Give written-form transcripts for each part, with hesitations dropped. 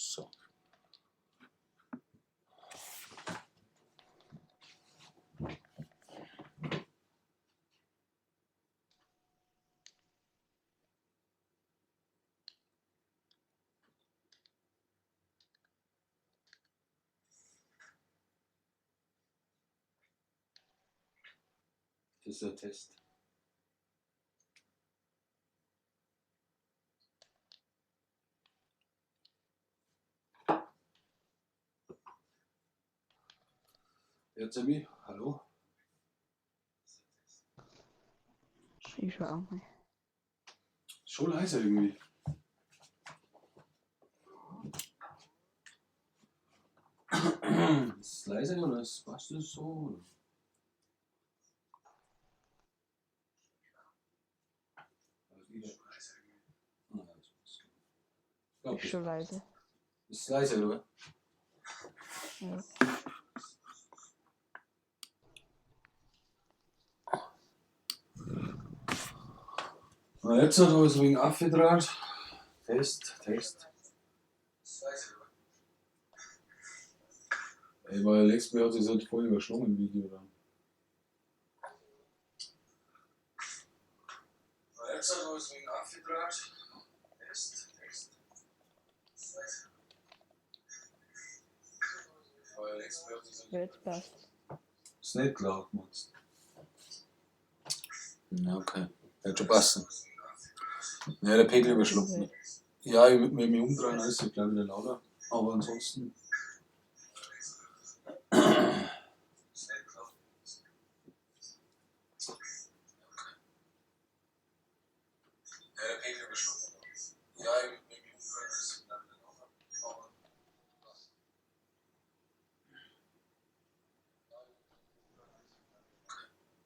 So. Das ist ein Test. Jetzt Sammy, hallo? Ich schau auch mal. Schon leise irgendwie. Ist es leise oder ist, passt das so? Oder? Ist schon leise. Ist leise, oder? Ja. Na, jetzt hat er es wegen aufgedraht. Test, Test. Ey, weil letztes Mal hat sich halt voll überschlagen im Video dann. Na, jetzt hat er es wegen aufgedraht. Test, Test. Ja, jetzt passt. Ist nicht laut, meinst du? Ja, okay. Wird schon passen. Ja, der Pegel überschluckt mich. Ja, ich würde mich umdrehen, dann ist es gleich wieder lauter. Aber ansonsten. Ja, der Pegel überschluckt mich. Ja, ich würde mich umdrehen, dann ist es gleich wieder lauter. Aber.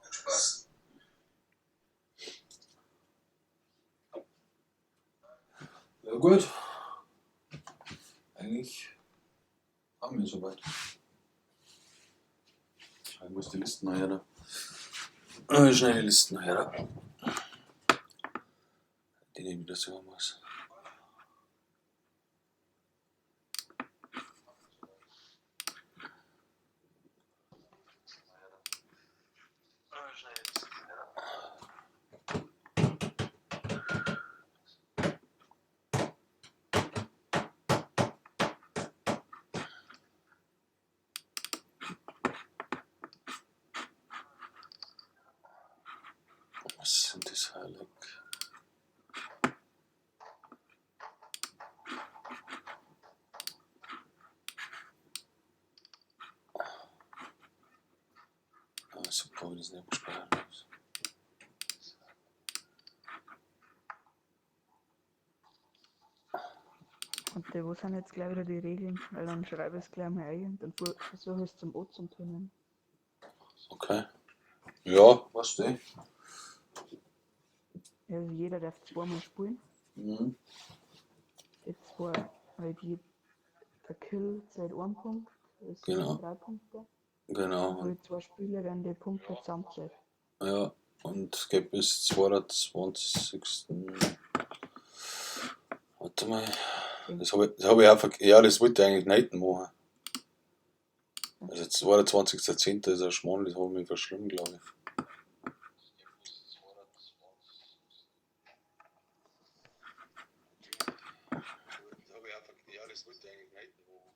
Wird schon passen. Ja, gut. Eigentlich haben wir soweit. Ich muss die Listen nachher da. Schnell die Listen nachher da. Die nehme ich das sogar muss. Was sind das heilig? Ah, super, wenn ich das nicht gespeichert habe. Und wo sind jetzt gleich wieder die Regeln? Weil dann schreibe ich es gleich mal ein und dann versuche ich es zum O zum Tönen. Okay. Ja, was denn? Also jeder darf zweimal spielen. Mhm. Jetzt war halt der Kill zählt ein Punkt, das sind Genau. 3 Punkte. Genau. Und die 2 Spiele werden die Punkte zusammengezählt. Ja, und es geht bis 22. Warte mal. Das habe ich, das hab ich auch ja, das wollte ich eigentlich nicht machen. Also 22.10. ist ein Schmarrn, das habe ich mir verschrieben, glaube ich. Ja, das wollte ich eigentlich nicht machen.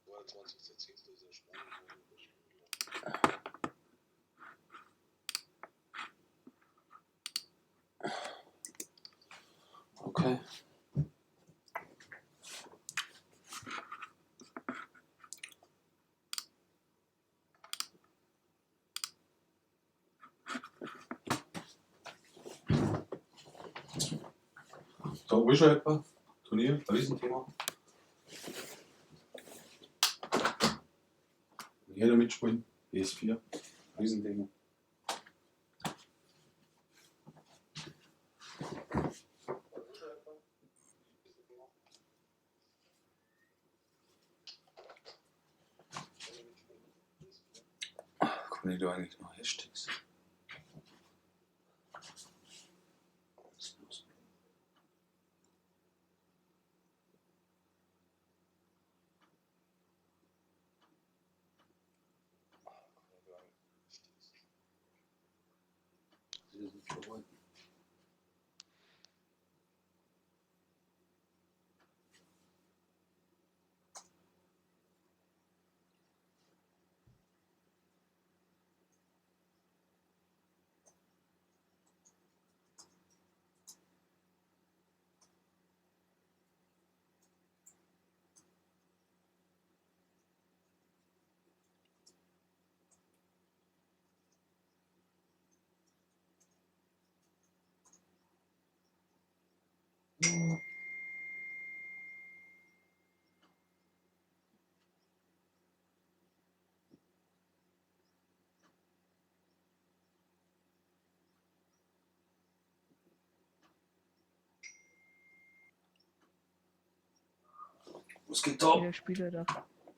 22.10. ist ein Schmarrn, das habe ich mir verschrieben, glaube ich. Okay. Da ist schon etwa Turnier, ein Riesenthema. Jeder mitspielen, PS4, Riesenthema. Kommen die da eigentlich noch Hashtags? Was ist los? Was geht da? Jeder Spieler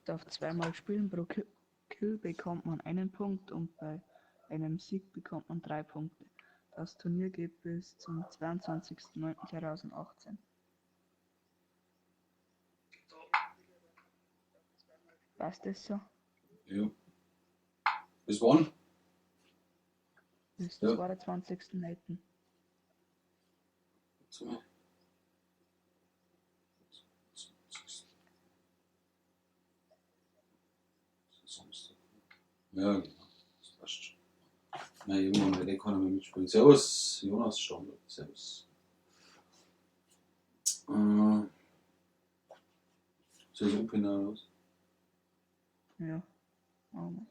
darf zweimal spielen. Pro Kill bekommt man einen Punkt und bei einem Sieg bekommt man 3 Punkte. Das Turnier geht bis zum 22.09.2018. Passt das so? Ja. Bis wann? Bis Ja. 22.09. So. Samstag. Ja, genau. Das passt schon. Nein, irgendwann werde ich keiner mehr mitspielen. Servus, Jonas Standard. Servus. Soll ich open oder was? Ja. Oh Mann.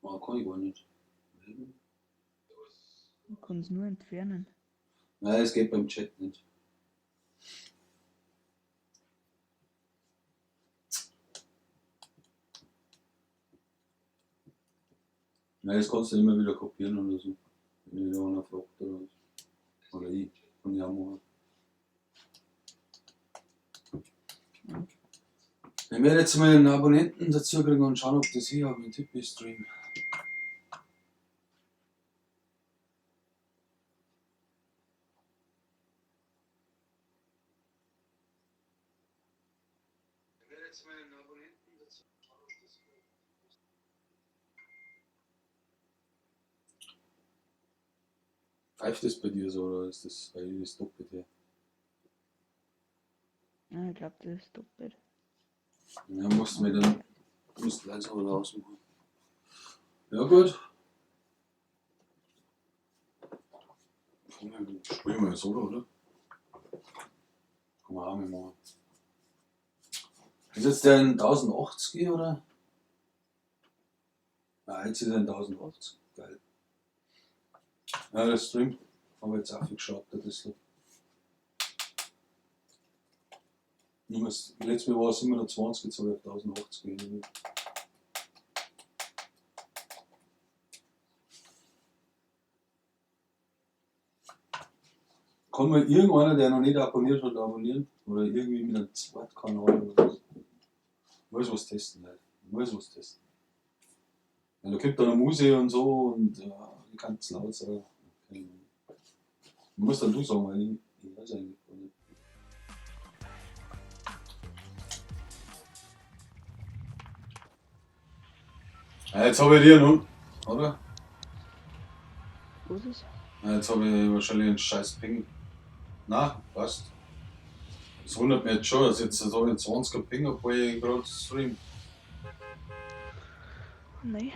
Oh, kann ich gar nicht. Man kann es nur entfernen. Nein, es geht beim Chat nicht. Nein, das kannst du immer wieder kopieren oder so. Wenn dich da einer fragt oder was. Oder ich. Kann ich auch machen. Ja. Ich werde jetzt mal einen Abonnenten dazu kriegen und schauen, ob das hier auf dem Tipeee-Stream. Pfeift das bei dir so oder ist das bei dir das doppelt her? Ja, ich glaub, das ist doppelt. Ja, musst du mir dann musst leiser oder ausmachen. Ja, gut. Spielen wir Solo, oder? Kann man auch mal machen. Ist jetzt der in 1080, oder? Nein, jetzt ist er in 1080. Geil. Ja, der Stream habe ich jetzt auch geschaut, ein bisschen. Nur letztes Mal war es 720, jetzt habe ich auf 1080 gegeben. Kann mal irgendeiner, der noch nicht abonniert hat, abonnieren? Oder irgendwie mit einem Zweitkanal oder was? Muss was testen, Leute. Muss was testen. Ja, da kommt dann eine Musik und so und ich kann es laut sagen. Okay. Muss dann du sagen, weil ich weiß eigentlich gar nicht. Ja, jetzt hab ich dir nun, oder? Was ist? Ja, jetzt hab ich wahrscheinlich einen scheiß Ping. Na, passt. Das wundert mich jetzt schon, dass jetzt so einen 20er Ping, obwohl ich gerade stream. Nein.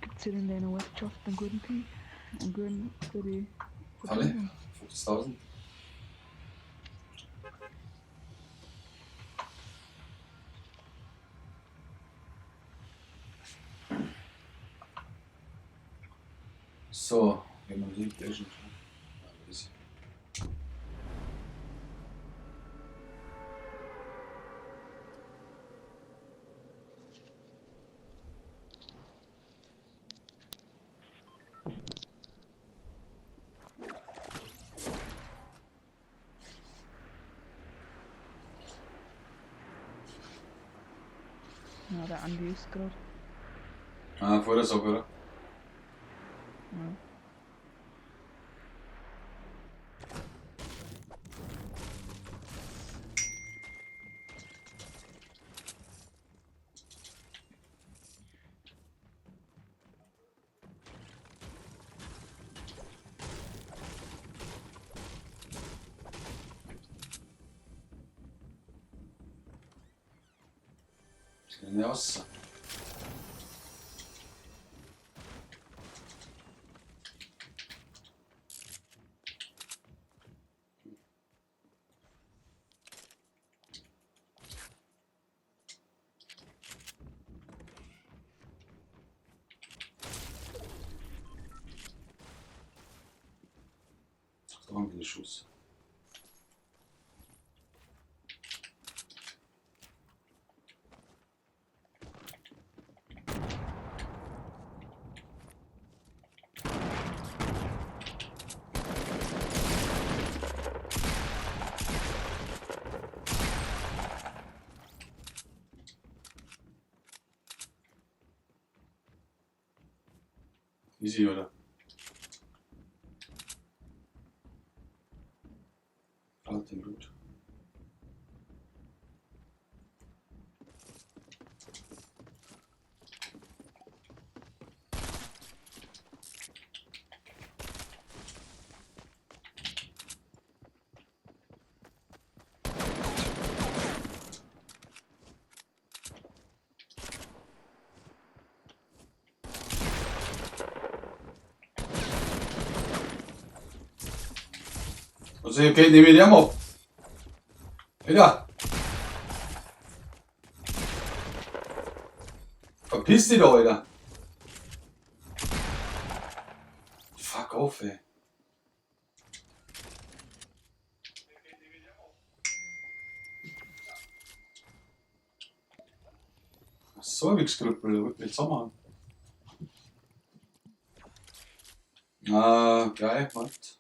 Gibt's hier in deiner Ortschaft einen guten Ping? Einen guten für die Alle? Verbindung? 50.000? So, wenn man hier dashen kann. Ja, das. Ja, der Andi ist grad. Ah, vor der Sache, oder? Ja. Raus. Haben wir einen Schuss. Easy, oder? Gerade den Loot. Also, okay, nehme ich den ab. Alter! Verpiss dich doch, Alter! Fuck off, ey. So ein Wichskrüppel, wirklich zusammen. Ah, geil, warte.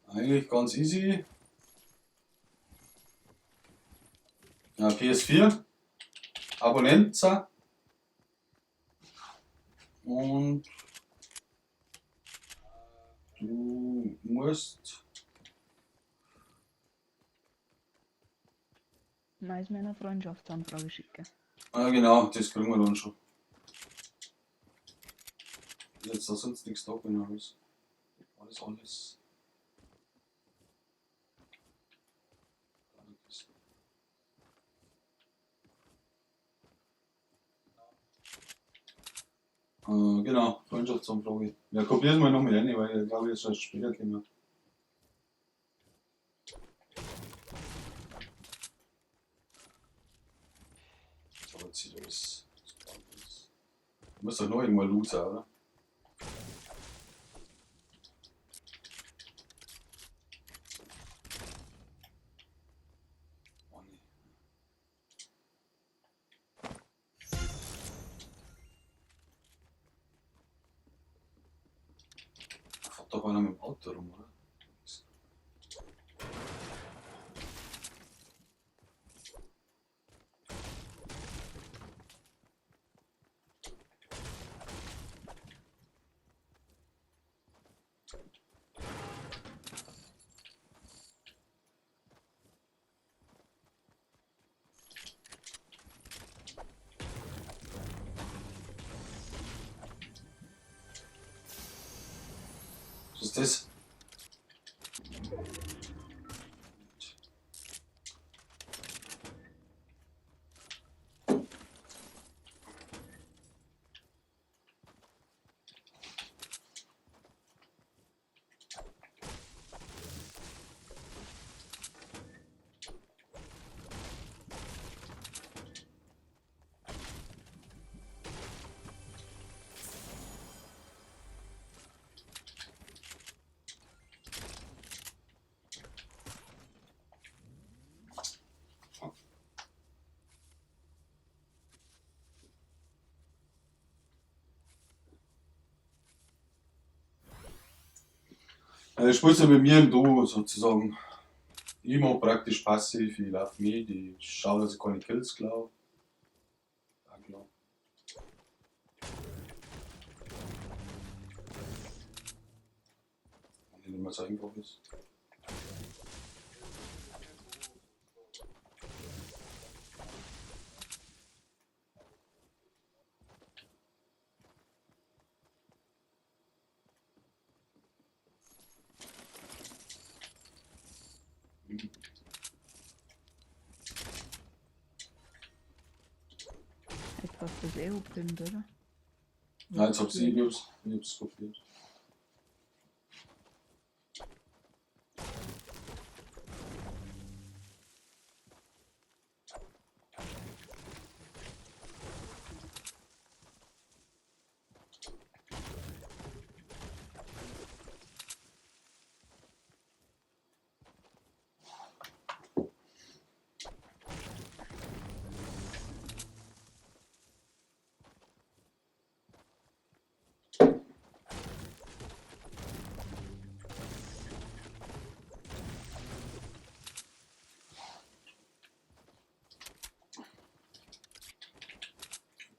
Eigentlich ganz easy. Ja, PS4. Abonnent. Und du musst. Mais meiner Freundschaftsanfrage schicken. Ah, genau, das kriegen wir dann schon. Ist jetzt da sonst nichts da, genau. Alles, alles. Alles. Genau, Freundschaftsanfrage. Ja, kopier's mal noch mit rein, weil ich glaube, ich erst später kommen. So, jetzt sieht alles. Muss doch noch irgendwo Loser, oder? Oh, nee. Fährt doch einer mit dem Auto rum, oder? Was ist das? Also spielst du mit mir im Duo sozusagen. Ich mach praktisch passiv, ich lauf mit, ich schau, dass ich keine Kills klaue. Ja, klar. Wenn nicht immer so einfach ist. Jetzt hast du das eh abgepinnt, oder? Nein, jetzt hab's ich hab's kopiert.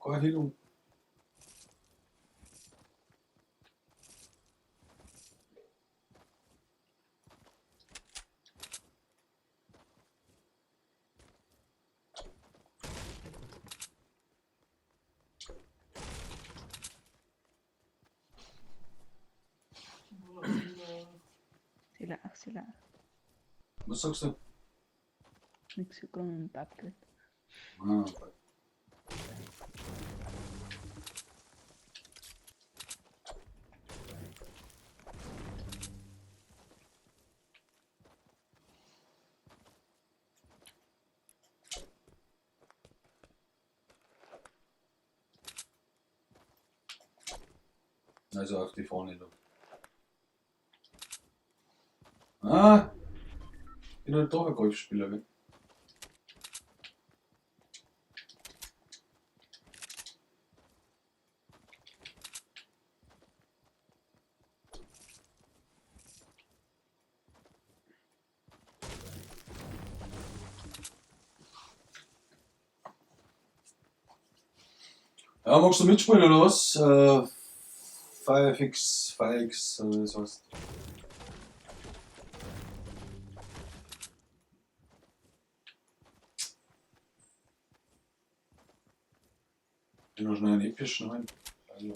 Keine Heilung. Silah, silah. Was sagst du? Nix, ich hab gerade mit dem Bab geredet. Ah, okay. Also auf die Fahne da. Ah! Ich bin halt doch ein Golfspieler, gell? Ja, magst du mitspielen oder was? 5x, 5x, oder wie das heißt. Ich noch schnell einen epischen rein. Also.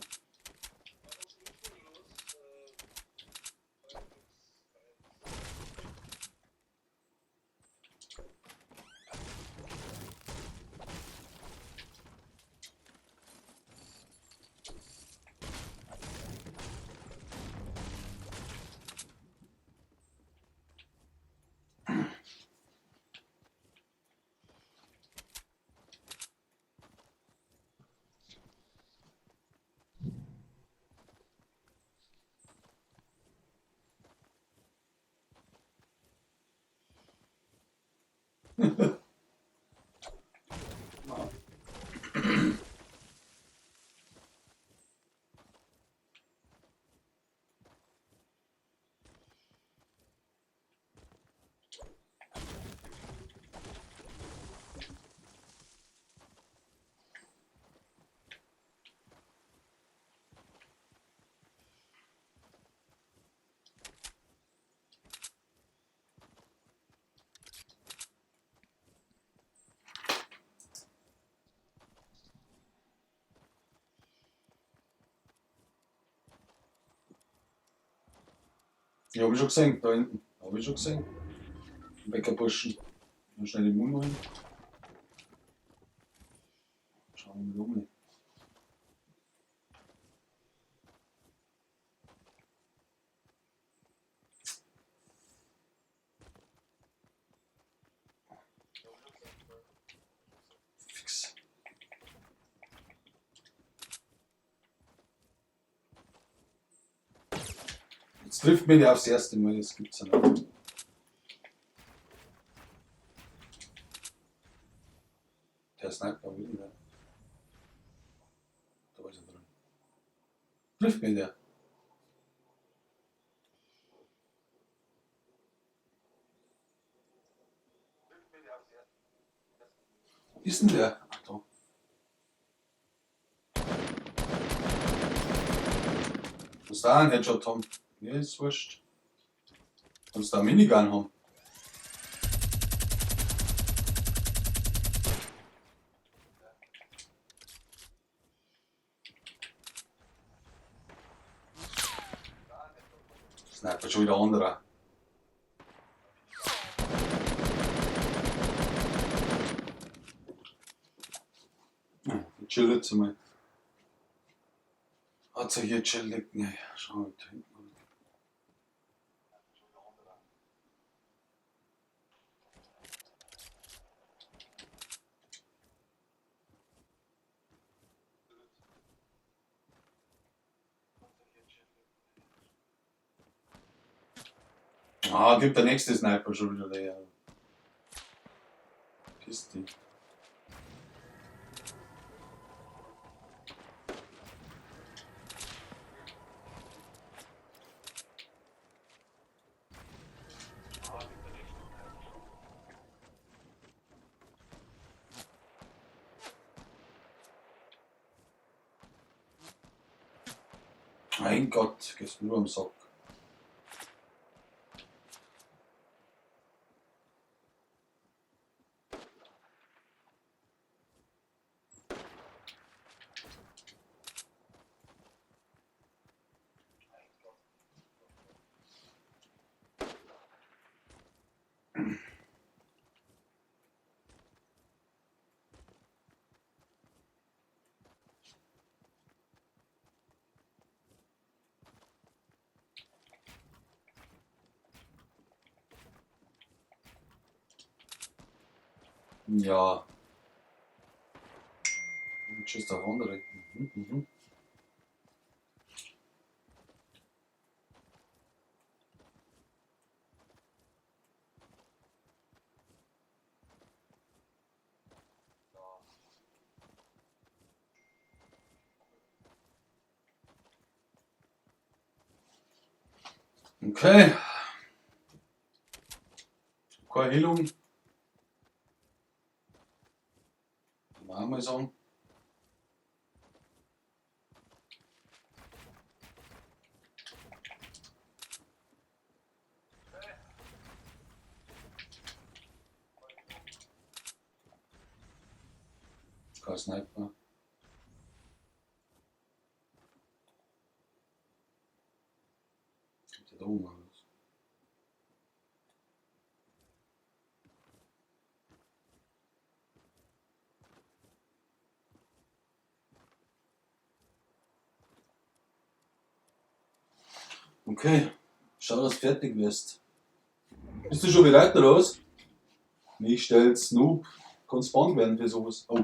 Ja, hab ich schon gesehen, da hinten. Hab ich schon gesehen. Bäckerburschen. Mal schnell den Mund rein. Schauen wir mal um. Fix. Jetzt trifft mich der aufs erste Mal, das gibt's ja nicht. Der Sniper will nicht. Da ist er drin. Trifft mich der. Ist denn der? Ach da. Kannst du auch einen Headshot haben? Mir ist wurscht. Kannst du auch eine Minigun haben? Sniper schon wieder anderer. Ich chill jetzt mal. Hat sich hier chillig. Nee, schau mal da hinten. Ah, gibt der nächste Sniper schon wieder der. Piss dich. Mein Gott, gehst nur am Sack. Ja. Und tschüss auf andere. Mhm, mhm. Okay. Keine Heilung. Kann man auch mal sagen. Kein Sniper. Kommt der da oben raus? Okay, schau, dass du fertig wirst. Bist du schon bereit oder was? Mich stellt Snoop. Kannst spawn werden für sowas. Oh.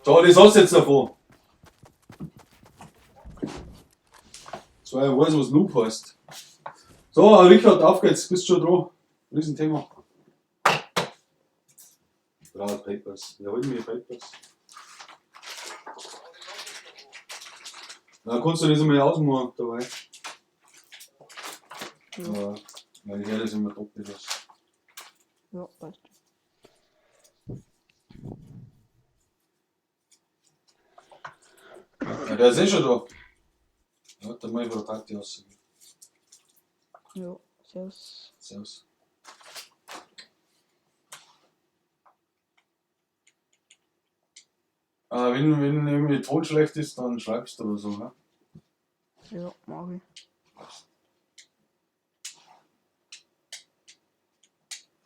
So, das hast du jetzt davon. So, ich weiß, was Noob heißt. So, Richard, auf geht's, bist schon dran. Riesenthema. Brauch Papers. Wir holen mir Papers. Na, kannst du das einmal ausmachen dabei? Ja, Ja, weil ich höre das immer doppelt. Was. ja, passt. Ja, der ist eh schon da. Ja, dann mach ich von der Party aus. Ja, servus. Servus. Wenn irgendwie Ton schlecht ist, dann schreibst du oder so, ne? Ja, mach ich.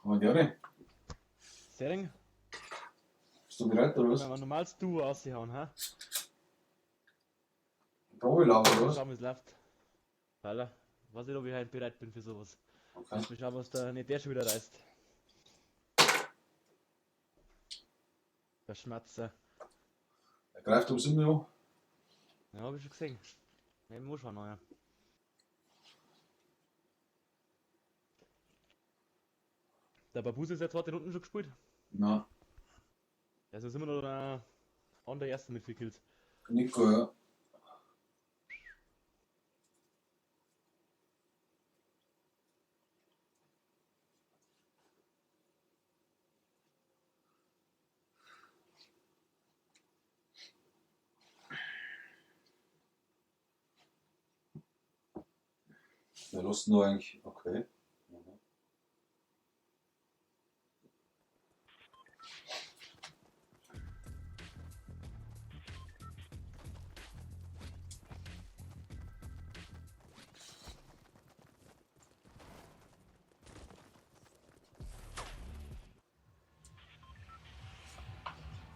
Aber gerne. Sering, Bist du bereit oder was? wenn wir normales Duo raushauen, hä? Probelauf oder was? Schauen, wie es läuft. Alter, weiß nicht, ob ich heute bereit bin für sowas. Okay. Lass mich schauen, was der nicht der schon wieder reißt. Der Schmatzer. Er greift ums immer an. Ja, hab ich schon gesehen. Ja, ich muss schauen, ja. Der Babus ist ja zweite Runden schon gespielt. Na, Der ist immer noch an der ersten mit 4 Kills. Nico, ja. Wer lässt denn da eigentlich? Okay. Mhm.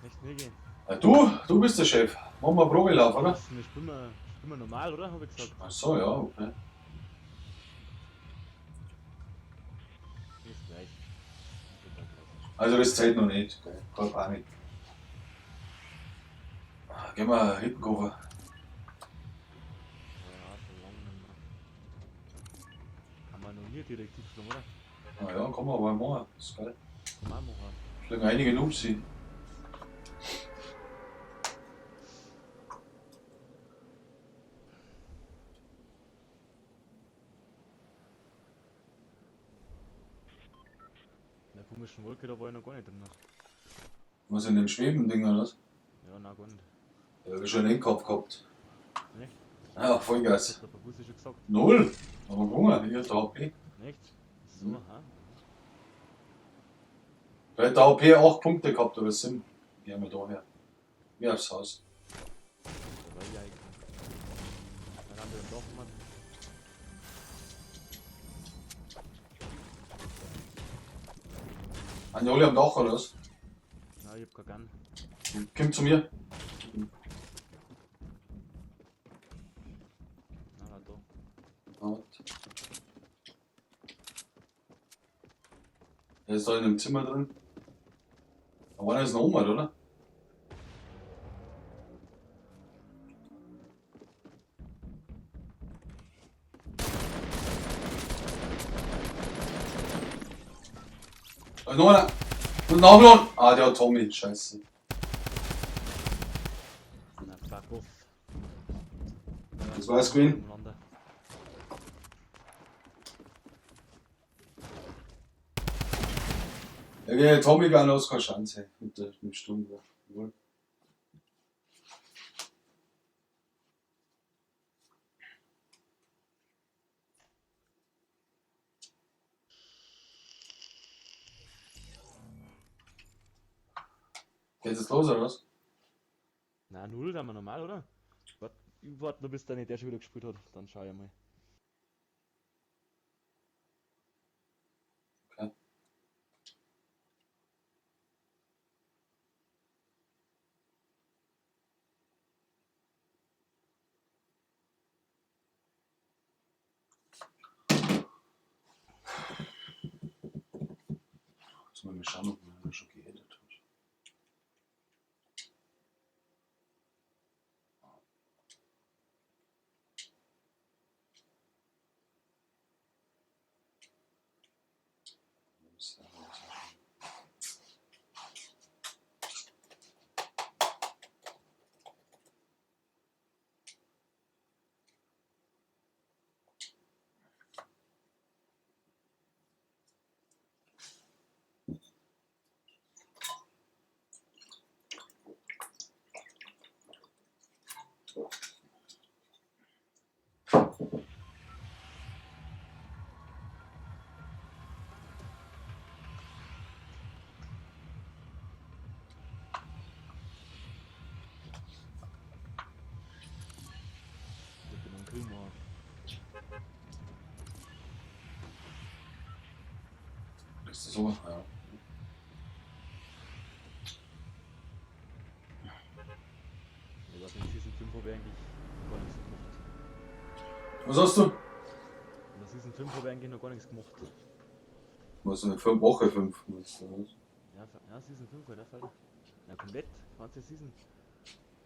Nicht mir gehen. Ja, du bist der Chef. Machen wir einen Probelauf, oder? Was? Wir spielen wir normal, oder? Hab ich gesagt. Ach so, ja, okay. Ist gleich. Geht dann gleich. Also das zählt noch nicht. Gell? Keine Panik. Gehen wir Hüttenkoffer. Ja, schon lange nicht mehr. Haben wir noch nie direkt geflogen, oder? Na ja, kann man aber machen. Ist geil. Kann man auch machen. Schlagen einige Noobs hin. komischen Wolke, da war ich noch gar nicht drin. Was in dem Schweben-Ding oder was? Ja, nein, gar nicht. Ja, hab ich schon einen Endkampf gehabt. Echt? Ja, Vollgas. Das hat der Babussi schon gesagt. Null! Aber gewonnen, ich hab der HP. Echt? So, Mhm. ha? Da hat der HP 8 Punkte gehabt oder 7. Gehen wir da her. Geh aufs Haus. Da war ich eigentlich. Dann haben wir den Dach gemacht. An die alle am Dach oder was? Nein, ich hab keinen Gun. Komm zu mir. Nein, nein, da. Warte. Der ist da in dem Zimmer drin. Aber einer ist noch oben, oder? Da ist noch einer. Und noch einer. Ah, der hat Tommy. Scheiße. Na, fuck off. Das war's gewesen. Umeinander. Ja, gegen Tommy Gun hast keine Chance. Mit dem Sturmgewehr. Jawohl. Geht jetzt los, oder was? Na, null, sind wir normal, oder? Wart, ich warte noch, bis der nicht der schon wieder gespielt hat. Dann schau ich mal. Okay. Muss man mal schauen, ob man schon geedit hat. Ich bin am Grillmarkt. Ist das so? Ja. Ich weiß nicht, Season 5 habe ich eigentlich gar nichts gemacht. Was hast du? In der Season 5 habe ich eigentlich noch gar nichts gemacht. Was denn? 5 Woche 5. Was, was? Ja, ja, Season 5 halt, Alter. Ja, komplett. 20 Season.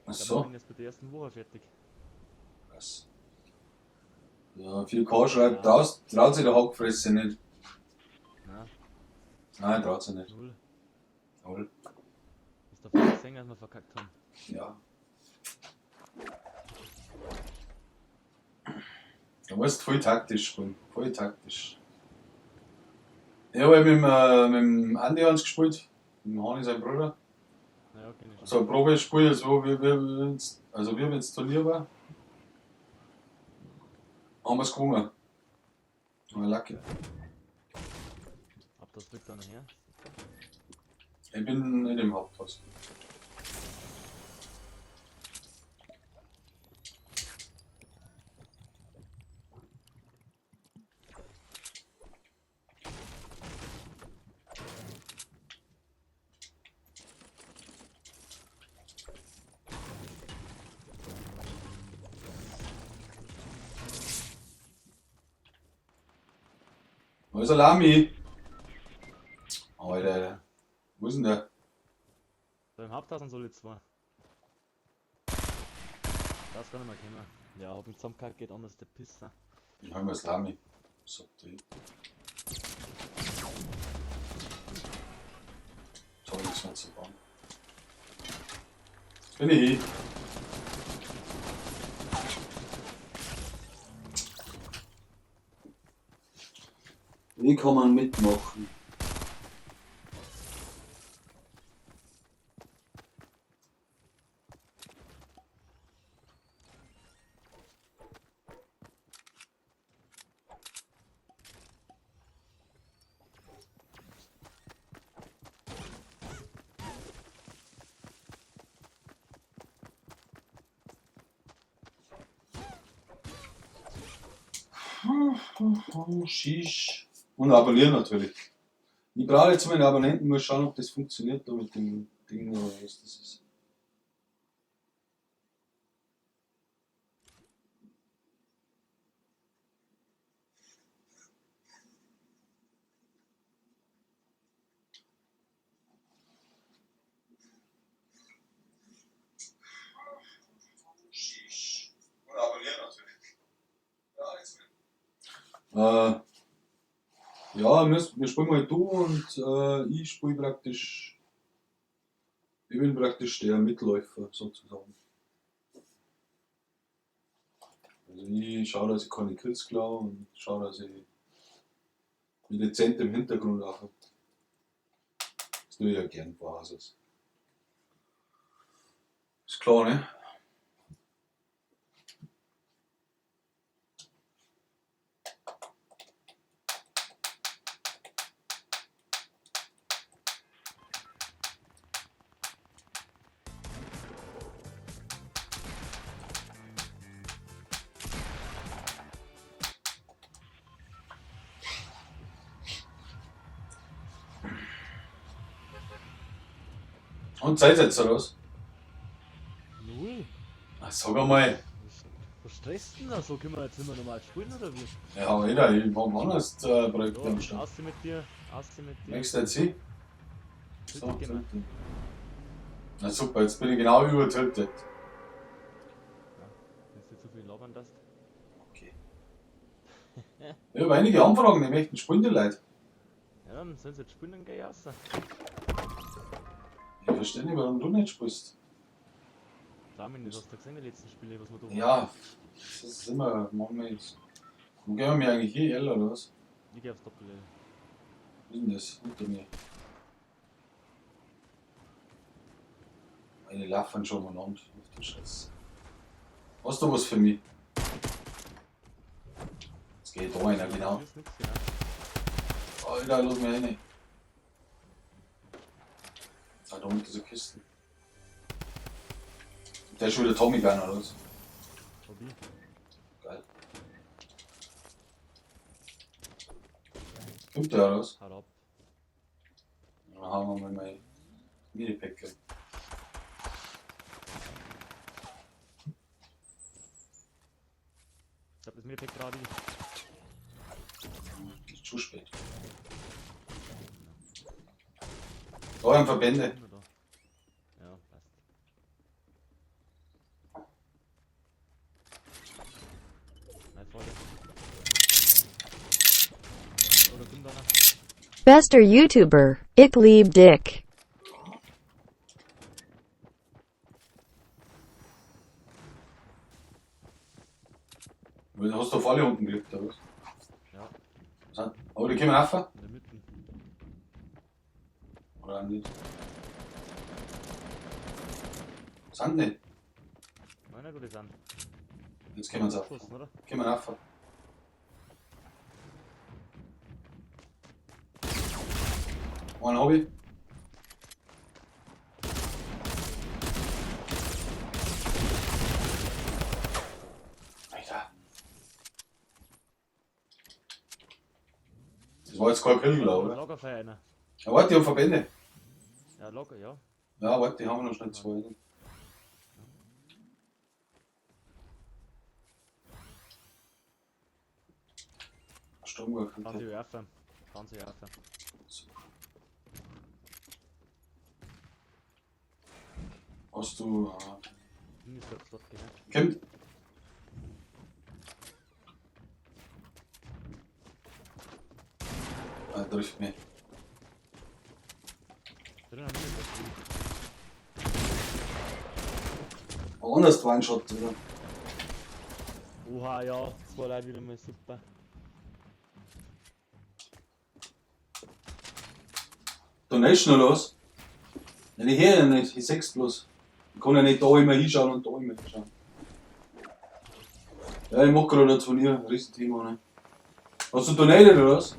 Ach Ich so. bin jetzt bei der ersten Woche fertig. Was? Ja, 4K schreibt, traut sich der Hackfresse nicht. Nein, Nein, traut sich nicht. null. Null. Ist davon gesehen, dass wir verkackt haben. Ja. Du musst voll taktisch spielen. Voll taktisch. Ich habe mit dem Andi eins gespielt, mit dem Hani, sein Bruder. Naja, kenn ich schon. So ein Probespiel, so wie, wie, also wie wenn's Turnier war. Haben wir's gewonnen. War lucky. Ab das liegt dann her. Ich bin nicht im Haupthaus. Wo ist der Lami? Alter, wo ist denn der? Beim Haupthaus sind so die zwei. Das kann ich mal kommen. Ja, hab mich zusammengekackt, geht anders, der Pisser. Ich hol mir das Lami. Sagt die. Jetzt hab ich nichts mehr zu bauen. Jetzt bin ich hier. Wie kann man mitmachen? Shish. Und abonnieren natürlich. Ich brauche jetzt meine Abonnenten, mal schauen, ob das funktioniert da mit dem Ding oder was das ist. Ja, wir spielen mal du und ich spiele praktisch. Ich bin praktisch der Mitläufer sozusagen. Also ich schaue, dass ich keine Kills klaue und schaue, dass ich mich dezent im Hintergrund auch. Das tue ich ja gern Basis. Ist klar, ne? Und Zeit jetzt oder was? Null? Ach, sag einmal. Was stresst denn da so? Können wir jetzt immer normal spielen oder wie? Ja, Alter, ich hab ein anderes Projekt Ja, am Start. aus mit dir, aus mit dir. Nächster jetzt hin. So, Tilted gehen wir. Na super, jetzt bin ich genau über Tilted. Ja, wenn du zu viel labern darfst. Okay. Ich habe einige Anfragen, die möchten spielen, die Leute. Ja, dann sollen sie jetzt spielen, dann geh ich raus. Ich verstehe nicht, warum du nicht spielst. Armin, das hast du gesehen, die letzten Spiele, was wir da Ja, das ist immer, machen wir jetzt. Wo gehen wir eigentlich hier, L oder was? Ich geh aufs Doppel-L. Was ist denn das? Unter mir. Meine laufen schon umeinander. Ach du Scheiße. Hast du was für mich? Jetzt geht da einer, genau. Hier ist nix, ja. Alter, lass mich rein. Ah, da unten diese Kisten. Der ist schon wieder Tommy Gun, oder was? Hobby. Geil. Kommt der oder was? Haut ab. Dann hauen wir mal mein Mini-Pack. Ich hab das Mini-Pack gerade. Ist zu spät. Da haben Verbände. Ja, passt. Nein, Frage. Oder komm da noch. Bester YouTuber, ich lieb dich. Hast du auf alle unten gekriegt, oder was? Ja. Aber die kommen rauf? In der Mitte. Oder auch nicht? Sind die? Nein, gut, die sind. Jetzt kommen sie rauf. Oder? Kommen rauf. Einen hab ich. Alter. Das war jetzt kein Kill, glaube ich, oder? Locker für einer. Ja, warte, ich hab Verbände. Ja, locker, ja. Ja, warte, die haben wir noch schnell zwei. Sturmgewehr. Kann sich werfen. Kann sich werfen. Hast du. Kommt. Ah, trifft mich. Anders One-Shot, oder? Oha, ja, das war leider wieder mal super. Donation oder was? Nein, ich höre ja nicht, ich seh's bloß. Ich kann ja nicht da immer hinschauen und da immer hinschauen. Ja, ich mach gerade ein Turnier, ein Riesenthema, ne? Hast du donated oder was?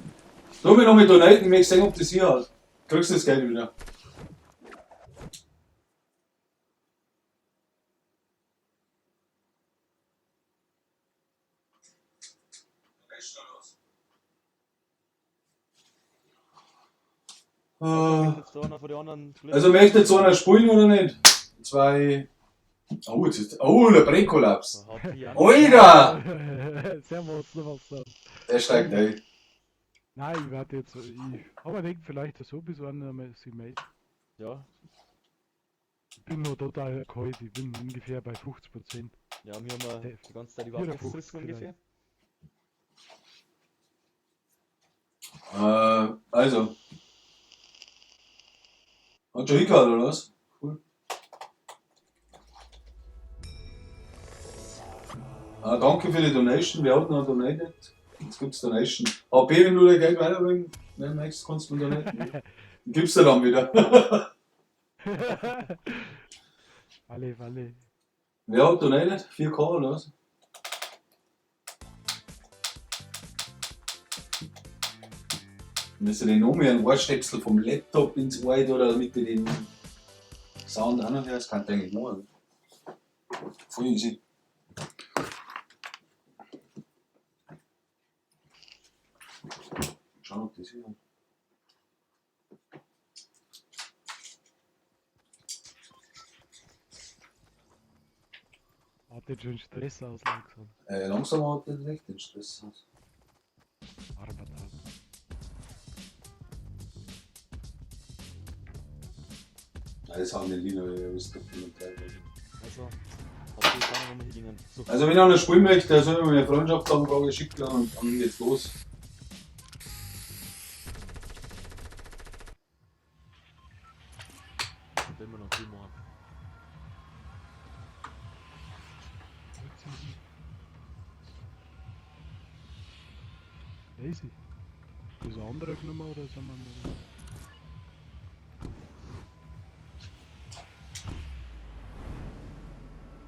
Tu mir noch mal donaten, ich möchte sehen, ob das hier hat. Kriegst du das Geld wieder. Jetzt da einer von den anderen. Also möchte jetzt einer spielen oder nicht? Zwei. Oh, jetzt ist. Oh, der Präkollaps. Da hat die auch- Alter! Servus, Sebastian. Der steigt ein. Nein, ich warte jetzt. Ich aber denke vielleicht so bis einer mal sie meldet. Ja, Ich bin noch total kalt, ich bin ungefähr bei 50%. ja, wir haben ja die ganze Zeit überhaupt nichts 54 gerissen ungefähr. Also. Hat schon hingehört, oder was? Cool. Ah, danke für die Donation. Wer hat noch donated? Jetzt gibt's Donation. AP, wenn du dein Geld weiterbringen möchtest, kannst du mir donaten. Gibst du dann wieder. Alle, alle. Wer hat donated? 4K oder was? Müssen den noch mehr einen Ohrstöpsel vom Laptop ins Ohr oder damit ich den Sound auch noch hörst, kann ich eigentlich machen. Voll easy. Schauen, ob das hier. Hat jetzt schon Stress aus langsam. Langsam hat das echt den Stress. aus. Armer Tag. Nein, das haben die Lina, ihr wisst doch, wie man teilweise. Also, hat die keine, wo wir hingingen. So, Also wenn einer spielen möchte, der soll mir eine Freundschaftsanfrage schicken und dann geht's los. wenn wir noch viel machen. Easy. Das andere genommen oder sind wir noch?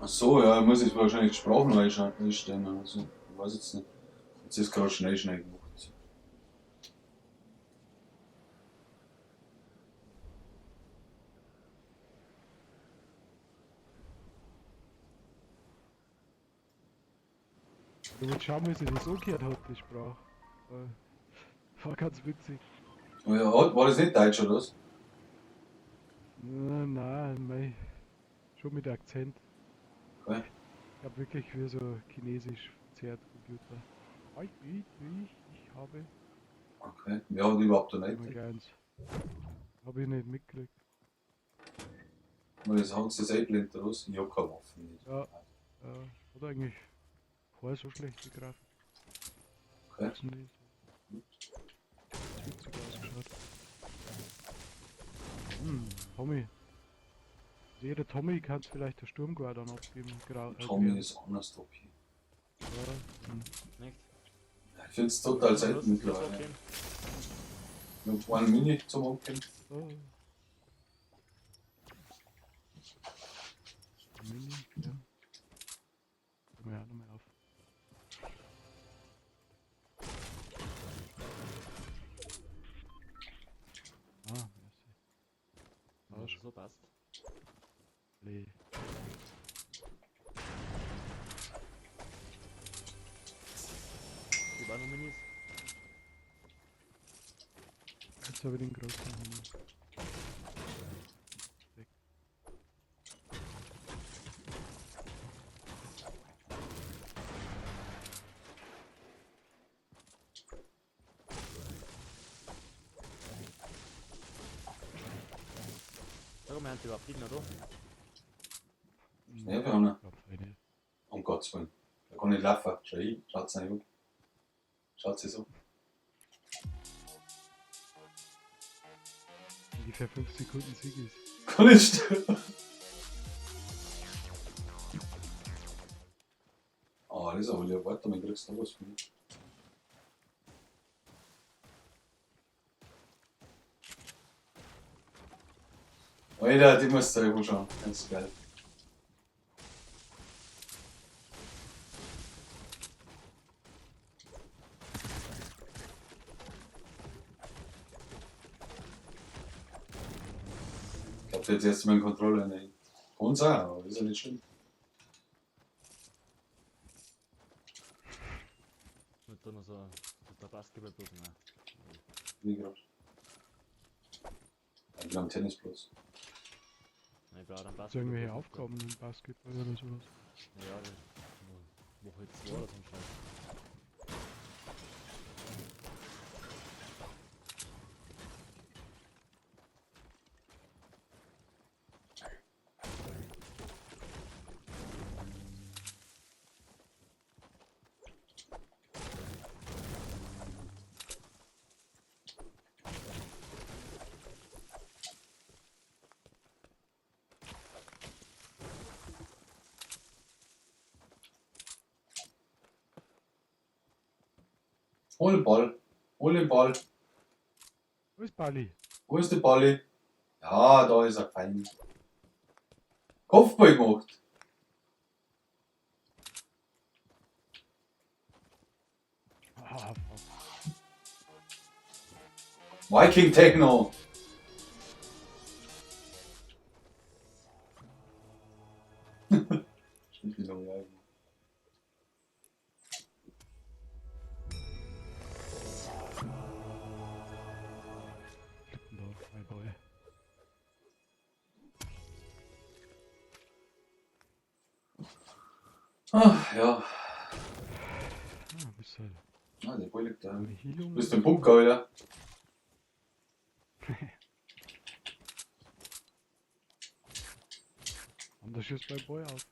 Ach so, ja, ich muss jetzt wahrscheinlich die Sprache noch einstellen oder so. Ich weiß jetzt nicht. Jetzt ist gerade schnell, schnell gemacht. Du musst schauen, wie sich das angehört hat, die Sprache. War ganz witzig. Oh ja, war das nicht Deutsch oder was? Nein, nein, mei. Schon mit Akzent. Okay. Ich hab wirklich wie so chinesisch verzerrt Computer. Ich habe Okay. Wer hat überhaupt immer donated? gleich Hab ich nicht mitgekriegt. Weil das hat das eh blind raus. Ich hab keine Waffen nicht. Ja. Hat eigentlich keine so schlechte Grafik. Okay. Ist nicht so. Witzig ausgeschaut. Tommy. Also jeder Tommy kann vielleicht der Sturmgewehr dann abgeben. Tommy gewehren. ist anders top hier. Ja, Nicht? Ich find's total selten Los, mittlerweile. abgeben. Ich hab einen Mini zum Abgeben. Oh. Mini, ja. Hör mir auch nochmal auf. Ah, merci. Ja, so passt. Nee. Die waren noch Minis. Jetzt habe ich den großen Hammer. Weg. Sag mal, haben die überhaupt Gegner da? Ja, wir haben einen. Glaub ich nicht. Um Gottes Willen. Da kann ich laufen. Schau hin. Schaut's nicht an. Schaut sie so. Ungefähr 5 Sekunden Sieg ist. Kann ich sterben. Ah, das ist aber lieb. Warte mal, kriegst du noch was von mir. Alter, die musst du dir anschauen. Ganz geil. Ich glaube, jetzt erst mal einen Controller in der Hand. Kann's auch, aber ist ja nicht schlimm. Mit da noch so ein der Basketballbogen. Nein. Wie gerade. bin am Tennisplatz. Nein, ich brauche einen Hast du irgendwelche Basketball. Aufgaben im Basketball oder sowas? Ja, das Woche 2 oder so ein Scheiß. Hol den Ball. Hol den Ball. Wo ist Bali? Wo ist der Balli? Ja, da ist er fein. Kopfball gemacht. Ah, fuck. Viking Techno. Stimmt wieder, ja. Liegt denn da? Mein Ball. Ach, ja. Ah, bist halt Ah, der Ball liegt da. eine Heilung. Bist du im Bunker, oder? Und da schießt mein Boy auf.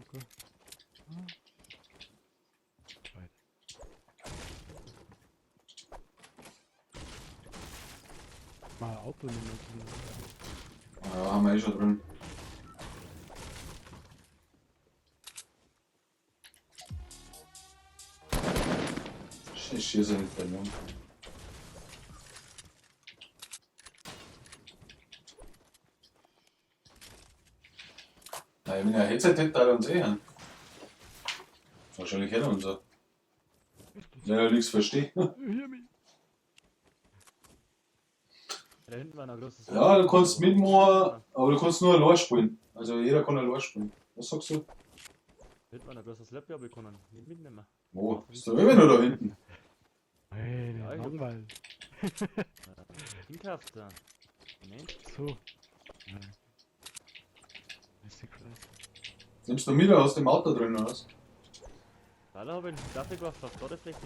Okay. Ah. Weit. Mal Auto nehmen. Ah, ja, haben wir eh schon drin. Ich schieße nicht bei mir. Na, wenn er ein Headset hätte, würde er uns eh hören. Wahrscheinlich hätte er uns auch. Wenn er nichts versteht. Hier mich. Da hinten war noch ein großes Ja, du kannst mitmachen, aber du kannst nur allein spielen. Also jeder kann allein spielen. Was sagst du? Da hinten war noch ein großes Laptop bekommen. Nicht mitnehmen. Wo? Bist du immer noch da hinten? Hey, Ja, ich hab- langweilig. Hinkauft da. Moment. So. Ja. Ist die Klasse. Nimmst du mit aus dem Auto drin, oder was? Da habe ich einen Kaffee geworfen auf die Ladefläche.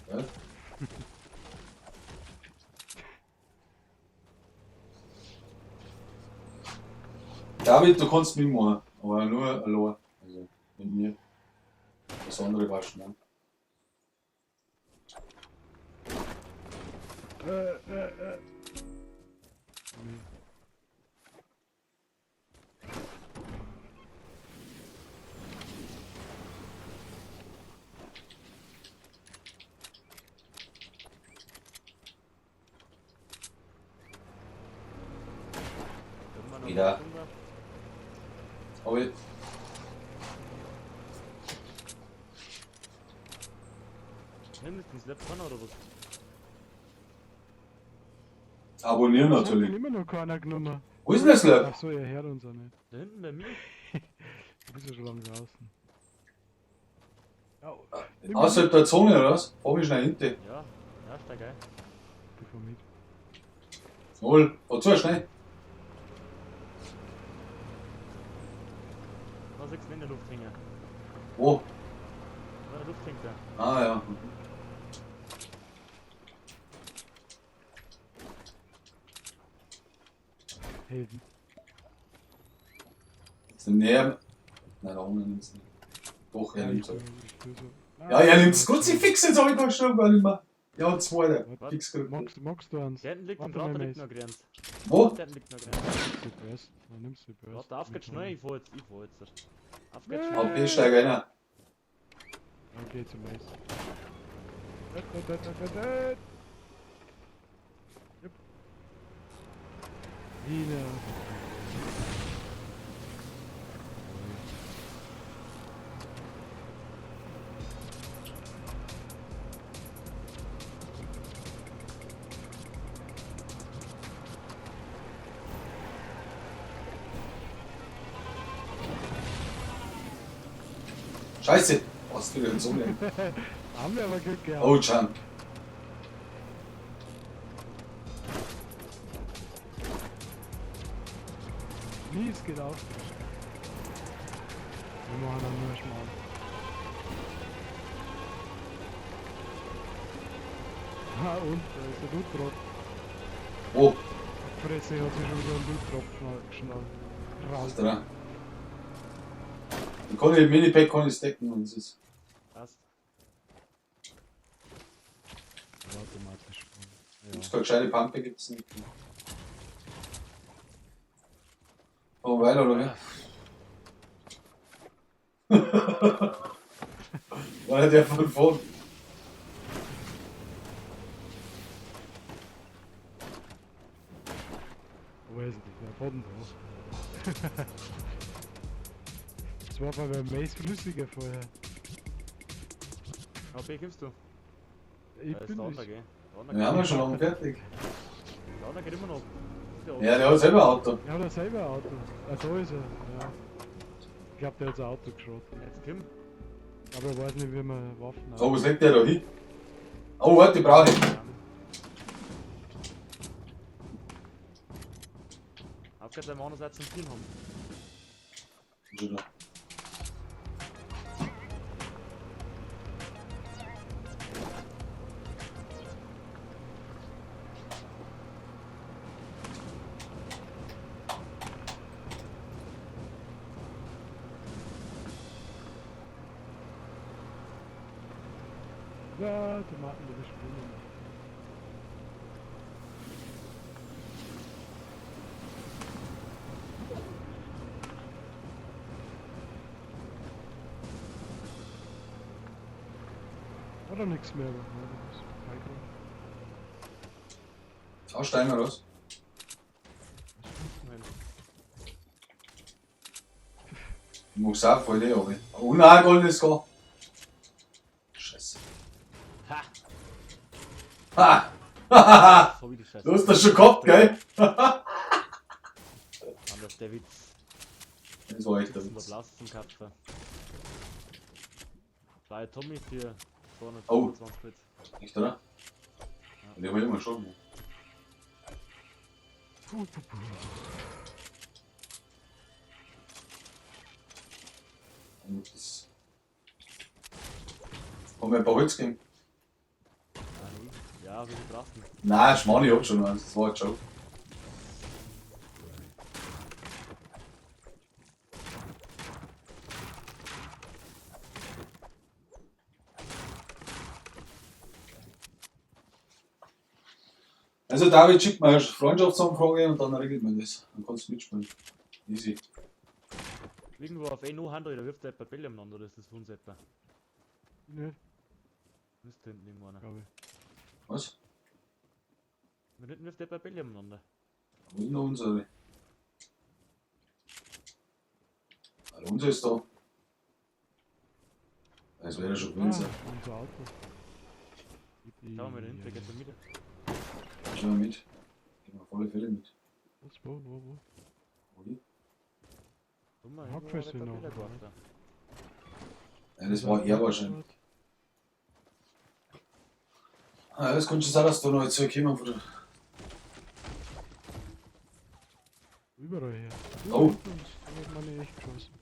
Ja. David, du kannst mitmachen, aber nur allein. Also mit mir. Das andere weißt du nicht. Nee. Da hinten war noch ein Wieder. Bunker. Aber ich, Nimm das den Slap dran oder was? abonnieren Das hat natürlich. den immer noch keiner genommen. Wo ist denn das Slap? Ach so, er hört uns auch nicht. Da hinten bei mir? Du bist ja schon lange draußen. Ja, nimm Außerhalb der Zone, oder was? Fahr mich schnell hinten. Ja, ja, steig ein. Die fahr mit. Hol, fahr zu, schnell. Da sechs in der Luft hängen. Wo? Da in der Luft hängt er. Ah ja. Helden. Ist näher. Nein, da unten nimmt's nicht. Doch, er Ja, nimmt's ich halt. bin so. Ja, er nimmt's. Gut, sie fix, jetzt hab ich keinen Sturm gar nicht mehr. Ja, zwei, der. Fix gekriegt. Magst du eins? Da hinten liegt ein Warte Draht, da mal, liegt Mace. noch Grenz. Wo? Da hinten liegt noch Grenz. Nimmst du Burst? Dann nimmst du Burst. Warte, auf geht's schnell, ich fahr jetzt, ich fahr jetzt. Auf geht's schnell. AP, steig rein. Okay, zum Mace. Da, da, da, da, da, da. Jupp. Wieder. Scheiße! Was du denn so denn? Haben wir aber Glück gehabt. Oh, Chan. Mies geht auf. Wir machen dann nur Schmarrn. Ah, und da ist der Loot-Drop. Oh, Die Fresse hat sich schon wieder einen Loot-Drop geschnallt. Raus. ist da. Dann kann ich Minipack kann ich stacken und es ist. Passt. Automatisch. Gibt's keine gescheite Pampe, gibt's nicht. Oh, weiter, oder wie? War der von vorn? Weiß nicht, wer von da? Das war bei meinem Mace flüssiger vorher. HP gibst du? Ich Da ist bin der andere, nicht. gell? Der andere Wir haben ja schon lange fertig. Der andere geht immer noch. Der Ja, der hat selber ein Auto. Ja, der selber ein Auto. Ah, da ist er. Ja. Ich glaube, der hat sein Auto geschrottet. Jetzt komm. Aber er weiß nicht, wie man Waffen Oh, was legt der da hin? Oh, warte, die brauche ich. Aufgehört, weil wir andererseits zum Team haben. Schon da. Ja, Tomaten, du bist spielen. Oder nichts mehr, aber ja, das ist kein Aussteigen oder was? Nein. Ich mag's auch voll, die, aber. Oh nein, goldenes Score. Scheiße. Ha! Ha! Hahaha! So wie die Scheiße. Du hast das schon gehabt, gell? Anders der Witz. Das war echt der Das ist Witz. Applaus zum Kapfer. Zwei Tommy für Oh. 225 Quid. Echt, oder? Die hol ich mir schon. ne? Puh, puh, puh. Und das. Haben wir ein paar Holz gegeben? Ja, wie viel brauchst du? Nein, Schmarrn, ich hab schon eins. Das war ein Joke. Also David, schick mal eine Freundschaftsanfrage und dann regelt man das. Dann kannst du mitspielen. Easy. Irgendwo auf NO Handel, da wirft der etwa Bälle umeinander, oder ist das von uns etwa? Nicht, Müsste hinten irgendwo einer. glaube ich. Was? Da hinten wirft etwa Bälle umeinander. Wo ist denn unsere? Also unser ist da. Das wäre schon gewesen sein. Ah, unser Auto. Schauen wir mal dahinter, geht er mit. Schau mal mit. Gehen wir auf alle Fälle mit. Was, wo, wo, wo? Wohin? Dummer, Hackfest irgendwo hat sind etwa noch, Bälle oder? geworfen da. Ja, das war er wahrscheinlich. Ah, das könnte schon sein, dass da noch jetzt gekommen von der. Überall her. Oh. Hinter uns, da hat man echt geschossen.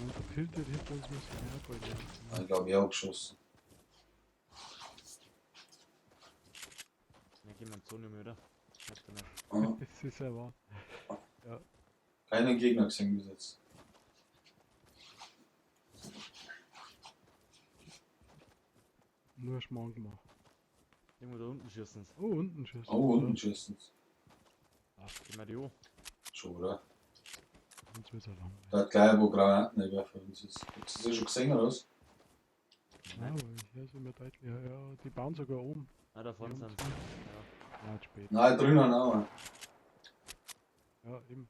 Und der Tilted hinter uns muss ich mehr bald Ah, ich glaube, er hat geschossen. Ja, gehen wir in die Zone mehr, oder? Merkt er nicht. Ah, Das ist ja wahr. keinen Gegner gesehen bis jetzt. Nur Schmarrn gemacht. Irgendwo da unten schießen sie. Oh, unten schießt. Oh, unten schießen sie. Gehen wir die an. Schon, oder? Sonst wird's ja langweilig. Da hat gleich wo Granaten werfen. Das ist, hast du das schon gesehen, oder was? Ja, aber ich höre es immer deutlicher. Ja, die bauen sogar oben. Ah, da vorne Ja, sind sie. Ja, zu spät. Nein, drinnen auch. Ja, eben.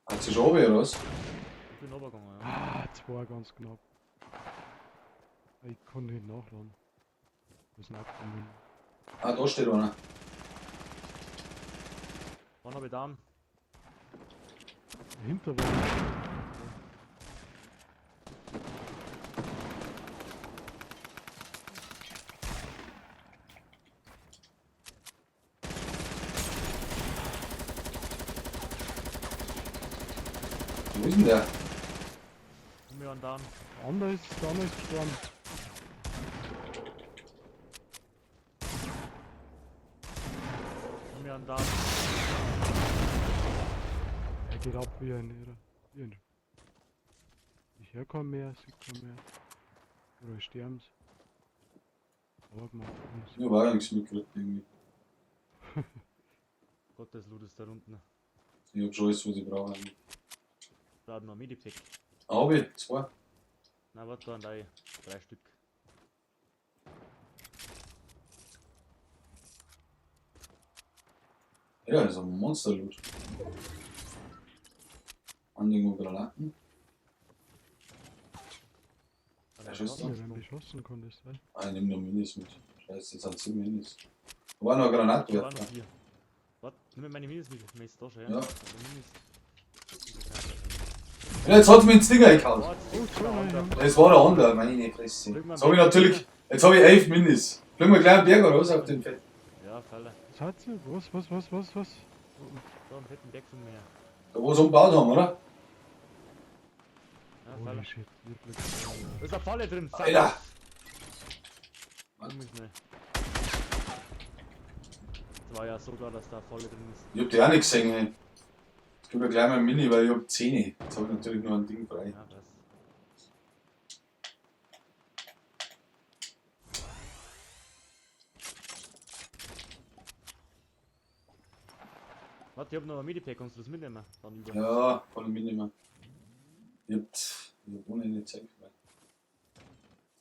Hat sie schon oben, oder was? Ich bin runtergegangen, ja. Ah, zwei ganz knapp. Ich konnte nicht nachladen. Müssen abkommen. Ah, da steht einer. Wann hab ich Darm? Hinter war. Wo ist denn der? Wir waren down. Der andere ist gestorben. Wir waren down. Er geht ab wie ein Irrer. Wie ein. Ich höre keinen mehr, sehe keinen mehr. Oder sterben's. Aber gemacht haben's. Ich hab auch nichts mitgekriegt irgendwie. Gott, das Loot ist da unten. Ich hab schon alles, was ich brauche. eigentlich. Da hat noch ein Medipack. Ah, hab ich? Zwei. Na, warte, da sind drei. Drei Stück. Ja, das ist ein Monster-Loot. An irgendwo Granaten. Dann Ja, Schuss Wir werden beschossen, kann das sein? Ah, ich nehm noch Minis mit. Scheiße, jetzt sind 7 Minis. Da war noch ein Da waren Granatwerfer. noch vier. Warte, nimm mir meine Minis mit. Mir ist da schon, ja? Ja. Also Minis. Ja, jetzt hat's mir ins Ding reingehauen. Warte, Oh, der andere. Das war der andere, meine Fresse. Jetzt hab ich natürlich, jetzt hab ich 11 Minis. Fliegen wir gleich am Berg oder was auf den Fett? Ja, Falle. Was hat sie? Was? Da am fetten Berg von mir her. Da wo sie umgebaut haben, oder? Ja, Falle. Holy shit, wir fliegen. Da ist eine Falle drin, fuck. Alter! Komm ich nicht. Das war ja so klar, dass da eine Falle drin ist. Ich hab die auch nicht gesehen, ey. Jetzt gib mir gleich mal ein Mini, weil ich hab 10. Jetzt hab ich natürlich nur ein Ding frei. Ja, was? Warte, ich hab noch ein Medipack, kannst du das mitnehmen? Dann über. Ja, kann ich mitnehmen. Ich hab ohne Ende Zeit frei.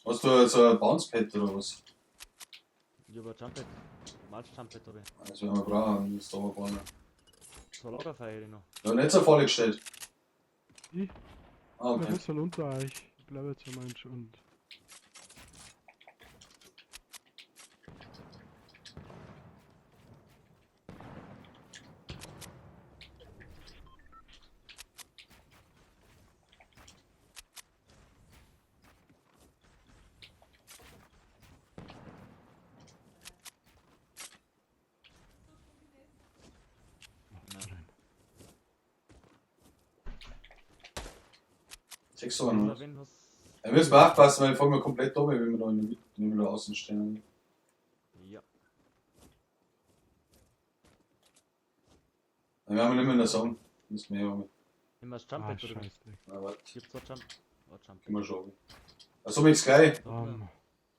Hast du so ein Bounce-Pad oder was? Ich hab ein Jumppad. Normales Jumppad hab ich. Das werden wir brauchen, das da bauen. So ein Lagerfeuer hätte ich noch. Da hat nicht so Falle gestellt. Ich? Ah, Ein okay. bisschen unter euch. Ich bleibe jetzt einmal und. Nein. Sechs Uhr noch. Wenn was. Da müssen wir aufpassen, weil ich fahren wir komplett runter, wenn wir da in der Mitte, wenn wir da außen stehen. Ja. Dann werden wir nicht mehr in der Zone. Müssen wir ja haben. Nimm mal das Ah, Jumppad oder was? Scheißdreck. Na, warte, Ich hab zwei Jump. Oh, Jump. können wir schon. runter. Also, ich gleich. Ähm,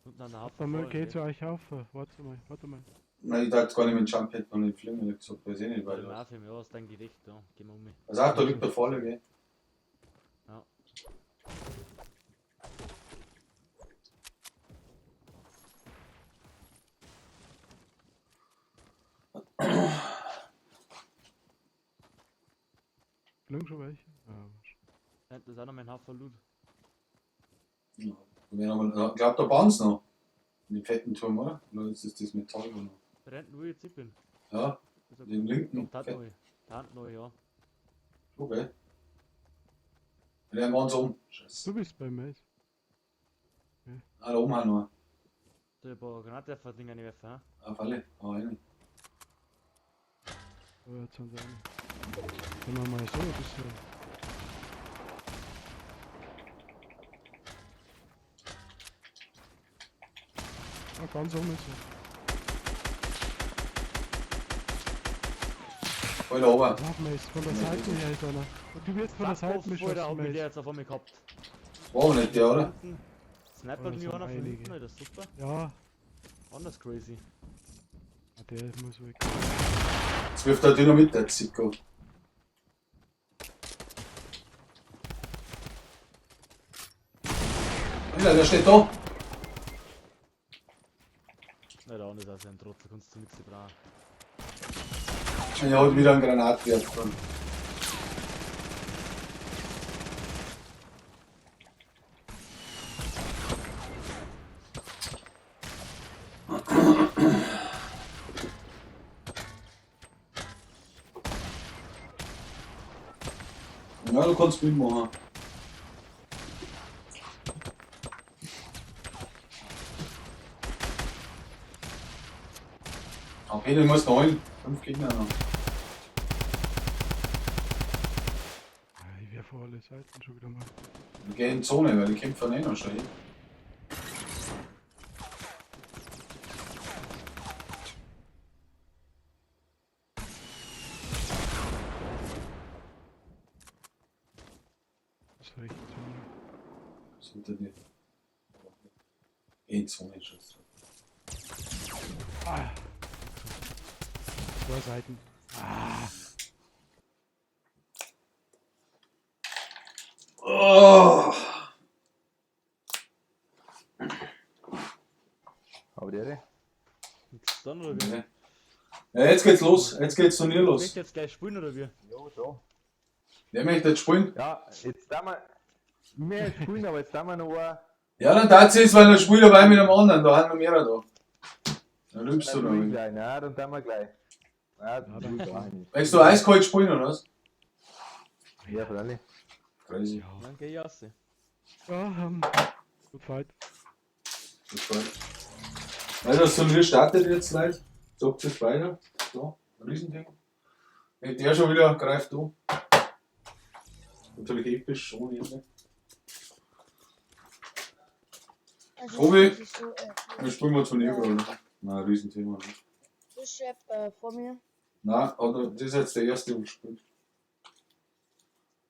Unten an der Hafen. warte mal, geh zu euch auf. Warte mal, warte mal. Nein, ich dachte gar nicht mit Jump Pad noch nicht fliegen, ich hab gesagt, weiß ich nicht, weil. Ja, ja, ist dein Gewicht, ja. Geh mal um mich. Also auch, da liegt der Falle, gell? Ja. Fliegen schon welche? Ja, Nein, das ist auch noch mein Haufen Loot. Ja. Wir haben, ich glaube, da bauen sie noch. In den fetten Turm, oder? Oder ist das das Metall? Oder? Rennt nur jetzt ich bin. Ja, Das ist den linken. Da Fett. neu. Da neu, ja. Okay. Wir ganz um. Scheiße. Du bist bei mir. Ah, da oben auch noch. So, ein paar Granatwerfer-Dinger nicht werfen, hä? Ah, Falle. Ah, eine. Aber jetzt sind sie alle. Können wir mal so ein bisschen. Ah, ganz oben ist er. Voll da oben. Pass auf, Mace, von der Seite her ist einer. Und du wirst von der Fuck Seite off, Alter, beschossen, hat mich Mace. der jetzt auf einmal gehabt. War aber nicht der, oder? Hinten. Snipert Oh, das mich sind einer von einige. hinten, Alter, super. Ja, Anders crazy. ah, der muss weg. Jetzt wirft er Dynamit, der Zicko. Alter, der steht da. Na, der andere ist auch so ein Trottel, kannst du nichts brauchen. Er hat wieder einen Granatwerfer. Ja, du kannst mitmachen. Okay, den muss noch holen. 5 Gegner noch. Ah, ich werfe alle Seiten schon wieder mal. Wir gehen in Zone, weil die kämpfen eh noch schon hin. Das ist rechte Zone. Ist hinter dir. In Zone schon. Ah! Zwei Seiten. Ah! Oh! Aber der, Nix dann oder wie? Nee. Ja, jetzt geht's los. Jetzt geht's Turnier los. Möchtest du jetzt gleich spielen oder wie? Ja, schon. Wer möchte jetzt spielen? Ja, jetzt da wir. Mehr spielen, aber jetzt da wir noch ein. Ja, dann tat's es, weil dann spielt er bei mit dem anderen. Da haben wir mehrere da. Dann rülpst du Dann noch. gleich, nein, dann tun wir gleich. Nein, Ja, das brauche ich nicht. Möchtest du eiskalt spielen oder was? Ja, freilich. Crazy. Ja. Dann geh ich raus. Ja, gut fight. Das war. Also das Turnier startet jetzt, Leute. Sagt es weiter. So, ein Riesending. Wenn der schon wieder greift du. Natürlich episch, ohne Ende. Also, Tobi? das ist so, Wir spielen mal Turnier gerade. Nein, Riesenthema. Ne? Fischchef vor mir. Nein, aber das ist jetzt der erste, der gespielt.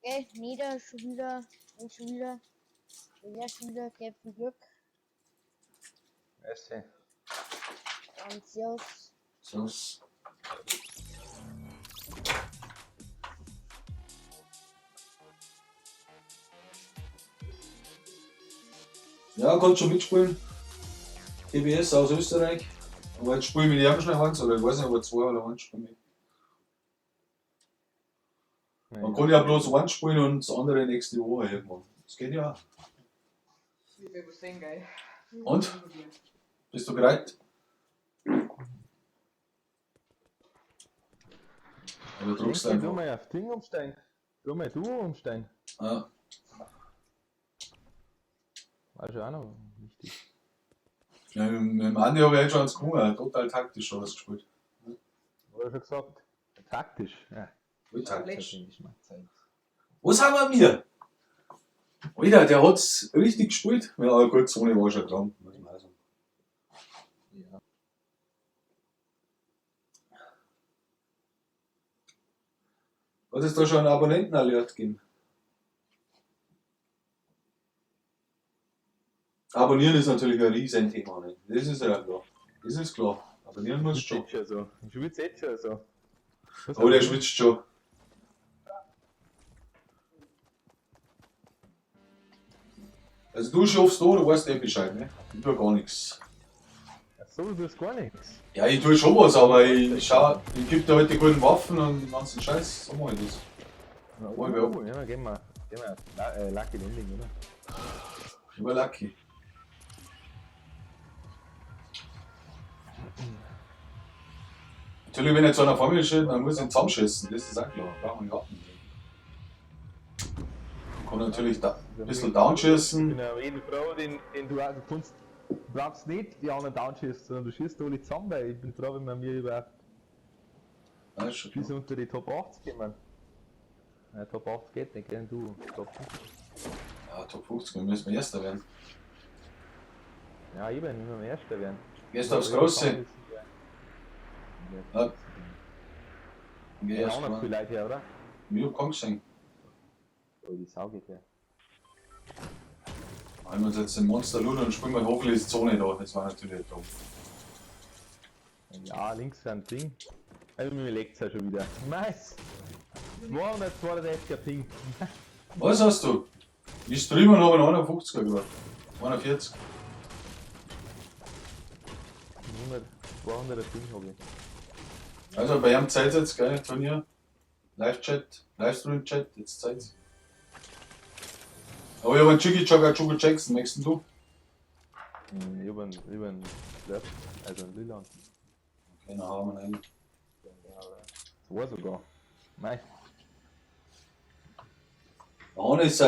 Okay, Nieder schon wieder. Und schon wieder. Und ja, schon wieder. Captain Glück. Merci. Und Servus. Servus. Ja, kannst schon mitspielen. TBS aus Österreich. Aber jetzt spielen wir mit ihm schnell eins, oder ich weiß nicht, ob er zwei oder eins spielen mit. Man kann ja bloß eins spielen und das andere nächste Woche irgendwann. Das geht ja auch. Und? Bist du bereit? Oder drückst du Du einfach? mal auf Ding umsteigen. Du mal du umsteigen. Ah, War schon auch noch wichtig. ja, mit dem Andi habe ich jetzt schon eins gewonnen. Total taktisch hat er gespielt. Hab ich schon gesagt. Taktisch. Ja. Voll taktisch. Geschmackssache. Was haben wir mir? Alter, der hat's richtig gespielt. Ja, aber gut, Sony war schon krank, muss man auch sagen. Ja. Hat es da schon einen Abonnenten-Alert gegeben? Abonnieren ist natürlich ein Riesenthema. Ne? Das ist ja klar. Das ist klar. Abonnieren muss schon. Jetzt schon so. Ich schwitze jetzt schon so. Was Oh, der schwitzt schon. Also du schaffst da, du weißt eh Bescheid, ne? Ich tue gar nichts. Ach so, du tust gar nichts. Ja, ich tue schon was, aber ich schau, ich geb dir halt die guten Waffen und den ganzen Scheiß. So mach ich das. Na, Wollen wir oh, ja, gehen wir. Gehen wir. Lucky Landing, oder? Ich war lucky. Natürlich, wenn jetzt einer vor mir steht, dann muss ich ihn zusammenschießen, das ist auch klar. Brauchen wir nicht warten. Kann natürlich da ein bisschen downschießen. Ich bin ja jeden froh, den du auch, du kannst, du brauchst nicht die anderen downschießen, sondern du schießt alle zusammen, weil ich bin froh, wenn wir mir überhaupt Ja, ist schon bis klar. unter die Top 80 kommen. Ja, Top 80 geht nicht, gell, du. Top 50. Ja, Top 50, wir müssen Erster werden. Ja, eben, wir müssen Erster werden. Gehst du aufs Große? Ja. Geh Ja, erst auch noch mal. viel Leute her, oder? Mir hab keinen gesehen. Oh, die Sau geht her. Holen wir uns jetzt den Monster Luna und spielen wir hoffentlich die Zone da. Das war natürlich dumm. Ja, links ist ein Ding. Also mir leckt's ja schon wieder. Nice! 262er Ping. Was hast du? Ich streame und habe einen 51er gerade. 41. 100, 200er Ping habe ich. Also bei ihm Zeit jetzt, gell, Turnier. Live-Chat, Livestream-Chat, jetzt Zeit. Aber ich habe einen Jiggy Chugga Chugga Jackson, nächsten du? Ich hab einen Slurp, also einen Lila. Okay, dann haben wir einen. Zwei sogar. Nein. Der Arne ist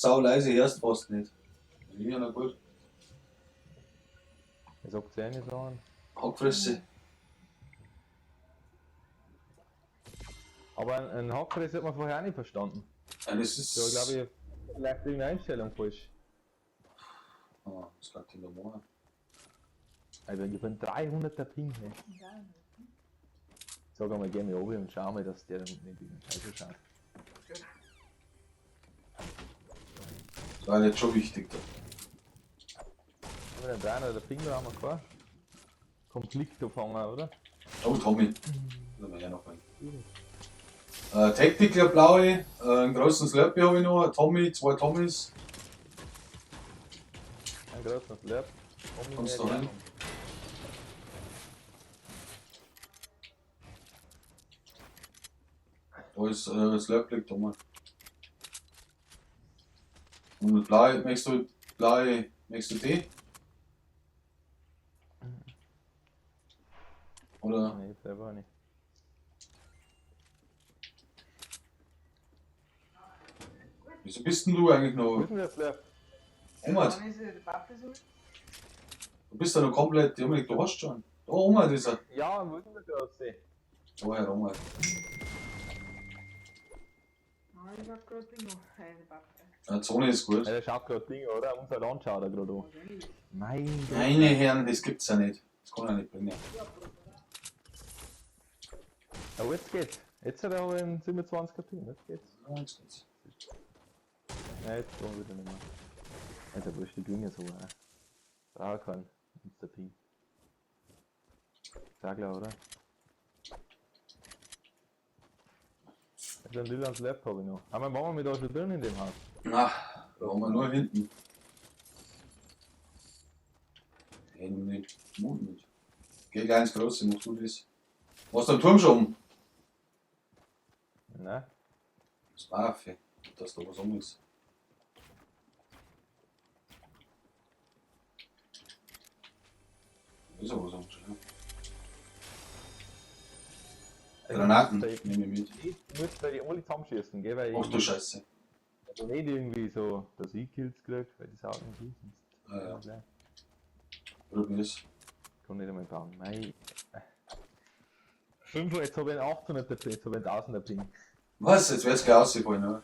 sau leise, hörst fast nicht. Ja, na gut. Er sagt ja nicht so an. Hackfresse. Aber ein Hackfresse hat man vorher auch nicht verstanden. Ja, das ist. Da glaube ich, vielleicht irgendeine Einstellung falsch. Ah, was kann ich denn da machen? Also ich bin 300er Ping, hey. Sag einmal, geh mal oben und schau mal, dass der nicht irgendeinen Scheiße schaut. Das war jetzt schon wichtig da. Haben wir den 300er Ping da haben wir keinen Konflikt anfangen, oder? Oh, Tommy. Da wir ja noch einen. Tactical blaue, einen großen Slurpee habe ich noch, ein Tommy, zwei Tommys. Ein großer Slurp. Kommst du rein? Da ist Slurp liegt da mal. Und mit blaue, möchtest du blaue, möchtest du Tee? Oder? Nee, selber nicht. Wieso bist denn du eigentlich Wo noch? ist denn der Slurp? Omar, Wann ist die Waffe so? du bist ja noch komplett, Dominik, du hast schon. Da, Omar ist er. Ja, wo ist denn der große? Da, Herr Omar. Nein, ich hab grad noch eine Waffe. Ja, Zone ist gut. Ja, der schaut gerade Ding, oder? Unser Land schaut er gerade an. Mein Gott. Meine Herren, das gibt's ja nicht. Das kann er nicht bringen. Aber jetzt geht's. Jetzt hat er aber einen 27er Ping, jetzt geht's. Ja, jetzt geht's. Nein, jetzt kommen wir wieder nicht mehr. Also wurscht, die gewinnen so, auch. Brauch keinen. Jetzt der Ping. Sag klar, oder? Also einen lila Slap habe ich noch. Aber waren wir da schon drin in dem Haus? Na, da haben wir nur hinten. Nee, nimm nicht. Mut nicht. Geh gleich ins Große, mach du das. Hast du den Turm schon um? Nein. Das war Affe, dass da was um ist. Da ist ja was um schon, ja. Granaten nehme ich mit. Ich muss da die alle zusammenschießen, gell? Weil Ach ich du Scheiße. also nicht irgendwie so, dass ich Kills krieg, weil das auch nicht ist. Ja, ja. Probier's. Kann nicht einmal bauen. Mei. 5, jetzt habe ich einen 800er Ping, jetzt habe ich einen 1000er Ping. Was? Jetzt wär's gleich ausgefallen, oder?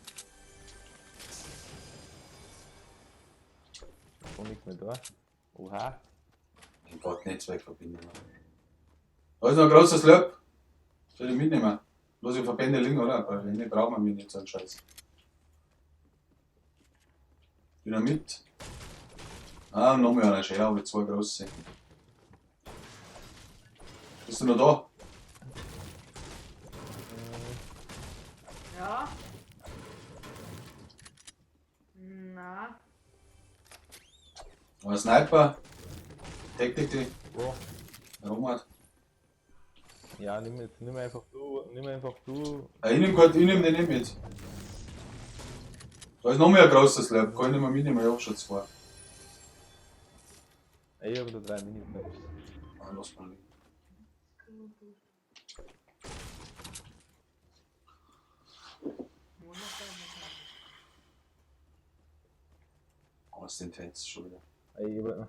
Kann nichts mehr da. Oha. Mein Gott, Netzwerkverbindung. Da ist noch ein großes Slurp. Soll ich mitnehmen? Lass ich Verbände liegen, oder? Weil wenn nicht, brauchen wir mich nicht so einen Scheiß. Dynamit. Ah, noch mehr eine Schere, habe ich zwei große. Bist du noch da? Ja. Na, Ein Sniper. Tactical. Wo? Romert. Ja, nimm jetzt, nimm einfach du, nimm einfach du. Ah, ich nehm grad, ich nehm den nicht mit. Da ist noch mehr ein großes Slurp. Kann ich nicht mehr mitnehmen, ich hab schon zwei. Ey, ich hab da drei Mini-Snaps. Ah, lass mal liegen. Oh, ist denn jetzt schon wieder? Ey, ich hab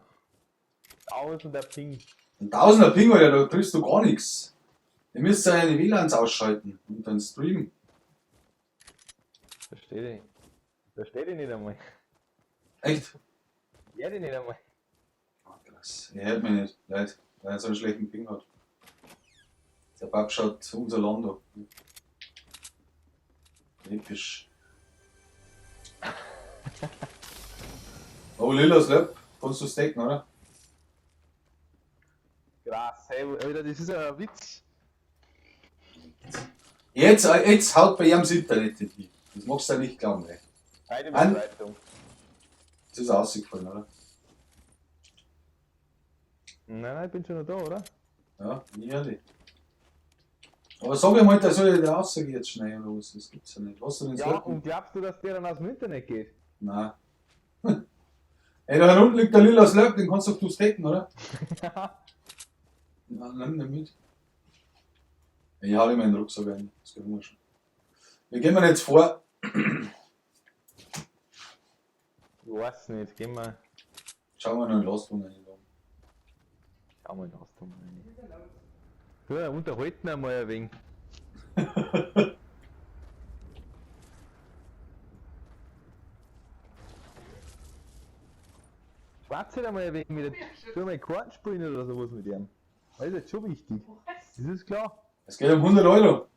1000er Ping. Ein Tausender Ping, Alter, da triffst du gar nichts. Ihr müsst ja eine WLANs ausschalten und dann streamen. Versteh dich. Versteh dich nicht einmal. Echt? Ja, dich nicht einmal. Ah, krass. Ihr hört mich nicht, Leute, weil er so einen schlechten Ping hat. Der Bab schaut unser Land an. Episch. Oh, Lila Slap, kannst du stacken, oder? Krass, hey, Alter, das ist ja ein Witz. Jetzt, jetzt haut bei ihm das Internet nicht hin. Das magst du ja nicht glauben, ey. Eine An- Beschreitung. Das ist ausgefallen, oder? Nein, nein, ich bin schon noch da, oder? Ja, nie ehrlich. Aber sag ihm halt, der soll ja der Aussage jetzt schnell oder was, das gibt's ja nicht. Lass ihn ins Ja, Löcken. und glaubst du, dass der dann aus dem Internet geht? Nein. Ey, da unten liegt der lila Slurp, den kannst doch du stacken, oder? Ja. Na, nimm den mit. Ich hau dir meinen Rucksack ein, das kriegen wir schon. Wir gehen wir jetzt vor. Ich weiß nicht, gehen wir. Schauen wir noch in Lastwagen rein. Schau mal in Lastwagen rein. Du, unterhalten wir mal ein wenig. Darfst halt einmal ein wenig mit der, tu mal Karten spielen oder sowas mit ihm. Das ist jetzt schon wichtig. Das ist klar. Es geht um 100 Euro.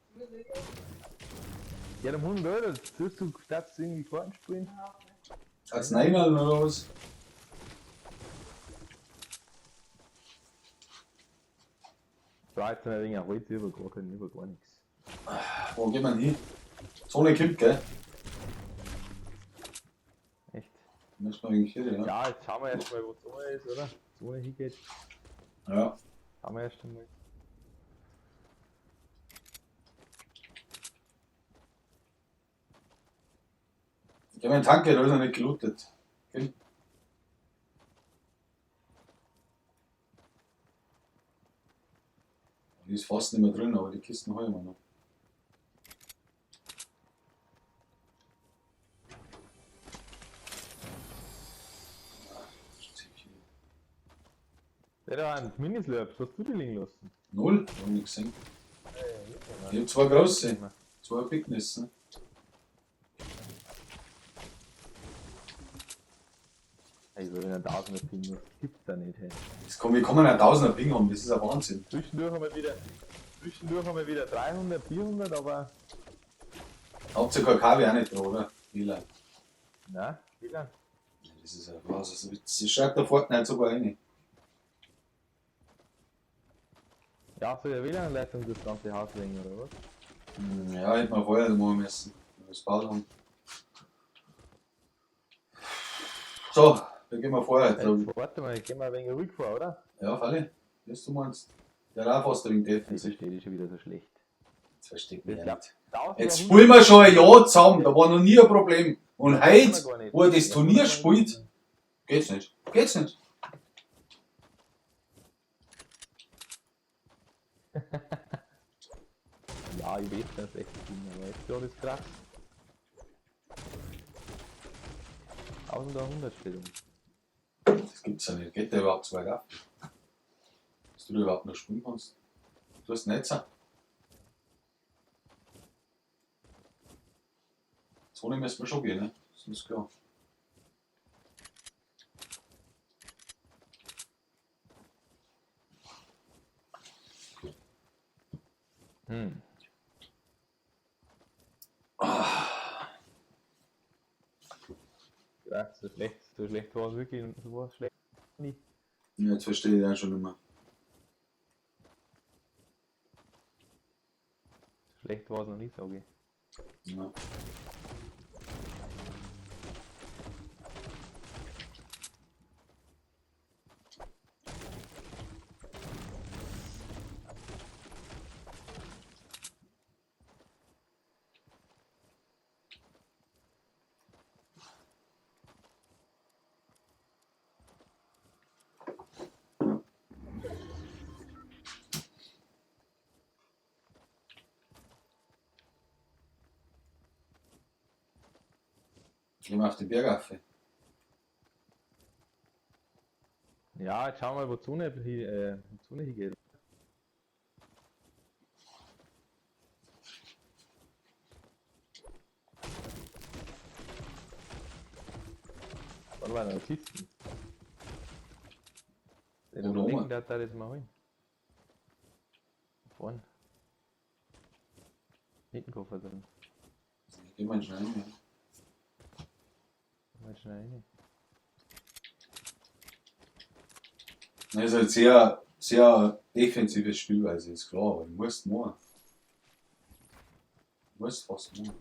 Ja, um 100 Euro, tust du, darfst du irgendwie Karten spielen? Als Neinal oder was? Da jetzt ein wenig Holz über gar kein, über gar nichts. Wo geht man hin? Zone kommt, gell? Echt. Müssen wir eigentlich hier, ja. Ja, jetzt schauen wir erstmal, wo Zone ist, oder? Zone hingeht. Ja. Schauen wir erst einmal. Geh mal in den Tanke, da ist er nicht gelootet. Okay. Die ist fast nicht mehr drin, aber die Kisten holen wir noch. Der da ein Minislurps, was hast du die liegen lassen? Null? Hab ich nicht gesehen. Ich hab zwei große, zwei Bigness. Ne? Ich will einen Tausender Ping, das gibt's da nicht, hey. Das kann, wie kann man einen Tausender Ping haben? Das ist ein Wahnsinn. Zwischendurch haben wir wieder, zwischendurch haben wir wieder 300, 400, aber. Habt ihr kein KW auch nicht dran, oder? WLAN. Na, wie lang? Ja, das ist ja was, das ist ein Witz. Das schreibt der Fortnite sogar rein. Ja, soll der WLAN-Leitung das ganze Haus legen, oder was? Ja, hätte man vorher machen müssen, wenn wir es gebaut haben. So, dann gehen wir vorher. Jetzt, warte mal, gehen wir ein wenig ruhig vor, oder? Ja, Falle, was du meinst. Der hat auch fast ein wenig Ich defensiv. verstehe dich schon wieder so schlecht. Das versteht mich Ich ja glaub, nicht. 1100 Jetzt spielen wir schon ein Jahr zusammen, da war noch nie ein Problem. Und heute, gar nicht. wo er das Turnier spielt, geht's nicht. Geht's nicht. Ja, ich weiß, dass ich echt bin, aber jetzt gerade ist krass. 1100 steht um. Das gibt's ja nicht. Geht der überhaupt so weit ab? Dass du da überhaupt noch spielen kannst. Du hast Netzer. Zone müssen wir schon gehen, ne? Das ist klar. Hm. Ja, so schlecht war es wirklich, so war es schlecht nie. Ja, jetzt verstehe ich das schon nicht mehr. So schlecht war es noch nie, sage ich. Ja. Gehen wir auf den Berg auf. Ja, jetzt schauen wir mal, wo die Sonne, wo die Sonne hingeht. Warte mal, noch Kisten. Der Wo da oben? liegen, der hat da das mal holen. Vorn. Hinten Koffer drin. Gehen wir schnell rein. Ja. Mal schnell rein. Das ist halt sehr, sehr defensive Spielweise, ist klar, aber du musst machen. Du musst fast machen.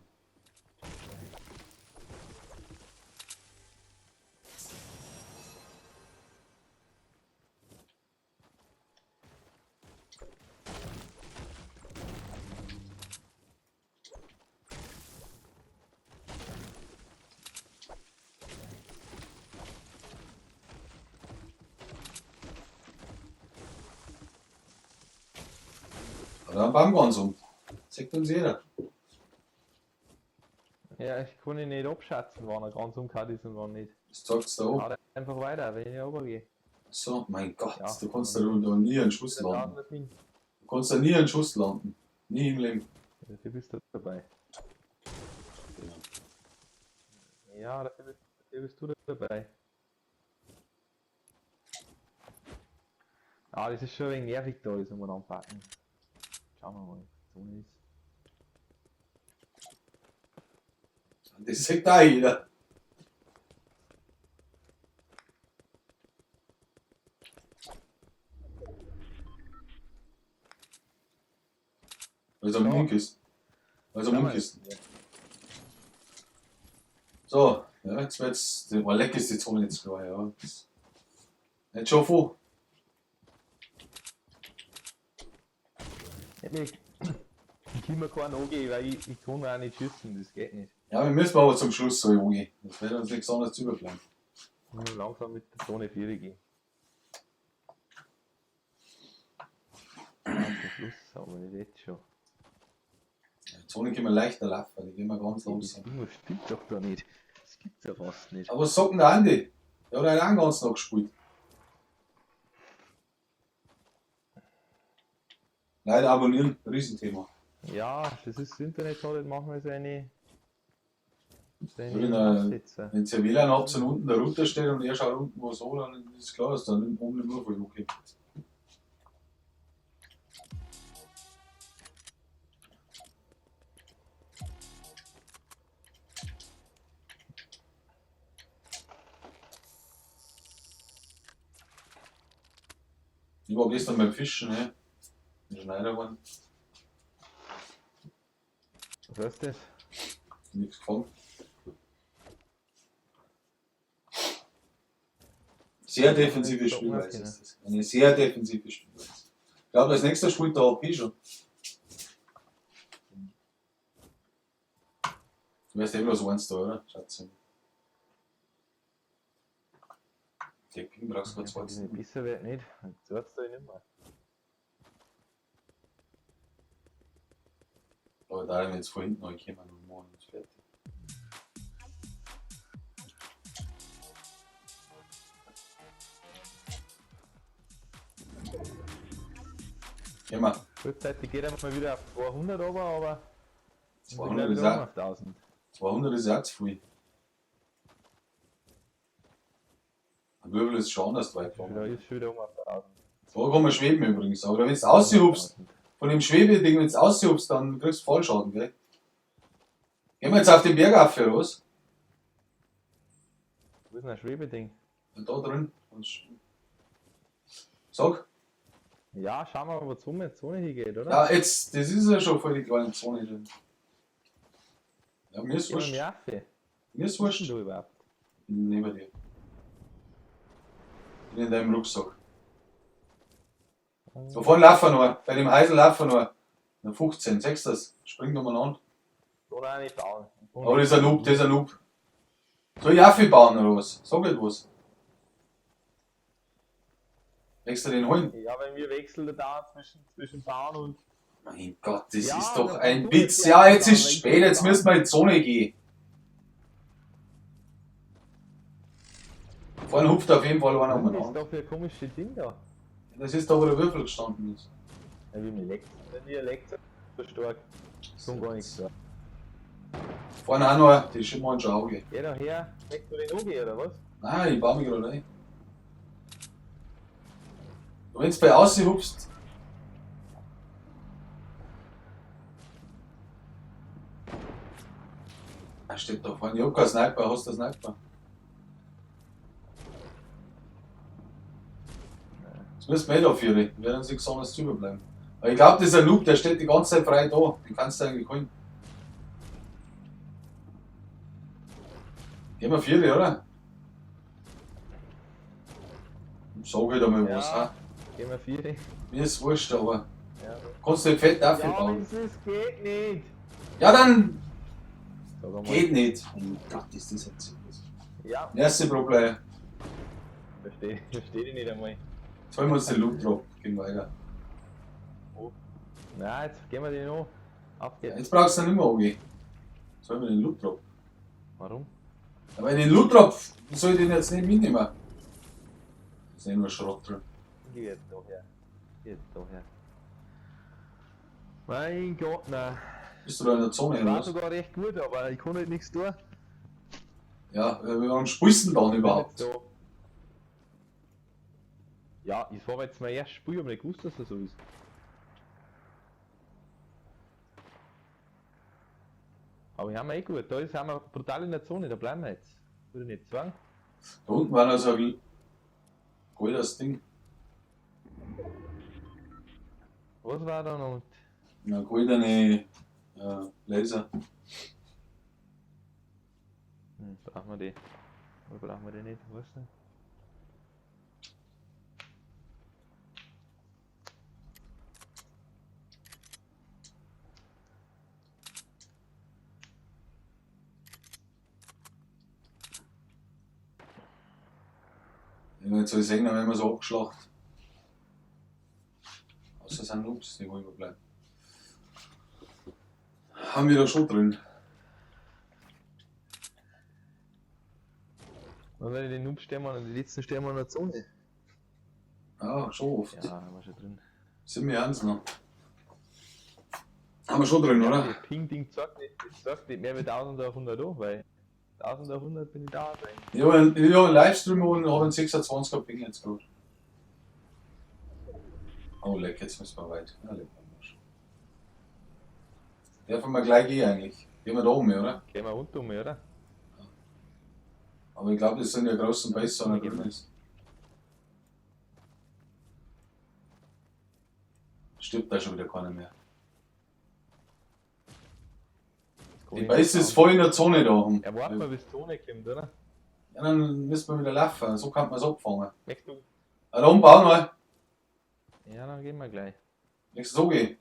Oder ein Baumgans um. Sagt uns jeder. Ja, ich kann ihn nicht abschätzen, wann er ganz umgekehrt ist und wann nicht. Das zeigt's da oben. Haut einfach weiter, wenn ich runtergehe. So, mein Gott, Ja. du kannst da da nie einen Schuss landen. 1000 Ping. Du kannst da nie einen Schuss landen. Nie im Leben. Dafür bist du dabei. Genau. Ja, dafür bist du dabei. Ah, das ist schon ein wenig nervig da, das umeinander packen. Schauen wir mal, was die Zone ist. Das sagt auch jeder. Weil es am Ja. Munk ist. Weil es am Schau Munk mal. ist. So, ja, jetzt wird's. Oh, leck ist die Zone jetzt klar, ja. Nicht schon vor. Ich kann mir keinen angehen, weil ich kann auch nicht schießen, das geht nicht. Ja, wir müssen aber zum Schluss so, Junge. Das wird uns nichts anderes überbleiben. Ich muss langsam mit der Zone 4 gehen. Ja, zum Schluss, aber nicht jetzt schon. Die Zone können wir leichter laufen, die gehen wir ganz Das langsam. Ding stimmt doch da nicht. Das gibt's ja fast nicht. Aber was sagt denn der Andi? Der hat auch den ganzen Tag gespielt. Leider abonnieren, Riesenthema. Ja, das ist das Internet hat halt manchmal seine. Wenn, Seine Aussetzer. Wenn ihr WLAN habt und unten der Router steht und er schaut unten was an, dann ist klar, dass dann oben nicht mehr voll okay. Ich war gestern beim Fischen, ne? In Schneider geworden, Was heißt das? nichts gefangen. Sehr defensive Spielweise ist das. Eine sehr defensive Spielweise. Ich glaube, als nächster spielt der AP schon. Du weißt eh bloß eins da, oder? Schatz. Der Ping brauchst du Wenn kein das zweites. nicht besser wird, nicht. Dann zahlst du nicht mehr. Aber da haben wir jetzt von hinten neu gekommen und morgen ist fertig. Gehen wir. Kurzzeitig geht er mal wieder auf 200 runter, aber. 200 ist wieder auch, auf 1000. 200 ist auch zu viel. Ein Wirbel ist schon anders weit Wieder, gegangen. ist schon wieder um auf 1000. So kann man schweben übrigens. Aber wenn du aushubst, von dem Schwebeding, wenn du aushubst, dann kriegst du Fallschaden, gell? Gehen wir jetzt auf den Berg auf, oder was? Wo ist denn ein Schwebeding? Und da drin. Sag. Ja, schauen wir mal, wo die Zone hingeht, oder? Ja, jetzt, das ist ja schon voll die kleine Zone drin. Ja, mir ist Geh mal wurscht. mir auf. Mir ist Was wurscht. ist denn du überhaupt? Ich bin neben dir. Ich bin in deinem Rucksack. Da vorne laufen noch. Bei dem Heisel laufen noch. Na, 15, sechs das. Spring doch mal an. Oder auch nicht bauen. Aber das ist ein Noob, das ist ein Noob. Soll ich Affe bauen oder was? Sag nicht was. Wechsel den holen. Ja, bei mir wechselt er da zwischen Bauen und. Mein Gott, das Ja, ist doch da ein du Witz. jetzt Ja, ja jetzt ist bauen, spät, jetzt müssen wir in die Zone gehen. Vorne hupft auf jeden Fall einer Was ist umeinander. da für ein komisches Ding da? Das ist da, wo der Würfel gestanden ist. Ja, wie mir leckt. Wenn mir leckt, so stark. Schon gar nichts da. Vorne auch noch, die schimmern schon Auge. Geh da her, schmeckt du den Ogi oder was? Nein, ich baue mich gerade ein. Und wenn du bei außen hupst. Da steht da vorne, ich hab keinen Sniper, hast du einen Sniper? Das müssen wir eh da führen, wir werden uns nichts anderes überbleiben. Aber ich glaube, das ist ein Noob, der steht die ganze Zeit frei da. Den kannst du eigentlich holen. Gehen wir vier, oder? Sag halt einmal was, Ja. ha? Gehen wir vier. Mir ist wurscht, aber Ja, kannst du den Fett dafür ja bauen? das ist, geht nicht. Ja, dann Sag einmal. geht nicht. Oh Gott, ist das jetzt. Ja, Erste Problem. verstehe dich nicht einmal. Jetzt holen wir uns den Loot Drop. Gehen weiter. Na, jetzt gehen wir den an. Auf Ja, geht's. jetzt brauchst du ihn nicht mehr, Ogi. Jetzt holen wir den Loot Drop. Warum? Aber den Loot Drop soll ich den jetzt nicht mitnehmen. Da ist eh nur Schrott drin. Geh jetzt da her. Geh jetzt da her. Mein Gott, nein. Bist du da in der Zone War oder was? sogar recht gut, aber ich kann halt nichts tun. Ja, warum spielst du denn dann überhaupt? So. Ja, es war jetzt mein erstes Spiel, aber nicht gewusst, dass das so ist. Aber hier haben wir eh gut, da ist, haben wir brutal in der Zone, da bleiben wir jetzt. Würde ich nicht sagen. Da unten war noch so ein goldenes Ding. Was war da noch? Eine goldene Laser. Brauchen wir die? Oder brauchen wir die nicht? Weiß nicht. Wenn wir jetzt so sehen, dann werden wir so abgeschlacht. Außer es sind Noobs, die wo überbleiben. Haben wir da schon drin. Und wenn ich den Noob stehen wir, die letzten stehen wir in der Zone. Ja, schon oft. Ja, haben wir schon drin. Sind wir ernst noch? Haben wir schon drin, oder? Das Ping-Ding zeigt nicht, das zeigt nicht mehr wie 1000 auf 100 an, weil 1000 auf 100 bin ich da. Ich habe einen Livestream und habe einen 26er Ping jetzt gerade. Oh, leck, jetzt müssen wir weit. Ja, leck, am Arsch. Dürfen wir gleich gehen eigentlich. Gehen wir da oben, oder? Gehen wir runter um, oder? Aber ich glaube, das sind ja großen Base, sondern drin ist. Stirbt da schon wieder keiner mehr. Das Die Base ist voll in der Zone da oben. Ja, warten wir, bis die Zone kommt, oder? Ja, dann müssen wir wieder laufen. So kann man es abfangen. Möchtest du? Ah, da oben bauen wir. Ja, dann gehen wir gleich. Nächstes so gehen.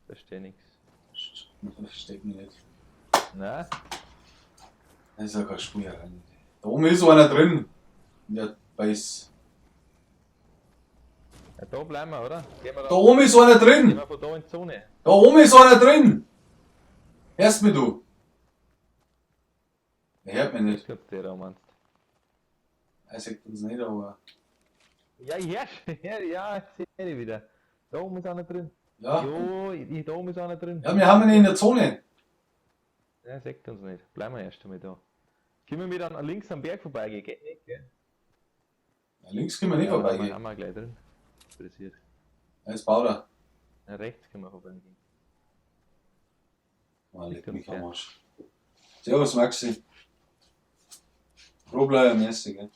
Verstehe nix. Versteht mich nicht. Nein? Das ist ja kein Spiel. Da oben ist einer drin. In der Base. Ja, da bleiben wir, oder? Gehen wir Da oben ist einer Gehen drin! wir von da in die Zone. Da oben ist einer drin! Hörst mich du? Der hört mich nicht. Ich glaub, der da meinst. Er sagt uns nicht, aber. Ja, ich hör schon. Ja, ja, jetzt hör ich wieder. Da oben ist einer drin. Ja. Jo, da oben ist einer drin. Ja, wir haben ihn in der Zone. Ja, sagt uns nicht. Bleiben wir erst einmal da. Können wir dann links am Berg vorbeigehen? Geht nicht, gell? Ja, links können wir nicht ja, vorbeigehen. Haben wir gleich drin. Interessiert. Ja, jetzt baut er. Ja, rechts können wir vorbeigehen. Oh, leck mich am Arsch. Servus Maxi. Pro-Player mäßig, gell?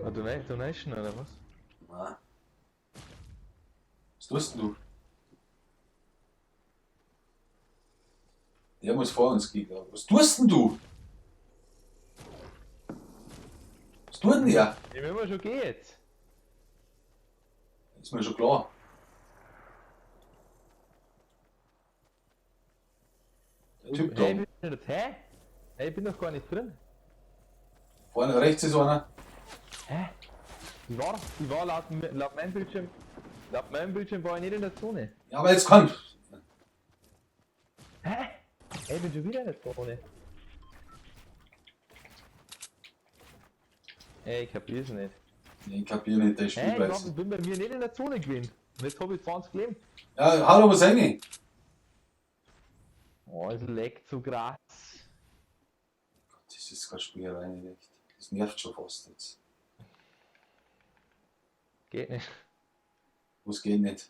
Ah, Donation oder was? Nein. Was tust denn du? Der muss vor uns gehen, glaub ich. Was tust denn du? Was tut denn der? Ja, wenn wir schon gehen jetzt. Ist mir schon klar. Der Typ da. Hey, ich bin nicht, hä? Hey, ich bin doch gar nicht drin. Vorne rechts ist einer. Hä? Ich war laut meinem Bildschirm. Laut meinem Bildschirm war ich nicht in der Zone. Ja, aber jetzt kommt. Hä? Hey, ich bin schon wieder in der Zone. Ey, ich kapier's nicht. Nee, ich kapier nicht, der Hä? Ich Spielweise. bin bei mir nicht in der Zone gewesen. Und jetzt hab ich 20 Leben. Ja, hau doch was rein. Oh, es leckt so krass. Das ist keine Spielerei, nicht echt. Das nervt schon fast jetzt. Geht nicht. Was geht nicht?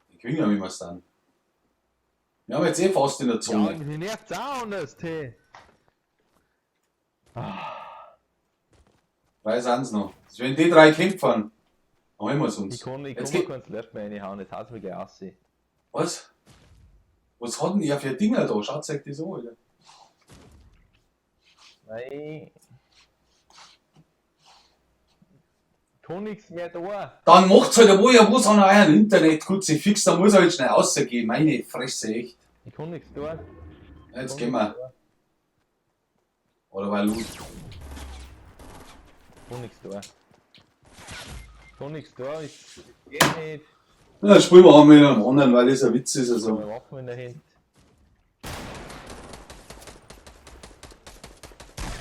Ich gewinne ja, wie wir's dann. Wir haben jetzt eh fast in der Ja, Zone. mich nervt's auch anders, hey. Drei sind's noch. Also wenn die drei kämpfen, dann holen wir's uns. Ich kann, ich Jetzt kann mir geht- kein Slap mehr reinhauen, jetzt haut's mir gleich aus. Was? Was hat denn er für Dinger da? Schaut euch das an, Alter. Nein. Kann nix mehr da. Dann macht's halt wo ja, wo an euren Internet gut sich fix, dann muss er halt schnell rausgehen. Meine Fresse, echt. Ich kann nix da. Ja, jetzt gehen wir. Oder war Loot? Kann nix da. Kann nix da, ich geht nicht. Ja, spielen wir auch mit einem anderen, weil das ein Witz ist. Ich Also. hab Waffen in der Hand.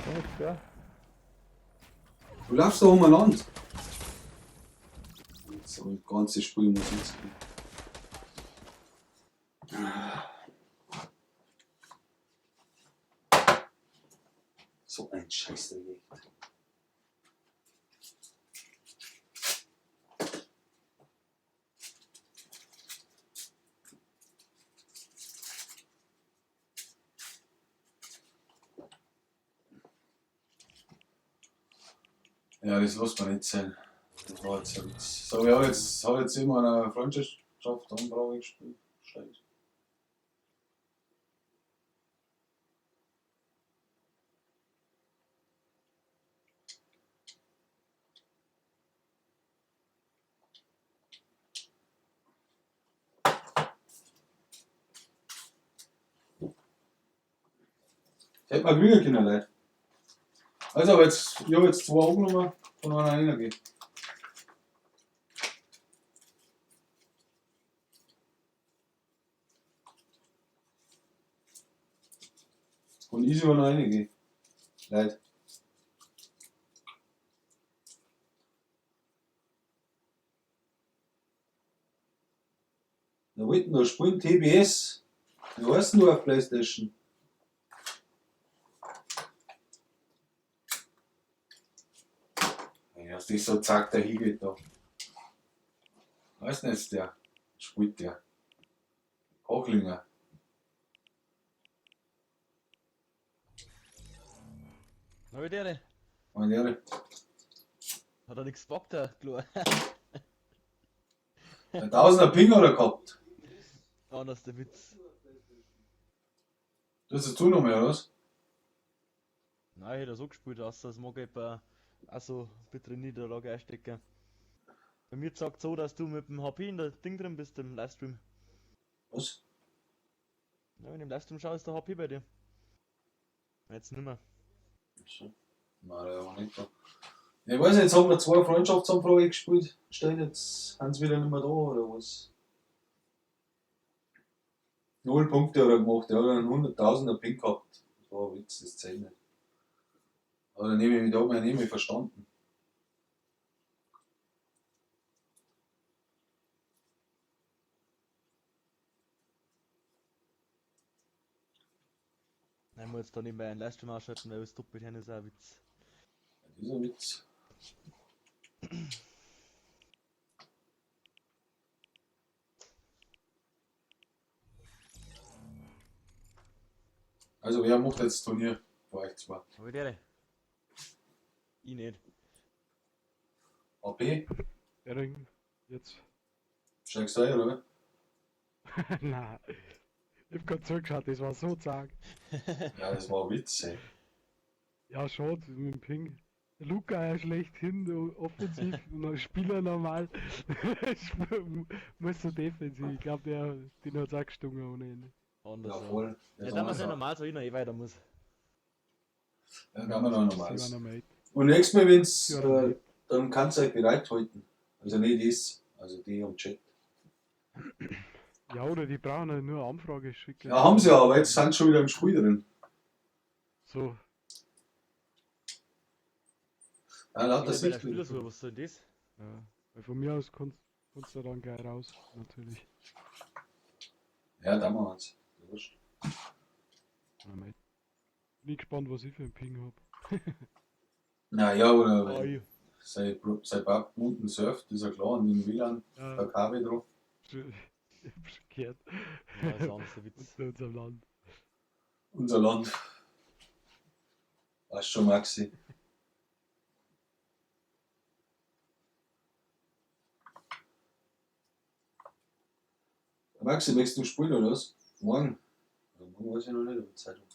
Kann nix da. Du laufst da umeinander. So ein ganzes Spiel muss jetzt gehen. So ein Scheißdreck. Echt. Ja, das lässt man nicht sein. Das war jetzt ein Witz. So, ich hab jetzt immer eine Freundschaftsanfrage gespielt. Scheiße. Hätte man gewinnen können, Leute. Also, aber jetzt, ich habe jetzt zwei angenommen von einer Energie. Und easy war noch einige. Leute. Da wollten da spielen TBS. Wie heißt denn du auf Playstation? Ja, dass das so zack da hingeht da. Weiß nicht jetzt der. Spielt der. Kochlinger. Na, wie der? Meine Ehre. Hat er nichts gebockt, der Klar. Ein Tausender Ping hat er gehabt. Anders der Witz. Das ist du noch mehr, oder was? Nein, ich hätte so gespielt, außer das mag ich auch so bittere Niederlage einstecken. Bei mir sagt so, dass du mit dem HP in der Ding drin bist im Livestream. Was? Ja, wenn ich im Livestream schaue, ist der HP bei dir. Jetzt nimmer. So. Nein, der war nicht da. Ich weiß nicht, jetzt haben wir zwei Freundschaftsanfragen gespielt. Steht jetzt, sind sie wieder nicht mehr da oder was? 0 Punkte hat er gemacht, der hat einen 100.000er Ping gehabt. Das war ein Witz, das zählt nicht. Aber dann nehme ich mich da mal nehme ich verstanden. Nein, ich muss jetzt da nebenbei einen Livestream ausschalten, weil es doppelt hin ist auch ein Witz. Das ist ein Witz. Also wer macht jetzt das Turnier? Für euch zwei. Aber der. Ich nicht. AP? Der Ring. Jetzt. Steigst du ein, oder? Nein. Ich hab grad zugeschaut, das war so zack. Ja, das war ein Witz, ey. Ja, schon, mit dem Ping. Der Luca ja schlechthin, offensiv, und Spieler normal. Muss so defensiv. Ich glaube, den hat's auch gestungen ohne Ende. Anders. Ja, voll. Ja, dann muss ja normal so, ich noch eh weiter muss. Ja, kann man noch normal. Sie waren am Mate. Und nächstes Mal, wenn's, Ja, dann kannst du euch bereithalten. Also nicht das, also die am Chat. Ja, oder die brauchen halt nur eine Anfrage schicken. Ja, haben sie ja, aber jetzt sind sie schon wieder im Spiel drin. So, Ja, lauter Jeder bei der Sicht. Spielersuche, was soll das? ja. Weil von mir aus kannst du dann gleich raus, natürlich. Ja, da machen wir's. Wurscht. Ja, mate. Bin ich gespannt, was ich für einen Ping hab. Naja, oder Oi. sein Bab unten surft, ist ja klar, und im WLAN, Ja, der Kabel drauf. schon, ich hab schon gehört. Ja, ist anders der Witz. Unter unserem Land. Unser Land. Weißt schon, Maxi. Maxi, möchtest du spielen oder was? Morgen? Ja, morgen weiß ich noch nicht, ob ich Zeit habe.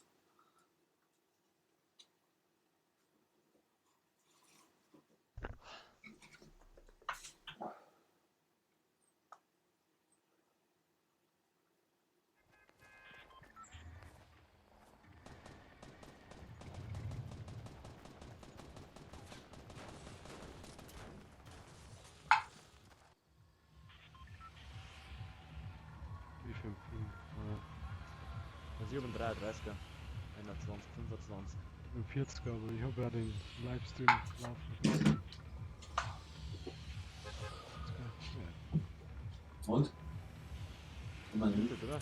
Wie für ein Ping. Ja, Also ich hab einen 33er. 21, 25. ich bin 40er, aber ich habe ja den Livestream laufen. 40er, ja. Und? Immer nicht. Tilted, oder?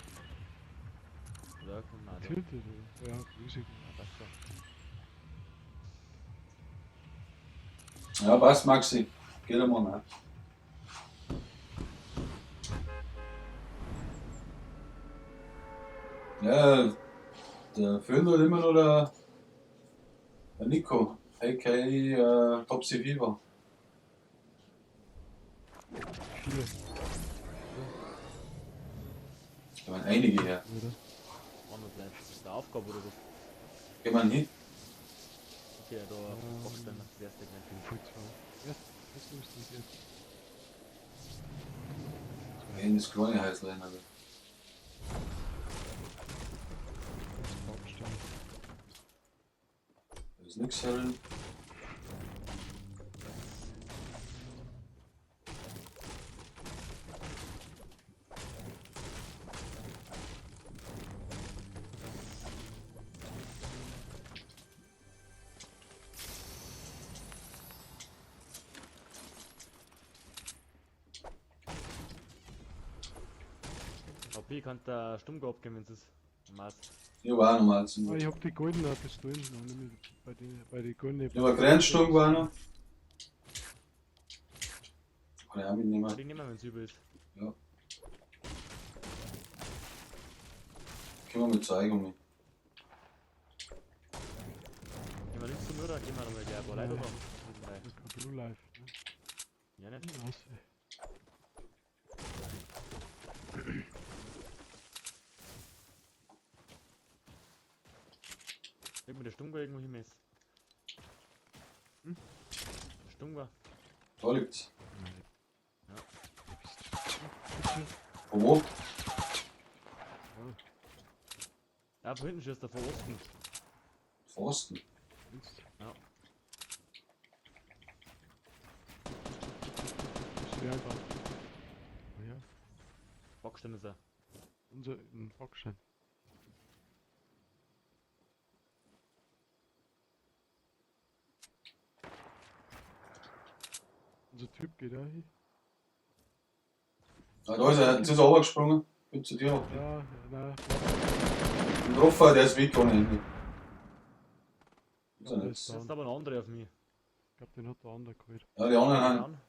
Ja, komm, nein, da. Tilted, oder? Ja, riesig. Ja, passt schon. Ja, passt, Maxi. Geht einmal ne? Ja, der fehlt halt immer noch der Nico, a.k.a. Topsy Fever. Viele, Da waren einige her. oder? Wann das bleibt. Ist der Aufgabe oder was? Geh mal hin. Okay, da boxt dann das erste gleich. Bin voll zu. Erst, was nimmst du jetzt? In das kleine Häuslein, aber. Das Backstein. Da ist nix herin. HP kann der Stummgar abgeben, wenn es ist. Maß. Ich war auch nochmal zum. Ah, ich hab die goldenen Pistolen noch nicht mehr bei den goldenen. Ich war Grenzsturm war noch. Kann ich auch mitnehmen. Die nehmen wir, wenn es über ist. Ja. Können wir mit zeigen. Gehen wir links zum oder gehen wir nochmal gleich ein paar Leute Ja. oder? Kein Blue Life, ne? Ja, nicht. Was? Leg mir der Stummgar irgendwo hin ist. Hm? Der Stummgar. Da liegt's. Ja. Von wo? Ja, von hinten schießt er von Osten. Forsten. Ja. Stärker. Oh ja, Backstein ist er. unser ein Backstein. Unser Typ geht auch hin. Ah, da ist er. Jetzt ist er runtergesprungen. Bin zu dir. Ja, nein. Ein Troffer, der ist weg ohne Ende. Ist er Der nicht. ist Jetzt down. aber ein anderer auf mich. Ich glaube, den hat der andere geholt. Ja, die anderen Ja. haben.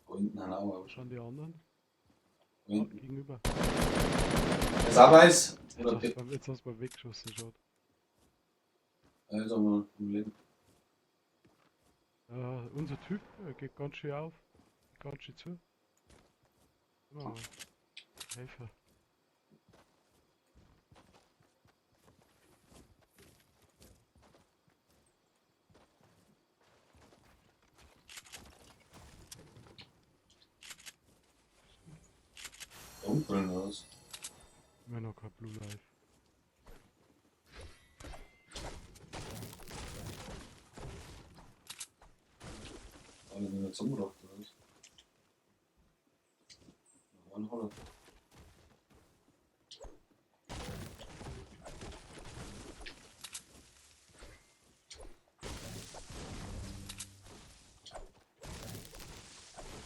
Da hinten haben auch. Wo sind die anderen? Da hinten. Gegenüber. Ist auch weiß. Oder Jetzt hast du jetzt hast du mal weggeschossen, schaut. Ja, ist aber im Leben. Ja, unser Typ geht ganz schön auf. Geht ganz schön zu. Immer mal. Helfer. Da unten drin oder was? Immer noch kein Blue Life. Alle sind jetzt umgebracht oder was? Noch einen hat er.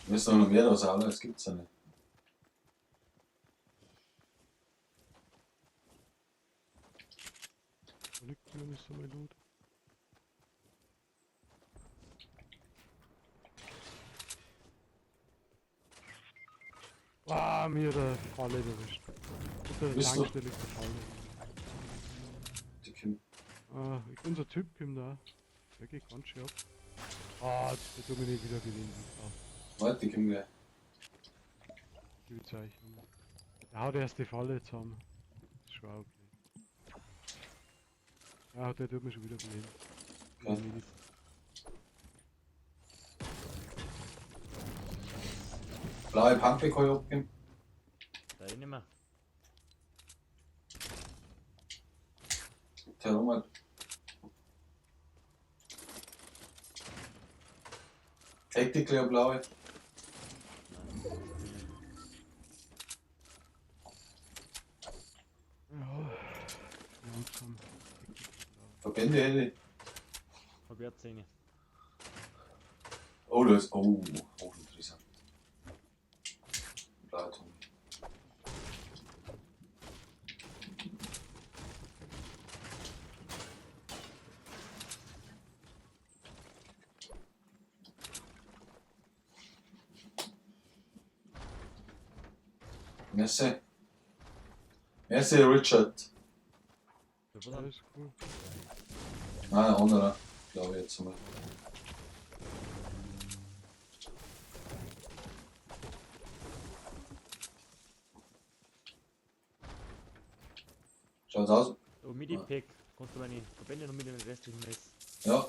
Müssen doch noch mehr da sein, oder? Das gibt's ja nicht. Da liegt zumindest so mal Loot. Ah, mir der Falle erwischt. Mit der Bist du? Tankstelle liegt der Falle. Die Kim. Ah, unser Typ kommt da. Der geht ganz schön ab. Ah, der Dominik wieder gewinnen. Ah, Warte, die kommen gleich. die Bezeichnung. Der haut erst die Falle zusammen. Das ist schon auch okay. Ja, der tut mir schon wieder beleben. Okay. Blaue Pampe kann ich abgeben. Da ich nicht mehr. Thermometer. Tactical eine blaue. Ja, langsam. Verbände hätte ich. Hab ich auch 10. Oh, das ist. Oh, hochinteressant. Blauer Tommy. Merci. Merci, Richard. Ja, was haben- Alles cool. Nein, ein anderer, glaube ich jetzt mal. Schaut's aus? Oh, Medipack. Kannst du meine Verbände noch mit den restlichen Rest? Ja,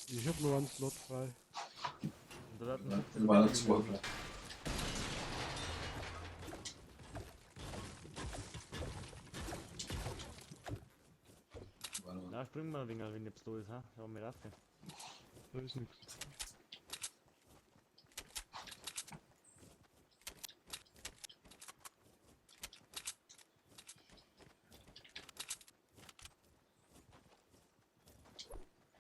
Ich hab nur einen Slot frei. Und da hatten ja, 15 das war noch Verbände zwei. mitgenommen. Na, springen wir ein wenig, wenn nichts da ist, ha? Ja, mir rauf. Da ist nichts.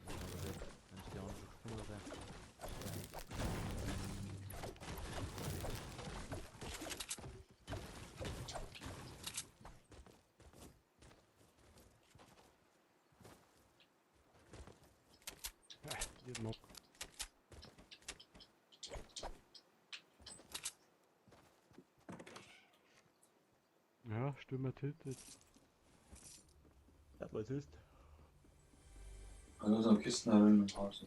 Wenn ich die anderen schon gesprungen sein. Hier noch. Ja, Stürmer tiltet. Ja, was ist? Da ist noch Kisten herin im Haus.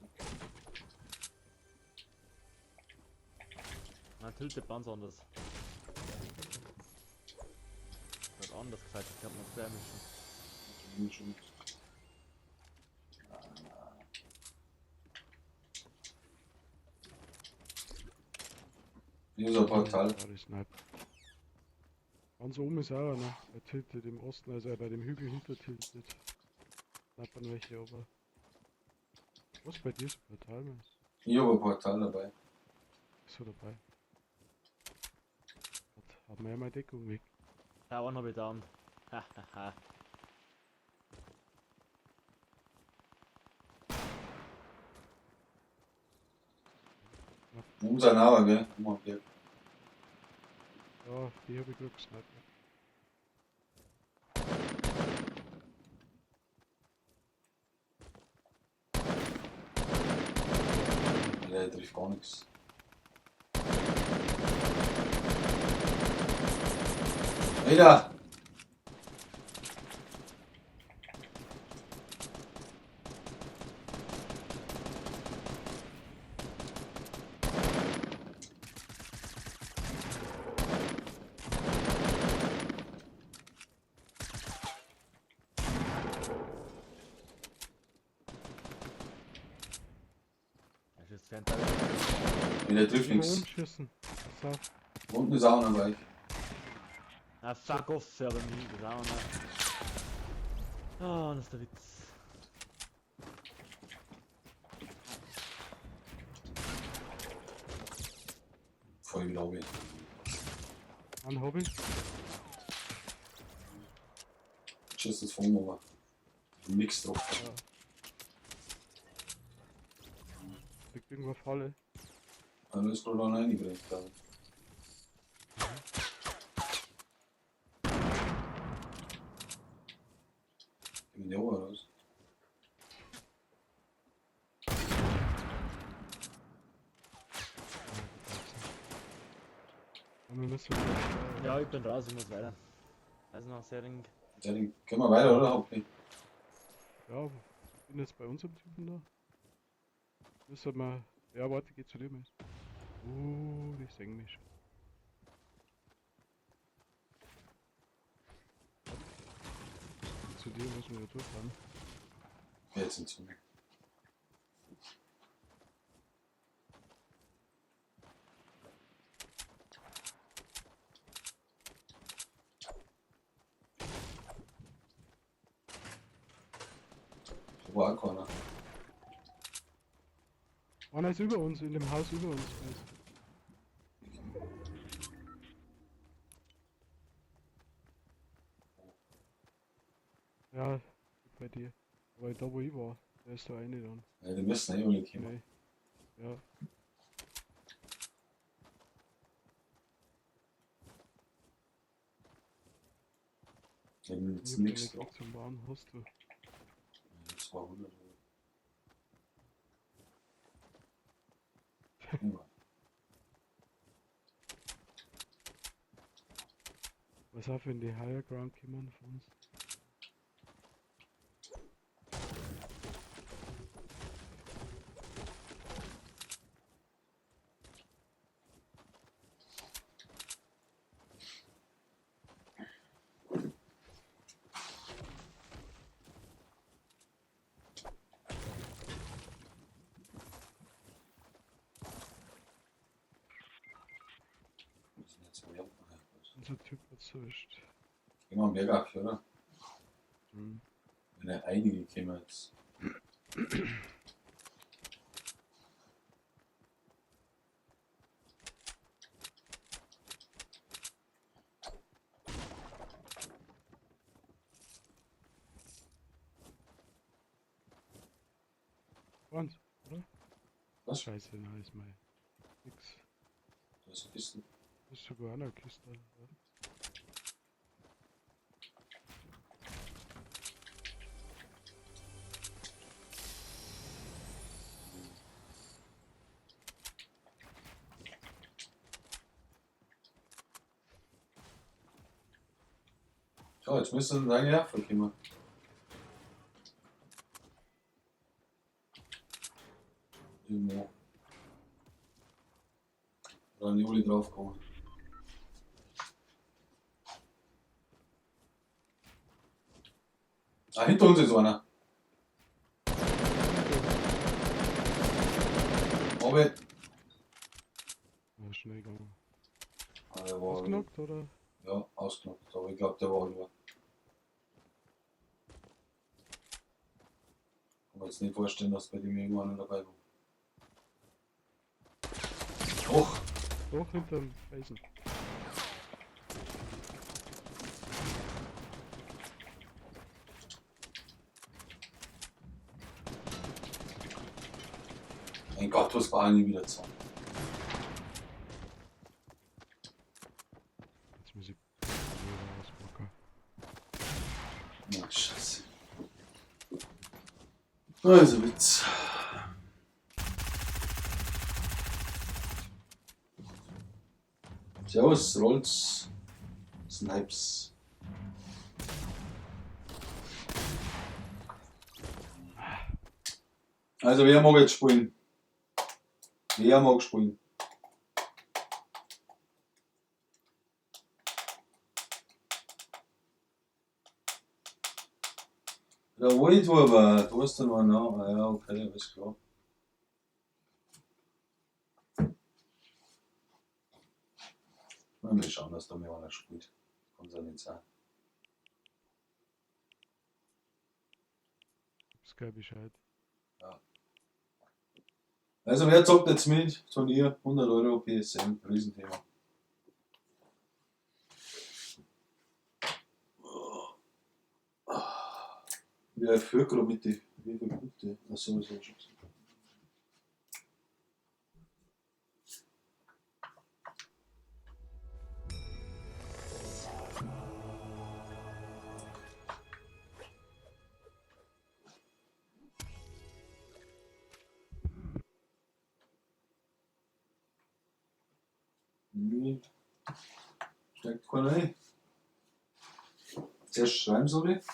Na, tiltet ganz anders. Wird anders gesagt, ich kann man quer mischen. Schon. Hier ist ein Portal. Ja, das Sniper. Ganz oben ist auch einer. Bei Tilted im Osten, also bei dem Hügel hinter Tilted. Snipern welche, aber. Was bei dir ist ein Portal, Mann? Ich habe ein Portal dabei. Ist so dabei. Hat mir ja meine Deckung weg. Ja, einen hab ich down. Hahaha. Oben sind auch, gell? Oben am Berg. Ja, die habe ich gerade gesnipert. Ja, der trifft gar nichts. Alter! Das ist fern. Der trifft Immer nichts. umschießen. Pass auf. Unten ist auch noch weich. Na, fuck off, ja, bei mir, das auch noch. Ah, das ist der Witz. Voll wieder runter. Einen hab ich. Schießt das von oben. Nix drauf. Ja. Liegt irgendwo eine Falle. Da ist gerade einer reingekriegt, glaube ich. Ich bin ja auch raus. Und wir müssen wieder. Ja, ich bin raus, ich muss weiter. Also noch sehr ring. Ja, dann können wir weiter, oder? Hoppli? Ja, ich bin jetzt bei unserem Typen da. Müssen wir. Ja, warte, geh zu dem jetzt. Die sehen mich. Zu dir müssen wir ja durchfahren. Ja, jetzt sind sie weg. Da war auch keiner. Einer ist über uns, in dem Haus über uns. Ja, bei dir. Aber da wo ich war, da ist der eine dann. Ja, die müssen eh alle kommen. Nee. Ja. Die haben jetzt Ich hab nichts deine drauf. gekriegt zum Bauen, hast du. 200. Ja. Pass auf, wenn die Higher Ground kommen von uns. Wir sind jetzt am Berg. Unser Typ hat's erwischt. Gehen wir am Berg auf, oder? Mhm. Wenn ja einige kämen jetzt. Und, oder? Was? Scheiße, nein, ist mein. Nix. Da ist ein bisschen. Ist sogar eine Kiste. Ja. So, jetzt müssen deine Nerven kommen. Irgendwo. Da die Uli draufkommen. Ah, hinter uns ist einer. Aber. Ja, schnell gegangen. Ah, der war. Ausgenockt, oder? Ja, ausgenockt. Aber ich glaube, der war über. Kann mir jetzt nicht vorstellen, dass bei dem irgendwann dabei war. Och! Doch, hinterm Felsen. Mein Gott, was war denn wieder zusammen? Jetzt muss ich wieder auspacken. Na, scheiße. Also Witz. Servus, Rolls, Snipes. Also wer mag jetzt spielen? Wer mag spielen? Der Waldhuber, du hast den einen, ah ja, okay, alles klar. Mal schauen, dass da mir einer spielt. Kann's ja nicht sein. Gib's gleich Bescheid. Ja. Also wer zockt jetzt mit? Turnier, 100 Euro, PSN, Riesenthema. Ja, ich führe gerade mit die, wie viele Punkte? Achso, das hab ich schon gesehen. Nee. Steigt keiner ein. Zuerst schreiben soll ich.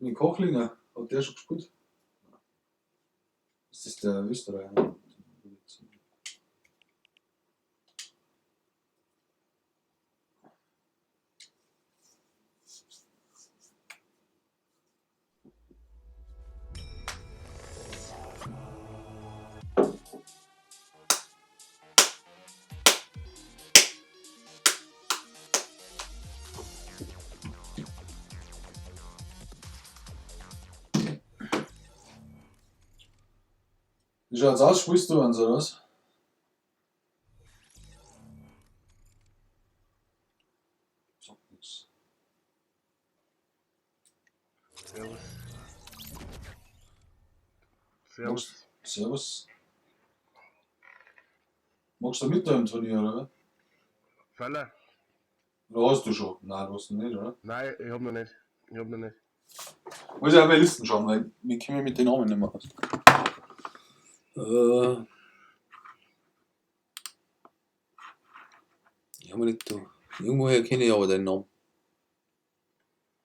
Mit Kochlinger, hat der schon gespielt? Das ist der Österreicher. Wie schaut's aus? Spielst du eins oder was? Sagt nix. Servus. Servus. Servus. Magst du mit da im Turnier, oder? Feller? Oder hast du schon? Nein, du hast noch nicht, oder? Nein, ich hab noch nicht. Ich hab noch nicht. Muss ich auch mal Listen schauen, weil wir kommen mit den Namen nicht mehr aus. Ich hab mir nicht da. Irgendwoher kenne ich aber deinen Namen.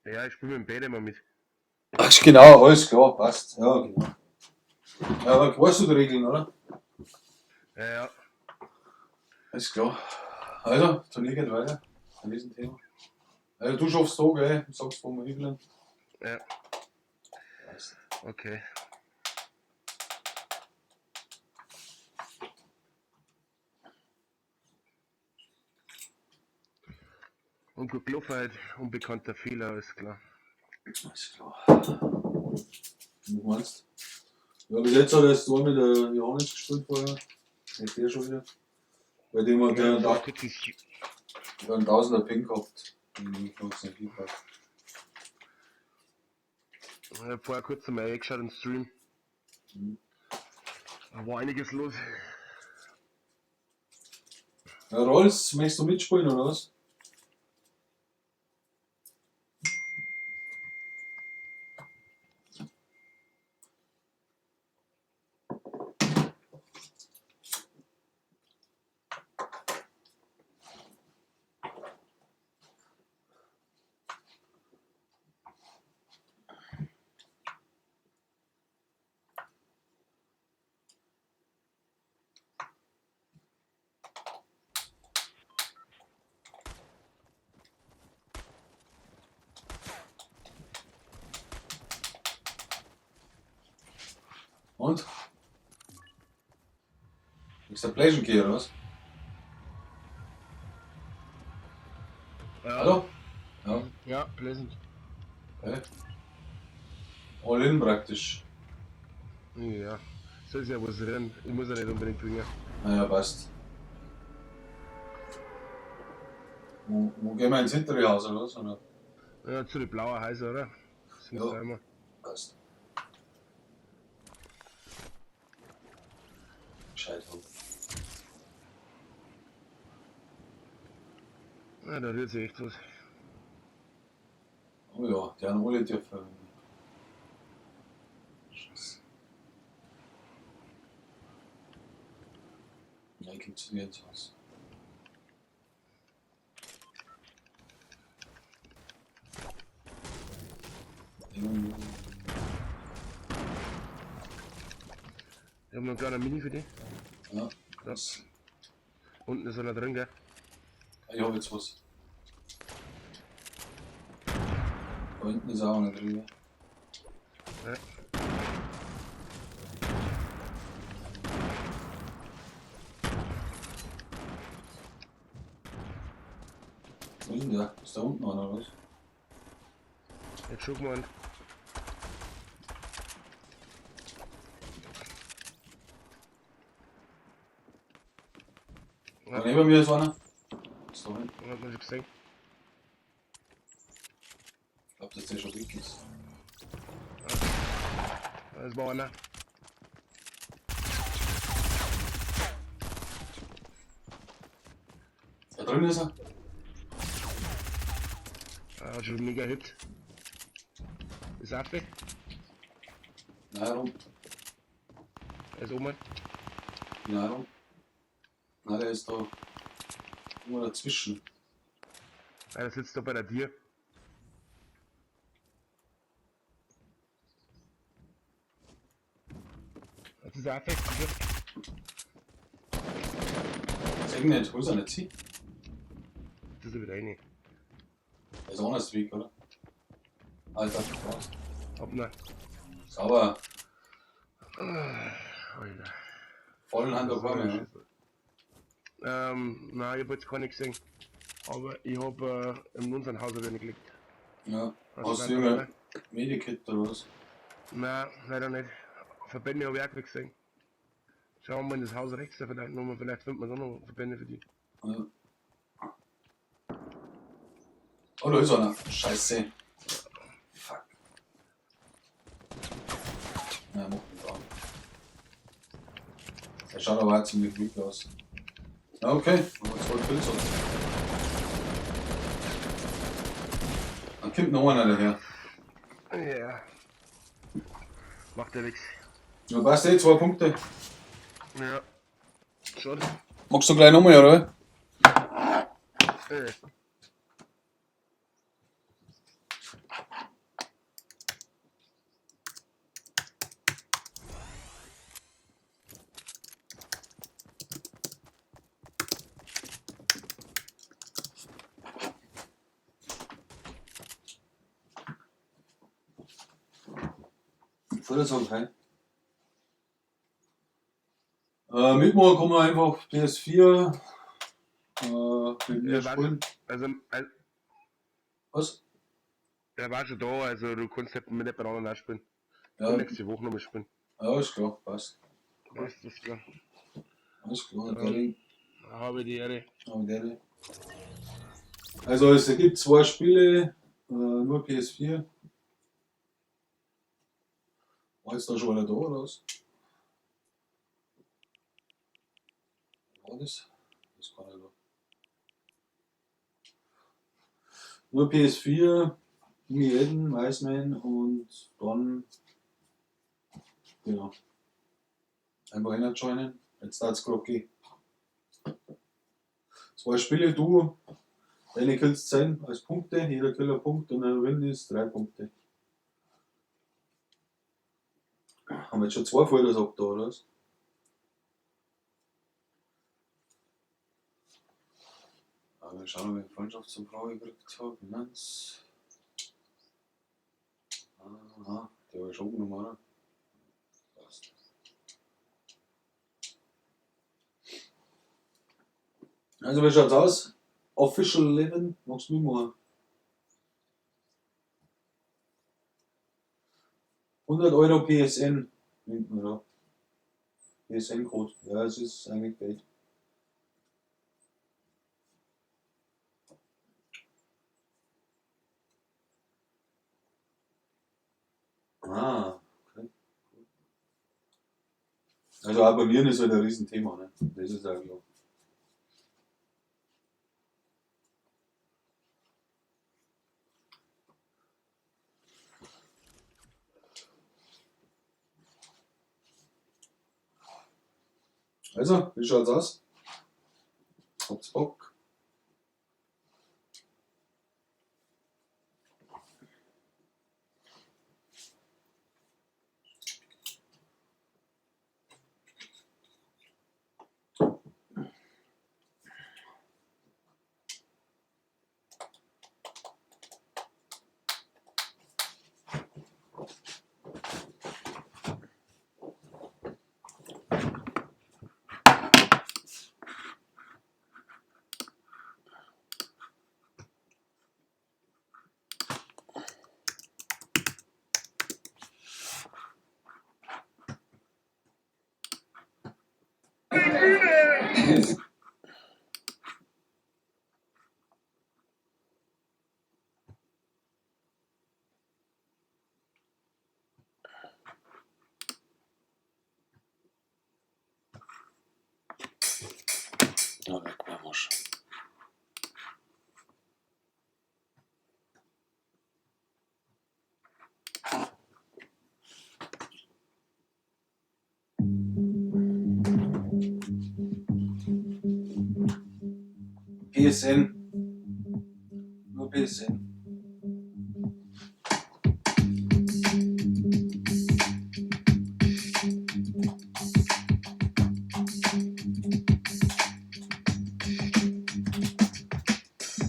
Ja, ich spiele mit dem Bär immer mit. Ach, genau, alles klar, passt. Ja, genau. Ja, aber weißt du die Regeln, oder? Ja, ja. Alles klar. Also, Turnier geht weiter. An diesem Thema. Also, du schaffst da, gell? Du sagst, wo wir hinfliegen. Ja. Passt. Okay. Und gut gelaufen halt, unbekannter Fehler, alles klar. Alles klar. Was meinst du? Ja, bis jetzt hat erst nur mit der Johannes gespielt vorher. Nicht der schon wieder. Bei dem hat der Ja, einen, kurz ist, der einen Tausender Ping gehabt. Ich hab's nicht gepackt. ich hab vorher kurz einmal reingeschaut im Stream. Mhm. Da war einiges los. Ja, Rolls, möchtest du mitspielen oder was? Und? Ist der Pleasure Key, oder was? Ja. Hallo? Ja, Ja, pleasant. okay. All in praktisch. Ja. Soll ja was rennen. Ich muss ja nicht unbedingt bringen. Naja, passt. Wo gehen wir ins hintere Haus, oder was? Oder? Ja, zu den blauen Häuser, oder? Sind Ja. da immer. Passt. Gescheit haben. Ja, da rührt sich echt was. Oh ja, die haben alle dürfen. Scheiße. Ja, ich komm zu dir ins Haus. Ich hab noch einen kleinen Mini für dich. Ja, Ja. Unten ist einer drin, gell? Ich hab jetzt was. Da hinten ist auch einer drin. Ja. Wo ist denn der? Ist da unten einer, oder was? Jetzt schon gemeint. Da neben mir ist einer. Ist da hinten. Hat man schon gesehen. Ich glaub, dass der schon weg ist. Das war einer. Da drin ist er. Ah, hat schon mega Hit. Ist Affe. Nein, rum. Er ist oben. Nein, rum. Nein, der ist da. Irgendwo dazwischen. Ah, der sitzt da bei der Tür. Das ist Affe. Sag nicht, wo ist er nicht? Sie? Das ist er wieder rein. Der ist auch nicht weg, oder? Alter, raus. Hopp, na. Sauber. Alter. Vollen Hand auf einmal, ja. Nein, ich hab jetzt keine gesehen. Aber ich hab in unserem Haus hab ich nicht gelegt. Ja. Also Hast du weiter, irgendein Medikit oder was? Nein, leider nicht. Verbände habe ich auch nicht gesehen. Schauen wir mal in das Haus rechts da vielleicht nochmal, vielleicht findet man da noch Verbände für die. Ja. Oh, da ist einer. Scheiße. Fuck. Na, macht mich an. Der schaut aber auch ziemlich weak aus. Na, okay. Aber zwei Kills hat. Dann kommt noch einer daher. Ja. Macht ja nichts. Ja, passt eh, 2 Punkte. Ja. Schade. Magst du gleich nochmal, oder? Vordertag heim. Mitmachen kann man einfach PS4 mit mir Ja, warte. spielen. Also, Was? er war schon da, also du kannst nicht mit jemand anderem auch spielen. Ja, Nächste Woche nochmal spielen. ja, ist klar, passt. Das ist klar. Alles klar, Ja. dann Habe die Ehre. Aber gerne. Also es gibt zwei Spiele, nur PS4. War jetzt da schon einer da oder was? War das? Das kann ich da. Nur PS4, Mi Eden, Iceman und dann genau. Einfach joinen. Jetzt darf's grad gehen. Zwei Spiele, du, deine Kills 10 als Punkte, jeder Killer Punkt und ein Win ist 3 Punkte. Haben wir jetzt schon zwei Fotos ab da, oder was? Aber wir schauen, ob ich Freundschaftsanfrage gekriegt habe. Finanz. Aha, der war schon genommen, oder? Passt. Also, wie schaut's aus? Official 11, magst du mitmachen? 100 Euro PSN nimmt man da. PSN-Code. Ja, es ist eigentlich Geld. Ah, okay. Also abonnieren ist halt ein Riesenthema, ne? Das ist eigentlich auch. Also, wie schaut's aus? Habt's Bock? Ja, leck mir am Arsch. PSN. Nur PSN.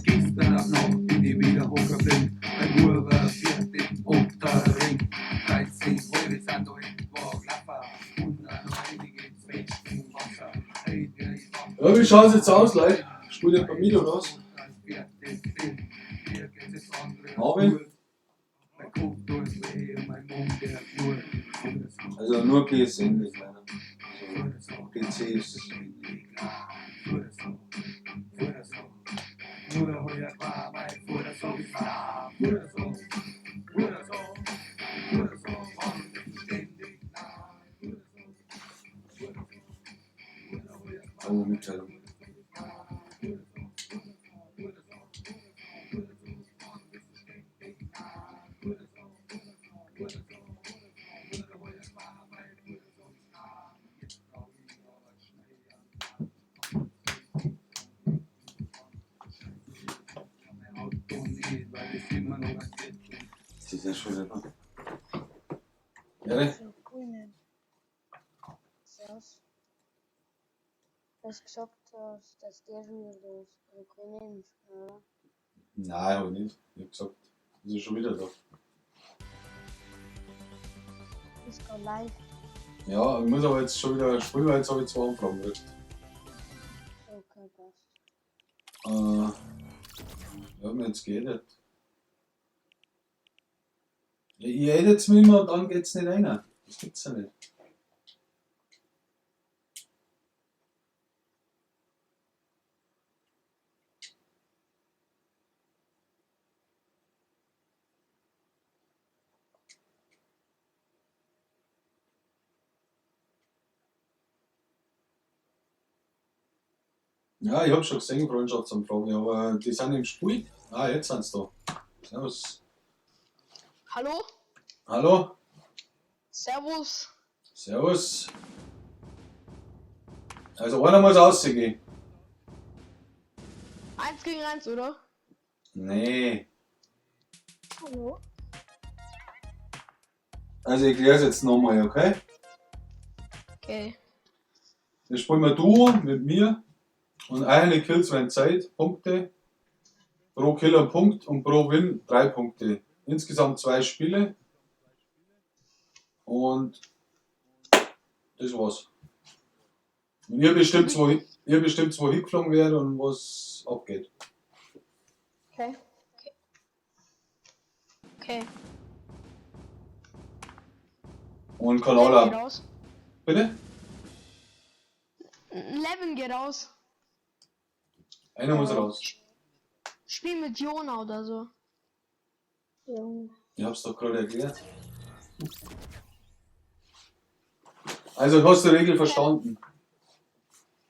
Gestern Nacht bin ich wieder hocken geblieben, beim Huber Wirt im Unterring. 13 halbe sind da etwa gelaufen und noch einige ins im Wasser. Hey, der ist Ja, wie schaut's jetzt aus, Leute? Spielt ihr bei mir oder was? Marvin? Mein Kopf tut weh und mein Mund der knurrt. Also nur PSN ist leider. Also PC ist. Oh, Mitteilung. ist immer noch ein Viertel. Das ist ja schon wieder da. Ja, ne? So, grüne. Servus. Du hast gesagt, dass der schon wieder da ist. Also grüne ist, oder? Nein, hab ich nicht. Ich hab gesagt, das ist schon wieder da. Ist gerade live. Ja, ich muss aber jetzt schon wieder spielen, weil jetzt habe ich zwei Anfragen gekriegt. Okay, passt. Wir haben jetzt geedet. Ja, ihr edit's mir immer und dann geht's nicht rein. Das gibt's ja nicht. Ja, ich hab schon gesehen, Freundschaftsanfragen, aber die sind im Spiel. Ah, jetzt sind's da. Servus. Hallo? Hallo? Servus. Servus. Also einer muss rausgehen. 1 gegen 1, oder? Nee. Hallo? Also ich erklär's jetzt nochmal, okay? Okay. Jetzt spielen wir Duo mit mir und eine Kills werden Zeit, Punkte. Pro Kill ein Punkt und pro Win 3 Punkte. Insgesamt 2 Spiele. Und das war's. Und ihr bestimmt, wo hingeflogen werde und was abgeht. Okay. Okay. Und Levin Kanal geht ab. raus. Bitte? Levin geht raus. Einer muss raus. Spiel mit Jona oder so. Ja. Ich hab's doch gerade erklärt. Also hast du die Regel verstanden?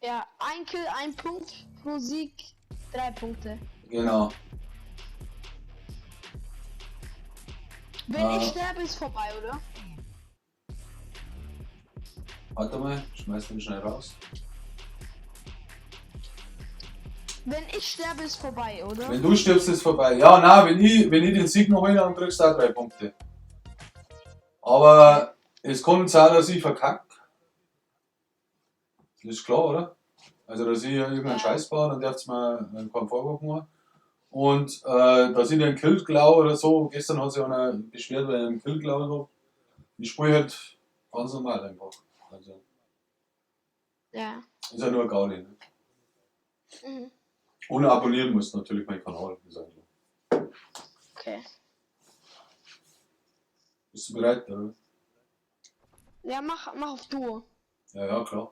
Ja, ein Kill, ein Punkt pro Sieg, 3 Punkte. Genau. Wenn ich sterbe, ist vorbei, oder? Warte mal, schmeiß den schnell raus. Wenn ich sterbe, ist vorbei, oder? Wenn du stirbst, ist vorbei. Ja, nein, wenn ich den Sieg noch hole, dann kriegst du auch 3 Punkte. Aber es kann sein, dass ich verkacke. Das ist klar, oder? Also, dass ich irgendeinen Scheiß baue, dann darfst du mir keinen Vorwurf machen. Und dass ich den Kill klaue oder so. Gestern hat sich einer beschwert, weil ich einen Kill geklaut habe. Ich spiele halt ganz normal einfach. Also, Ja. ist ja nur ein Gaudi, ne? Mhm. Ohne abonnieren musst du natürlich meinen Kanal. Ist ja klar. Okay. Bist du bereit, oder? Ja, mach auf Duo. Ja, ja, klar.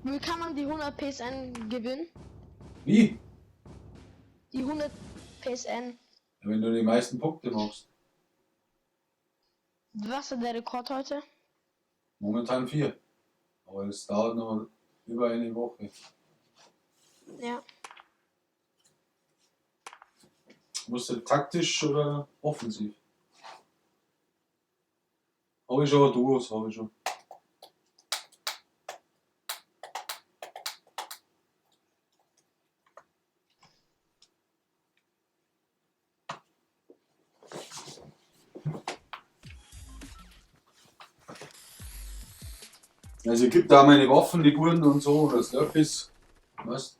Wie kann man die 100 PSN gewinnen? Wie? Die 100 PSN. Ja, wenn du die meisten Punkte machst. Was ist der Rekord heute? Momentan 4. Aber es dauert noch über eine Woche. Ja. Musst du taktisch oder offensiv? Habe ich schon, Duos habe ich schon. Also ich gebe da meine Waffen, die guten und so, oder Slurpees. Weißt?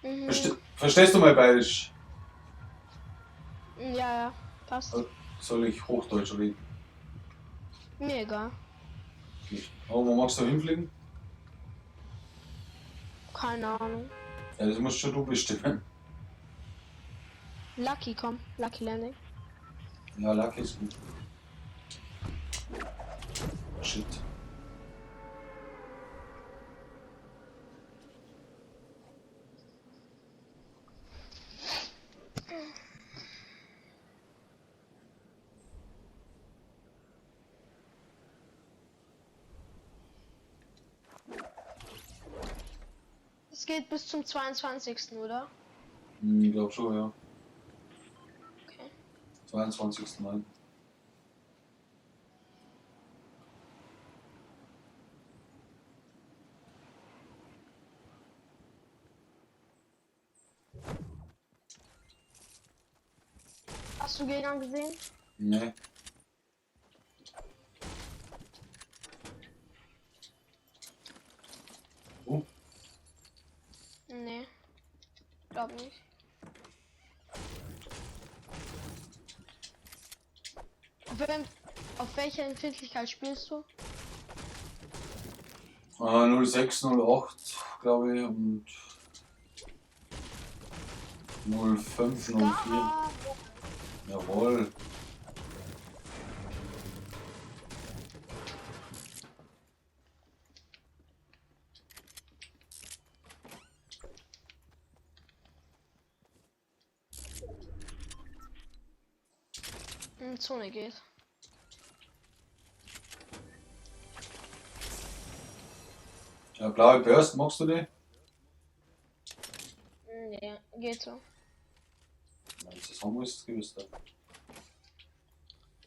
Mhm. Verstehst du mal Bayerisch? Ja, ja, passt. Soll ich Hochdeutsch reden? Mir egal. Nicht. Aber wo magst du hinfliegen? Keine Ahnung. Ja, das musst schon du bestimmen. Lucky, komm. Lucky Landing. Ja, Lucky ist gut. Shit. Es geht bis zum 22., oder? Ich glaube schon, ja. Okay. 22.09. Hast du Gegner gesehen? Nee. Oh, Nee. Glaub nicht. Auf welcher Empfindlichkeit spielst du? 06, 08, glaube ich, und 05, 04. Scar! Jawohl. In Zone geht. Ja, blaue Burst, magst du die? Nee, geht so. Wenn du das haben willst, gibst du.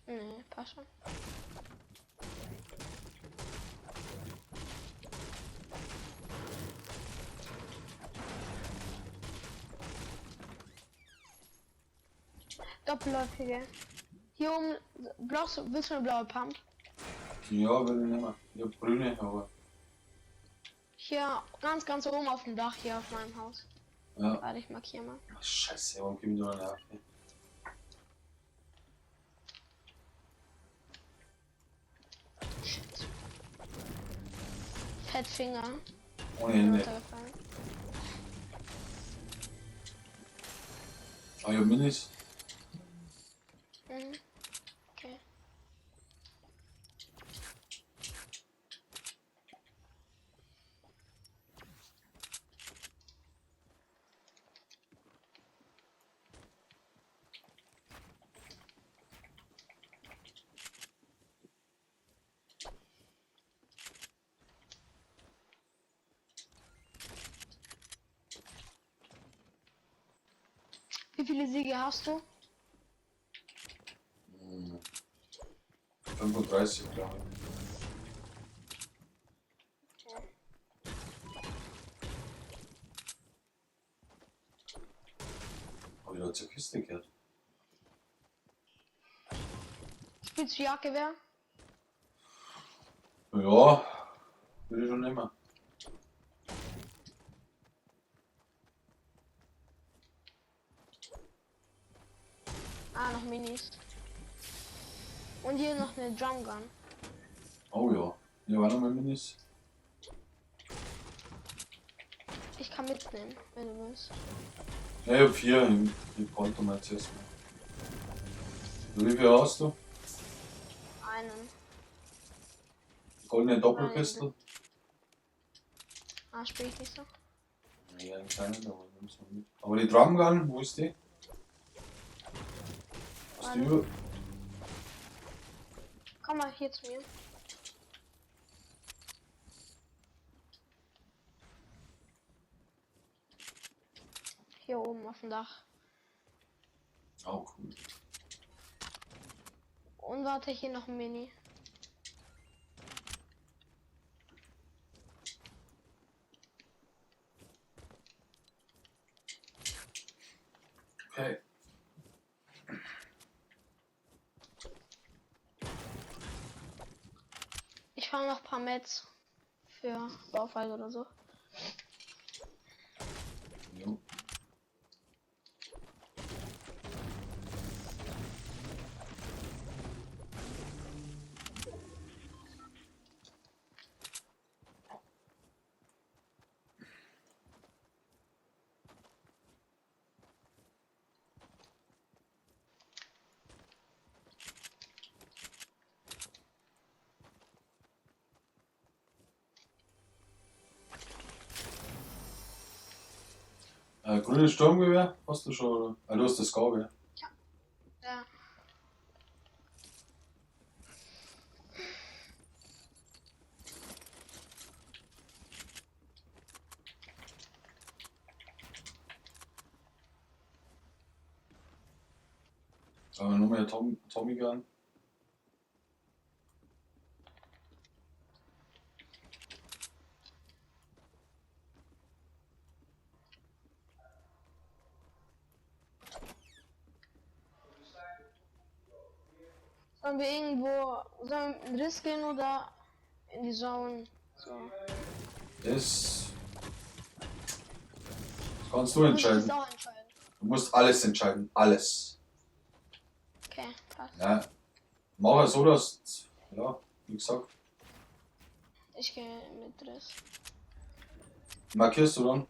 Nee, passt schon. Doppelläufige. Hier oben, brauchst du, willst du eine blaue Pump? Ja, will ich nicht mehr. Ich hab grüne, aber. Hier, ganz, ganz oben auf dem Dach, hier auf meinem Haus. Ja. Warte, ich markiere mal. Ach, Scheiße, warum komm ich da nicht auf? Shit. Fettfinger. Ohne Ende. Runtergefallen. Ah, ich hab Minis. Mhm. Okay. Wie viele Siege hast du? Hm. 35, glaube ich. Hab ich da zur Kiste gehört? Spielst du Jagdgewehr? Ja, würde ich schon nehmen. Ah, noch Minis. Und hier noch eine Drum Gun. Oh ja. Ja, war noch mal Minis. Ich kann mitnehmen, wenn du willst. Ja, ich hab 4. Ich behalte mal zuerst mal. Wie viel hast du? Einen. Goldene Doppelpistol? Ah, spiel ich nicht so. Ja, einen kleinen, aber nimm's mal mit. Aber die Drum Gun, wo ist die? Hast du über? Komm mal hier zu mir. Hier oben auf dem Dach. Oh, cool. Und warte, hier noch ein Mini. Okay. Ich fahre noch ein paar Mets für Baufall oder so. Jo. Grünes Sturmgewehr hast du schon, oder? Ah, du hast das Scar, Ja. Ja. Aber nur mehr Tommy Gun. Sollen wir irgendwo, sollen wir mit Riss gehen oder in die Zone? So. Das kannst du Muss ich das entscheiden. auch entscheiden. Du musst alles entscheiden. Alles. Okay, passt. Ja. Mach es so, dass. Ja, wie gesagt. Ich gehe mit Riss. Markierst du dann?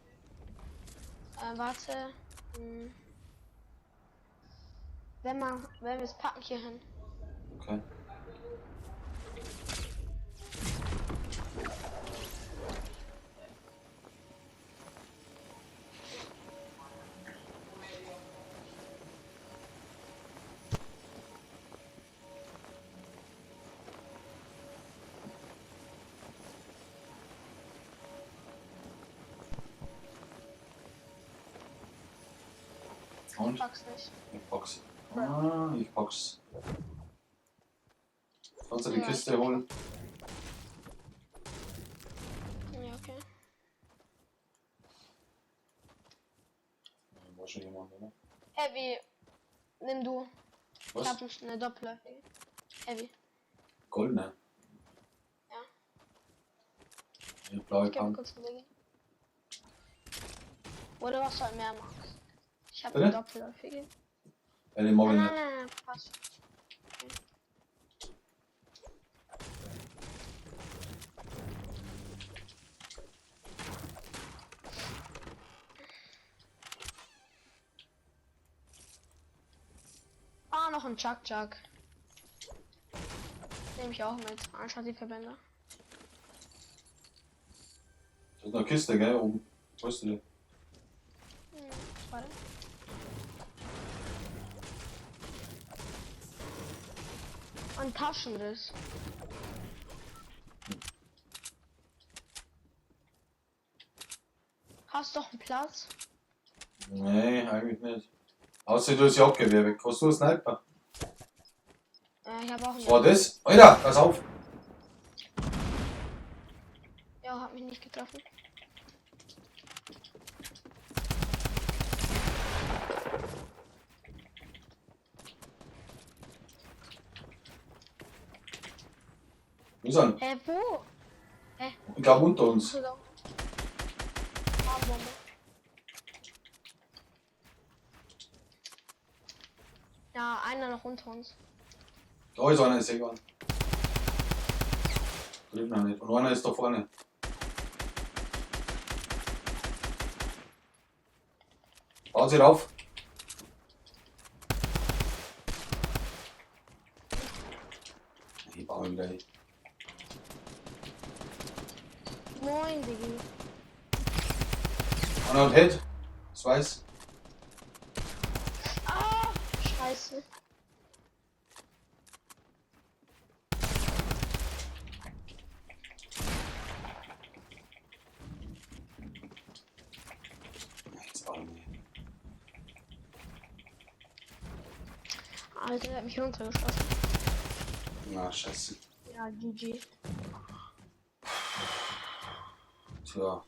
Warte. Hm. Wenn wir es packen hier hin. Okay. Und? Pack's nicht. Ich pack's. Ah, ich pack's. Kannst du die Ja, Kiste ich- holen? Ja, okay. Ja, war schon jemand, oder? Heavy. Nimm du. Ich Was? hab eine Doppel. Heavy. Goldene? Ja. Die blaue Ich geh mal Pump. kurz bewegen. Oder was soll mehr magst? Ich habe Bitte? eine doppelläufige. Ja, die mag ich Nein, nicht. nein, nein, passt. Okay. Ah, noch ein Chuck Chuck. Nehme ich auch mit, anstatt die Verbände. Das ist eine Kiste, gell? Oben. Wo ist die? Warte. Ein Taschenriss. Hast doch einen Platz? Nee, eigentlich nicht. Außer du hast Jagdgewehr weg. Hast du einen Sniper? Ich habe auch einen. Was war das? Alter, pass auf! Ja, hat mich nicht getroffen. Wo ist er? Hä, wo? Ich glaube unter uns. Achso, da. Ah, Bombe. Ja, einer noch unter uns. Da ist einer, ich sehe einen. Trifft noch nicht. Und einer ist da vorne. Baut sie rauf. Ich baue ihn wieder hin. Moin, Diggi. Einer hat Head. Das weiß. Ah, scheiße. Jetzt baue ich ihn. Alter, der hat mich runtergeschossen. Na, scheiße. Ja, GG. Tja.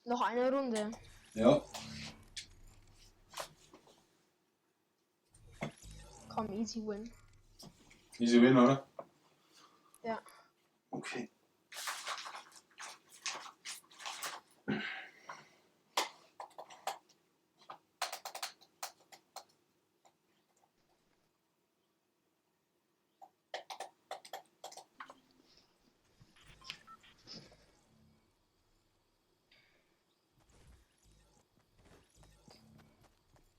Noch eine Runde. Ja. Komm, easy win. Easy win, oder? Ja. Okay.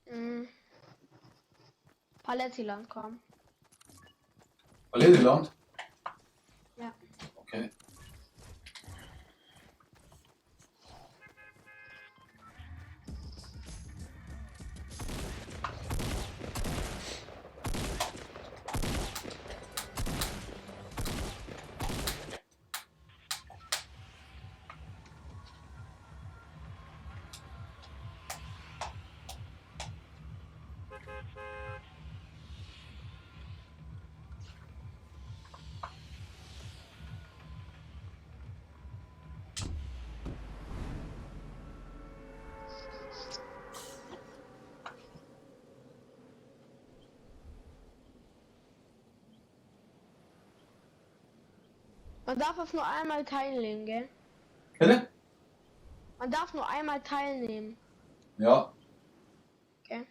Mhm. Palettiland, komm. Land? Ja. Okay. Man darf auf nur einmal teilnehmen, gell? Bitte? Man darf nur einmal teilnehmen. Ja. Okay.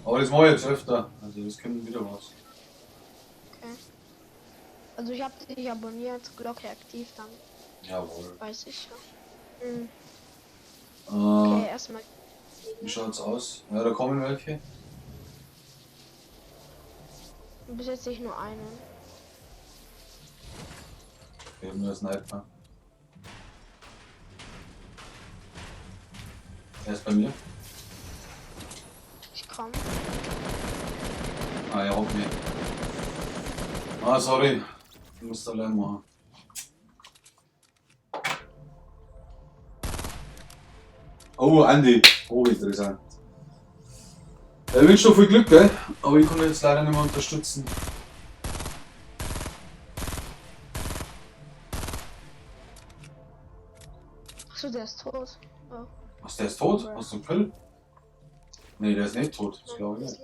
Aber das mache ich jetzt öfter. Also das kommt wieder was. Okay. Also ich habe dich abonniert, Glocke aktiv, dann Jawohl. weiß ich ja. Mhm. Okay, erstmal. Wie schaut's aus? Ja, da kommen welche. Bis jetzt nicht nur einen. Wir haben nur Sniper. Er ist bei mir. Ich komme. Ah, er haut mir. Ah, sorry. Ich muss allein machen. Oh, Andi. Oh, interessant. Ich wünsche dir viel Glück, gell? Aber ich kann jetzt leider nicht mehr unterstützen. Achso, der ist tot. Oh. Was, der ist tot? Hast du einen Kill? Nee, der ist nicht tot. Das glaube ich nicht.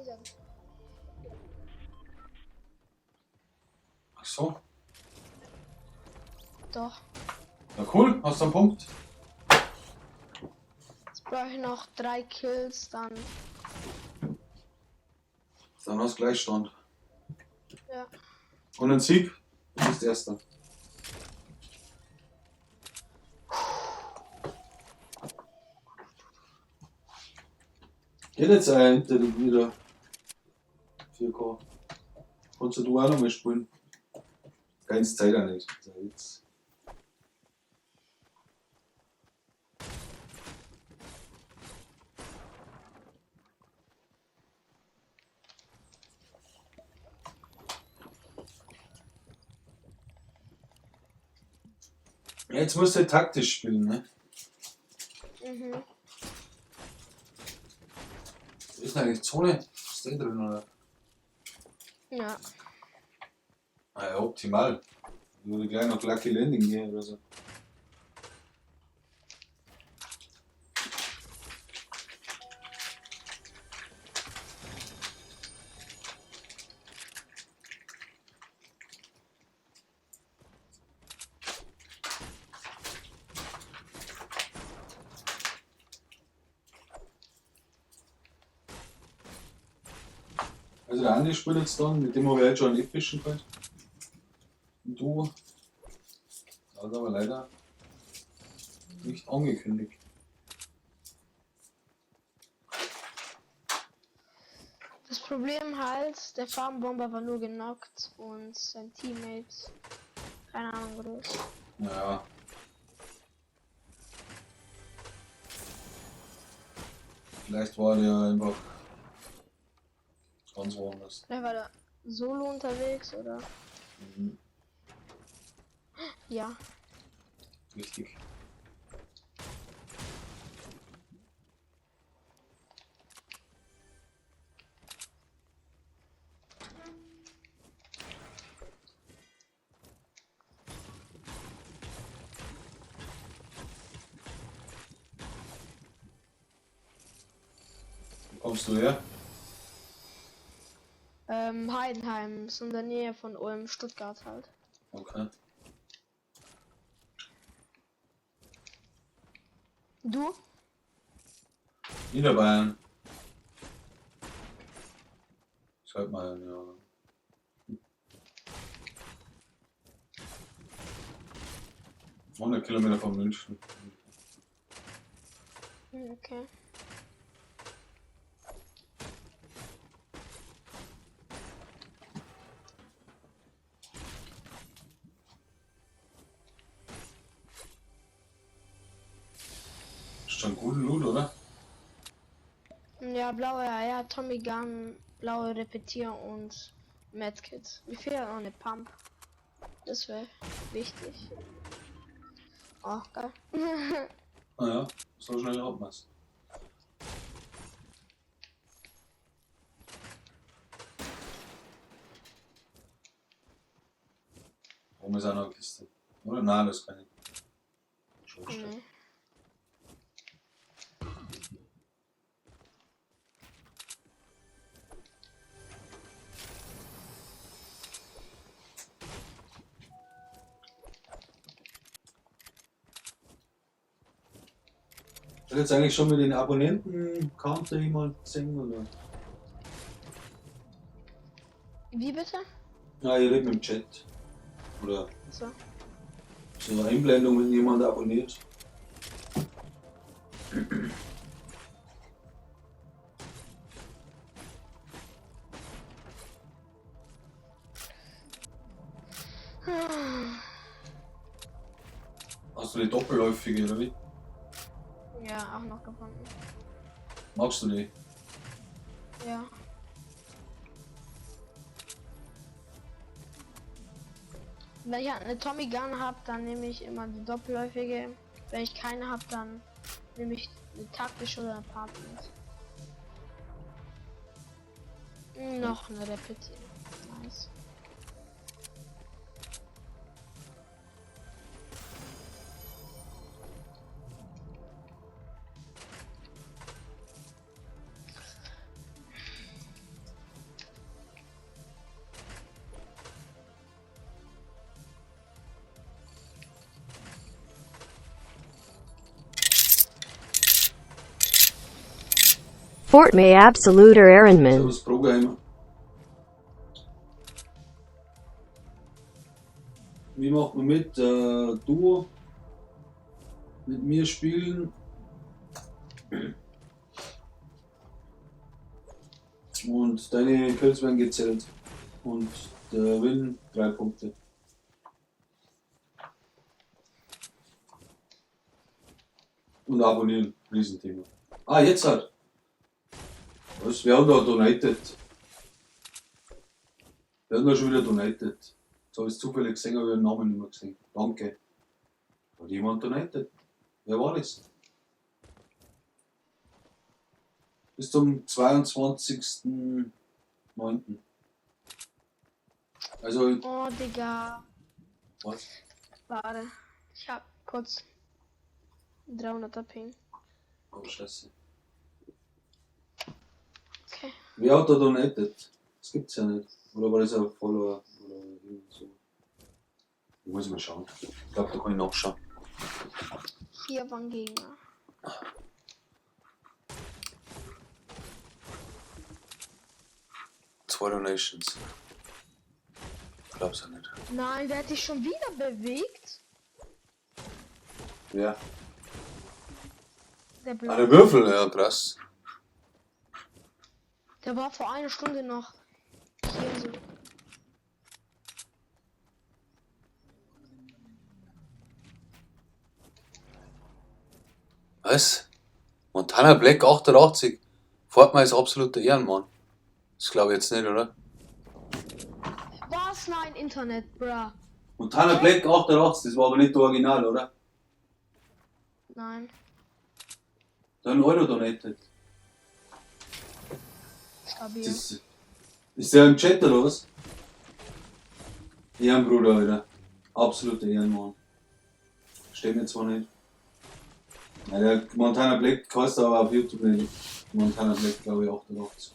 Ach so. Doch. Na cool, hast du einen Punkt? Jetzt brauche ich noch 3 Kills, dann. Dann hast du Gleichstand. Ja. Und ein Sieg. Du bist Erster. Geht jetzt ein Internet wieder. 4K. Kannst du auch noch mal spielen? Ganz Zeit auch nicht. Das ist ein Witz. Jetzt musst du taktisch spielen, ne? Mhm. Wo ist denn eigentlich Zone? Ist der drin, oder? Ja. Ah ja, optimal. Ich würde gleich noch Lucky Landing gehen oder so. Also der Andi spielt jetzt dann, mit dem habe ich jetzt schon einen epischen geholt. Und du. Das hat aber leider nicht angekündigt. Das Problem halt, der Farbenbomber war nur genockt und sein Teammate, keine Ahnung, wo ist. Naja. Vielleicht war der einfach ganz woanders. Vielleicht war der solo unterwegs oder? Mhm. Ja. Richtig. Wo kommst du her? Heidenheim ist in der Nähe von Ulm, Stuttgart halt. Okay. Du? Niederbayern. Schreib mal, ja. 100 Kilometer von München. Okay. Ist schon gut Loot, oder? Ja, blaue, ja, Tommy Gun, blaue Repetier und Medkit. Mir fehlt noch eine Pump. Das wäre wichtig. Oh, geil. Naja, so schnell abmachst. Warum ist auch noch eine Kiste? Oder? Nein, das kann ich. Schon Nee. Hat jetzt eigentlich schon mit den Abonnenten Counter jemand gesehen oder? Wie bitte? Ja, ich rede mit dem Chat. Oder So. so eine Einblendung, wenn jemand abonniert. Hast du die doppelläufige oder wie? Ja, auch noch gefunden. Magst du die? Ja. Wenn ich halt eine Tommy Gun habe, dann nehme ich immer die doppelläufige. Wenn ich keine habe, dann nehme ich eine taktische oder eine Pump mit. Noch eine Repetier. Nice. Fort May absoluter Ehrenmann. Servus Progamer. Wie macht man mit? Duo. Mit mir spielen. Und deine Kills werden gezählt. Und der Win 3 Punkte. Und abonnieren, Riesenthema. Ah, jetzt halt. Was? Wir haben da donated. Wir haben da schon wieder donated. Jetzt habe ich es zufällig gesehen, aber ich habe den Namen nicht mehr gesehen. Danke. Hat jemand donated? Wer war das? Bis zum 22.09. Also. Oh, Digga. Was? Warte. Ich hab kurz 300er Ping. Oh, Scheiße. Okay. Wer hat da donated? Das gibt's ja nicht. Oder war das ein Follower oder irgendwie so? Ich muss mal schauen. Ich glaube, da kann ich nachschauen. Hier waren Gegner. Zwei Donations. Glaub's ja nicht. Nein, wer hat sich schon wieder bewegt? Wer? Der Ah, Blaue. der Würfel, ja, krass. Der war vor einer Stunde noch hier so. Was? Montana Black 88. Fortmann ist absoluter Ehrenmann. Das glaube ich jetzt nicht, oder? Was? Nein, Internet, bruh. Montana Black 88, das war aber nicht der Original, oder? Nein. Da hat 1 Euro donated. Stabil. Das, ist der im Chat oder was? Ehrenbruder, Alter. Absoluter Ehrenmann. Steht mir zwar nicht. Ja, der Montana Black kostet aber auf YouTube nicht. Montana Black, glaube ich, 88.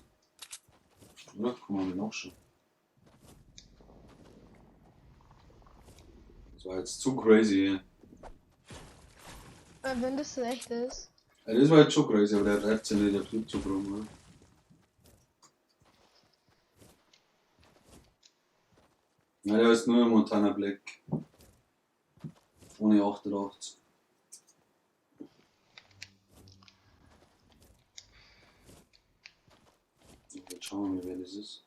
Oder? Kann man mal nachschauen. Das war jetzt zu crazy, ja. Wenn das so echt ist. Ja, das war jetzt schon crazy, aber der reift sich nicht auf YouTube rum, oder? Ja, der ist nur Montana Black. Ohne 88. Jetzt schauen wir mal, wer das ist.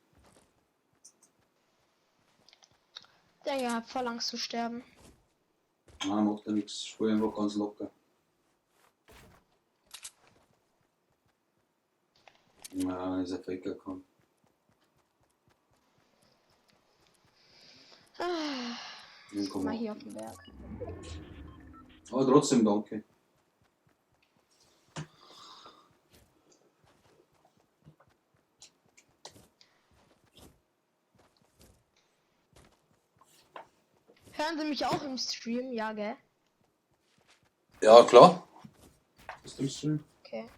Der hat voll Angst zu sterben. Nein, macht ja nichts. Spiel einfach ganz locker. Ja, ist ein Fake-Account. Mal hier auf dem Berg. Aber trotzdem danke. Hören Sie mich auch im Stream? Ja, gell? Ja, klar. Bist du im Stream? Okay.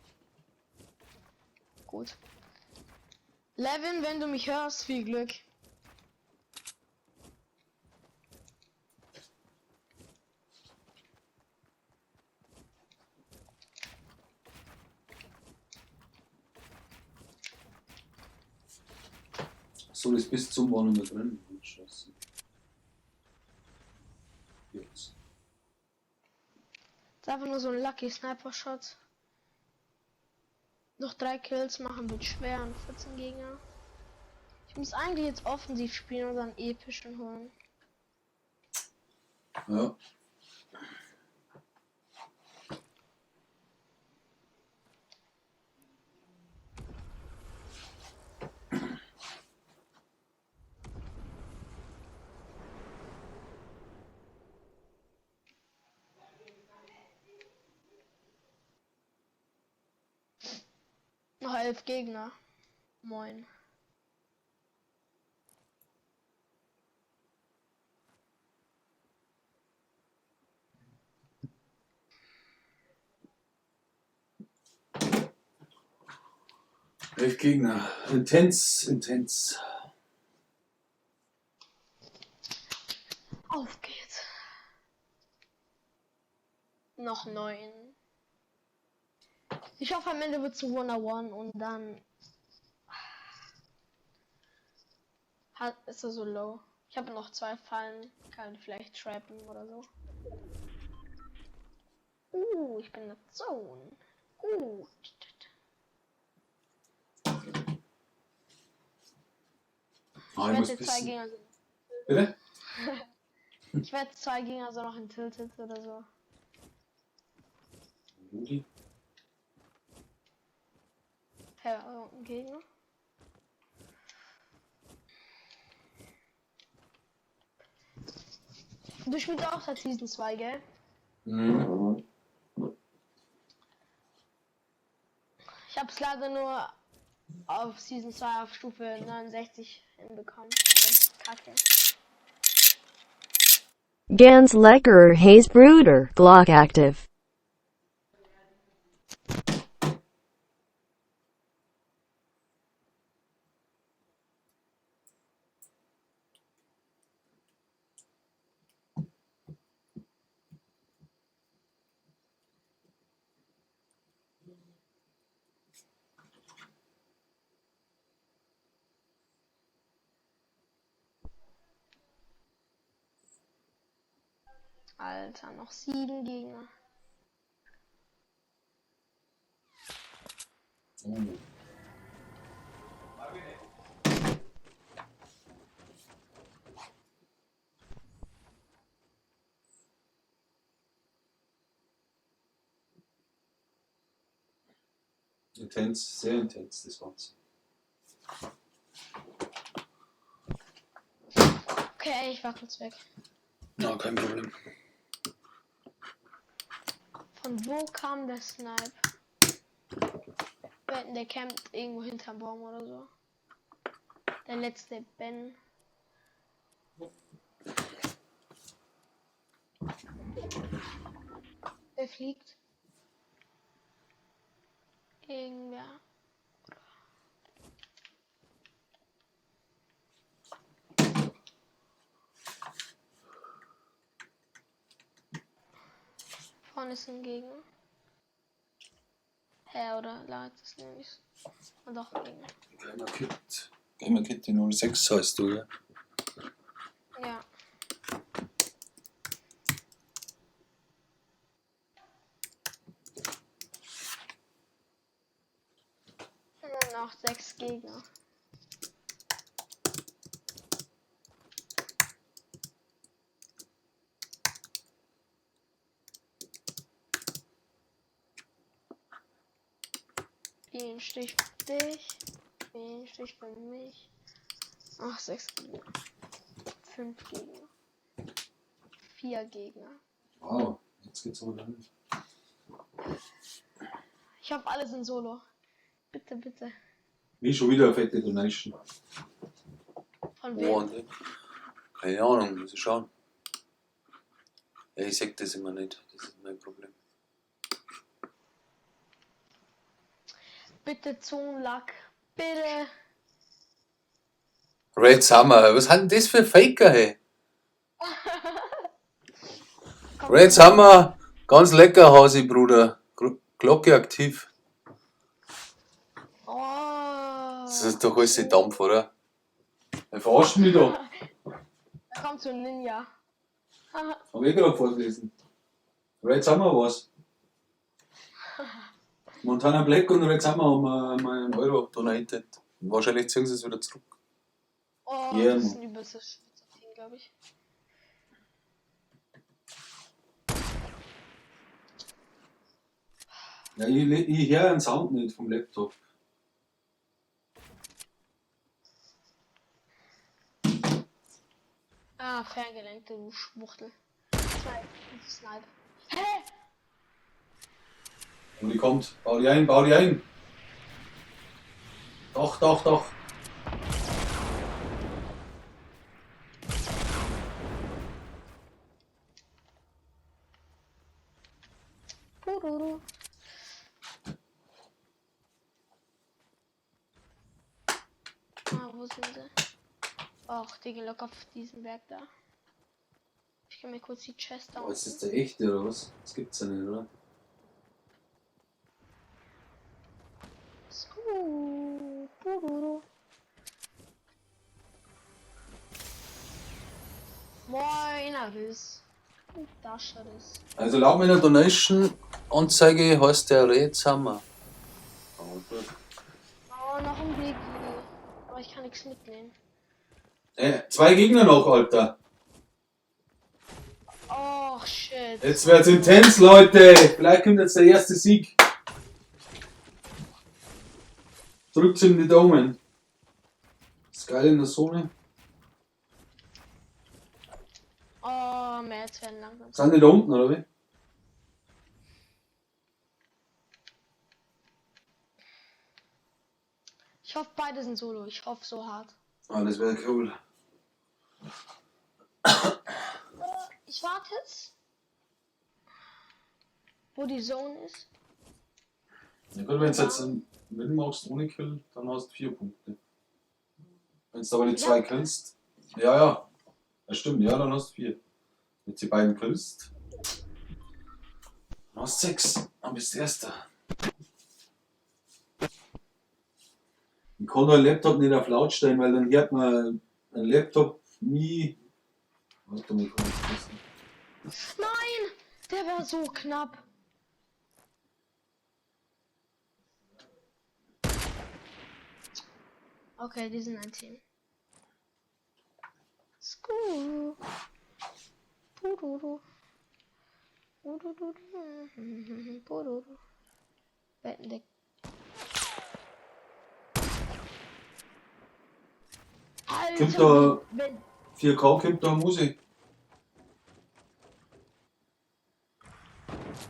Gut. Levin, wenn du mich hörst, viel Glück. So, das bis zum war nicht mehr drin. Oh, Scheiße. Jetzt. Das ist einfach nur so ein Lucky Sniper Shot. Noch drei Kills machen wird schwer und 14 Gegner. Ich muss eigentlich jetzt offensiv spielen und dann epischen holen. Ja. Noch 11 Gegner. Moin. 11 Gegner. Intens, intens. Auf geht's. Noch 9. Ich hoffe, am Ende wird zu 1-1 und dann ist er so low. Ich habe noch 2 Fallen. Kann vielleicht trappen oder so. Ich bin in der Zone. Gut. Ah, Ich ich muss wette, zwei bisschen. Gegner sind. Bitte? Ich wette, 2 Gegner sind noch in Tilted oder so. Rudi? Hä, ein Gegner? Du spielst auch seit Season 2, gell? Mhm. Ich hab's leider nur auf Season 2 auf Stufe 69 hinbekommen. Das ist kacke. Ganz leckerer Haze Bruder, Glock active. Alter, noch 7 Gegner. Oh. Intens, sehr intens, das Ganze. Okay, ich war kurz weg. Ja, kein Problem. Von wo kam der Snipe? Wetten, der campt irgendwo hinterm Baum oder so. Der letzte Ben. Wer fliegt? Irgendwer. Vorne ist ein Gegner. Hä, oder? Lad ist nämlich. Und doch ein Gegner. Gamer Kit. Gamer Kit die 06 heißt du, ja? Ja. Nur noch 6 Gegner. Bienenstich für dich. Bienenstich für mich. Ach, 6 Gegner. 5 Gegner. 4 Gegner. Wow, jetzt geht's aber dann. Ich hab alles in Solo. Bitte, bitte. Wie schon wieder eine fette Donation. Von wem? Oh, keine Ahnung, muss ich schauen. Ja, ich sag das immer nicht, das ist mein Problem. Bitte Zonenlack. Bitte. Red Summer, was hat denn das für Faker, hey? Red Summer, ganz lecker, Hasi, Bruder. Glocke aktiv. Oh. Das ist doch alles Dampf, oder? Er verarscht mich doch. Da kommt so ein Ninja. Hab ich gerade vorgelesen. Red Summer war's. Montana Black und Red Summer haben mir einen Euro donated. Und wahrscheinlich ziehen sie es wieder zurück. Oh, Yeah, das ist Mann. ein übelstes Team, glaube ich. Ja, ich höre einen Sound nicht vom Laptop. Ah, ferngelenkte, du Schwuchtel. Zwei, Snipe. Hä? Und die kommt. Bau die ein, bau die ein. Doch, doch, doch. Pururu. Ah, wo sind sie? Och, die gehen locker auf diesen Berg da. Ich kann mir kurz die Chest Oh, ist das da. der echte oder was? Das gibt's ja nicht, oder? So, pururu. Moin, Aris. Das Aris. Also laut meiner Donation-Anzeige heißt der Red Summer. Oh, gut. Oh, noch ein Biggie. Aber ich kann nichts mitnehmen. Zwei Gegner noch, Alter. Oh, shit. Jetzt wird's intens, Leute. Vielleicht kommt jetzt der erste Sieg. Drückt ihm die Daumen. Ist geil in der Zone. Oh, mehr jetzt werden langsam. Sind die da unten, oder wie? Ich hoffe, beide sind solo. Ich hoffe so hart. Ah, das wäre cool. Ich warte jetzt, wo die Zone ist. Ja gut, wenn du jetzt einen Win machst ohne Kill, dann hast du 4 Punkte. Wenn du aber die 2 killst, ja, ja. Das stimmt, ja, dann hast du 4. Wenn du die beiden killst, dann hast du 6. Dann bist du Erster. Ich kann den Laptop nicht auf laut stellen, weil dann hört man einen Laptop nie. Warte mal, kann ich das Nein! Der war so knapp. Okay, die sind ein Team. Sku. Pururu. Pururu. Pururu. Bettendeck. Alter, Kommt da wenn 4K kommt da Musik.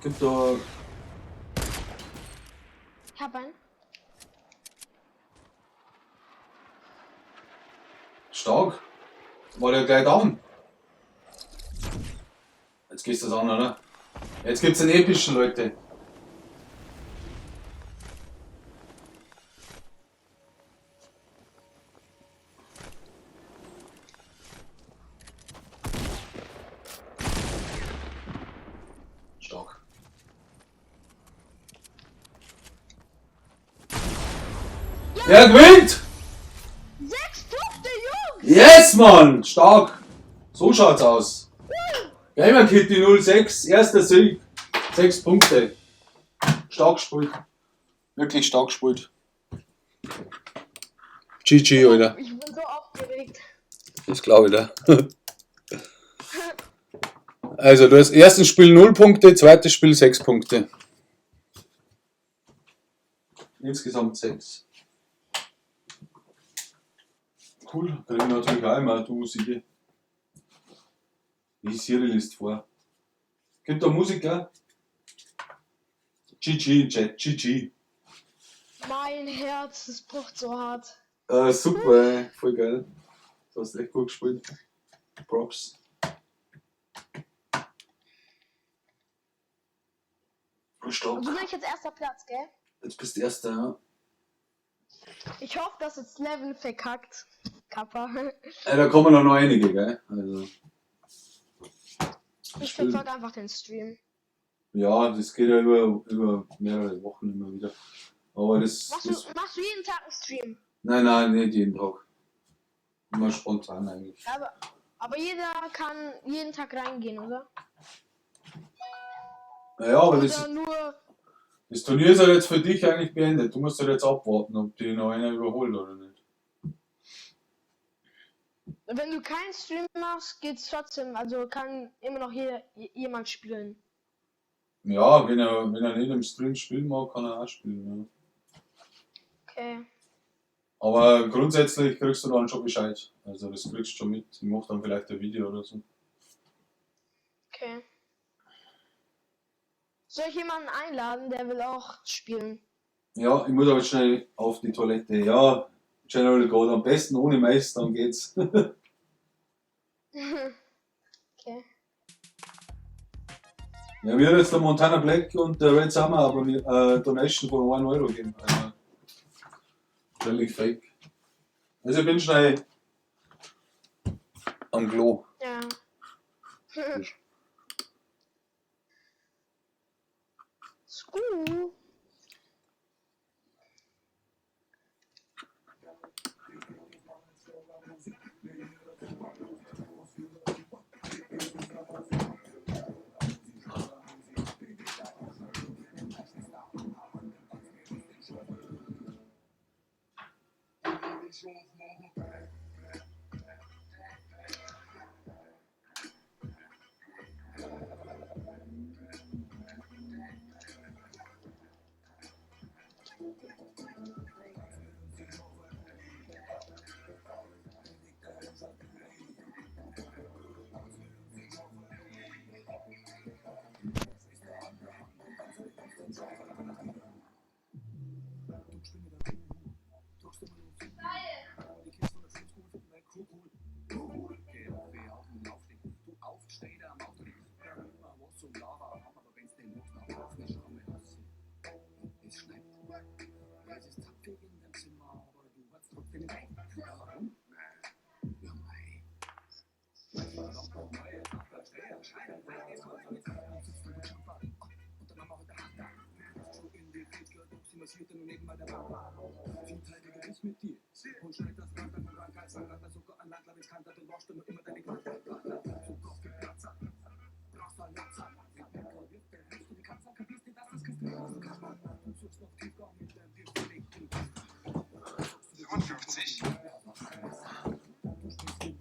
Kommt da. Ich hab einen. Stark. War der gleich down. Jetzt gehst du das an, oder? Jetzt gibt's den epischen, Leute. Stark. Er gewinnt! 6 Punkte, Jungs! Yes, Mann! Stark! So schaut's aus. Gamer Kitty 06, erster Sieg. 6 Punkte. Stark gespielt. Wirklich stark gespielt. GG, Alter. Ich bin so aufgeregt. Das glaube ich da. Also, du hast erstes Spiel 0 Punkte, zweites Spiel 6 Punkte. Insgesamt 6. Cool, kriegen wir natürlich auch immer du Siege. Wie Siri liest vor. Gibt da Musiker? GG, Chat, GG. Mein Herz, es pocht so hart. Super, ey. Voll geil. Du hast echt gut gespielt. Props. Stark. Und so bin ich jetzt erster Platz, gell? Jetzt bist du Erster, ja. Ich hoffe, dass jetzt Levin verkackt. Kappa. Da kommen noch einige, gell? Also. Ich verfolge einfach den Stream. Ja, das geht ja über mehrere Wochen immer wieder. Aber das. Machst du jeden Tag einen Stream? Nein, nein, nicht jeden Tag. Immer spontan eigentlich. Aber jeder kann jeden Tag reingehen, oder? Naja, aber das, Oder nur. das Turnier ist ja jetzt für dich eigentlich beendet. Du musst ja jetzt abwarten, ob die noch einer überholt oder nicht. Wenn du keinen Stream machst, geht's trotzdem. Also kann immer noch jeder, jemand spielen. Ja, wenn er nicht im Stream spielen mag, kann er auch spielen. Ja. Okay. Aber grundsätzlich kriegst du dann schon Bescheid. Also das kriegst du schon mit. Ich mach dann vielleicht ein Video oder so. Okay. Soll ich jemanden einladen, der will auch spielen? Ja, ich muss aber schnell auf die Toilette. Ja, General Gold am besten ohne Mais, dann geht's. Okay. Ja, mir hat jetzt der Montana Black und der Red Summer aber mir, Donation von 1 Euro gegeben. Also, völlig fake. Also ich bin schnell am Klo. Ja. Sku.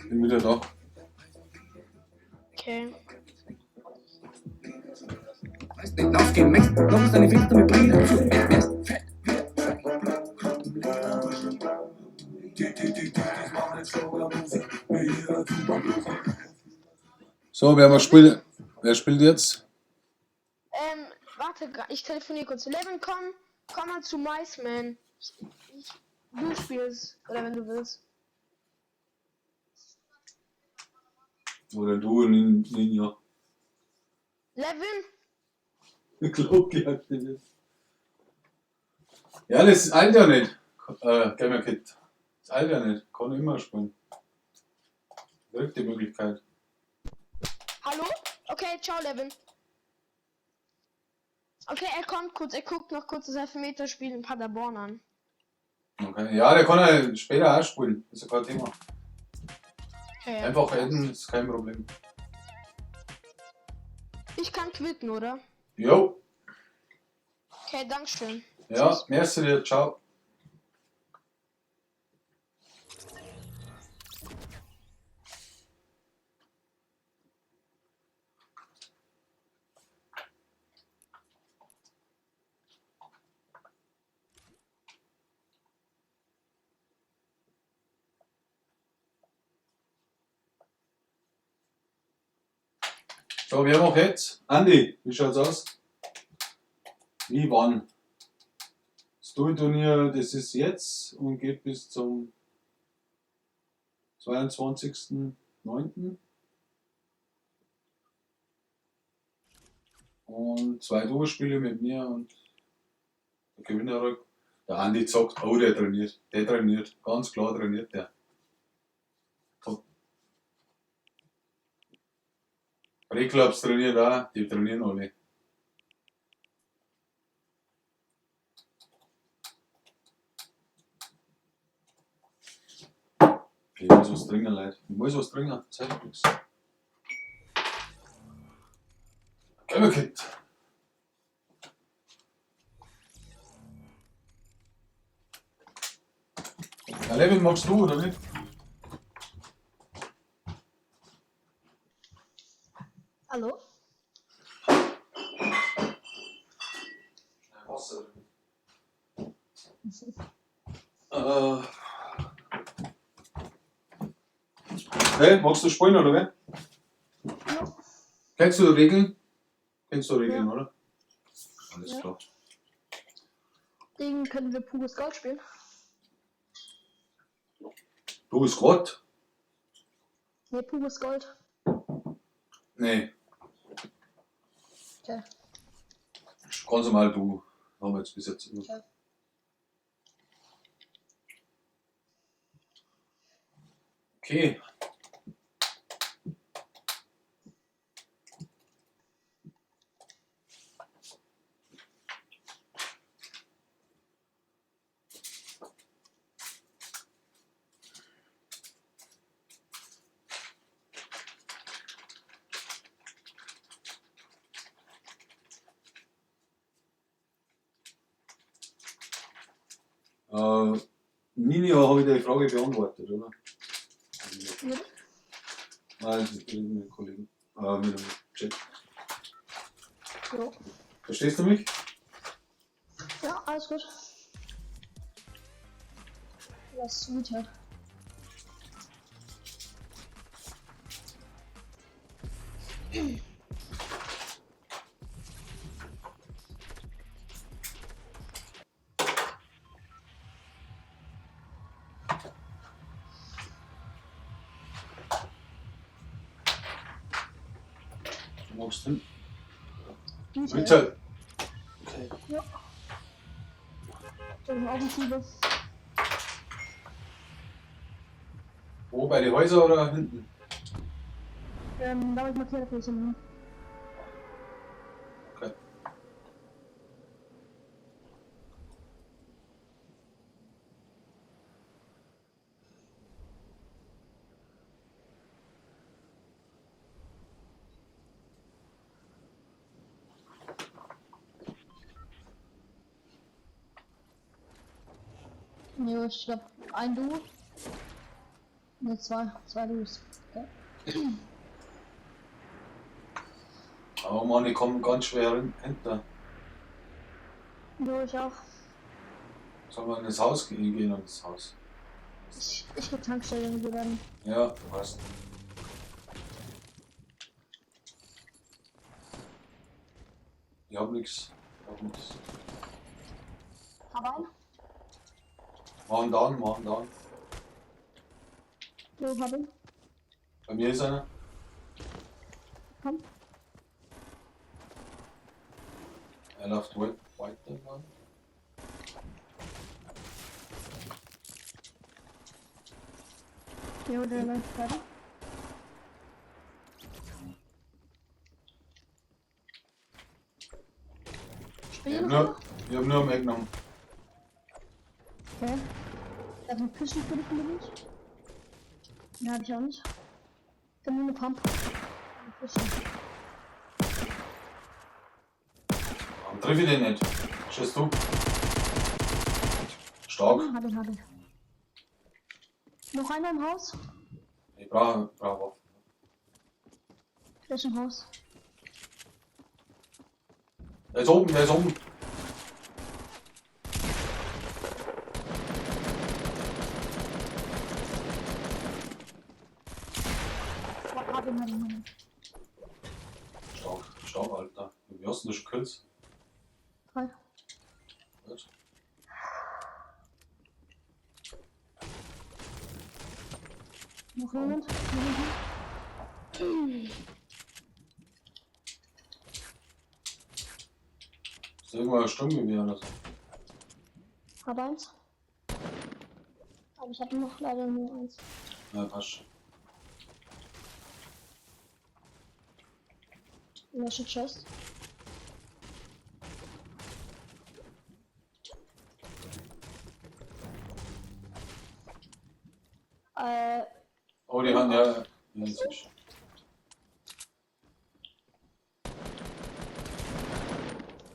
Bin wieder da. Okay. So, wer mal spielt, wer spielt jetzt? Warte, ich telefoniere kurz. Levin, komm mal zu Miceman. Ich, du spielst, oder wenn du willst. Oder du, Ninja. Levin? Glocke aktiviert. Ja, das eilt ja nicht. Gamer Kid. Das eilt ja nicht. Kann immer spielen. Direkt die Möglichkeit. Hallo? Okay, ciao, Levin. Okay, er kommt kurz. Er guckt noch kurz das Elfmeterspiel in Paderborn an. Okay. Ja, der kann ja später auch spielen. Ist ja kein Thema. Okay. Einfach adden, ist kein Problem. Ich kann quitten, oder? Jo. Okay, dankeschön. Ja, merci dir. Ciao. So, wer macht jetzt? Andi, wie schaut's aus? Wie, wann? Das Duo-Turnier, das ist jetzt und geht bis zum 22.09. Und 2 Duo-Spiele mit mir und der Gewinner, der Andi zockt, oh, der trainiert, ganz klar trainiert der. Top. Reclubs trainiert auch, die trainieren alle. Ich muss was trinken, Leute. Ich muss was trinken. Zeit nichts. Gelber Kit. Ja, Levin, magst du oder nicht? Hallo? Wasser. Äh. Hey, magst du spielen oder wer? Ja. Kennst du die Regeln? Kennst du Regeln, Ja. oder? Alles Ja. klar. Ding können wir pures Gold spielen. Du bist Gott? Ne, pures Gold. Nee, Okay. ganz normal du. Haben wir jetzt bis jetzt immer. Okay. Okay. Ninja habe ich die Frage beantwortet, oder? Ja. Nein, das ist mit dem Kollegen. Mit dem Chat. Jo. Verstehst du mich? Ja, alles gut. Lass weiter. Wo magst du hin? Retail. Retail. Okay. Ja. Das ist Offensive. Wo, bei den Häusern oder hinten? Da habe ich markiert, wo ich hin. Okay. Jo, ich glaube, ein Duo. Ne, zwei. Zwei Duos. Okay. Oh Mann, ich komme ganz schwer hinter. Jo, ich auch. Sollen wir in das Haus gehen? Gehen in das Haus. Ich geh Tankstelle und wir werden. Ja, passt. Ich hab nix. Ich hab nix. Hab einen. Machen down, machen down. Jo, hab ihn. Bei mir ist einer. Komm. Er läuft weiter. Mann. Jo, der läuft weiter. Ich hab nur am Eck genommen. Okay. Ich hab eine Pistole für dich unbedingt. Ne, hab ich auch nicht. Ich hab nur eine Pump. Eine Pistole. Warum triff ich den nicht? Schießt du? Stark. Hab ich, hab ich. Noch einer im Haus? Ich brauch Waffen. Der ist im Haus. Der ist oben, der ist oben. Hab ihn, hab ihn, hab ihn. Stark, stark, Alter. Wie hast du denn schon Kills? 3. Gut. Noch jemand? Noch jemand? Ist irgendwo ein Sturmgewehr oder so? Hab eins. Aber ich hab noch leider nur eins. Ja, passt schon. Lösche Chest. Oh, die haben ja. Ja, das ist.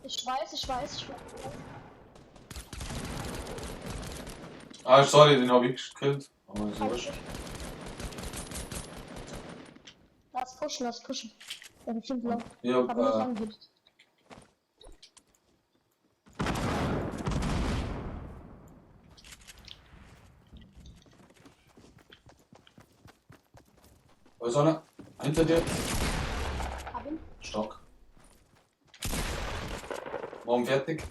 Ich weiß, ich weiß, ich weiß. Ah, sorry, den habe ich gekillt. Aber ist wurscht. Lass pushen, lass pushen. Der ist bestimmt low. Ich hab, Hab ihn nicht angehittet. Da ist einer. Hinter dir. Hab ihn. Stark. Morgen fertig.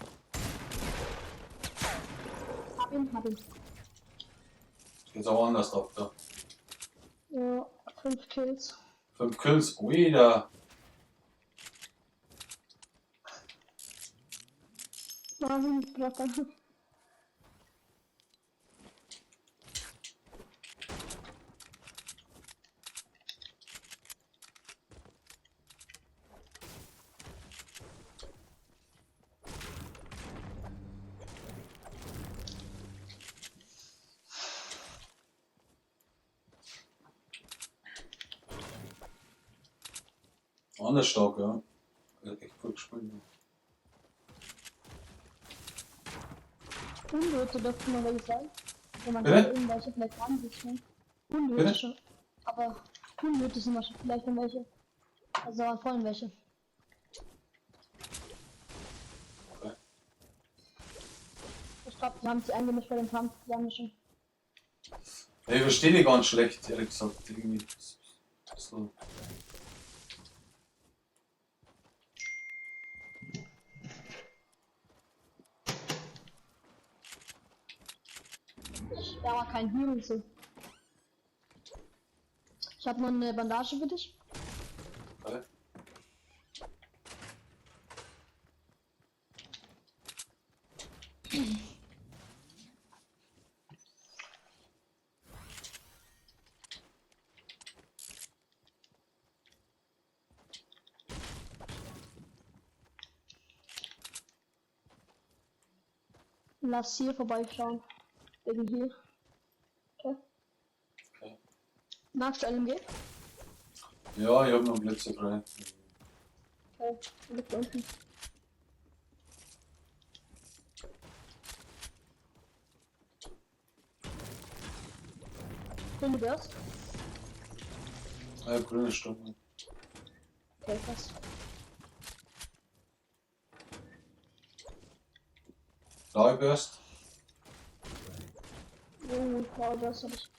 Hab ihn, hab ihn. Geht's auch anders ab da. Ja, 5 Kills. 5 Kills. Ui, da. Warum Treffer? Anders stark, ja. Echt gut gespielt. Unwürde dürften noch welche sein. Wenn man Bitte? kann irgendwelche vielleicht ansitzen. Unwürde Bitte? schon. Aber Unwürde sind wahrscheinlich vielleicht noch welche. Also waren vorhin welche. Okay. Ich glaube, die haben sich eingemischt bei dem Kampf. Die haben schon. Ja, ich verstehe die ganz schlecht, ehrlich gesagt. Irgendwie. So. Da war kein Heal und so. Ich habe noch eine Bandage für dich. Okay. Lass hier vorbeischauen. Wegen hier. Okay. Okay. Magst du LMG? Ja, ich hab noch Blitze frei. Okay, liegt unten. Grüne Burst? Ah, grüne Stunde. Okay, passt. Blaue Burst. Oh, blaue Burst hab ich.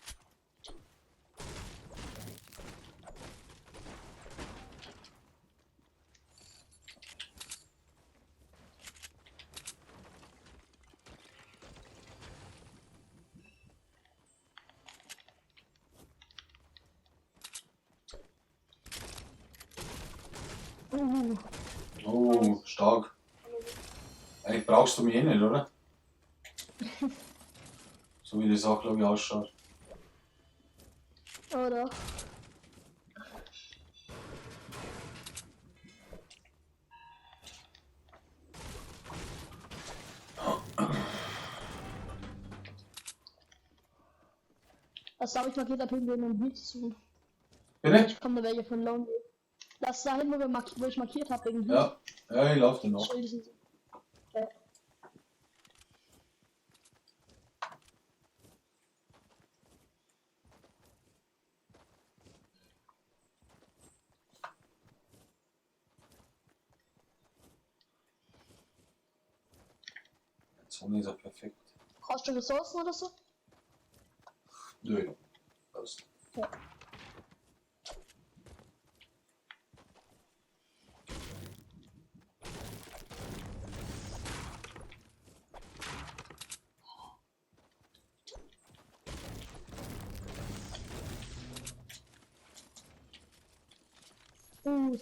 Oh, stark. Eigentlich brauchst du mich eh nicht, oder? So wie die Sache, glaube ich, ausschaut. Oder? Das habe ich markiert, da wir einen Beat zu. Bitte? Ich komme da welche von Lonely. Lass dahin, wo ich markiert habe, wegen Heat. Ja. Ja, ich laufe den noch. Schilde sind so. Ja. Die Zone ist ja perfekt. Brauchst du Ressourcen oder so? Nö. Passt. Ja.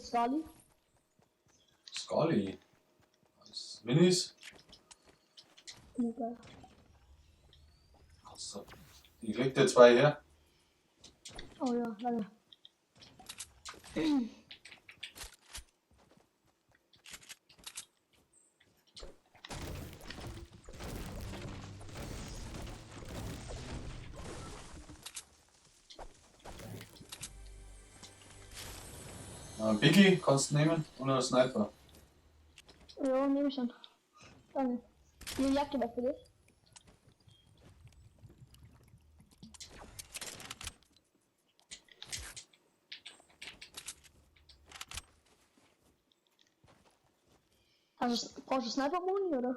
Skali. Skali. Nice. Minis. Okay. Kannst du- Ich leg dir zwei her. Oh ja, lange. Biggie kannst du nehmen und einen Sniper. Ja, nehme ich dann. Danke. Hier, Jacke was für dich. Also, brauchst du Sniper-Muni, oder?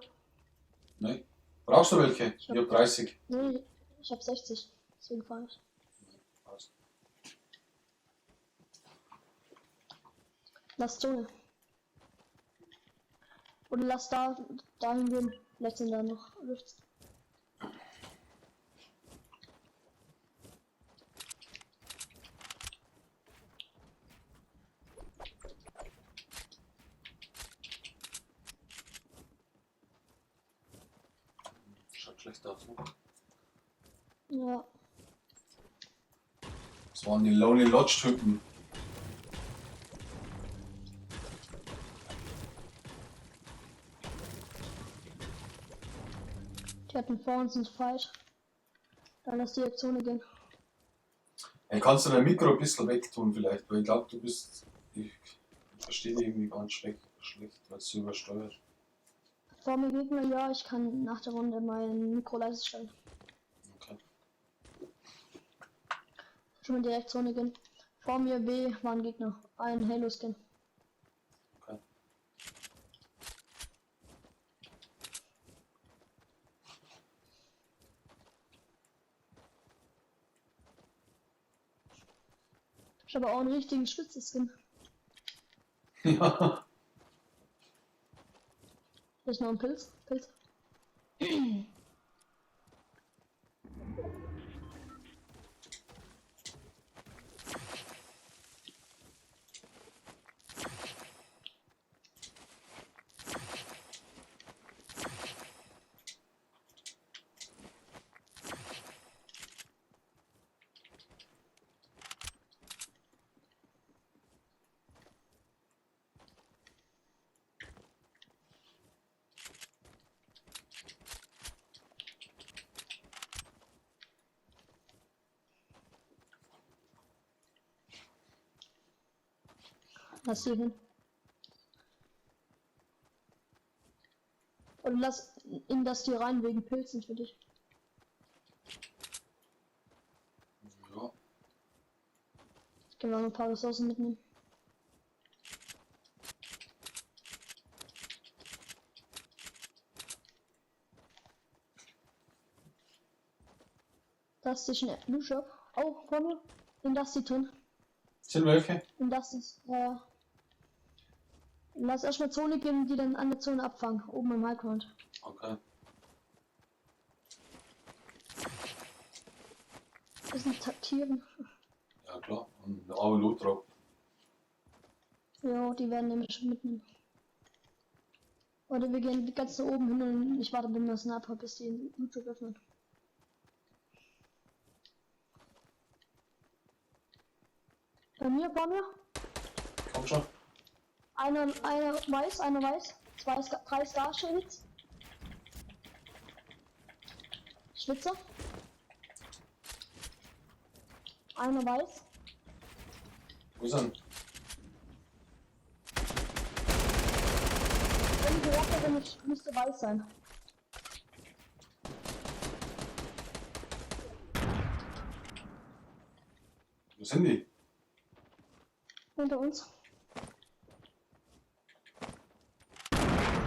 Ne? Brauchst du welche? Ich hab 30. Nee, ich hab 60. Deswegen frage ich. Passt. Lass Zone. Oder lass da dahin gehen. Vielleicht sind da noch Rifts. Schaut schlecht aus. Ne? Ja. Das waren die Lonely Lodge Typen. Die hatten vor uns einen Fight. Dann lass die Zone gehen. Ey, kannst du dein Mikro ein bisschen wegtun vielleicht? Weil ich glaube, du bist. Ich verstehe dich irgendwie ganz schlecht, weil es so übersteuert. Vor mir Gegner, ja, ich kann nach der Runde mein Mikro leise stellen. Okay. Schon mal direkt Zone gehen. Vor mir B war ein Gegner. Ein Halo-Skin. Okay. Ich habe auch einen richtigen Schwitze-Skin. Ja. Hier ist noch ein Pilz. Pilz. Lass hier hin. Und lass in das hier rein wegen Pilzen für dich. Ja. Können wir noch ein paar Ressourcen mitnehmen. Das ist ein Blue Shop. Oh, vor mir. In das die drin. Sind welche? Und das ist, lass erstmal Zone gehen, die dann an der Zone abfangen. Oben im Highground. Okay. Das sind Tieren. Ja klar. Und auch Loot Drop. Ja, die werden nämlich schon mitnehmen. Oder wir gehen ganz da oben hin und ich warte mit dem Sniper, bis die den Loot Drop öffnen. Bei mir, vor mir. Komm schon. Einer weiß, einer weiß. Drei Star-Schilds. Schwitzer. Einer weiß. Wo ist er? Wenn ich Rapper bin, ich müsste weiß sein. Wo sind die? Hinter uns.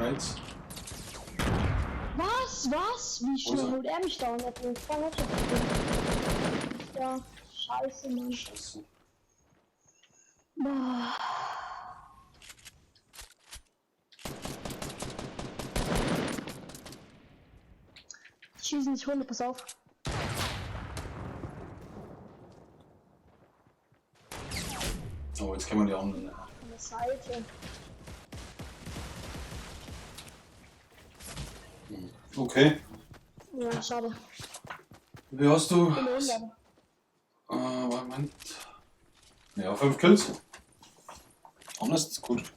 Eins. Was? Was? Wie Wo ist schnell er? holt er mich down? Er hat mir voll Headshot gegeben. Ja, scheiße, Mann. Scheiße. Boah. Die schießen sich runter, pass auf. Oh, jetzt kennen wir die anderen. An der Seite. Okay. Ja, schade. Wie hast du? Bin Moment. Ja, 5 Kills. Anders ist gut.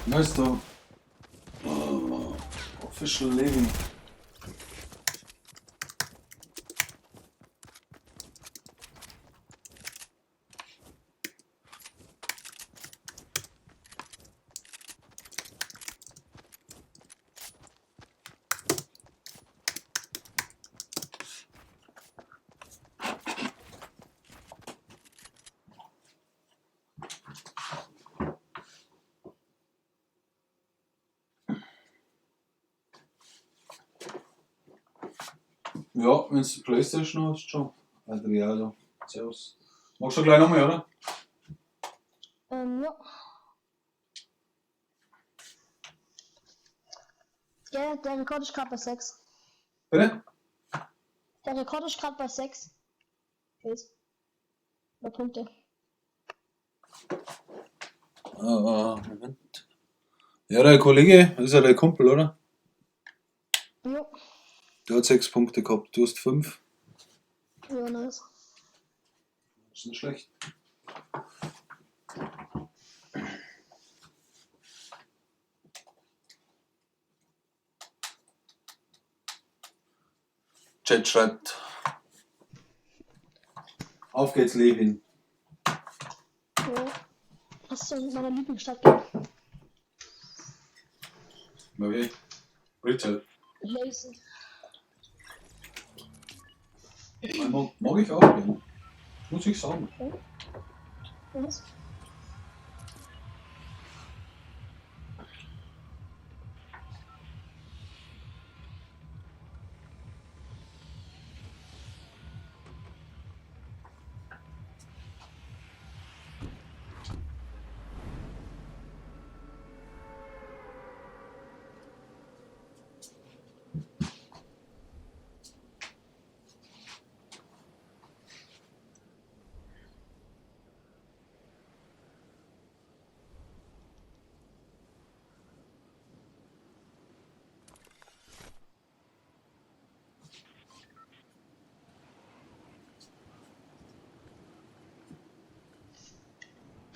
Weißt du? Official Living. Ja, wenn du Playstation hast, schon. Adriano. Servus. Magst du gleich nochmal, oder? Ja. Ja, der Rekord ist gerade bei 6. Bitte? Der Rekord ist gerade bei 6. Kills. Oder Punkte. Moment. Ja, der Kollege, das ist ja der Kumpel, oder? Jo. Der hat 6 Punkte gehabt, du hast 5. Ja, nice. Ist nicht schlecht. Chat schreibt. Auf geht's, Levin. Jo. Was soll in meiner Lieblingsstadt gehen? Okay. Retail. Lazy. Mag ich auch gern. Muss ich sagen. Was?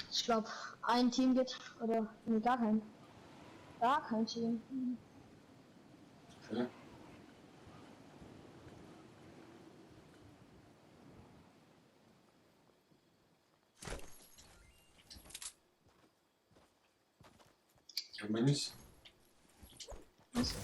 Ich glaube, ein Team geht oder nee, gar kein. Gar kein Team. Okay. Ich hab Minis. Was?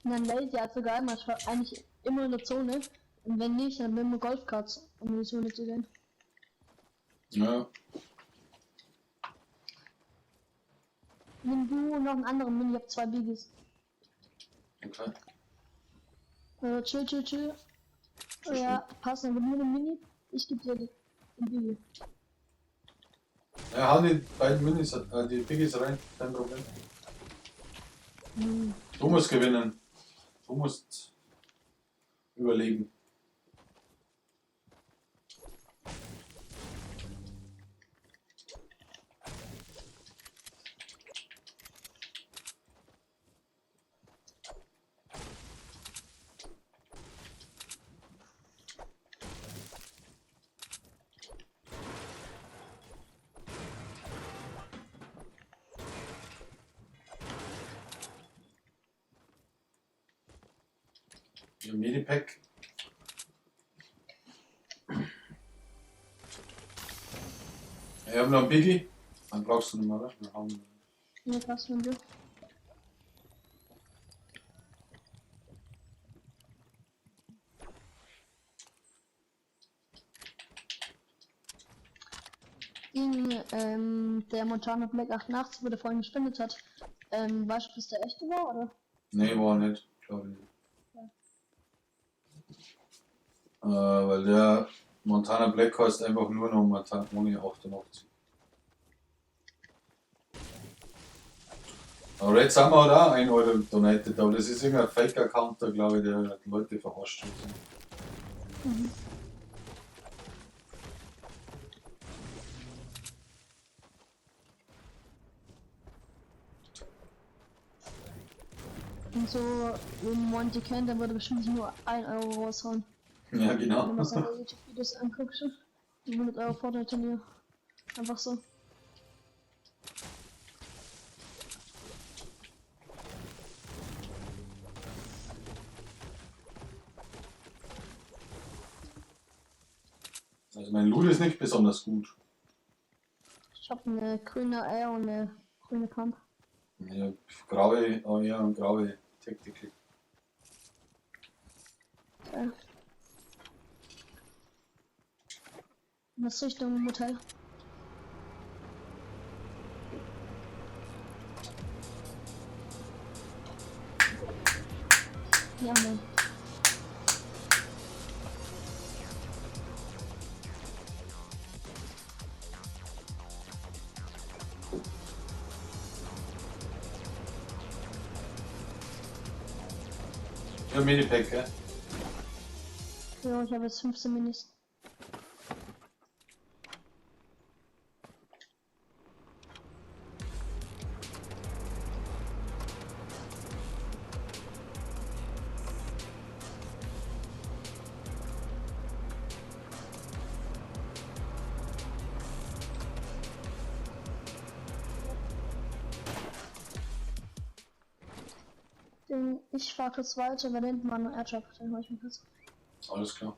Und dann Lazy hat sogar immer, eigentlich immer in der Zone. Und wenn nicht, dann immer Golfkarts, um in die Zone zu gehen. Ja. Nimm du und noch einen anderen Mini, ich hab 2 Biggies. Okay. Chill, chill, chill. Ja, passt, dann gib mir eine Mini, ich geb dir den Biggie. Ja, hau die beiden Minis, die Biggies rein, kein Problem. Hm. Du musst gewinnen. Du musst überleben. Medipack. Ich hab noch einen Biggie. Dann brauchst du nicht mehr, oder? Wir haben. Ne, passt mit dir. Der Montana Black 88, wo der vorhin gespendet hat, weißt du, ob das der echte war, oder? Nee, war nicht, glaube ich. Ja. Weil der Montana Black heißt einfach nur noch Montana 88. Aber Red Summer hat auch 1 Euro donated, aber das ist irgendein Fake-Account da, glaube ich, der die Leute verarscht. Und so. Mhm. Und so, wenn Monty kennt, dann würde bestimmt nur 1 Euro raushauen. Ja, genau. Wenn man seine YouTube-Videos anguckt. 100 Euro Fortnite-Turnier. Einfach so. Also mein Loot ist nicht besonders gut. Ich habe eine grüne AR und eine grüne Pump. Ja, graue AR und graue Tactical. Ja. Was Richtung Hotel? Ja, Mann. Ja, Medipack, gell? Ja, ich habe jetzt 15 Minis. Ich fahr kurz weiter, weil da hinten war ein Airdrop, den hol ich mir kurz. Alles klar.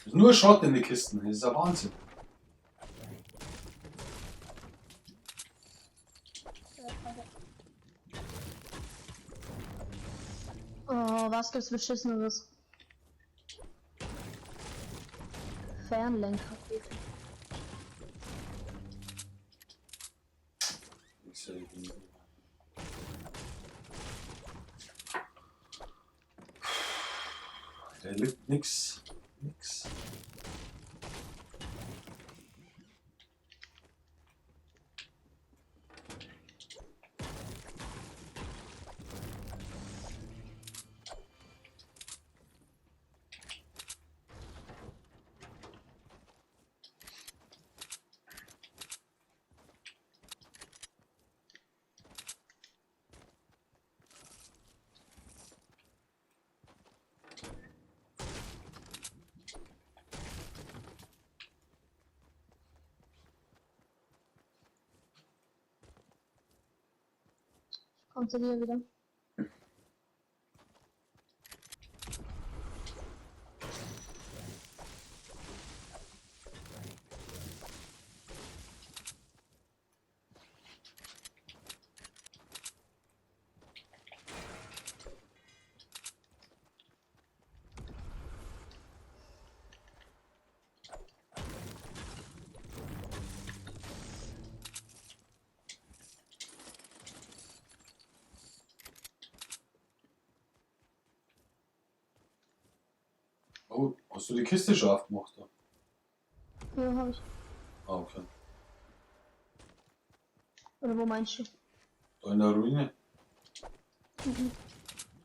Nur Schrott in die Kisten, das ist ja Wahnsinn. Oh, was gibt's Beschisseneres? Fernlenker. Da liegt nix. Nix. Kommt zu dir wieder. Oh, hast du die Kiste schon aufgemacht? Da? Ja, hab ich. Ah, okay. Oder wo meinst du? Da in der Ruine. Mhm.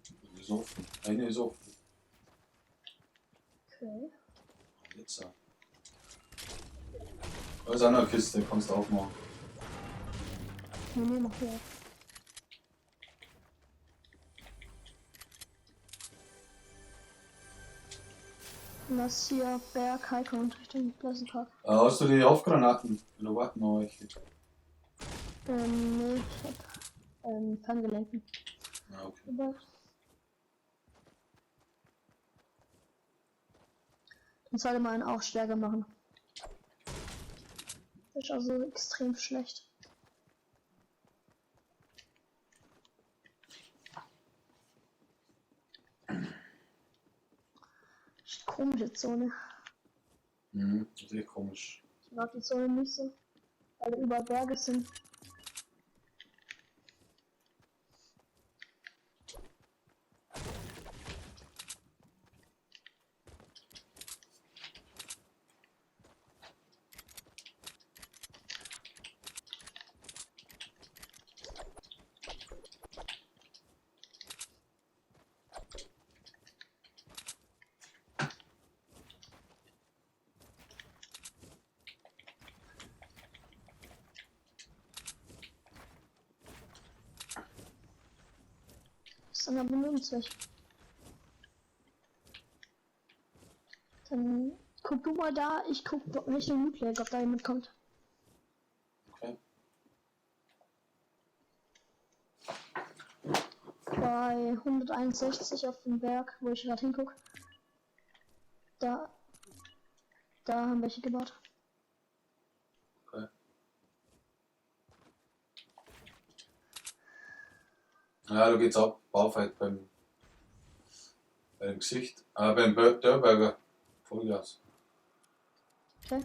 Die ist offen. Eine ist offen. Okay. Jetzt auch. Da ist auch noch eine Kiste, kannst du aufmachen. Nee, nee, mach hier. Lass hier Berg Highground Richtung Pleasant Park. Hast du die Haftgranaten? Oder warten noch welche? Nee, ich hab Ferngelenken. Ah, okay. Dabei. Dann sollte man auch stärker machen. Das ist also extrem schlecht. Komische Zone. Mhm, das ist echt komisch. Ich mag die Zone nicht so, weil da überall Berge sind. Dann abonnieren uns welche. Dann guck du mal da, ich guck Richtung Loot Lake, ob da jemand kommt. Okay. Bei 161 auf dem Berg, wo ich gerade hinguck. Da haben welche gebaut. Okay. Ja, da geht's ab. Baufight beim Gesicht. Beim Dörrberger. Vollgas. Okay.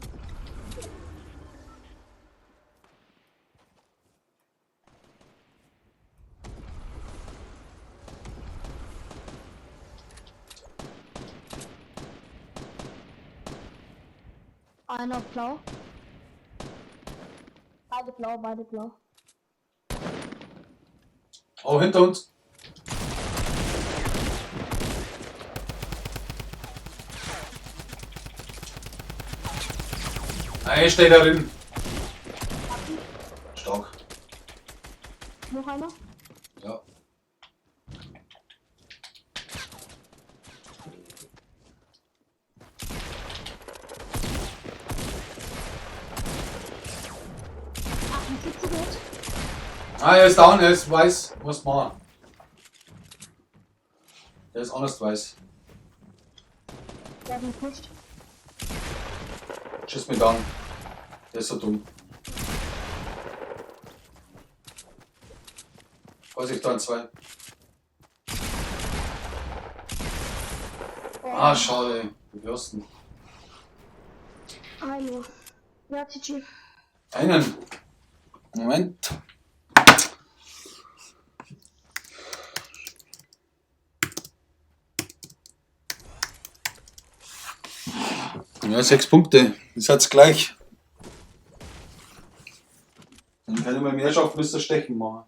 Einer blau. Beide blau, beide blau. Oh, hinter uns. Nein, steht da drin. Stark. Noch einer? Ja. Ah, er ist down, er ist weiß. Muss machen. Der ist anders weiß. Der hat ihn gepusht. Schieß mich down. Der ist so dumm. Vorsicht, da zwei. Ah, schade. Die Würsten. Hallo. Ja, GG. Einen. Moment. Ja, 6 Punkte. Das hat's gleich. Dann kann ich mal mehr schaffen, bis das Stechen machen.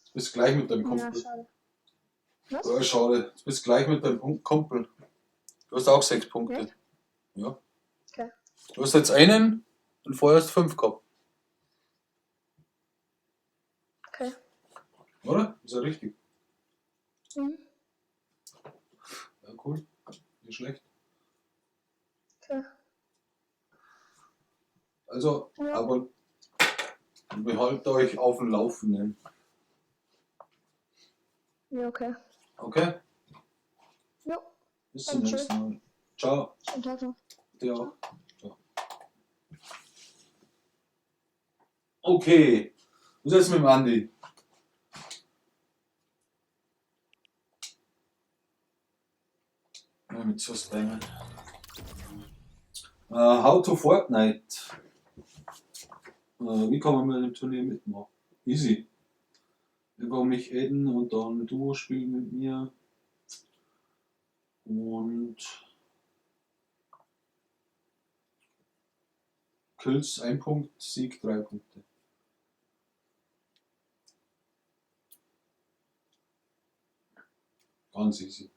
Jetzt bist du gleich mit deinem Kumpel. Ja, schade. Was? Ja, schade. Jetzt bist du gleich mit deinem Kumpel. Du hast auch 6 Punkte. Echt? Ja. Okay. Du hast jetzt einen und vorher hast du 5 gehabt. Okay. Oder? Ist ja richtig. Mhm. Ja, cool. Nicht schlecht. Okay. Also, Ja. aber behaltet euch auf dem Laufenden. Ja, okay. Okay? Jo. Bis zum Dann tschüss. nächsten Mal. Ciao. Schönen Tag noch. Dir auch. Ciao. Okay. Was ist jetzt mit dem Andi? Ja, mit so. How to Fortnite. Wie kann man mit dem Turnier mitmachen? Easy. Einfach mich adden und dann Duo spielen mit mir. Und Kills 1 Punkt, Sieg 3 Punkte. Ganz easy.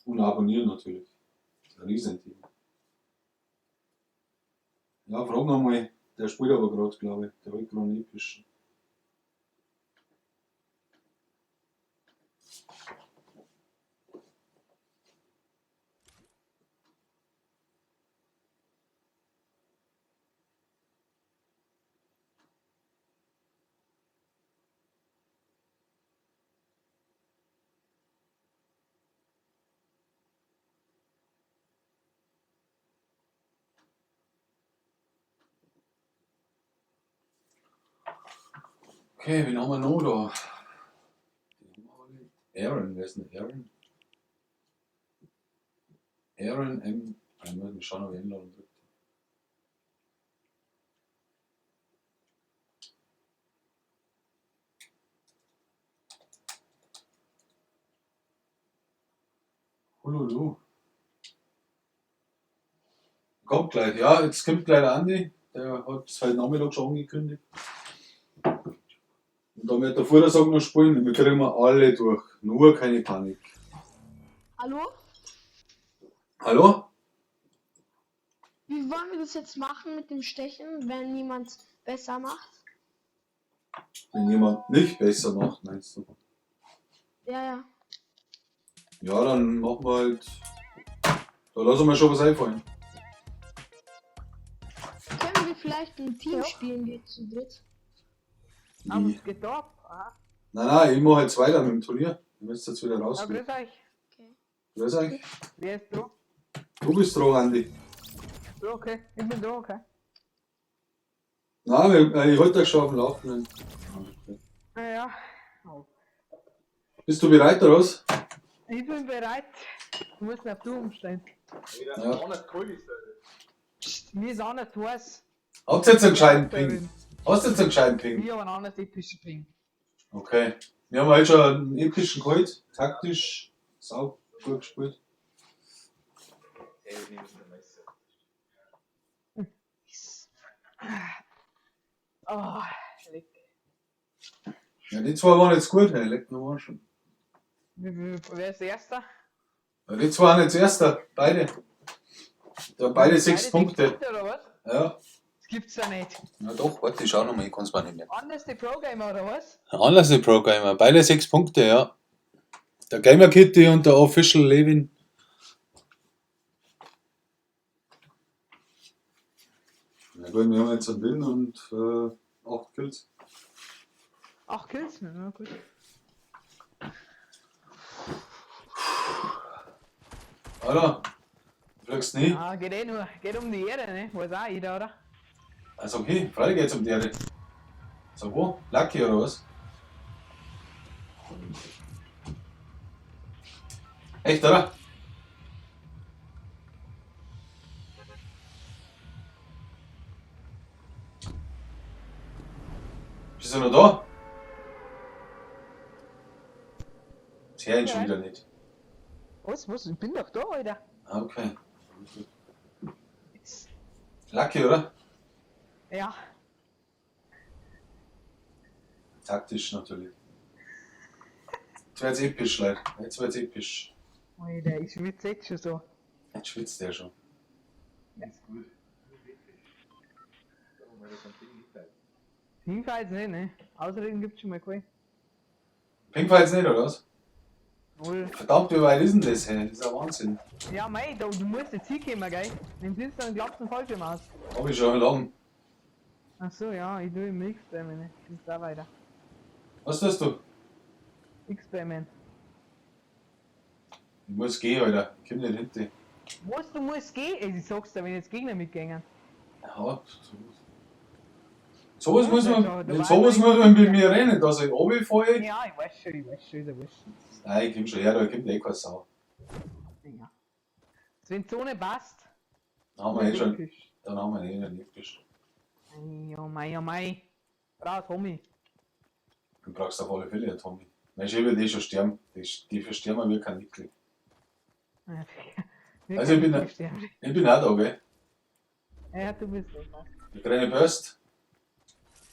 Und abonnieren natürlich. Das ist ein Riesenthema. Ja, frag nochmal. Der spielt aber gerade, glaube ich. Der wollte gerade nicht pischen. Okay, wen haben wir noch da? Aaron, wer ist denn Aaron? Aaron M. Ich muss mal schauen, ob ich Einladung drückt. Hululu. Kommt gleich, ja, jetzt kommt gleich der Andi. Der hat es heute Nachmittag schon angekündigt. Und dann wird der Vordersack noch spielen. Wir kriegen wir alle durch. Nur keine Panik. Hallo? Hallo? Wie wollen wir das jetzt machen mit dem Stechen, wenn niemand besser macht? Wenn jemand nicht besser macht, meinst du? Ja, ja. Ja, dann machen wir halt. Da lassen wir schon was einfallen. Können wir vielleicht ein Team spielen, wir zu dritt? Aber Wie? es geht ab. Aha. Nein, nein, ich mache jetzt weiter mit dem Turnier. Du müsst jetzt wieder Ja, raus. grüß euch. Grüß euch. Wer ist da? Du bist dran, Andi. Du, okay. Ich bin da, okay. Nein, ich wollte dich schon auf dem Laufenden. Ja, ja. Bist du bereit, oder was? Ich bin bereit. Du musst auf du umstellen. Ja. Psst, mir ist anders heiß. Habt ihr jetzt einen gescheiten Ping? Hast du jetzt einen gescheiten Ping? Ich habe einen anderen epischen Ping. Okay. Wir haben heute schon einen epischen geholt. Taktisch sau gut gespielt. Oh, leck. Ja, die zwei waren jetzt gut, hey, leck mir mal schon. Wer ist der Erste? Ja, die zwei waren jetzt Erster, beide. Da beide sechs Punkte. Oder was? Ja. Das gibt's ja nicht. Na doch, warte, ich schau nochmal, ich kann's mir nicht mehr. Anders die Pro-Gamer oder was? Anders die Pro Gamer, beide 6 Punkte, ja. Der Gamer Kitty und der Official Levin. Na gut, wir haben jetzt einen Win und 8 Kills. 8 Kills, na gut. Alter, du fliegst nie. Ah, geht eh nur. Geht um die Ehre, ne? Weiß auch jeder, oder? Also okay, freilich geht's um die Ehre. So wo? Lucky oder was? Echt, oder? Bist du noch da? Ich höre ihn schon wieder nicht. Was, was? Ich bin doch da, Alter. Ah, okay. Lucky, oder? Ja. Taktisch natürlich. Jetzt wird's episch, Leute. Jetzt wird's episch. Alter, ich schwitze jetzt schon so. Jetzt schwitzt der schon. Ist gut. Hinfalls nicht, ne? Ausreden gibt's schon mal keine. Pinkfalls nicht, oder was? Null. Verdammt, wie weit ist denn das, hey? Das ist ja Wahnsinn. Ja, mei, da, du musst jetzt hinkommen, gell? Nimm das dann glaubst du einen Fallschirm aus. Hab ich schon lang. Ach so, ja, ich tue im X-Batman, ne? Ich da weiter. Was tust du? X-Batman. Ich muss gehen, Alter. Ich komm nicht hinter. Was, du musst gehen? Ey, ich sag's dir, wenn jetzt Gegner mitgängen. Ja, sowas muss man, mit sowas muss man bei mir rennen, dass ich runterfalle. Ja, ich weiß schon, ich weiß schon, ich weiß schon. Nein, ich komm schon her, da kommt eh keine Sau. Ja. Wenn die Zone passt. Dann haben wir eh schon, dann haben wir eh schon episch. Ja, mei, ja, mei. Brauch Tommy. Du brauchst auf alle Fälle, ja, Tommy. Mein Chef wird eh schon sterben. Die versterben wir kein Nickel. Also ich bin auch da, gell? Ja, du bist da. Die kleine Burst.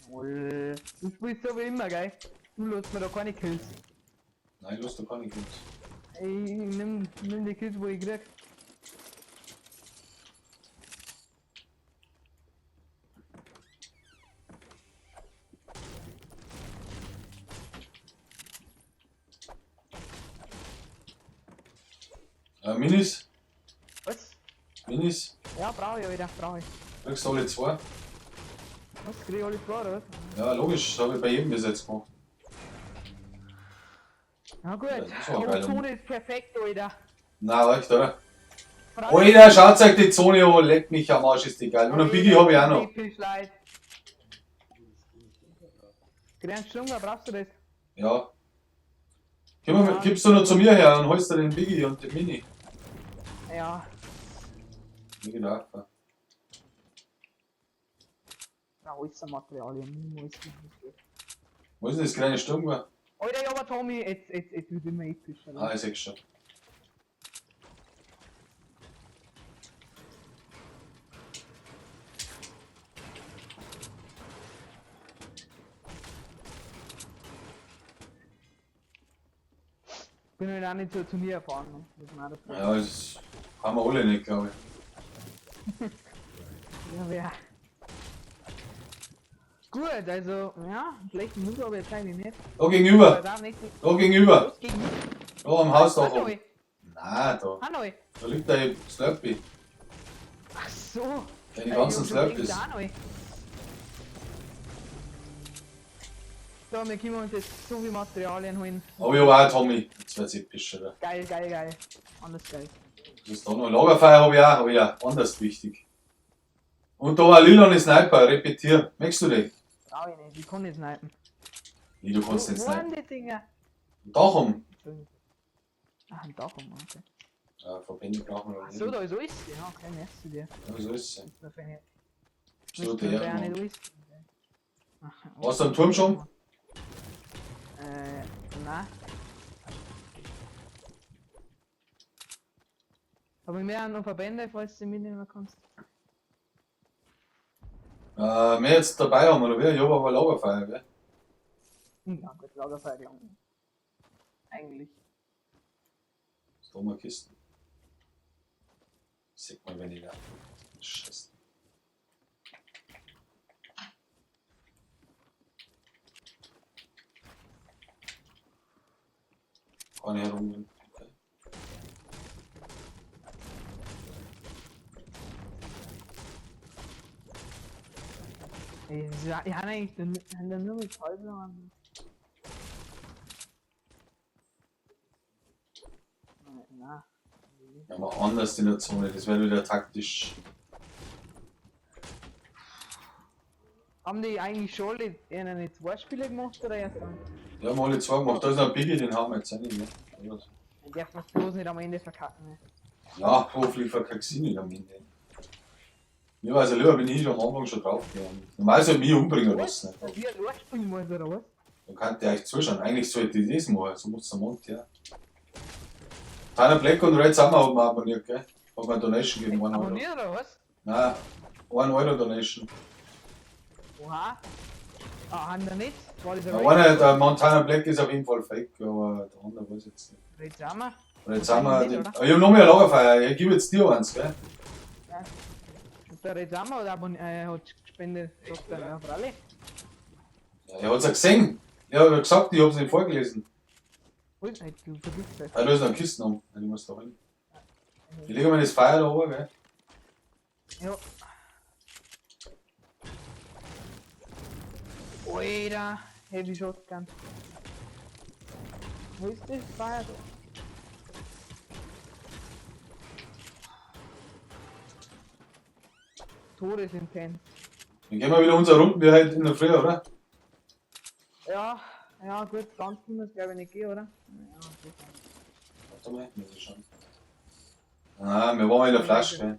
Du spielst so wie immer, gell? Du lässt mir da keine Kills. Nein, ich lass da keine Kills. Ich nimm die Kills, wo ich krieg. Minis? Was? Minis? Ja, brauch ich, Alter, brauch ich. Kriegst du alle zwei? Was? Krieg ich alle zwei, oder was? Ja, logisch, das habe ich bei jedem bis jetzt gemacht. Na gut, Ja, das war aber geil. die Zone ist perfekt, Alter. Na, echt, oder? Alter, schaut euch die Zone an, leck mich am Arsch, ist die geil. Und einen Biggie habe ich auch noch. Episch, Leute. Grenzstunde, brauchst du das? Ja. Gibst du noch zu mir her und holst du den Biggie und den Mini. Ja. Wie gedacht. Ja. Na, alles Materialien. Alles. Wo ist denn das kleine Sturmgewehr? Alter, ja, aber Tommy, jetzt wird immer epischer. Ah, ich seh's schon. Bin halt auch nicht so Turnier erfahren, ne? Muss man auch dazu sagen. Ja, das haben wir alle nicht, glaube ich. Ja, wer. Gut, also, ja, schlechten Mut habe ich jetzt eigentlich nicht. Da Aber gegenüber. da nicht. Da gegenüber. Was gegenüber? Da am Hausdach oben. Hanoi! Nein, da. Hanoi! Da liegt der Slurpee. Ach so! Deine ganzen Ich hab schon Slurpees. gedacht, Hanoi. So, wir können uns jetzt so viel Materialien holen. Aber ich hab auch Tommy. Jetzt wird's episch, oder? Geil, geil, geil. Anders geil. Was ist da noch? Lagerfeuer habe ich auch, hab ich auch. Anders wichtig. Und da war lila Sniper, repetier. Möchtest du den? Brauch ich nicht, ich kann nicht snipen. Nee, du kannst nicht Wo snipen. waren die Dinger? Dach um. Ach, ein Dach um, okay. Ja, Verbände brauchen wir Ach noch so, nicht. da ist alles. Ja, okay, merkst du dir. Ja, so ist es. Das ist So, ja der. nicht alles. Ach, Warst du am Turm schon? Nein. Aber wir haben noch Verbände, falls du mitnehmen kannst. Wir jetzt dabei haben, oder wie? Ich hab aber Lagerfeuer, gell? Ja, gut, Lagerfeuer gelangen. Eigentlich. Ist da mal Kisten. Sieht man weniger. Scheiße. Kann ich herumgehen. Okay. Ey, Ich habe eigentlich den, haben da nur mit Halblang. Nein. Aber anders in der Zone, das wäre wieder taktisch. Haben die eigentlich schon alle eine zwei Spiele gemacht oder erst einen? Die haben alle zwei gemacht. Da ist noch ein Biggie, den haben wir jetzt auch nicht mehr. Dann darf man bloß nicht am Ende verkacken. Ne? Ja, hoffentlich verkack ich nicht am Ende. Mir war es ja lieber, wenn ich am Anfang schon draufgegangen. Normal sollte ich mich umbringen lassen. Dass wir allein spielen muss oder was? Da kann der euch zuschauen. Eigentlich sollte ich das machen, so macht's der Mond, ja. Tanner Black und Red Summer haben wir abonniert, gell? Hat mir eine Donation gegeben, 1 Euro. Abonniert oder was? Nein, 1 Euro Donation. Oha. Ah, haben wir nicht? War das ein Der Red? eine, der Montana Black ist auf jeden Fall fake, aber der andere weiß ich jetzt nicht. Red Summer? Red Summer, Nicht, den, oder? aber ich hab noch mehr Lagerfeuer, ich gebe jetzt dir eins, gell? Ja. Und der Red Summer hat, hat gespendet, sagt er, ja, freilich. Ja, er hat's ja gesehen. Ich hab ja gesagt, ich hab's nicht vorgelesen. Ui, ey, du vergisst das. Ah, da ist noch eine Kiste noch. Ja, die muss da rein. Ich lege mal das Feuer da oben, gell? Ja. Alter, Heavy Shotgun. Wo ist das Feuer? Todesintens. Dann gehen wir wieder unsere Runden wie halt in der Früh, oder? Ja, ja gut, ganz können wir es glaube ich nicht gehen, oder? Ja, gut. Warte mal, muss ich schauen. Ah, wir waren in der Flasche, gell?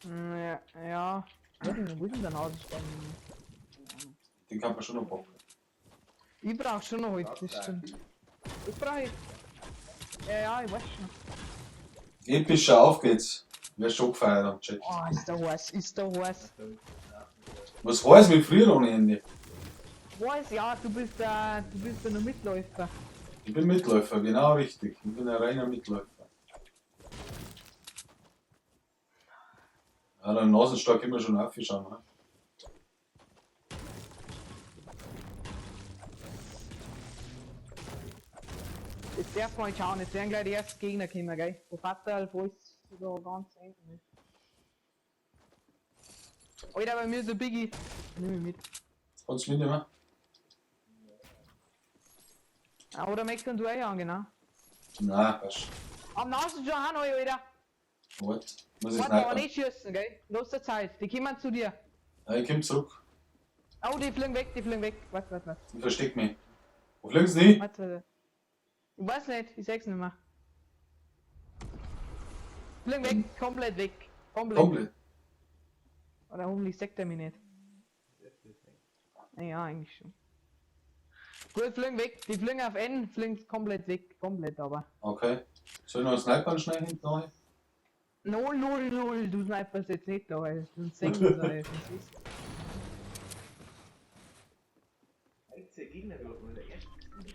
Ja, ja. Wo ist denn, wo ist denn der Nasenstein? Den kann man schon noch packen. Ich brauch schon noch Holz, das stimmt. Ich brauch ich. Ja, ja, ich weiß schon. Epischer, auf geht's. Wer schon gefeiert am Chat. Oh, ist der heiß, ist der heiß. Was heißt mit früher ohne Ende? Weiß, ja, du bist der nur Mitläufer. Ich bin Mitläufer, genau richtig. Ich bin ein reiner Mitläufer. Ja, den Nasenstock immer schon aufgeschaut, ne? Jetzt darf man nicht schauen, jetzt werden gleich die ersten Gegner kommen, gell? Der Vater, wo ist da ganz hinten. Ne? Alter, bei mir ist der Biggie. Nimm mich mit. Kannst du mitnehmen? Ah, oder möchtest du auch an, genau. Nein, passt. Am Nasen schon auch noch, Alter. Warte, muss ich Warte, aber snipen. nicht schießen, gell? Los der Zeit, die kommen zu dir. Ja, ich komm zurück. Oh, die fliegen weg, die fliegen weg. Warte, warte, warte. Ich versteck mich. Wo fliegen sie hin? Warte, warte. Ich weiß nicht, ich sag's nicht mehr. Fliegen weg, komplett weg. Komplett. Komplett. Oder hoffentlich sagt er mich nicht. Ja, eigentlich schon. Gut, fliegen weg. Die fliegen auf N, fliegen komplett weg. Komplett aber. Okay. Soll ich noch einen Sniper schnell hinten rein? 0, 0, 0, du sniperst jetzt nicht da, weil sonst sehen wir es nicht.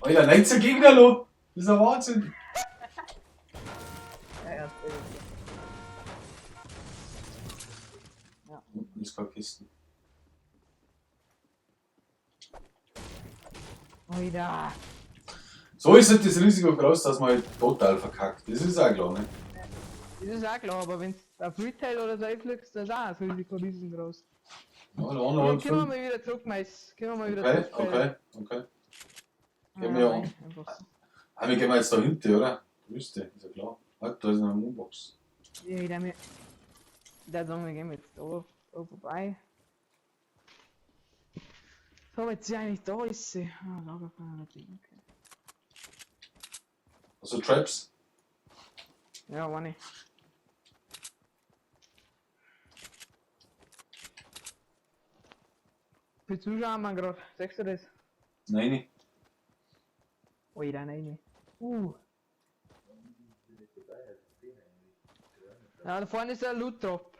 Alter, 19 Gegner, lo! Das ist ein Wahnsinn. Ja, ja, sehr gut. Unten ist keine Kiste. Oida. So ist halt das Risiko groß, dass man halt total verkackt. Das ist auch klar, ne? Das ist auch klar, aber wenn du auf Retail oder so einfliegst, dann ist auch das Risiko riesengroß. Ja, der Ja, andere hat können wir fünf. mal wieder zurück, Mais. Können wir mal wieder Okay, zurück. okay, okay. Gehen wir nein, an. einfach so. Ah, wir gehen jetzt da hinten, oder? Wüste, ist ja klar. Halt, da ist eine Moonbox. Ja, ich mir. Da sagen wir gehen jetzt da, da vorbei. So, jetzt ist sie eigentlich da, ist sie. Ah, Lagerfeuer natürlich, okay. Also Traps. Ja, war nicht. Wie viele Zuschauer haben wir gerade? Sagst du das? Nein, nicht. Oida, nein, nein. Ja, da vorne ist ein Loot Drop.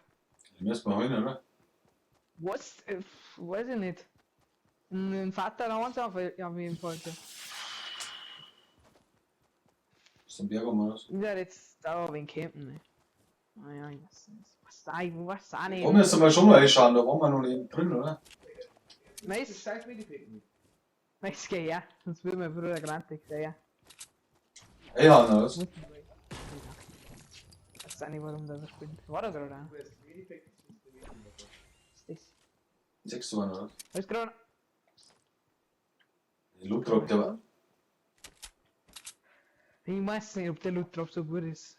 Den müssen wir holen, oder? Was? Weiß ich nicht. Ein Vater da eins auf, ja, auf jeden Fall. Ist ein Berg um oder was? Ich werde jetzt da wen campen, ne? Naja, ich weiß nicht. Was da, ich weiß auch nicht. Da müssen wir schon mal reinschauen, da waren wir noch nicht drin, oder? Mais, Mais, geh her, sonst würde mein Bruder grantig sein. Ey, Hanna, was? Ich weiß auch nicht, warum der so spinnt. War da gerade auch? Was ist das? Sechs Uhr, oder? Was ist gerade? Der Loot Drop, der war. Ich weiß nicht, ob der Loot Drop so gut ist.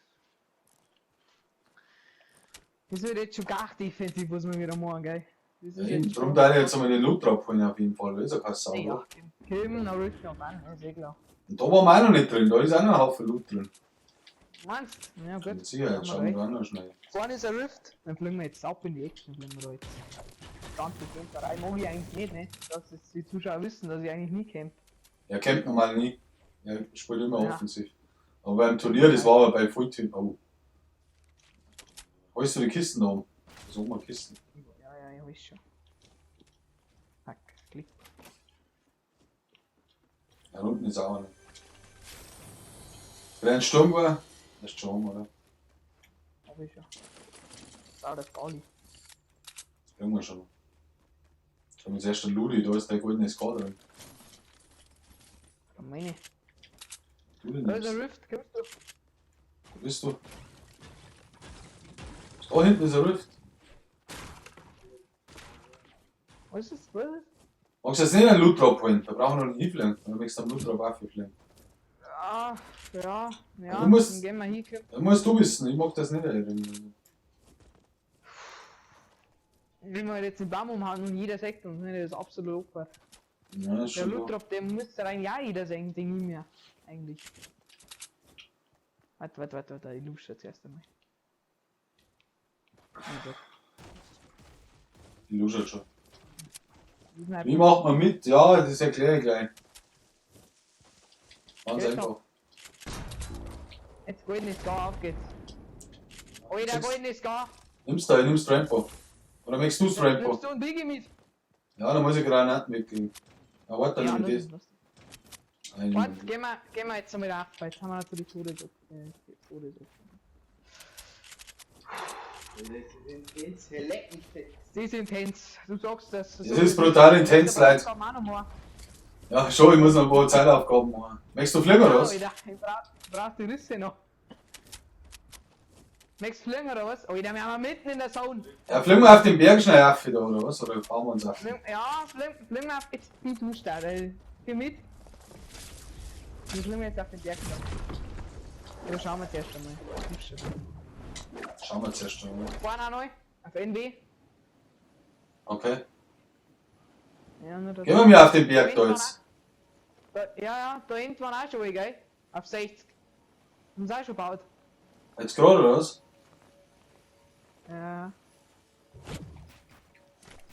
Das wird jetzt schon gar defensiv, was wir wieder machen, gell? Das ist Ja, eben, jetzt darum da ich jetzt einmal den Loot Drop holen auf jeden Fall, da ist ja keine Sau, Ja, oder? Kim, na rück noch an, ist eh klar. Und da waren wir auch noch nicht drin, da ist auch noch ein Haufen Loot drin. Meinst du? Ja, gut. Mit Sicherheit, schauen wir da auch noch schnell. Vorne ist ein Rift, dann fliegen wir jetzt ab in die Action, fliegen wir da jetzt. Ganze Camperei mag ich eigentlich nicht, ne? Dass es die Zuschauer wissen, dass ich eigentlich nie camp. Er campt normal nie. Er spielt immer Ja. offensiv. Aber beim Turnier, das war aber bei Fullteam. Oh. Holst du die Kisten da oben? Da sind oben Kisten. Ja, ja, ich weiß schon. Fuck, klick. Da unten ist auch einer. Wenn ein Sturm war, das ist schon oben, oder? Hab ich schon. Da, das Gali. Kriegen wir schon. Jetzt haben wir zuerst den Ludi, da ist der goldene Scar drin. Da meine. Du den Da ist nimmst. ein Rift, kommst du? Wo bist du? Da hinten ist ein Rift. Was ist das? Was ist das? Magst du jetzt nicht einen Loot Drop holen? Da brauchen wir noch einen hinfliegen. Dann möchtest du einen Loot Drop auch fliegen. Ah, ja, ja, Du musst- dann gehen wir hin. komm. Da musst du wissen, ich mag das nicht. Ey. Wenn wir jetzt den Baum umhauen und jeder sagt uns, ne, das ist absolut awkward. Ja, ist Der schon Loot klar. Drop, der müsste rein ja jeder sehen, den nicht mehr. Eigentlich. Warte, warte, warte, warte, ich lusche zuerst einmal. Oh Gott. Die luschert schon. Die sind halt- Wie macht man mit? Ja, das erkläre ich gleich. Ganz Geht einfach. Jetzt goldenes Gar, auf geht's. Alter, Sechs- goldenes Gar! Nimmst du, nimmst Trampo. Oder möchtest du Trampo? Nimmst du einen Biggie mit? Ja, dann muss ich Granaten mitgeben. Ja, warte, Ja, dann nimm los, ich das. los. Nein, Warte, gehen wir jetzt einmal rauf, weil jetzt haben wir natürlich Todesopfer. Das ist intens. Du sagst das. Das ist brutal intens, Leute. Ja, schon, ich muss noch ein paar Zeitaufgaben machen. Möchtest du fliegen oder was? Alter, ich brauch die Risse noch. Möchtest du fliegen oder was? Alter, wir haben mitten in der Zone. Ja, fliegen wir auf den Berg schnell auf wieder, oder was? Oder fahren wir uns auf? Fliegen, ja, fliegen wir auf. Jetzt bin du stark, ey. Geh mit. Wir fliegen jetzt auf den Berg. Oder schauen wir zuerst einmal. Schauen wir zuerst einmal. Fahren auch neu. Auf NW. Okay. Ja, nur das. Gehen wir mir auf den Berg da jetzt. Da, ja, ja, da hinten waren auch schon alle, gell? Auf 60. Haben sie auch schon gebaut. Jetzt gerade, oder was? Ja.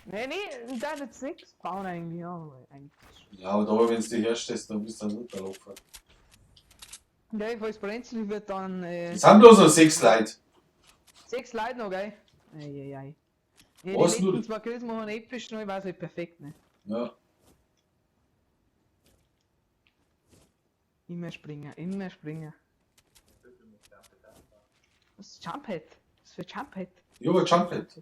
Nee, nee, da hat jetzt nichts bauen eigentlich, ja, aber eigentlich. Ja, aber da, wenn du dich herstellst, dann bist du dann runterlaufen. Ja, falls brenzlig wird, dann Es sind bloß noch 6 Leute. 6 Leute noch, gell? Ei, ei, ei. Ja, Was die nur- letzten 2 Kills machen episch noch, ich weiß nicht, perfekt, ne? Ja. Immer springen, immer springen. Was ist Jump-Pad? Was für Jump-Pad? Ich hab ein Jump-Pad.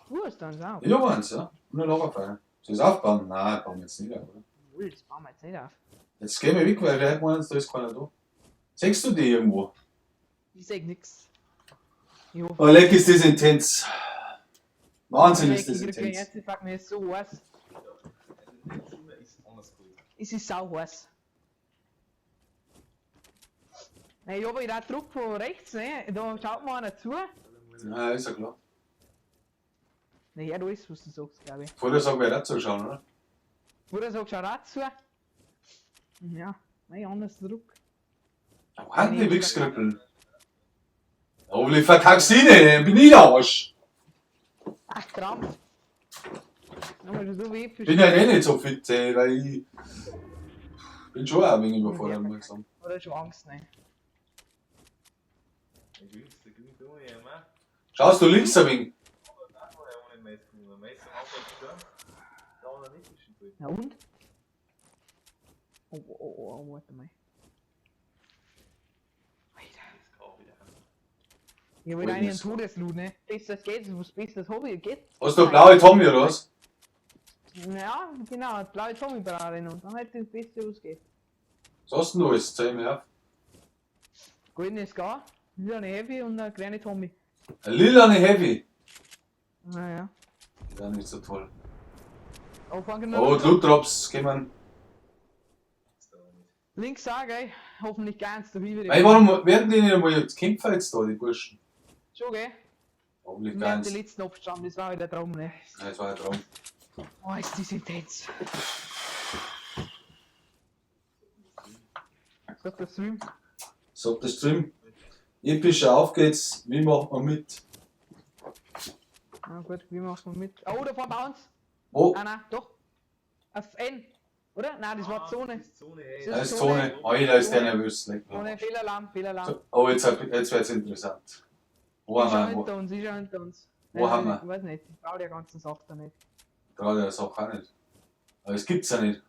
Du hast dann auch. Ich hab eins, ja. Und ein Lagerfeuer. Soll ich's aufbauen? Nein, bauen wir jetzt nicht auf, oder? Ui, das bauen wir jetzt nicht auf. Jetzt gehen wir weg, weil der hat meinen, da ist keiner da. Siehst du die irgendwo? Ich sag nix. Ich hoffe, Oh, leck ist das intens. Wahnsinn ist das Ich krieg einen intens. Herzinfarkt, mir ist so heiß. Ist anders gut. Es ist sau heiß. Nein, ich hab halt auch Druck von rechts, ne? Da schaut mir einer zu. Ja, ist ja klar. Ne, hört alles, was du sagst, glaube ich. Vorher sagen wir auch zuschauen, oder? Oder sagst du auch zu? Ja, nein, anders Druck. Wo haben die Wichskrippeln? Hoffentlich verkackst du nicht, bin ich der Arsch. Ach, Krampf. Nochmal schon so weh für Bin ja eh nicht so fit, ey, weil ich bin schon auch ein wenig überfordert, muss ich sagen. Oder schon Angst, ne? Schaust du links ein wenig? Na und? Oh, oh, oh, oh, warte mal. Alter. Ich will eigentlich einen Todesloot, ne? Besser geht's, was besseres Hobby geht. Hast du blaue Tommy oder was? Ja, genau, blaue Tommy brauche ich noch. Dann halt das Beste, was geht. Was hast denn du alles? Zeig mir auf. Goldenes Scar, lila Heavy und eine kleine Tommy. Ein lilane Heavy. Naja. Die sind nicht so toll. Oh, fangen Oh, die Loot Drops kommen. Links auch, gell? Hoffentlich ganz da wieder. Ey, warum werden die nicht einmal jetzt kämpfen jetzt da, die Burschen? Schon, gell? Hoffentlich Wir haben ganz. die letzten Abstand, das war wieder Traum, ne? Nein, das war ein Traum. Oh, ist das intens. Sagt der Stream. Sagt der Stream. Epischer, auf geht's. Wie macht man mit? Na gut, wir machen mit. Oh, da fahren uns. Wo? Ah, nein, doch. Auf N. Oder? Nein, das war Zone. Das ist Zone, ey. Da ist Zone. Alter, ist der nervös. Leck mich am Zone, Arsch. Fehlalarm, Fehlalarm. So, oh, jetzt wird's interessant. Wo Ich schau haben wir? hinter uns, ich schau hinter uns. Wo Nein, haben nein, wir? Ich weiß nicht, ich trau der ganzen Sache da nicht. Gerade der Sache auch nicht. Aber es gibt's ja nicht.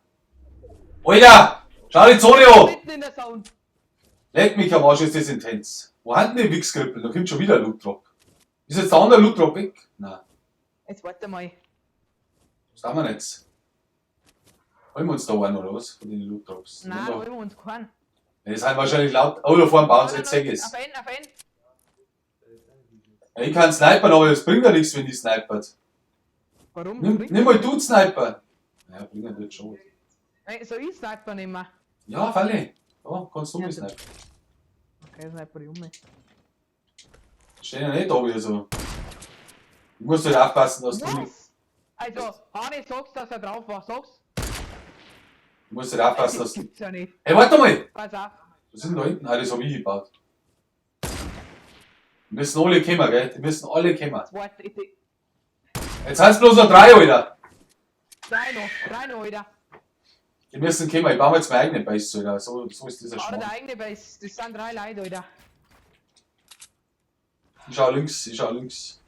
Alter! Schau die Zone an! Mitten in der Zone. Leck mich am Arsch, ist das intens. Wo haben die Wichskrippel? Da kommt schon wieder ein Loot Drop. Ist jetzt der andere Loot Drop weg? Nein. Jetzt warte mal. Was haben wir jetzt? Holen wir uns da einen oder was? Von den Loot Drops. Nein, Nehmen holen wir uns keinen. wir- Die sind wahrscheinlich laut. Oh, da vorne bauen sie, jetzt seh ich's. Auf N, auf N. Ja, ich kann snipern, aber es bringt ja nichts, wenn die snipert. Warum? Nimm, Bringt nimm mal du Sniper. Ja, bringt natürlich schon. Ey, soll ich Sniper nehmen? Ja, Falle. Ja, kannst du Ja, mal snipen. Okay, Sniper ich um mich. Stehen ja nicht da wieder so. Du musst halt aufpassen, dass du nicht. Was? Also, Hani, sag's, dass er drauf war, sag's. Du musst halt aufpassen, Das dass du. gibt's ja nicht. Hey, warte mal! Pass auf. Was ist denn da hinten? Ah, das hab ich gebaut. Die müssen alle kommen, gell? Die müssen alle kommen. Warte, ich, ich, Jetzt sind's bloß noch drei, Alter. drei noch, Alter. Die müssen kommen. Ich baue mir jetzt meine eigene Base, Alter. So, so ist dieser Bau Schmarrn. deine eigene Base, das sind drei Leute, Alter. Ich schau links, ich schau links.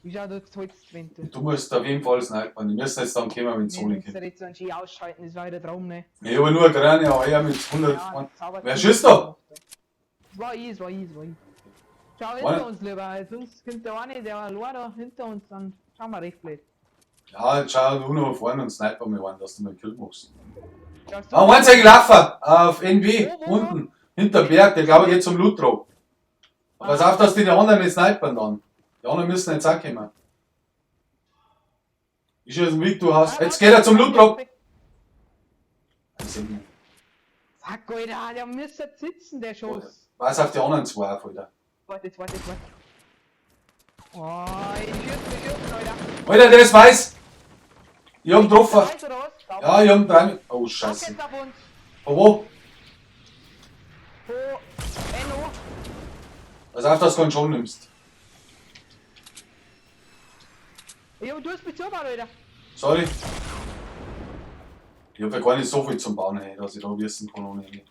Ich schau, du holst wenn du. Du musst auf jeden Fall snipern. Die müssen jetzt dann kommen, wenn die Zone Wir kommt. müssen jetzt so einen Ski ausschalten, das war wieder Traum, ne? Ich habe nur eine kleine Eier mit 100. Ja, sauber. Wer schießt da? Das war ich, das war ich, das war ich. Schau Warte. hinter uns lieber, sonst kommt der eine, der allein da hinter uns, dann schauen wir recht blöd. Ja, jetzt schau du noch vorne und sniper mir einen, dass du mal einen Kill machst. Schaust du? Ah, eins ist gelaufen! Auf NW, Wo, wo, wo? unten, hinter Berg, der glaube ich geht zum Loot Drop. Aber pass auf, dass die, die anderen nicht snipern dann. Die anderen müssen jetzt auch kommen. Ich schieße Weg, du hast. Ah, Jetzt geht er zum Loot Drop! Ich seh ihn. Fuck, Alter, der müsste sitzen, der Schuss. Pass auf die anderen zwei auf, Alter. Warte, jetzt, warte, jetzt, warte. Oh, ich schieß, Alter. Alter, der ist weiß! Ich hab ihn getroffen. Weiß oder was? Ja, ich hab ihn drei. Oh, scheiße. Jetzt auf uns. Von wo? Wo? NO. Pass auf, dass du keinen schon nimmst. Ja, aber du hast mich zugebaut, Alter. Sorry. Ich hab ja gar nicht so viel zum Bauen, hey, dass ich da wissen kann ohne Ende.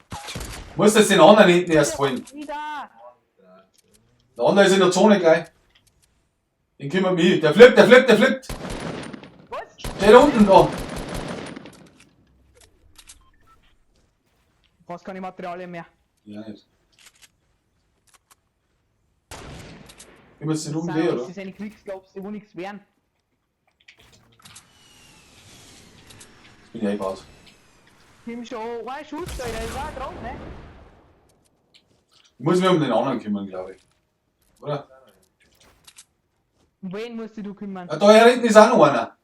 Muss jetzt den anderen hinten erst holen. Wieder. Der andere ist in der Zone gleich. Den kümmert mich. Der flippt, der flippt, der flippt. Was? Steht unten da. Brauchst keine Materialien mehr. Ja, nicht. Immer jetzt nicht um Das die, sind oder? Das ist eine Quickscopes, die wo nichts werden. Jetzt bin ich eingebaut. Nimm schon ein Schuss, Alter, das war ein Traum, ne? Ich muss mich um den anderen kümmern, glaube ich. Oder? Um wen musst du kümmern? Ja, da hinten ist auch noch einer.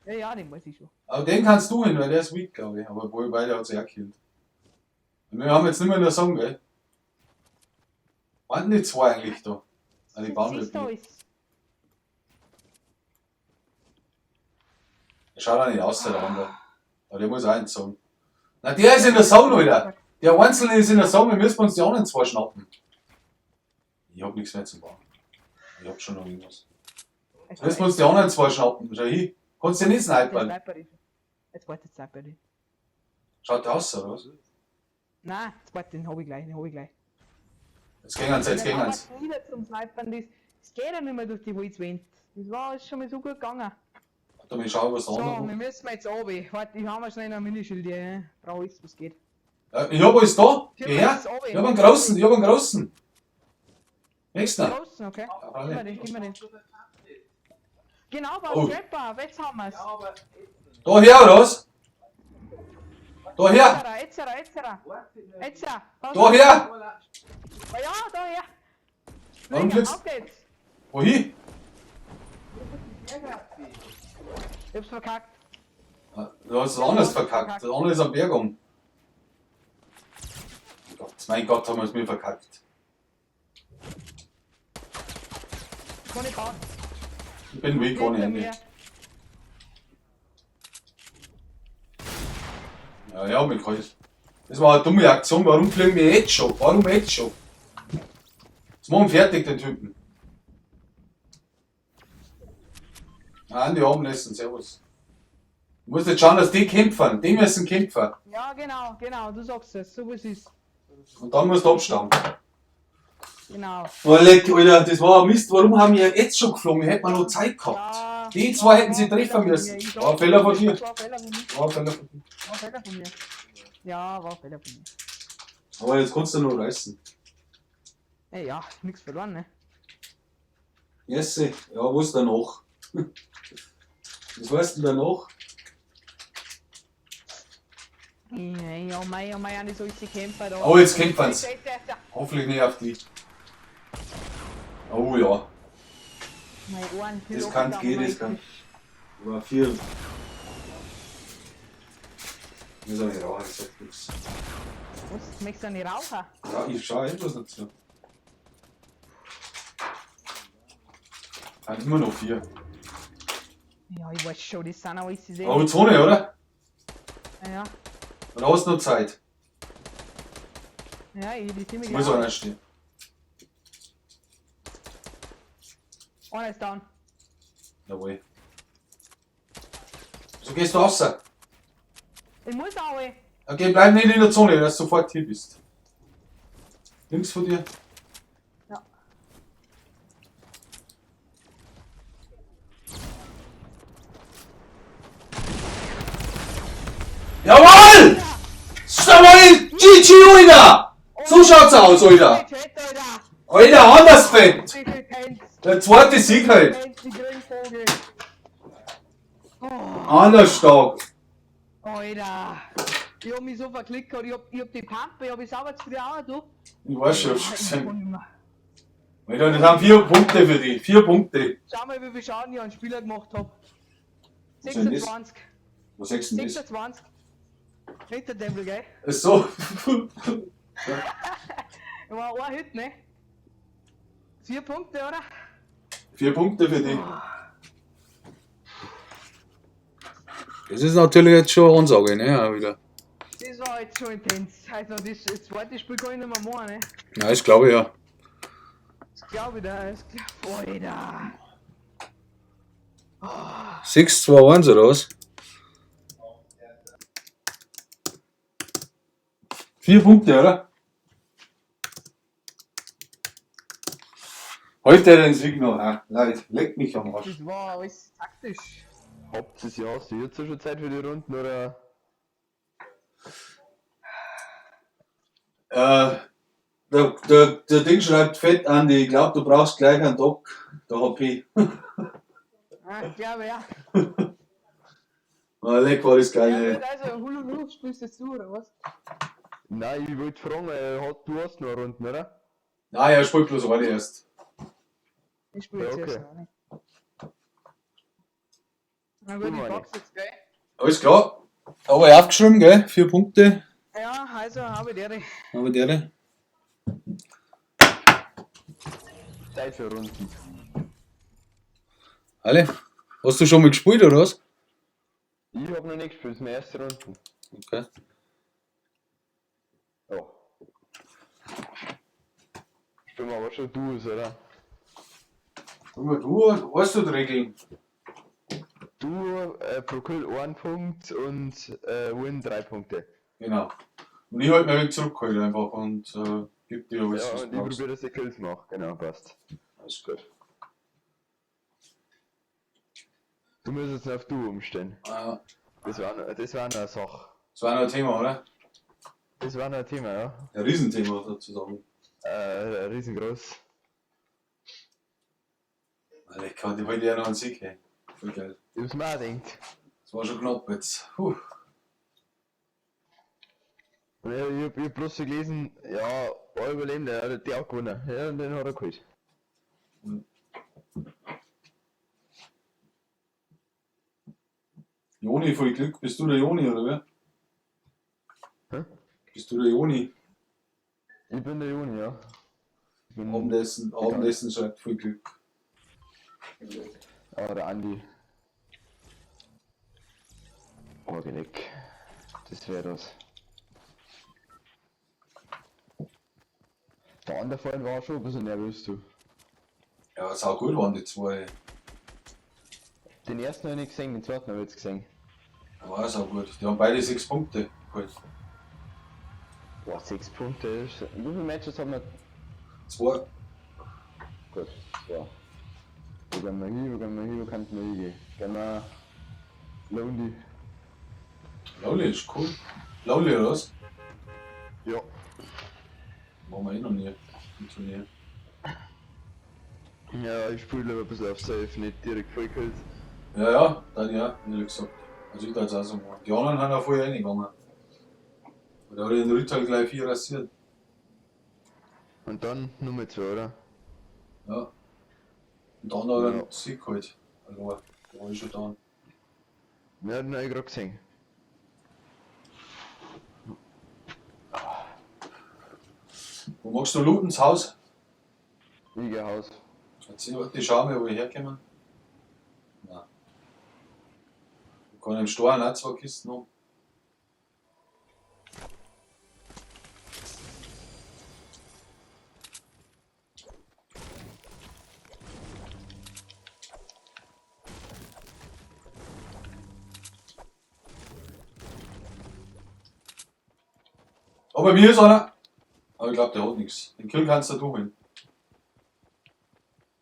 Ja, ja, den weiß ich schon. Aber den kannst du hin, weil der ist weak, glaube ich. Aber wohl beide hat sich auch gekillt. Und wir haben jetzt nicht mehr in der Song, gell? Waren die zwei eigentlich da? Ah, die bauen Siehst du nicht. alles? Der schaut auch nicht aus, der andere. Aber der muss auch in die Zone. Na, der ist in der Zone, Alter. Der Einzelne ist in der Zone, wir müssen uns die anderen zwei schnappen. Ich hab nichts mehr zum Bauen. Ich hab schon noch irgendwas. Jetzt müssen wir uns die anderen zwei schnappen. Schau hin. Kannst du nicht snipern? Der Sniper ist. Jetzt warte, Sniper ist. Schaut der aus, oder was? Nein, jetzt warte, den hab ich gleich, den hab ich gleich. Jetzt gehen sie, jetzt gehen sie. Wieder zum Snipern, das geht ja nicht mehr durch die Holzwände. Das war alles schon mal so gut gegangen. Warte mal, ich schau, was der So, andere wir müssen jetzt runter. Warte, ich hau mir schnell noch ein Minischild hier. ne? Brauch ich, was geht. Ja, ich hab alles da. Hier, Geh her. ist runter. Ich hab einen großen, ich hab einen großen. Nächster. Großen, okay. Ja, Gib mir den, gib mir den. Genau, bei Oh. Trapper, jetzt haben wir's. Da her, oder was? Da her. Jetzt, jetzt, jetzt, jetzt. Da her. Oh ja, da her. Warum fliegst Auf geht's. Wohin? Ich hab's verkackt. Ah, Du hast das anders verkackt. Das andere ist am Berg um. Gott, mein Gott, haben wir es mir verkackt. Kann ich bauen. Ich bin weak ohne Hinter Ende. mir. Ja, ja, mich kalt. Das war eine dumme Aktion. Warum fliegen wir jetzt schon? Warum jetzt schon? Jetzt machen wir fertig, den Typen. Nein, die haben lassen. Servus. Du musst jetzt schauen, dass die kämpfen. Die müssen kämpfen. Ja, genau, genau, du sagst es, so wie es ist. Und dann musst du abstauen. Genau. Oh, leck, Alter, das war ein Mist. Warum haben wir jetzt schon geflogen? Hätten wir noch Zeit gehabt. Ja, Die zwei hätten sie war treffen Fehler von müssen. mir. Ich War ein Fehler von dir. War ein Fehler von mir. War ein Fehler von dir. War ein Fehler von mir. Ja, war ein Fehler von mir. Aber jetzt kannst du noch reißen. Ey, ja, nichts verloren, ne? Jesse, ja, wo ist danach? Was weißt du denn danach? Ja, ja, mei, oh mei, an die solche Kämpfer da. Oh, jetzt kämpfen's. Jetzt, jetzt, jetzt. Hoffentlich nicht auf die. Oh ja, Meine Ohren, das kann gehen, das kann. War viel. Ich soll nicht rauchen, ich sag nichts. Was? Möchtest du nicht rauchen? Ja, ich schau etwas dazu. Sind immer noch vier. Ja, ich weiß schon, das sind auch alles diese. Aber Zone, oder? Ja, Oder hast du noch Zeit? ja, ich, die sind mir Muss einer stehen. Einer ist down. Jawohl. So gehst du raus. Ich muss auch, ey. Okay, bleib nicht in der Zone, dass du sofort hier bist. Links von dir. Ja. Jawohl! Jawohl! GG, Alter! So schaut's aus, Alter! Chat, Alter! Alter, anders fett! Wie viel Tanz? Der zweite Sieg halt! Tanz, die Grünvogel. Oh, Anders stark! Alter. Ich hab mich so verklickt, ich hab die Pampe, ich hab ich sauber zu früh auch, du. Ich weiß schon, ich hab's schon Ich gesehen. kann nicht mehr. Alter, das sind 4 Punkte für dich. 4 Punkte. Schau mal, wie viel Schaden ich an Spieler gemacht hab. Was denn das? 26. Was sagst du denn das? 26. Nicht der Tempel, gell? Ist so. War ein Hit, ne? 4 Punkte, oder? 4 Punkte für dich. Das ist natürlich jetzt schon eine Ansage, ne? Auch wieder. Das war jetzt schon intens. Also das zweite Spiel kann ich nicht mehr machen, ne? Ja, ich glaube ja. Das glaube ich da. Das glaub, Alter. 6, 2, 1 oder was? 4 Punkte, oder? Heute den Sieg noch. Ah, Leute, leck mich am Arsch. Das war alles taktisch. Habt ihr ja, hast du jetzt schon Zeit für die Runden oder? Der Ding schreibt fett, Andi, ich glaub, du brauchst gleich einen Doc, der HP. Ah, ich glaube ja. Ah, leck, war das geil, Ja, ey. gut, also Hulu spielst jetzt du, oder was? Nein, ich wollte fragen, du hast noch Runden, oder? Nein, er spielt bloß eine erst. Ich spiele jetzt Ja, okay. erst noch nicht. Na gut, Du ich meine. pack's jetzt, gell? Alles klar. Aber ich aufgeschrieben, gell? 4 Punkte. Ja, also habe ich die. Aber der. Zeit für Runden. Alle. Hast du schon mal gespielt, oder was? Ich hab noch nicht gespielt, das ist meine erste Runde. Okay. Ja. Spielen wir aber schon Duos, oder? Aber du, weißt du die Regeln? Du pro Kill 1 Punkt und Win 3 Punkte. Genau. Und ich halte mich ein wenig zurück halt einfach und geb dir alles, Ja, was und du ich brauchst. probiere, dass ich Kills mache. Genau, passt. Alles gut. Du musst jetzt auf Du umstellen. Ah, Das war noch eine Sache. das war noch ein Thema, oder? Das war noch ein Thema, ja. Ein Riesenthema sozusagen. Riesengroß. Alter, ich kann heute ja noch einen Sieg, ey. Voll geil. Ich hab's mir auch gedacht. Das war schon knapp jetzt. Puh. Ja, ich hab bloß so gelesen, ja, ein Überlebender, der hat die auch gewonnen. Ja, und den hat er geholt. Joni, voll Glück. Bist du der Joni, oder wer? Hä? Bist du der Joni? Ich bin der Joni, ja. Ich bin Abendessen schreibt voll Glück. Ah, der Andi. Oh, Genick. Das wäre das. Der andere vorhin war schon ein bisschen nervös, du. Ja, sau gut waren die zwei. Den ersten hab ich nicht gesehen, den zweiten hab ich jetzt gesehen. Ja, war sau gut. Die haben beide 6 Punkte geholt. Boah, 6 Punkte ist. Wie viele Matches haben wir? 2. Gut, ja. Wo gehen wir hin, wo gehen wir hin, wo kann wir hingehen? Gehen wir Lonely. Lonely ist cool. Lonely, oder was? Ja. Machen wir eh noch nie im Turnier. Ja, ich spiele lieber ein bisschen auf Safe, nicht direkt voll Kills. Ja, ja, dann ja, ehrlich gesagt. Also ich da jetzt auch so machen. Die anderen haben auch voll reingegangen. Und da hat den Ritter gleich 4 rasiert. Und dann Nummer 2, oder? Ja. Und dann hat er Ja. einen Sieg geholt. Also, da war ich schon down. Ja, den hab ich grad gesehen. Wo magst du looten? Das Haus? Ich geh Haus. Jetzt, warte, ich schau mal, wo ich herkomme. Nein. Ich kann im Store auch 2 Kisten haben. Aber bei mir ist einer. Aber ich glaub, der hat nix. Den Kill kannst du holen.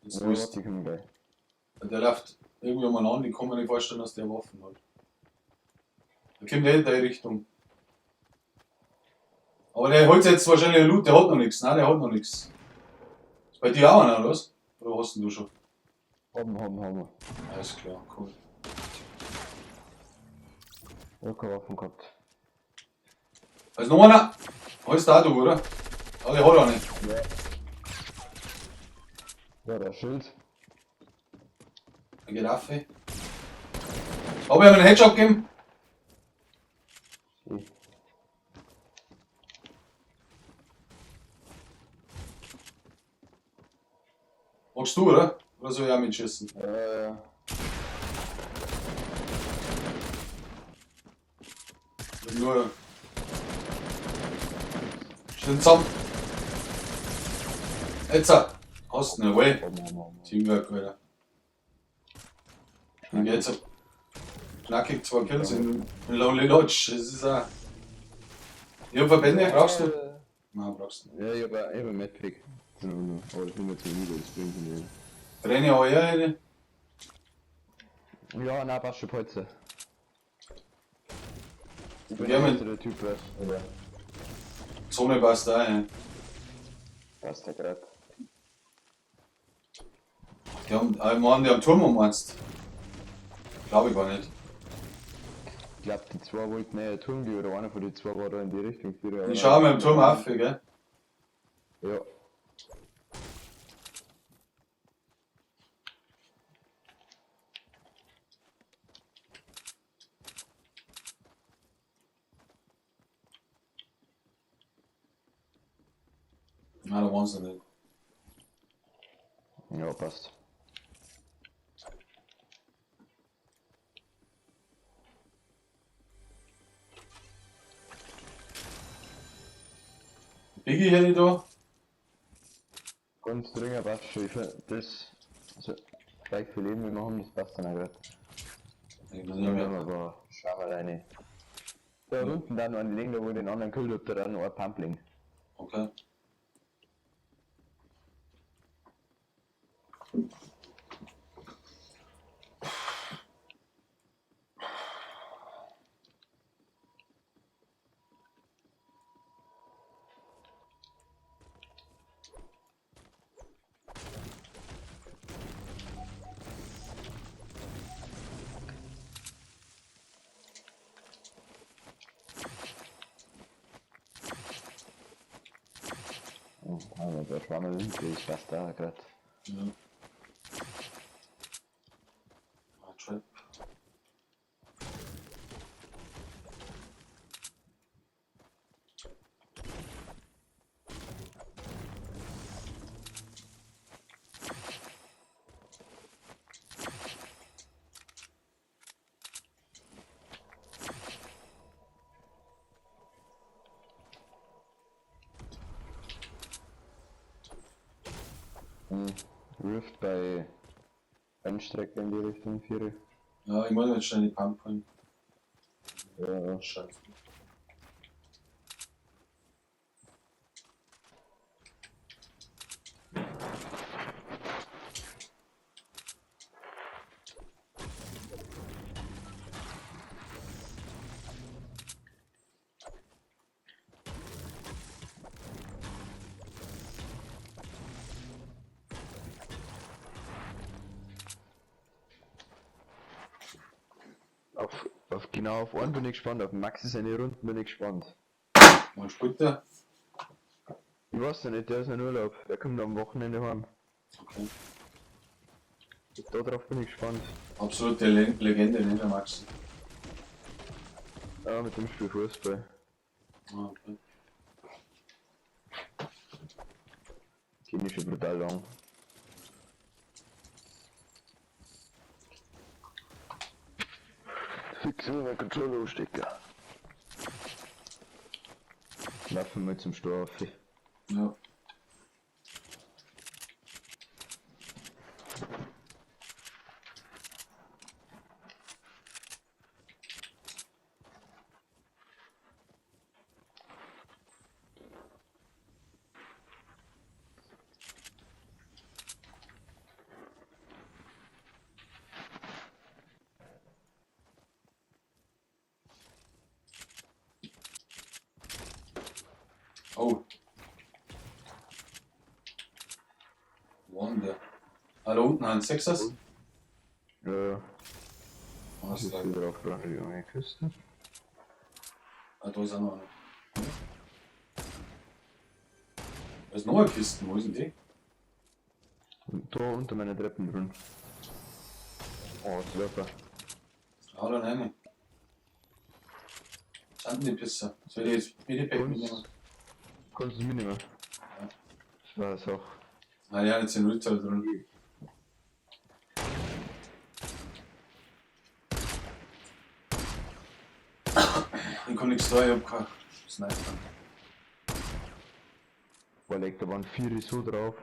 Jetzt Ja, willst warte, ich komm gleich. Der läuft irgendwie umeinander, ich kann mir nicht vorstellen, dass der Waffen hat. Der kommt eh in die Richtung. Aber der holt jetzt wahrscheinlich Loot, der hat noch nix. Nein, der hat noch nix. Ist bei dir auch einer, oder was? Oder hast denn du schon? Haben wir. Alles klar, cool. Ich hab keine Waffen gehabt. Also noch einer. Holst du auch du, oder? Aber der hat auch nicht. Ja. Ja, der Schild. Der geht auf, ey. Hab ich ihm einen Headshot gegeben? Ich. Magst du, oder? Oder soll ich auch mitschießen? Ja, ja. Nur. Schön zusammen. Jetzt! Hast du ihn, jawohl. Teamwork, Alter. Und jetzt knackig 2 Kills in Lonely Lodge. Das ist auch. Ich hab Verbände, brauchst du? Nein, brauchst du nicht. Ja, ich hab ein Medpack. Aber das nimmt mir zu müde, das bringt mir nicht. Traine auch her, hätte. Ja, nein, passt schon, Polze. Ich bin Ja, der mit der Typ, weißt du, oder? Zone passt da, ja. Passt ja grad. Die haben, ich meine, die haben Turm meinst. Glaube ich gar nicht. Ich glaub, die zwei wollten näher Turm gehen, oder einer von den zwei war da in die Richtung. Die schauen mit dem Turm auf, gell? Ja. Nein, da waren sie nicht. Ja, passt. Biggie hätte ich da. Ganz dringend passt schon. Ich find, das, also, gleich viel Leben wir machen, das passt dann auch grad. Ich bin nicht mehr. Aber schauen wir rein. Da unten dann noch einen liegen, da wo ich den anderen gekillt hab, da dann noch ein Pump liegen. Okay. Oh, aber der Schwammel hinten, das passt da grad. Ja. Ah, Trap. Hm. Rift bei Rennstrecke in die Richtung 4. Ja, ich muss jetzt schnell die Pump holen. Ja, Scheiße. Genau auf einen bin ich gespannt, auf Maxi seine Runden bin ich gespannt. Wann spielt der? Ich weiß ja nicht, der ist in Urlaub, der kommt am Wochenende heim. Okay. Da drauf bin ich gespannt. Absolute Legende, ne, der Maxi. Ja, mit dem Spiel Fußball. Ah, okay. Kenn ich schon brutal lang. Fix immer mein Controller anstecken. Laufen wir zum Stor auf. Ja. Oh. Wo war denn der? Ah, da unten ein Sechsers? Ja, Was das ist da? wieder auf der junge Küste. Ah, da ist auch noch einer. Da ist noch eine Kiste, wo ist denn die? Und da unter meinen Treppen drin. Oh, Slurper. Ah, da rein. Sind denn die Pisser? Soll ich jetzt Minipack mitnehmen? Kannst du mitnehmen? Ja. Das war es auch. Ah ja, jetzt sind Retail drin. Ich kann nichts da, ich hab keinen Sniper. Boah, leck, da waren vier so drauf.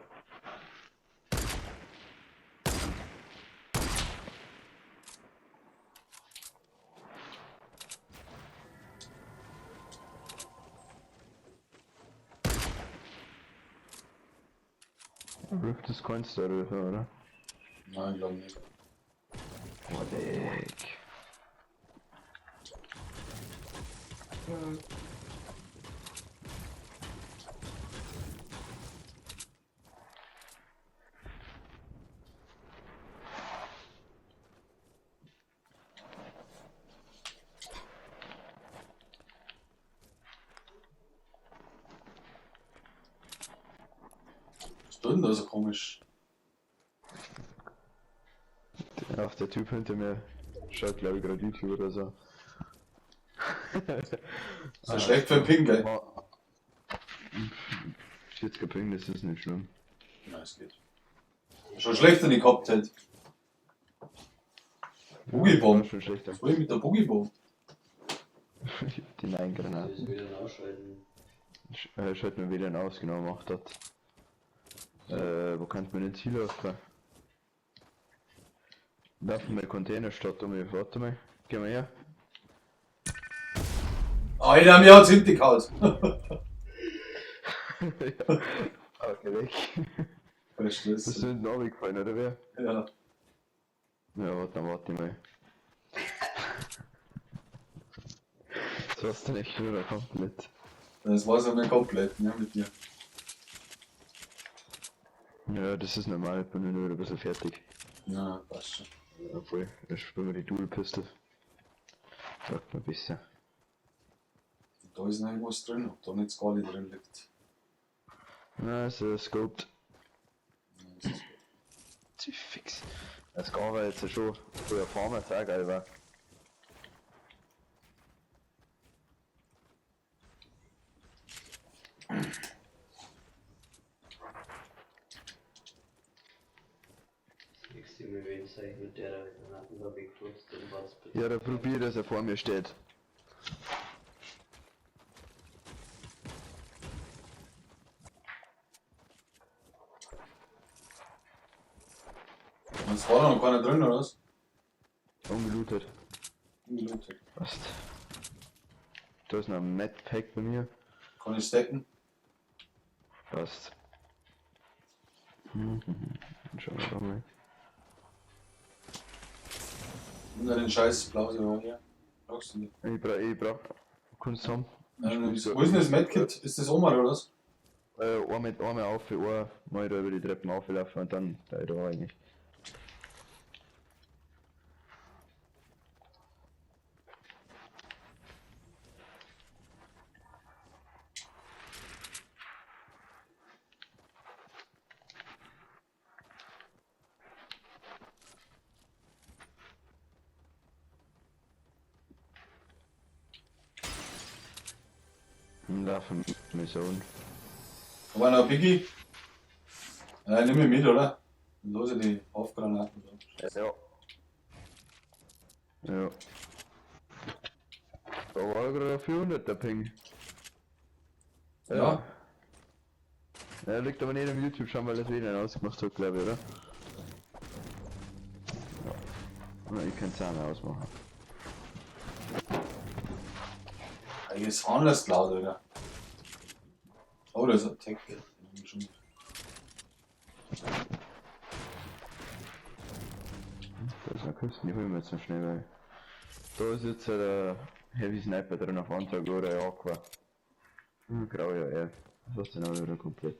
Rift ist kein Star, oder? Nein, glaube nicht. Boah, leck. Was tut denn da so komisch? Ach, der Typ hinter mir schaut, glaube ich, gerade YouTube oder so. Ist ja schlecht für den Ping, gell? 40er Ping, das ist nicht schlimm. Nein, es geht. Schon schlecht, wenn ich gehabt hätte. Boogie-Bomb. Schon schlechter. Was will ich mit der Boogie-Bomb? Die neuen Granaten. Das WLAN ausschalten. Schalt mir WLAN aus, genau, macht das. Wo kann man denn Ziel laufen? Laufen wir Containerstadt um, warte mal. Geh mal her. Alter, mir hat's hingehauen. Okay, weg. Verstehst Bist du hinten runtergefallen, oder wer? Ja. Ja, warte, dann warte ich mal. Das war's dann echt wieder komplett. Das war's ja nicht komplett, ne, mit dir. Ja, das ist normal, ich bin nur wieder ein bisschen fertig. Ja, passt schon. Obwohl, ich spiele mir die Dual Pistol. Sagt mir ein bisschen. Da ist noch irgendwas drin, ob da nicht Skali drin liegt. Na, ist scoped. Ja, das ist gut. Zu fix. Das Scar war jetzt ja schon früher Farmer, ist auch geil war. Das nächste Mal, wenn ich mit der Granaten da wegflutzt, dann war's bitte. Ja, da probier, dass er vor mir steht. Und es war noch keiner drin, oder was? Ungelootet. Ungelootet. Passt. Da ist noch ein Medpack bei mir. Kann ich stacken? Passt. Mhm. Dann schauen wir doch mal. Unter den scheiß Blause hier. Brauchst du nicht. Ich brauch. Kunst haben. Wo ist denn das Medkit? Ist das Omar oder was? Einmal auf, einmal da über die Treppen auflaufen und dann da eigentlich. Laufen Mission. Da war noch ein Biggie. Ja, nimm mich mit, oder? Dann los ich die Aufgranaten. Ja. Ja. Da war gerade ein 400er Ping. Ja. Ja, liegt aber nicht am YouTube schauen, weil das WLAN ausgemacht hat, glaube ich, oder? Ja. Na, ich kann es auch nicht ausmachen. Eigentlich ist anders laut, oder? Oh, da ist ein Tech. Den hab ich schon. Da ist eine Küste, die holen wir jetzt noch schnell, weil. Da ist jetzt der Heavy Sniper drin auf Antrag oder Aqua. Grau, ja, ja. Das ist dann auch wieder komplett.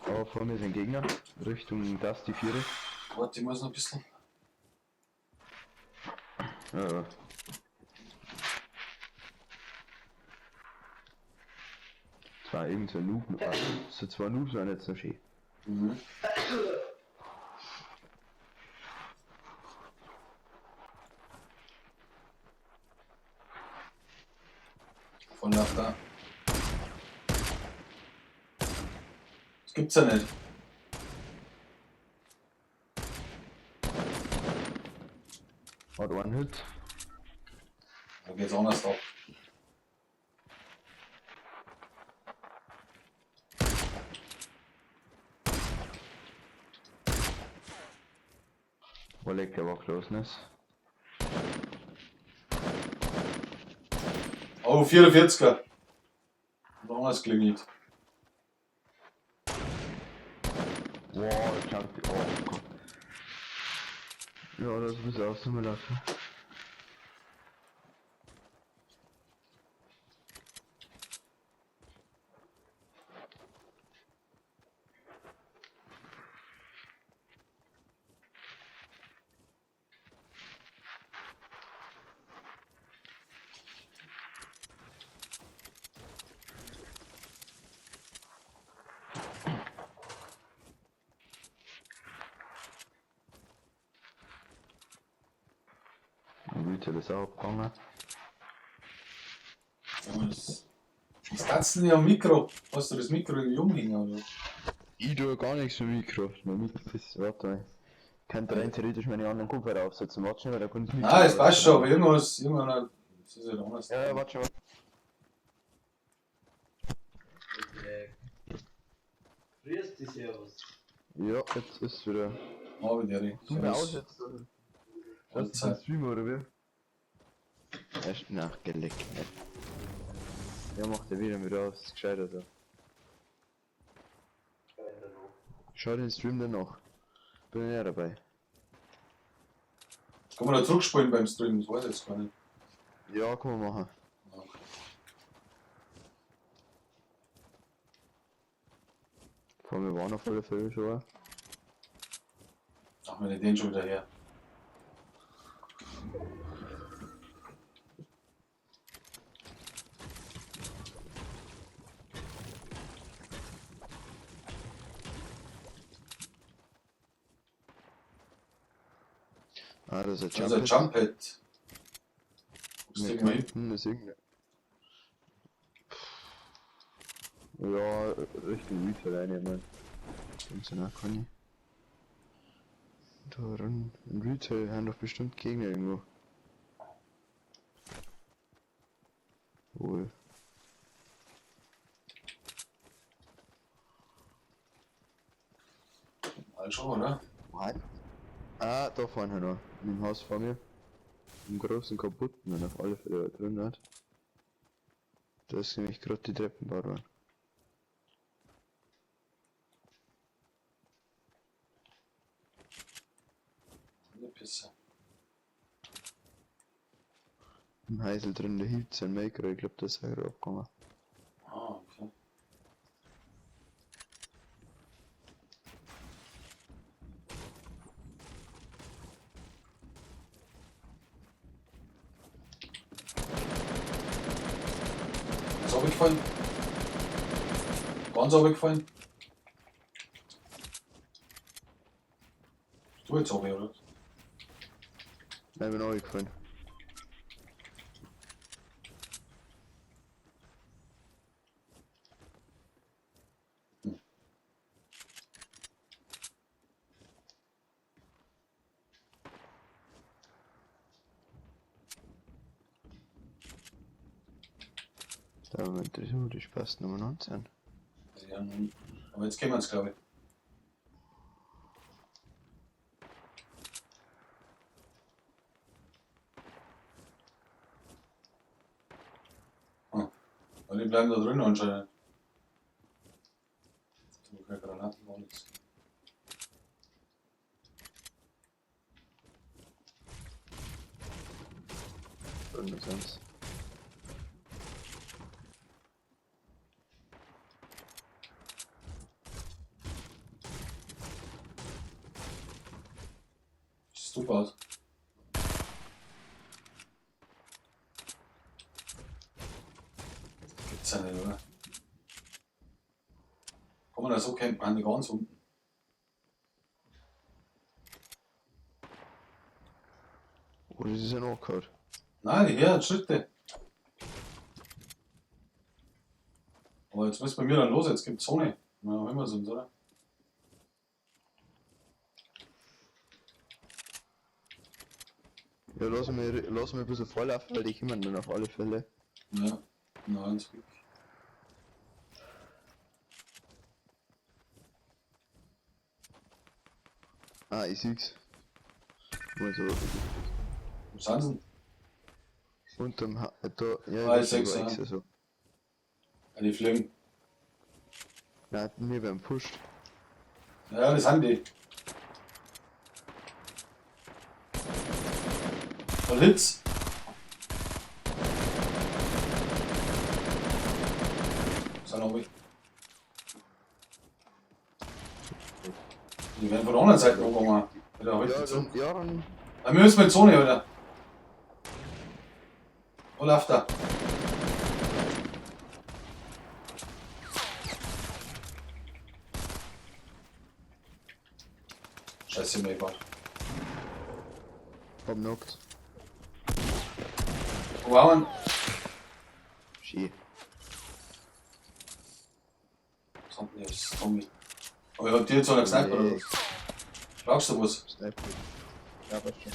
Aber vor mir ist ein Gegner, Richtung das, die Viere. Warte, ich muss noch ein bisschen. Ja, ja. Zwar irgend so ein Noob, so zwei Noobs waren jetzt so schön. Mhm. Von nach da. Das gibt's ja nicht. Hat einen Hit. Da geht's anders ab. Wo legt der war close, ne? Oh, 44er. Und anders klingelt. Wow, das schaut. Oh Gott. Ja, das muss auch so mal laufen. Retail ist auch abgegangen. Was ist denn am Mikro? Hast du das Mikro irgendwie umhängen oder? Ich tue gar nichts mit Mikro. Mein Mikro ist, warte mal. Ich kann rein theoretisch meine anderen Kopfhörer aufsetzen. Warte schnell, weil da kommt das Mikro. Nein, es passt schon, aber irgendwas, irgendwann, das ist halt anders. Ja, warte schon. Grüß dich, Servus. Ja, jetzt ist wieder. Aber die Du mir aus jetzt. Das ist ein Stream oder wie? Erst nachgeleckt. Ja, macht er wieder wieder aus, ist gescheit also. Schau den Stream dann noch. Bin ja dabei. Kann man da zurückspulen beim Stream? Das weiß ich jetzt gar nicht. Ja, kann man machen. Okay. Vor mir waren auf alle Fälle schon. Ach, wir den schon wieder her. Ah, das ist ein Das ist ein Jump. Jump-Pad. Guckst du mal hin? Das ist irgendeine. Ja, Richtung Retail einnehmen. Ganz genau kann ich. Da ran. Im Retail haben doch bestimmt Gegner irgendwo. Wohl. Mal schon, oder? Nein. Ah, da vorne noch. In dem Haus vor mir. Im großen kaputten, wenn auf alle Fälle da drin hat. Da ist nämlich gerade die Treppen gebaut worden. Eine Pisse. Im Heisel drin, der hielt sein Maker, ich glaube, das ist ja gerade abgegangen. Ah, okay. Ist runtergefallen? Ganz runtergefallen? Bist du jetzt runter, oder? Nein, bin auch gefallen. Da interessiert mich Spaß Nummer 19. Ja, aber jetzt kennen wir es, glaube ich. Ah, weil die bleiben da drin anscheinend. Ich habe keine Granaten, gar nichts. Drin sind's. Ist super aus. Gibt's ja nicht, oder? Kann man da so campen, an die ganz unten. Oh, das ist ja noch gehört. Nein, die hören Schritte. Aber jetzt müssen wir mir dann los, jetzt gibt Zone. Na, holen wir uns, oder? Ja, lass mich ein bisschen vorlaufen, weil die kommen dann auf alle Fälle. Ja, nein, zurück. Ah, ich sieh's. Also, Wo sind sie denn? unterm ha da, ja, Ah, ich ich seh's, weiß ja. schon, so. Ja, die fliegen. Nein, wir werden pusht. Ja, das sind die. Da Litz. Sind aber. Die werden von der anderen Seite angegangen. Wieder heute Ja, zu. dann, ja, dann. Aber wir müssen mit Zone, oder? Wo läuft er? Scheiße, mir egal. Hab knockt. Wow, Schön. Kommt nicht, das Tommy. Oh, ich hab dir jetzt einer gesnipert oder was? Brauchst du was? Sniper. Ja, passt schon.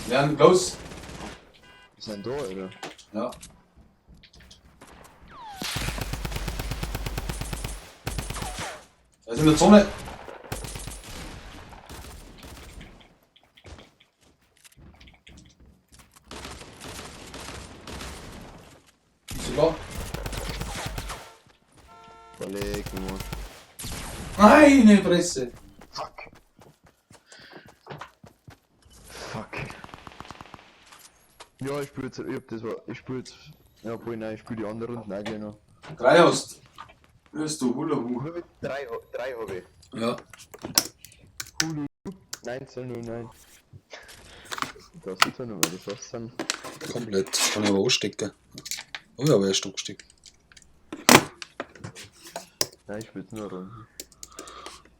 Lernen, los! Die sind da, oder? Ja. Er ist in der Zone. Ist egal. Verleg, Mann. Meine Fresse! Fuck. Fuck. Ja, ich spiele jetzt, ich hab das war, ich spiele jetzt, ja, obwohl, nein, ich spiele die anderen Runden auch gleich noch. Drei hast. Wirst du Hula Hu. Drei, drei hab ich. Ja. Hulu 1909. Das ist ja noch, weil das war's dann. Komplett. Kann ich aber anstecken. Oh ja, aber er ist angesteckt. Nein, ich spiele jetzt nur Runden.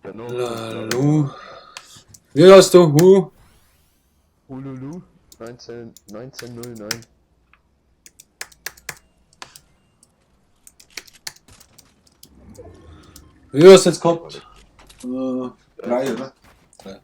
Danach. Lalu. Wie heißt du? Hu? Hululu 1909. Wie hast du jetzt gehabt? Drei, oder? Drei.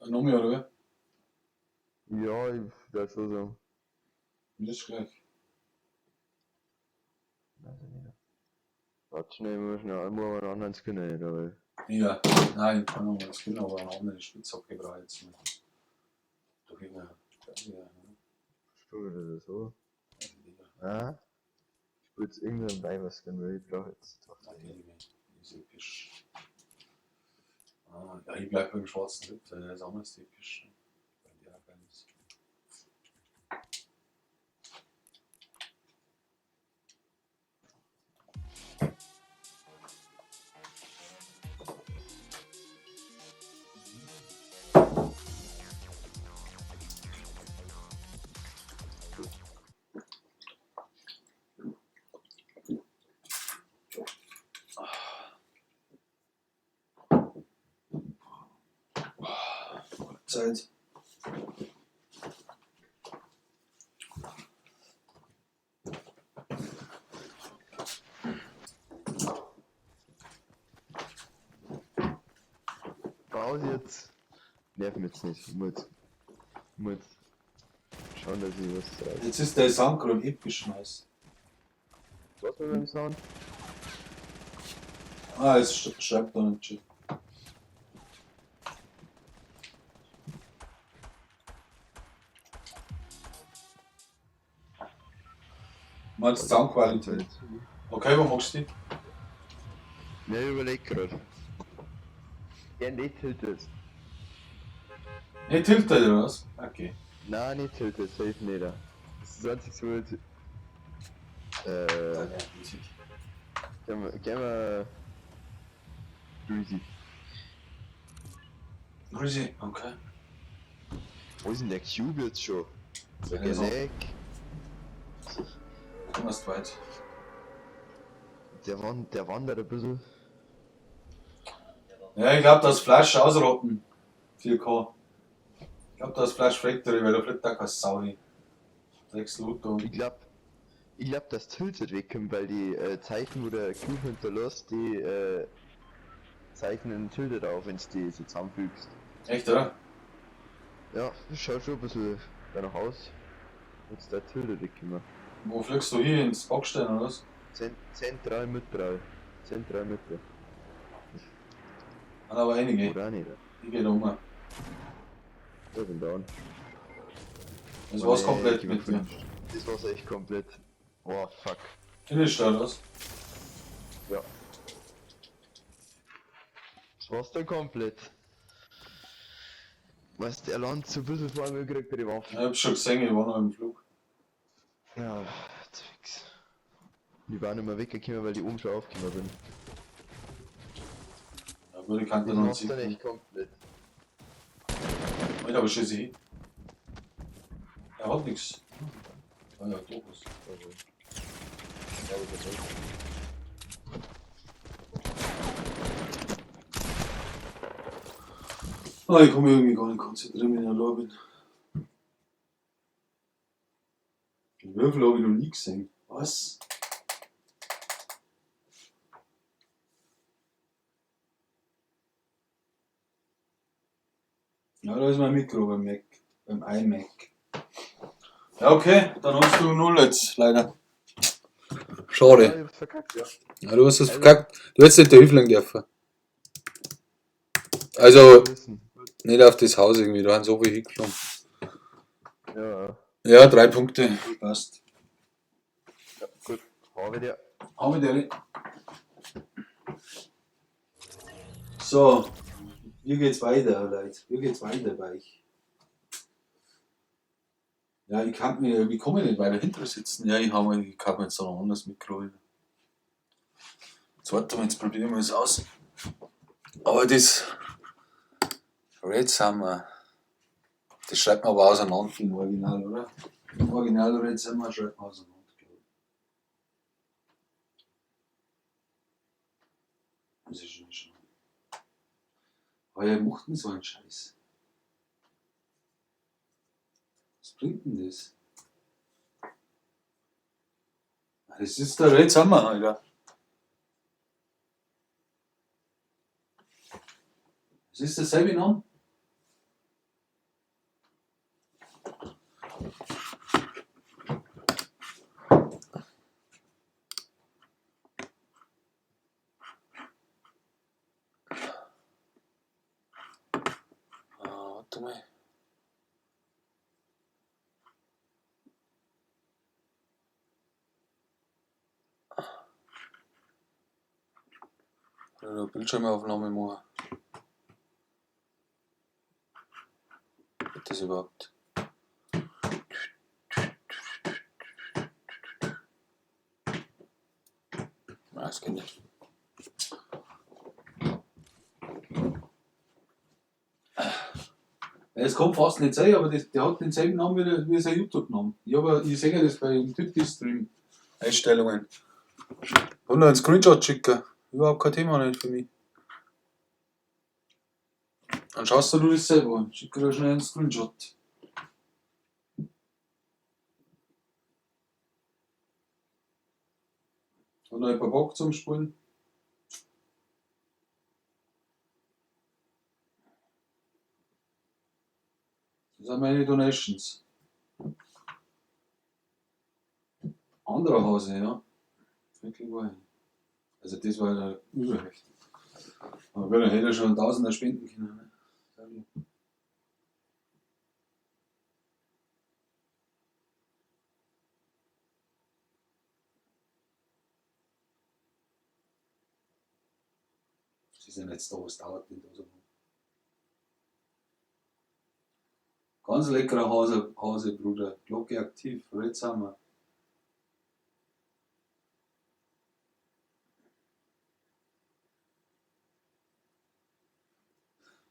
Noch mehr, oder? Ja, ich werde schon sagen. Mir ist gleich. Weiß ich nicht. Warte schnell, ich muss schnell, ich muss aber einen anderen Skin rein, aber. Ja, nein, ich kann noch mal das Skin, aber eine andere Spitzhacke brauche ich jetzt nicht. Doch immer. Ja, ne? Spiel oder so. Ah. Ich spiele jetzt irgendeinen Weiber-Skin, weil ich brauche jetzt. Nein, kenn ich nicht. Ist episch. Ah, ja, ich bleib beim schwarzen Ritter, der ist anders episch. ne? Weil der auch geil ist. Zeit. Pause jetzt. Nerv mich jetzt nicht. Ich muss jetzt schauen, dass ich was reiße. Jetzt ist der Sound gerade episch nice. Was mit dem Sound? Ah, es schreibt da im Chat. Meinst du Soundqualität? Okay, wo magst du die? Ne, ich überleg grad. Ja, nicht Tilted. Nicht Tilted oder was? Okay. Nein, nicht Tilted, safe nicht. Das ist das einzige, wo ich. Gehen wir. Greasy. Greasy, okay. Wo ist denn der Cube jetzt schon? Der Also. Geleck. Du warst weit. Der wandert ein bisschen. Ja, ich glaub, das Flash ausrotten. 4K. Ich glaub, das Flash Factory, weil da fliegt da keine Sau hin. Drecks Loot und. Ich glaub, dass Tilted wegkommt, weil die Zeichen, wo der Cube hinterlässt, die zeichnen Tilted auf, wenn du die so zusammenfügst. Echt, oder? Ja, das schaut schon ein bisschen danach aus. Jetzt der Tilted wegkommen. Wo fliegst du hier? Ins Backstein oder was? Zentral Mitte. Zentral Mitte. Hat aber einige. Oder auch nicht. Ich geh da um. Da bin down. Das war's Nee, komplett ich mit bin dir. finished. Das war's echt komplett. Oh fuck. Finished oder was? Ja. Das war's dann komplett. Weißt der Land so ein bisschen vor mir kriegt er die Ich Waffe. hab schon gesehen, ich war noch im Flug. Ja, fix. Die waren nicht mehr weggekommen, weil die oben schon aufgekommen sind. Ja, würde ich kannte Das noch einen war's Sieg. dann echt komplett. Alter, aber schieße ich hin. Er hat nichts. Ah ja, doch was. Also, ja, aber das ist- Ah, ich kann mich irgendwie gar nicht konzentrieren, wenn ich allein bin. Den Würfel habe ich noch nie gesehen. Was? Ja, da ist mein Mikro beim Mac, beim iMac. Ja, okay, dann hast du null jetzt, leider. Ja, Schade. ich hab's verkackt, ja. Ja, du hast es verkackt. Du hättest nicht der Hüfling dürfen. Also, Wissen. nicht auf das Haus irgendwie, da haben so viel hingeflogen. Ja, ja. Ja, 3 Punkte. Passt. Ja, gut. Hau wieder. Hau wieder. So, wie geht's weiter, Leute? Wie geht's weiter bei euch? Ja, ich kann mir, wie komme ich nicht weiter hinter sitzen? Ja, ich habe ich kann mir jetzt noch ein anderes Mikro. Jetzt warte mal, jetzt probieren wir es aus. Aber das Red Summer, das schreibt man aber auseinander im Original, oder? Im Original Red Summer schreibt man auseinander, glaube ich. Das ist schon schon. Aber er macht denn so einen Scheiß? Was bringt denn das? Das ist der Red Summer, Alter. Das ist derselbe Name. Ah, warte mal. Kann ich noch Bildschirmaufnahme machen? Geht das überhaupt? Nein, das geht nicht. Ja, Es kommt fast nicht sein, aber das, der hat denselben Namen wie, der, wie sein YouTube-Namen. Ich, hab, ich sehe das bei dem Typ-Stream. Einstellungen. Und noch einen Screenshot schicken. Überhaupt kein Thema nicht für mich. Dann schaust du das selber an. Schick dir schnell einen Screenshot. Hat noch jemand Bock zum Spielen? Das sind meine Donations. Anderer Hase, ja. Wirklich wahr. Also das war ja überheftig. Aber gut, dann hätte er schon einen Tausender spenden können. Ne? Sag ich. Das ist ja nicht da, was dauert denn da so lange? Ganz leckerer Hase, Hase, Bruder. Glocke aktiv, Red Summer.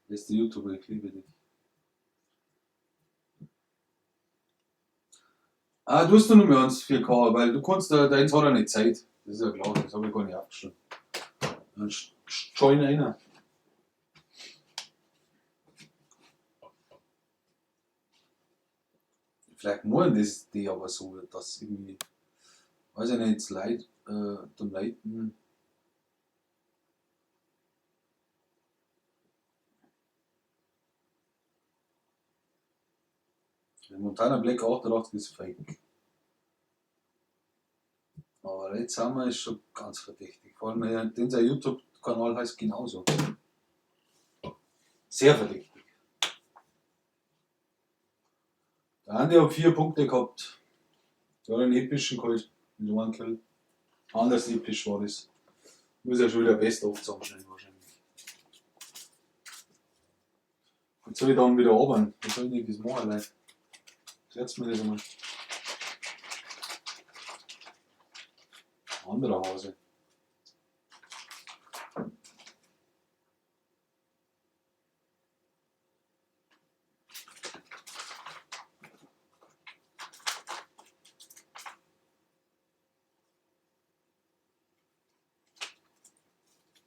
Beste YouTuber, ich liebe dich. Ah, du hast nur mehr eins 4K, weil du kannst da, deins hat ja nicht Zeit. Das ist ja klar, das habe ich gar nicht abgeschrieben. Dann join einer. Vielleicht meinen das die aber so, dass irgendwie, weiß ich nicht, Leute donaten. Der Montana Black 88 ist fake. Aber Red Summer ist schon ganz verdächtig. Vor allem, denn sein YouTube-Kanal heißt genauso. Sehr verdächtig. Der Andi hat 4 Punkte gehabt. Der hat einen epischen geholt. Mit einem Kill. Anders episch war das. Muss ja schon wieder Best of zusammenschneiden wahrscheinlich. Jetzt soll ich dann wieder arbeiten. Wie soll ich das machen, Leute? Erklärt's mir das einmal. Anderer Hase.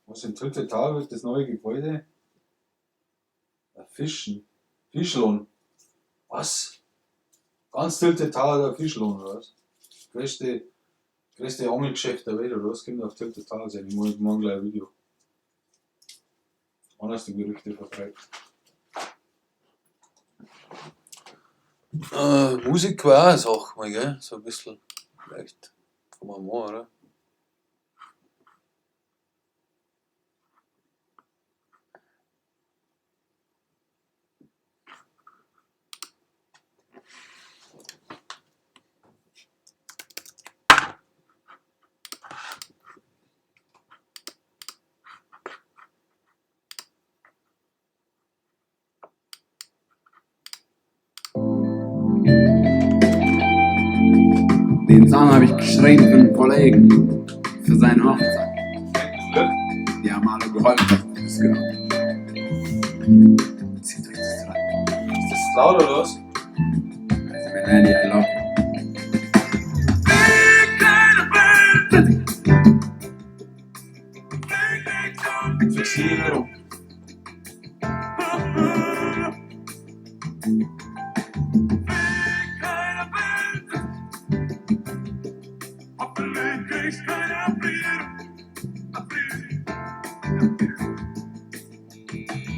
Was in Tilted Tower wird das neue Gebäude? Fischen. Fischlohn. Was? Ganz Tilted Tower der Fischlohn, oder was? Größte Angelgeschäft der Welt, oder was? Kommt auf Tilted Tower sein. Ich mache morgen gleich ein Video. Anders die Gerüchte verbreitet. Musik war auch eine Sache mal, gell? So ein bisschen. Vielleicht kann man machen, oder? Den Song habe ich geschrieben für einen Kollegen, für seine Hochzeit. Die haben alle geheult, als sie das gehört haben. Zieht euch das rein. Ist das laut oder was? Also, Melanie, I love you. Fixierung.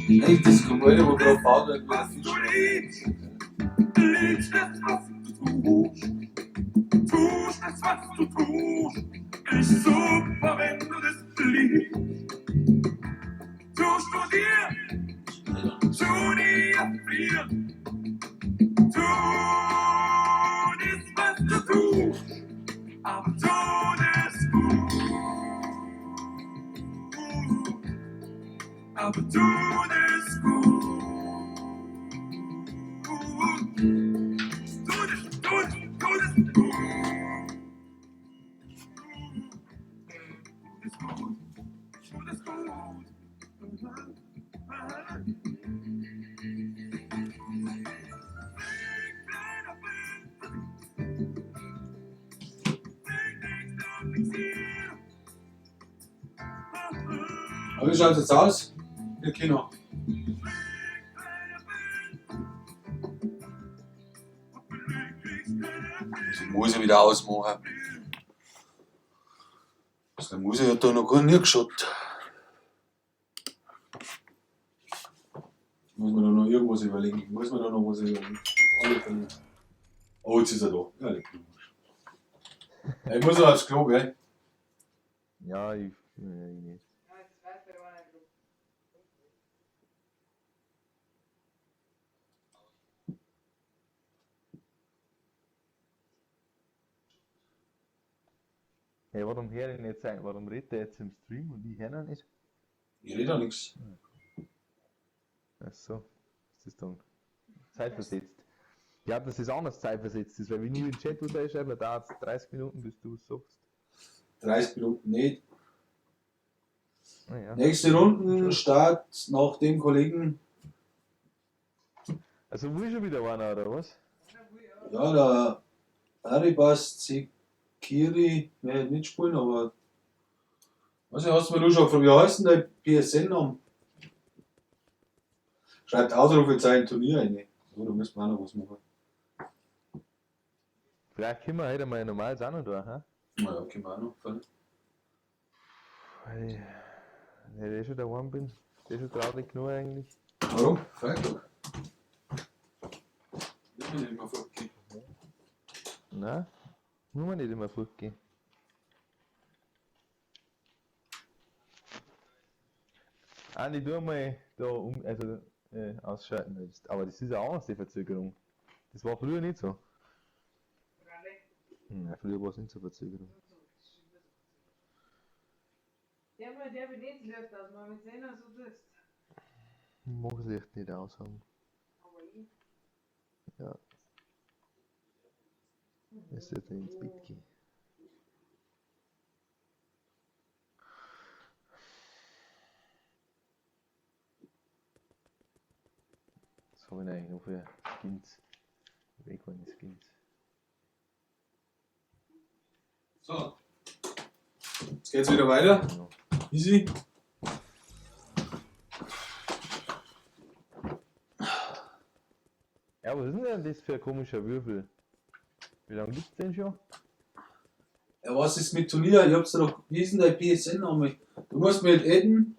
Echt, das Gebäude, wo gerade gebaut wird, wird Fischlohn. Aber wie schaut es jetzt aus? Ihr Kino. Muss ich Muse wieder ausmachen. Also der Muse hat da noch gar nie geschaut. Muss man da noch irgendwas überlegen? Muss man da noch was überlegen? Auf alle Fälle. Oh, jetzt ist er da. Ja, leck mich am Arsch. Ja, ich muss noch aufs Klo, gell? Ja, ich nicht. Hey, warum höre ich nicht sein? Warum redet der jetzt im Stream und ich höre ihn nicht? Ich rede ja nichts. Ach so, ist das dann zeitversetzt? Ja, dass es anders zeitversetzt ist, weil wenn ich in den Chat was reinschreibe, dann dauert es 30 Minuten, bis du es sagst. 30 Minuten nicht. Ah, ja. Nächste Runden Start nach dem Kollegen. Also, wo ist schon wieder einer, oder was? Ja, der Aribas Zekiri möchte mitspielen, aber. Was hast du mir nur schon gefragt, wie heißt denn der PSN-Name? Schreibt Ausrufezeichen Turnier rein. Oh, da müssen wir auch noch was machen. Vielleicht können wir heute mal ein normales auch noch da, hä? Naja, können wir auch noch. Voll. Weil ich eh schon daheim bin. Ist eh schon traurig genug eigentlich. Warum? Freitag. Ich bin nicht immer fortgehen. Nein, muss man nicht immer fortgehen. Andi, du mal da um, also, ausschalten. Aber das ist ja anders, die Verzögerung. Das war früher nicht so. Nein, früher war es nicht so Verzögerung. Der, der benutzt Licht aus, man mit sehen, so tust. Ich mag das Licht nicht aus haben. Ja. Ich sollte ins Bett gehen. Was habe ich denn eigentlich noch für Skins? Weg meine Skins. So. Jetzt geht's wieder weiter. Easy. Ja, was ist denn das für ein komischer Würfel? Wie lange gibt's den schon? Ja, was ist mit Turnier? Ich hab's dir doch. Wie ist denn dein PSN-Name? Du musst mir jetzt adden.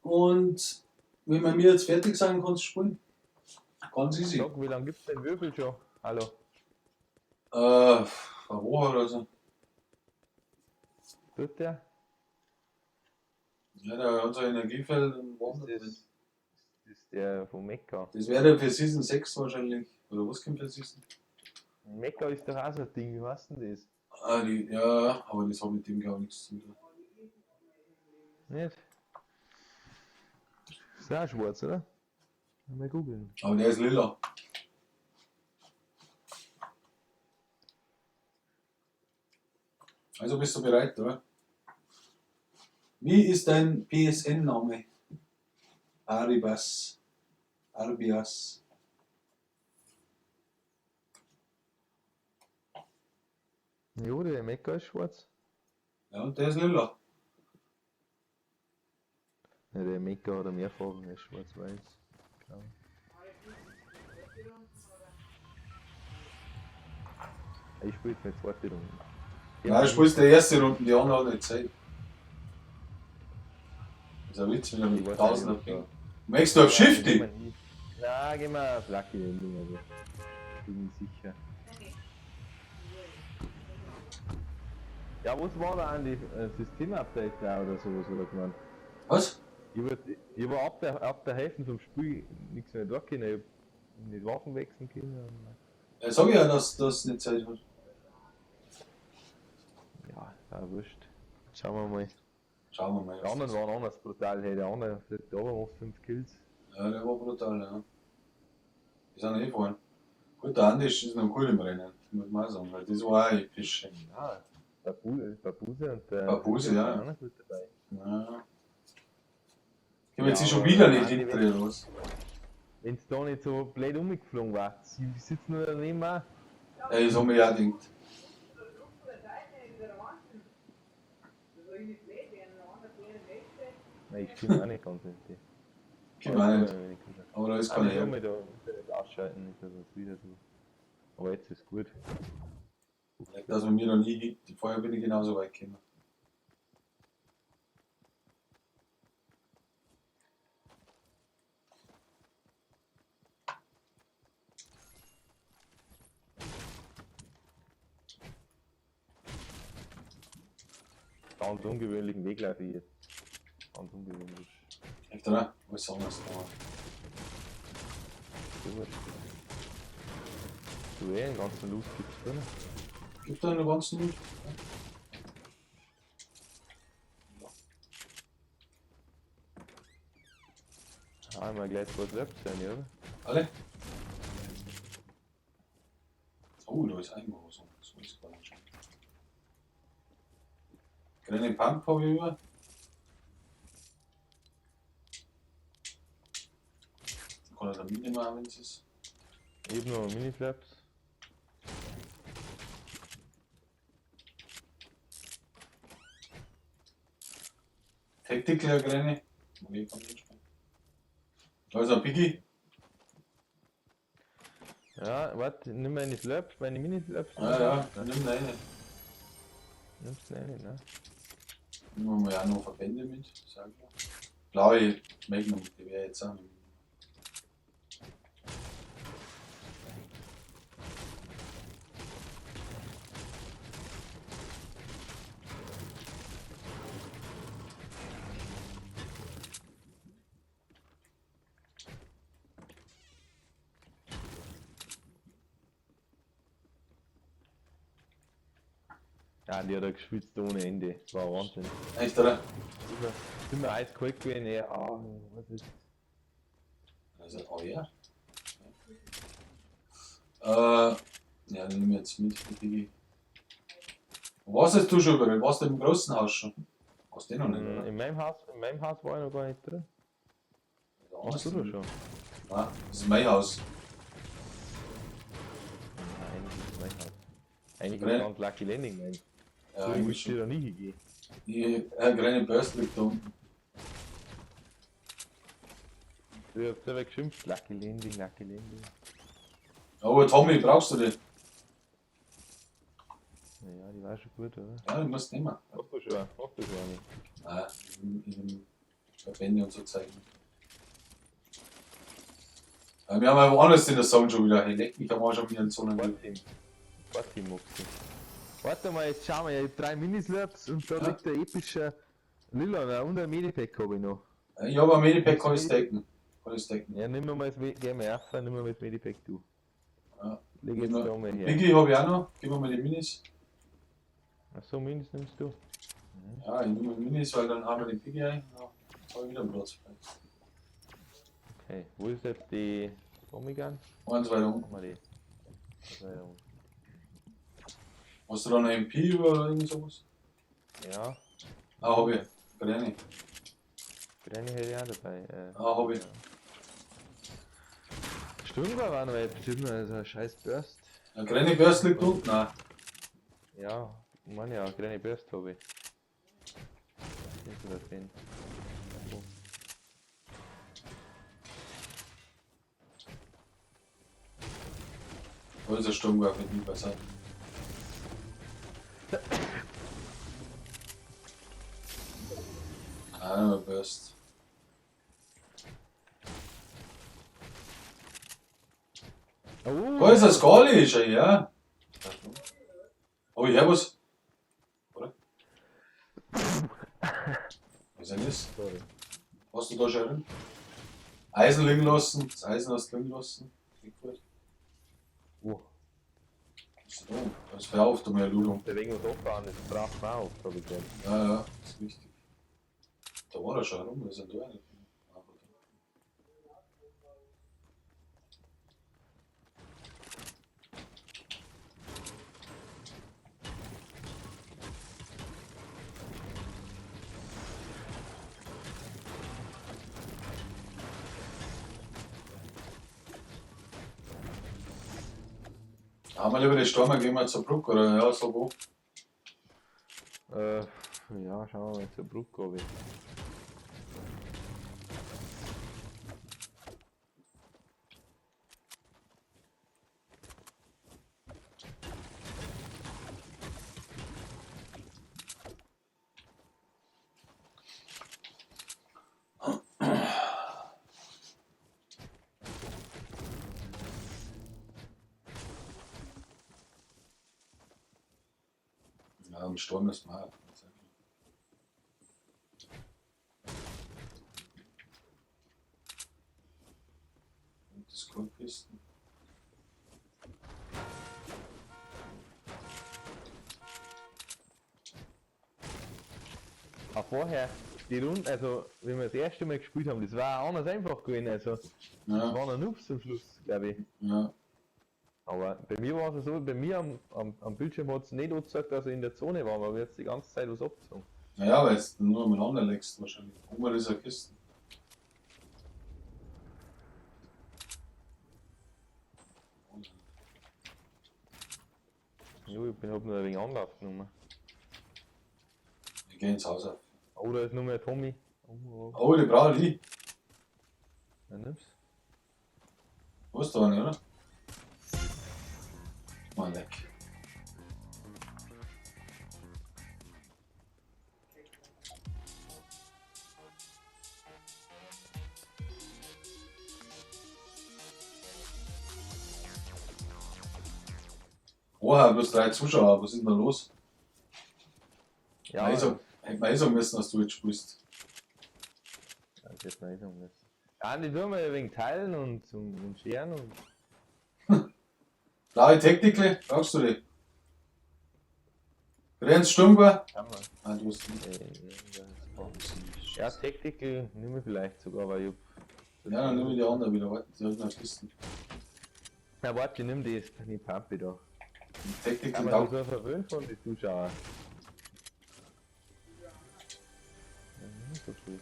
Und wenn wir mir jetzt fertig sind, kannst du spielen. Ganz easy. Sag, wie lange gibt's den Würfel schon? Hallo. Eine Woche oder so. Tut der? Ja, der hat so ein Energiefeld und wandert. Das ist der von Mekka. Das wäre der für Season 6 wahrscheinlich. Oder was kommt für Season? Mekka ist doch auch so ein Ding, wie heißt denn das? Ah, die, ja, aber das hat mit dem gar nichts zu tun. Nicht? Ist auch schwarz, oder? Mal googeln. Aber der ist lila. Also bist du bereit, oder? Wie ist dein PSN-Name? Aribas. Arbias. Jo, der Mekka ist schwarz. Ja, und der ist lila. Ja, der Mekka hat er mehr Farben, der ist schwarz-weiß. Glaub ich. Ich spiele jetzt mit zweite Runde. Ja, du spielst die erste Runde, die anderen haben nicht Zeit. Das ist ein Witz, wenn er mit 1000er Ping. Möchtest du auf Shifty? Nein, gehen wir auf Lucky Ending, also. Bin ich sicher. Ja, was war da eigentlich? System-Update da oder sowas, oder gemeint? Was? Ich war ab der Hälfte vom Spiel nichts mehr da können, ich hab nicht Waffen wechseln können. Ja, sag ich ja, dass das nicht Zeit hat. Ja, ja, wurscht. Schauen wir mal. Schauen wir mal. Die anderen waren anders brutal, hey, der andere, der macht 5 Kills. Ja, der war brutal, ja. Die sind eh vorhin. Gut, der Andi ist noch cool im Rennen, muss man auch sagen, weil das war auch episch. Ja, Babuse und der. Babuse, ja. sind auch noch gut dabei. Ja. Ich jetzt ja, schon wieder nicht hinter oder was? Wenn's da nicht so blöd umgeflogen war, sie sitzen nur daneben auch. Ja, das haben wir ja gedacht. Nein, ich stimme auch nicht ganz mit dir. Ich auch nicht. Aber da ist keine Her. Ich kann ausschalten, nicht, dass es wieder so. Aber jetzt ist gut. Dass man mir noch nie hit. Vorher bin ich genauso weit gekommen. Ganz ungewöhnlichen Weg laufe ich jetzt. Ganz ungewöhnlich. Echt, oder? Was anders da? Du eh, den ganzen Loot gibt's drin. Gibt da einen ganzen Loot? Ja. Einmal gleich zwei Traps sein, oder? Alle? Oh, da ist ein großer. So ist gar nicht schon. Kleine Pump habe ich über. Kann er da mitnehmen, wenn es ist. Ich hab noch Mini-Flaps. Tactical Grene. Okay, kann ich mitspielen. Da ist ein Piggy. Ja, warte, nimm meine Flaps, meine Mini-Flaps. Ja, ja, dann nimm deine. Nimmst du eine, ne? Nehmen wir ja noch Verbände mit, sag ich mal. Blaue Magnum, die wäre jetzt auch mit. Ja, die hat er geschwitzt ohne Ende. Das war Wahnsinn. Echt, oder? Immer eiskalt gewesen, ja. Ah, was ist. Also, oh ja. Ja, den nehme ich jetzt mit, die Digi. Wo warst jetzt du schon überall? Warst du im großen Haus schon? Warst du eh noch nicht, oder? In meinem Haus war ich noch gar nicht drin. Ja, Warst du da schon? Nein, das ist mein Haus. Nein, das ist mein Haus. Eigentlich Grä- ist ganz Lucky Landing mein. Ja, So, ich eigentlich möchte schon. da nie hingehen. Die kleine Burst liegt da unten. Du hast selber geschimpft, Lucky Landing, Lucky Landing. Aber Tommy, brauchst du die? Ja, die war schon gut, oder? Ja, die musst du nehmen. Hast du schon eine? Nein, in Verbände und so zeigen. Ja, wir haben ja woanders in der Zone schon wieder. Hey, leck mich am Arsch, haben wir in der Zone. Party Moxie. Warte mal, jetzt schauen wir. Ich hab 3 Minislurps und da Ja. liegt der epische Lila und ein Medipack hab ich noch. Ich hab ein Medipack, kann ich stacken. Kann ich stacken. Ja, nimm mir mal das geh mal rauf, nimm mir mal das Medipack, du. Ja. Leg jetzt da mal her. Biggie hab ich auch noch. Gib mir mal die Minis. Achso, Minis nimmst du. Ja, ich nehme Minis, weil dann haben wir den Biggie ein. Ja, hab ich wieder einen Platz frei. Okay, wo ist jetzt die Tommy Gun? Eins weiter unten. Machen wir die. Eins weiter unten. Hast du da noch MP über oder irgend sowas? Ja. Ah, hab ich. Granny. Granny hätte ich auch dabei. Ah, hab ich. Ja. Sturmgewehr war noch bestimmt noch so ein scheiß Burst. Ja, Granny Burst liegt unten, nein. Ja, ich meine ja, Granny Burst hab ich. Nicht oder 10. Oh. Da ist ein Sturmgewehr mit mir beiseite. Ah, Burst. Oh. Da ist das Skali, schau her. Oh, ich hab was. Oder? Was ist denn das? Sorry. Hast du da schon drin? Eisen liegen lassen, das Eisen hast du liegen lassen. Geht gut. Oh. Was ist denn da? Da ist verkauft um mehr Ludung. Der wegen was abbauen, das braucht man auch, hab ich gehört. Ja, ja, das ist wichtig. Da war er schon rum, wir sind da nicht. Haben wir lieber die Stormer, gehen wir zur Brücke, oder? Ja, so wo. Ja, schauen wir mal zur Brücke, ob ich. Ja, am Sturm ist mal. Und das Goldkisten. Auch vorher, die Runde, also wenn wir das erste Mal gespielt haben, das war auch anders einfach gewesen, also Ja. Das waren noch Noobs zum Schluss, glaube ich. Ja. Aber bei mir war es so, bei mir am Bildschirm hat es nicht angezeigt, dass ich in der Zone war, weil wir jetzt die ganze Zeit was abgezogen. Naja, weil es nur umeinander legst wahrscheinlich. Oben ist eine Kiste. Jo, ich hab nur ein wenig Anlauf genommen. Wir gehen ins Haus auf. Oh, da ist nur mehr Tommy. Oh, Oh, die brauche ich. Ja, nimm's. Wo ist der eine, oder? Mal leck. Oha, bloß 3 Zuschauer, was ist denn da los? Ja, Also, hätte man eh sagen müssen, dass du jetzt spielst. Ja, das hätte man eh sagen müssen. Ja, die tun wir ja wegen Teilen und Scheren und. Blaue Tactical, brauchst du die? Renz Sturmgewehr? Kann man. Nein, du hast nicht. Ja, Tactical nehme ich vielleicht sogar, weil ich hab. Ja, dann nehme ich die andere wieder. Warte, die hat noch Kisten. Na warte, nimm das, die Pampe da. Tactical Aber Dog. so verwöhnt von den Zuschauern. Ja, so viel.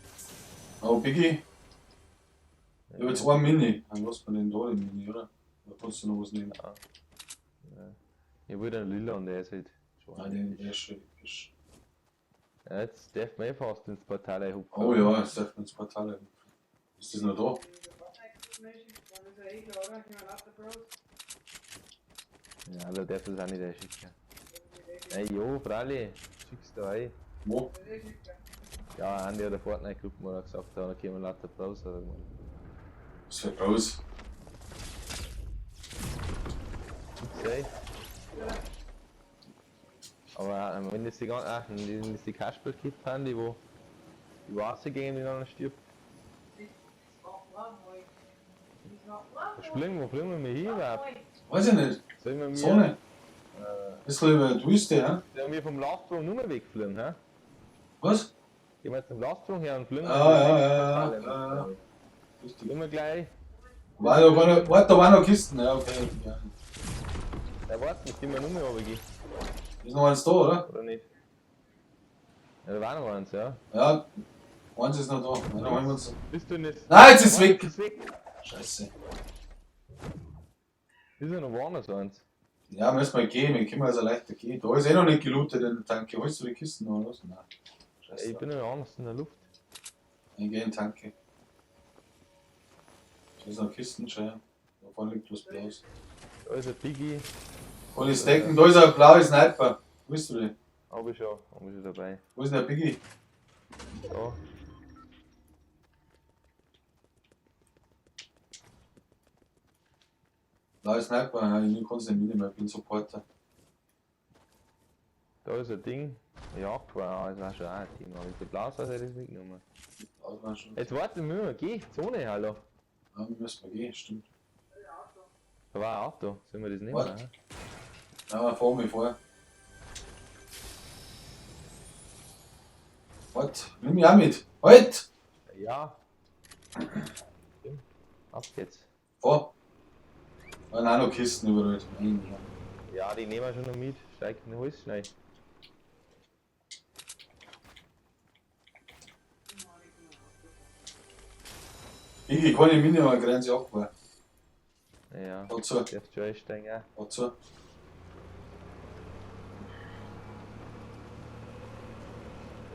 Oh, Biggie. Ich hab jetzt ein Mini. Dann lass man den da, den Mini, oder? Da kannst du noch was nehmen. Ja. Ich wollte einen Lila und der ist halt schon. Nein, den, der ist schon episch. Ja, jetzt darf man eh fast ins Portal hupfen. Oh ja, jetzt darf man ins Portal hupfen. Ist das noch da? Ja, da darf das auch nicht einschicken. Ey, jo, freilich, schickst du ein. Wo? Ja, Andi hat der Fortnite-Gruppe mal gesagt, da kommen lauter Bros oder gemacht. Was für Bros? Schick's ein. Aber wenn das die ganzen, ach, wenn das die Kasperl-Kit haben, die wo die rausgehen, die dann stirbt. Wo fliegen, wo fliegen wir hin überhaupt? Weiß ich nicht. Sollen wir mir, Sonne. Bisschen über die Wüste, hä? Sollen wir vom Lastwagen nur mehr wegfliegen, hä? Was? Gehen wir jetzt zum Lastwagen her und fliegen Ah, ja, ja, ja, ja, ja. Richtig. Fliegen wir gleich. War, da war noch, warte, da waren noch Kisten, ja, okay. Ja. Ja, warte, mit dem wir nur mehr runtergehen. Ist noch eins da, oder? Oder nicht? Ja, da war noch eins, ja. Ja, eins ist noch da. Ja, dann holen wir uns. Bist du nicht. Nein, jetzt ist weg! Ist weg! Scheiße. Ist ja noch woanders eins. Ja, müssen wir gehen, wir können also leichter gehen. Da ist eh noch nicht gelootet in der Tanke. Holst du die Kisten noch oder was? Nein. Scheiße. Ich bin noch anders in der Luft. Ich geh in die Tanke. Da ist noch Kisten, schau. Da vorne liegt was Blaues. Da ist ein Biggie. Kann ich stacken? Da ist ein blauer Sniper. Wo bist du denn? Hab ich schon dabei. Wo ist denn der Biggie? Da. Blauer Sniper, ja, ich kann es nicht mitnehmen, ich bin Supporter. Da ist ein Ding. Jagd war das war schon auch ein Thema. Wenn du blau ist, hätte ich es mitgenommen. Das war schon. Jetzt warte, müssen wir gehen. Zone, hallo. Ja, wir müssen mal gehen, stimmt. Da war ein Auto. Sollen wir das nehmen? Warte. hä? Ja, fahr mich vor. Warte, nimm mich auch mit. Halt! Ja. Ab geht's. Fahr. Da sind auch noch Kisten überall. Nein, ja. Ja, die nehmen wir schon noch mit. Steig in den Hals schnell. Biggie, kann ich mitnehmen, eine Grenze abgefahren. Ja. Dazu. Darfst du einsteigen auch. Dazu.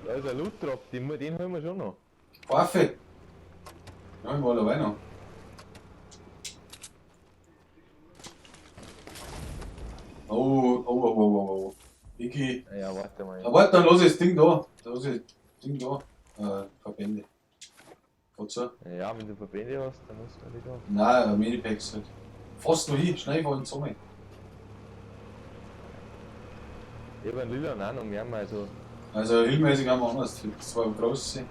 Da ist ein Loot Drop, den, den holen wir schon noch. Pfeife! Ja, ich war dabei noch. Oh, oh, oh, oh, oh, oh. Biggie. Ja, warte mal. Na, warte, dann lass ich das Ding da. Da lass ich das Ding da. Verbände. Dazu. Ja, wenn du Verbände hast, dann musst du die da. Nein, Medipacks halt. Fast noch hin, schnell fahren zusammen. Ich hab einen lila auch noch, wir haben also. Also hilmäßig haben wir anders. Zwei große.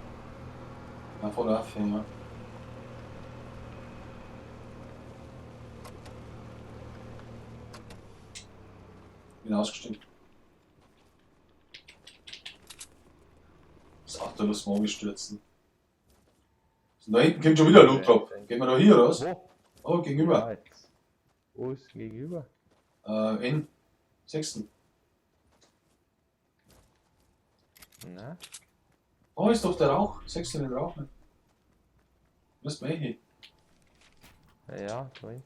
Ja, voll auf, ja. Bin ausgestiegen. Das Auto lass mal stürzen. Und da hinten kommt schon wieder ein Loot Drop. Gehen wir da hier raus? Wo? Oh, gegenüber. Ja, jetzt. Wo ist gegenüber? N. Sechsten. Na? Oh, ist doch der Rauch. Sechsten den Rauch nicht. Müssen wir eh hin. Ja, da hinten.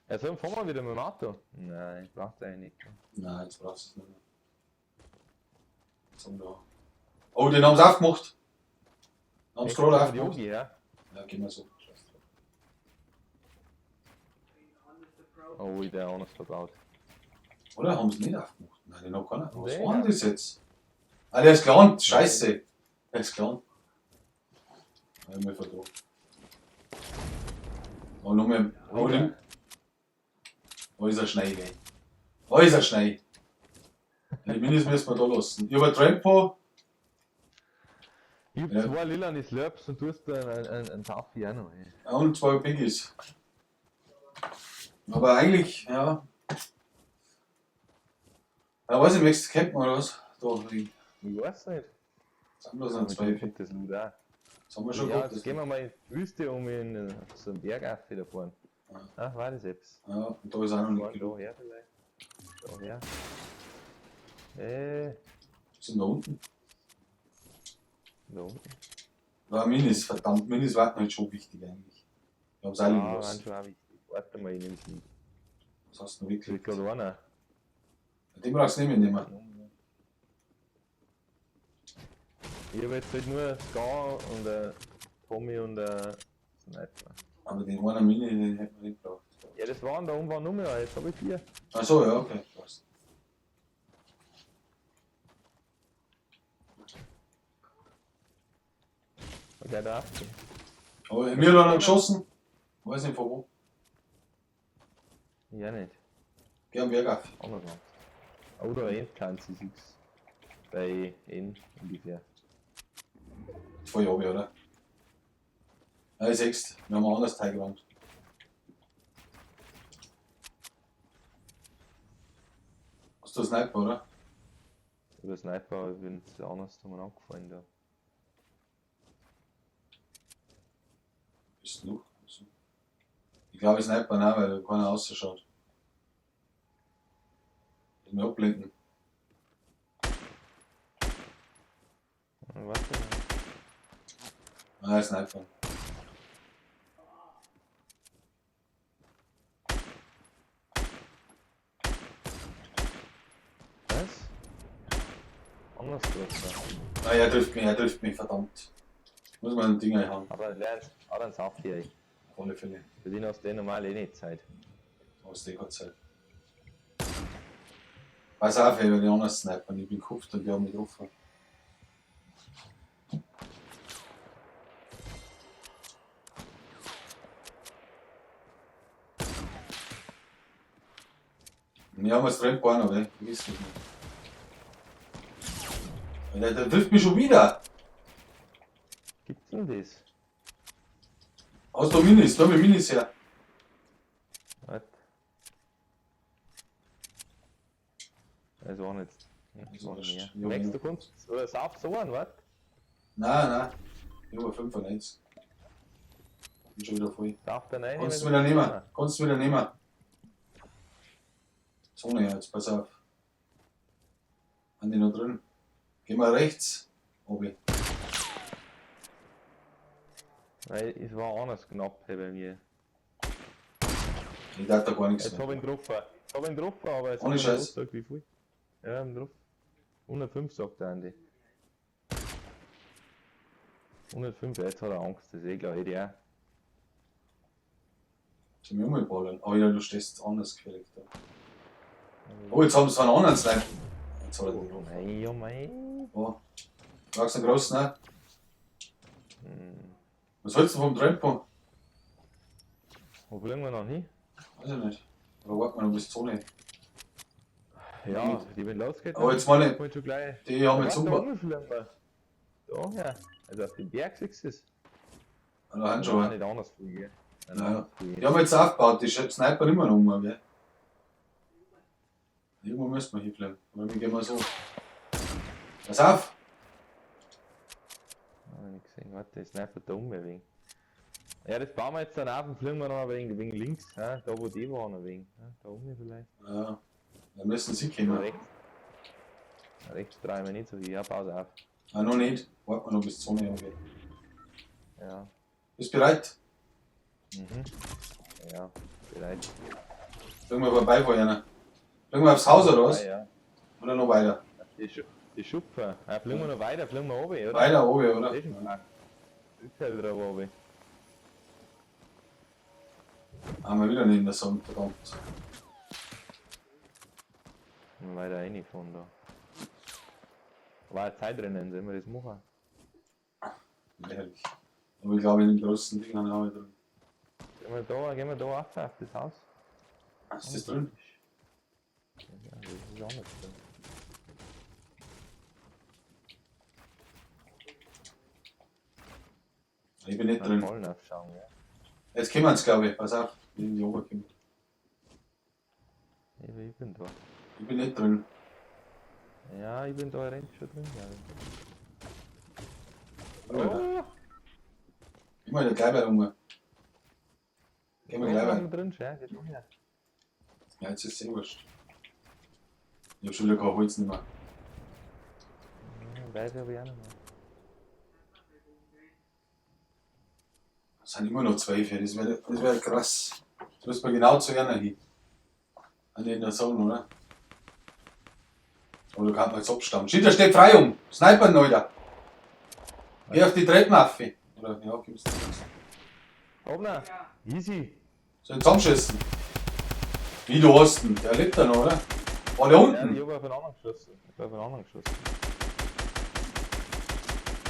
Ja, so, fahren wir wieder mit dem Auto. Nein, ich brauch's eigentlich nicht. Nein, jetzt brauchst du es nicht mehr. Jetzt haben wir da. Oh, den haben sie aufgemacht. Den haben sie gerade aufgemacht. Yogi, ja? Ja, gehen wir so. Scheiß drauf. Oh, der auch noch verbaut. Oder haben sie nicht aufgemacht? Nein, den hat keiner. Was Nee, war denn ja. das jetzt? Ah, der ist gelandet. Scheiße. Der ist gelandet. Ja, ich hab mich vertan. Oh, noch mehr. Oh, nimm. Oh, ist er schnell, gell. Oh, ist er schnell. Ja, die Minis müssen wir da lassen. Ich hab ein Trampo. Ich hab Ja. zwei lila Slurps und du hast da einen Taffi auch noch. Ey. Ja, und zwei Piggies. Aber eigentlich, ja. Ja, weiß ich, möchtest du campen oder was? Da, ich Ich weiß nicht. sind bloß noch zwei. Ich das Loot auch. Das haben wir schon Ja, gehabt. jetzt gehen wir mal in die Wüste, um in so einen Berg auf wieder fahren. Ach, war das etwas? Ja, und da ist auch noch nicht War genug. da her vielleicht. Da her. Sind da unten? Da unten. Na, Minis, verdammt, Minis waren halt schon wichtig eigentlich. Wir haben's auch liegen Ah, waren lassen. schon auch wichtig. Warte mal, ich nehm's mit. Was hast du noch wirklich? Ich gerade einer. Den brauchst du nicht mitnehmen. Ich hab jetzt halt nur Scar und ein Tommy und ein Sniper. Aber den einen Mini, den hätten wir nicht gebraucht. Ja, das waren da oben waren nur mehr, jetzt hab ich vier. Ach so, ja, okay, passt. Okay, da. Aber mir hat einer geschossen. Weiß nicht von wo. Ja, nicht. Geh am Berg auf. Auch noch was. Oder Endkanze 6. Bei N ungefähr. Voll oben, oder? Nein, sechst. Wir haben ein anderes Teil gerannt. Hast du einen Sniper, oder? Über Sniper, ich bin jetzt anders umeinander gefallen da. Bist du noch? Also, ich glaube, Sniper, nein, weil da keiner rausschaut. Lass mich ablenken. Warte mal. Nein, Sniper. Was? Anders getroffen. Ah, er trifft mich, verdammt. Muss man ein Ding einhauen. Aber lernst, hat einen Saft hier. Auf alle Fälle. Für den hast du eh normal eh nicht Zeit. Aus der Zeit. Pass auf, ey, wenn die anderen snipern. Ich bin gekupft und die haben mich getroffen. Wir haben es drin, aber vergiss das nicht. Alter, der trifft mich schon wieder! Gibt's denn das? Aus der Minis, da mit Minis her. Was? Das war nicht. Das war wurscht. mehr. Ja, Max, ja. du kommst. Oder sauf so an, was? Nein, nein. Ich habe 95. Bin schon wieder voll. Darf der rein? Kannst du wieder nehmen. Kannst du wieder nehmen. Zone, jetzt pass auf. Haben die noch drin? Geh mal rechts. Obi. Weil es war anders knapp hey, bei mir. Ich darf da gar nichts Jetzt hab ich ihn getroffen. Jetzt hab ich ihn getroffen, aber jetzt Ohne hab ich ihn Scheiß. gesagt, wie viel. Ja, ich hab ihn getroffen. 105 sagt der Andi. 105, jetzt hat er Angst, das ist eh klar, hätte ich auch. Soll mich umballern. Oh ja, du stehst anders gefährlich da. Oh, jetzt haben sie einen anderen Sniper. Jetzt hat er den getroffen. Mei, oh mei. Oh. Brauchst du einen großen, ne? Hm. Was hältst du vom Trampo? Wo fliegen wir noch hin? Weiß ich nicht. Oder warten wir noch bis Zone? Ja, die wenn losgeht, Aber jetzt meine, kommen schon gleich. die haben jetzt Warte, da umgebaut. oben fliegen wir. Da, ja. Also auf dem Berg siehst du es. Da haben schon Nein, mal. nicht anders fliegen. Nein, Ja. anders fliegen. Die haben jetzt aufgebaut, die Sniper immer noch um, gell? Irgendwo müssen wir hinfliegen. Aber wir gehen mal so. Pass auf! Hab ich nicht gesehen. Warte, der Sniper da oben ein wenig. Ja, das bauen wir jetzt dann auf und fliegen wir noch ein wenig, wegen links, ja? Da wo die waren ein wenig. Ja, da oben vielleicht. Ja, da müssen sie kommen. Rechts. Rechts drehen wir nicht so viel. Ja, Pause auf. Ah, noch nicht. Warten wir noch bis Zone angeht. Ja. Bist bereit? Mhm. Ja, bereit. Fliegen wir vorbei vor einer. Fliegen wir aufs Haus oder was? Ah, ja. Oder noch weiter? Die Schupfe. Ja, fliegen wir noch weiter, fliegen wir runter, oder? Weiter oben, oder? Das ist ein Park. Das ist halt drauf runter. Haben wir wieder nicht in der Sonne, verdammt. Mal weiter reinfahren da. War Zeitrennen, sollen wir das machen? Lächerlich. Aber ich glaube, in dem großen Ding haben wir auch nicht drin. Gehen wir da auf, auf das Haus? Ist das drin? Ja, das ist auch nicht drin. Ich bin nicht drin. Wollen aufschauen, ja. Jetzt kommen sie, glaube ich. Pass auf, in die Oberkommen. Ich bin da. Ich bin nicht drin. Ja, ich bin da rennt schon drin, glaube ich. Oh. Immer der gleich bei rum. Gehen wir gleich Ja, weiter. drin, ja, geht noch her. Ja, jetzt ist es eh wurscht. Ich hab schon wieder kein Holz nicht mehr. Weiß ich aber auch nicht mehr. Es sind immer noch 12, das wäre das wär krass. Das müssen wir genau zu einer hin. An den der Zone, oder? Oder kann man jetzt abstammen? Shit, da steht frei um! Sniper neu da! Geh auf die Treppen auf! Oder, ja, gibt's das. Obna! Easy! Soll ich zusammenschießen? Wie du hast ihn? Der lebt da noch, oder? War der Ja, unten? ich hab auf einen anderen geschossen. Ich hab auf einen anderen geschossen.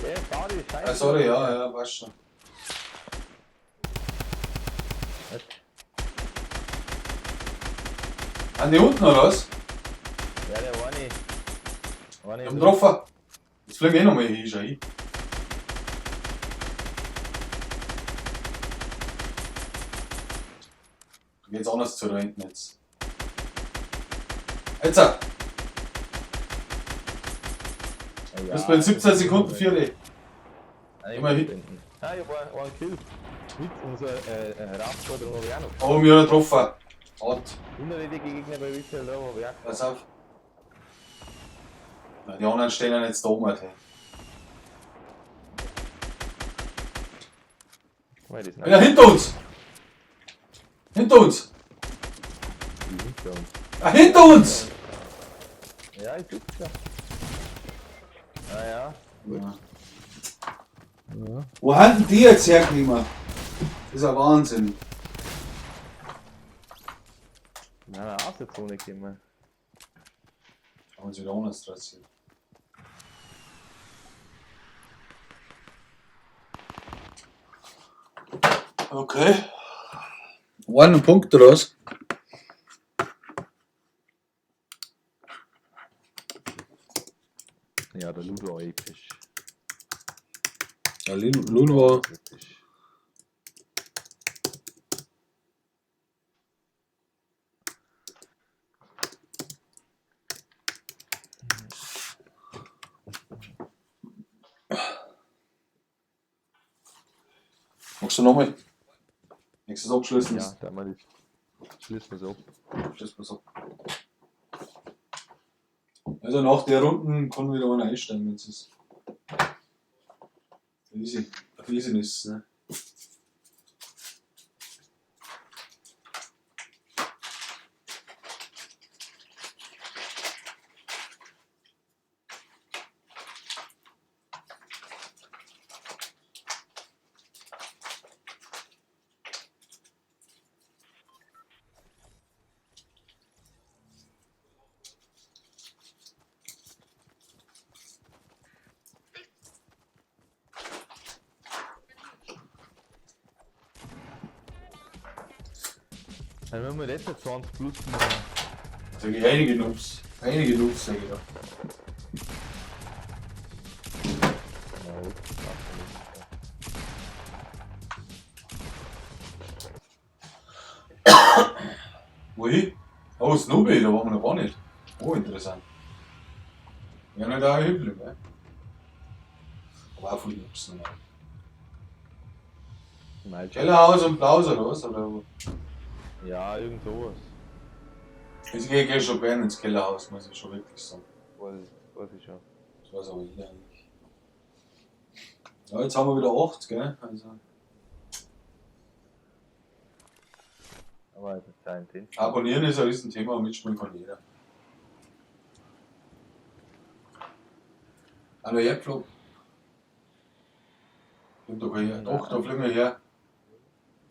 Ja, sorry, scheiße. Ah, sorry, ja, ja, passt schon. An die unten, oder was? Ja, der war nicht. War Ich nicht. hab ihn getroffen. Jetzt fliegen wir eh nochmal hin, schau hin. Da geht's anders zu da hinten jetzt. Jetzt! Ja, Bist du in 17 Sekunden 4. Nein, ich Immer hin. hinten. Ah, ich hab einen Kill. Mit unserer Raptor, den hab ich auch noch. Oh, mir hat er getroffen. Hart. Unnötige Gegner bei Retail, da hab ich auch. Pass auf. Na, die anderen stehen ja jetzt da oben. Alter. Weil das Alter, hinter uns! Hinter uns! Hinter uns. Ah, hinter uns! Ja, ich sitze ja. Ah ja. Ja. Wo haben die jetzt hergenommen? Das ist ein Wahnsinn. Nein, nein, aus der Zone gekommen. Haben uns wieder anders trassiert. Okay. Einen Punkt raus. Ja, der Ludo war episch. Ja, Lul war. Episch. Magst du nochmal? Nächstes abschließen. Ja, da mal das. Schließen wir es ab. Schließen wir's ab. Also nach der Runden kann wieder einer einsteigen, wenn es ist. Easy. Easy ist ne? Dann wenn wir letzte 20 plus machen. Sag ich, einige Noobs. Einige Noobs, sag ich da. Ja, gut, das Wohin? Oh, Snoopy, da waren wir noch gar nicht. Oh, interessant. Ja, nicht auch Hübel, ne? Aber auch von Noobs nochmal. Nein, Kellerhaus und Blaus oder was? Oder wo? Ja, irgend sowas. Ich gehe schon gerne ins Kellerhaus, muss ich schon wirklich sagen. Weiß ich schon. Das weiß aber jeder eigentlich. Ja, jetzt haben wir wieder 8, gell? Also, Aber es ist ein Ding. abonnieren ist ein Riesenthema und mitspielen kann jeder. Hallo Jepflo. Kommt doch her. Doch, da fliegen wir her.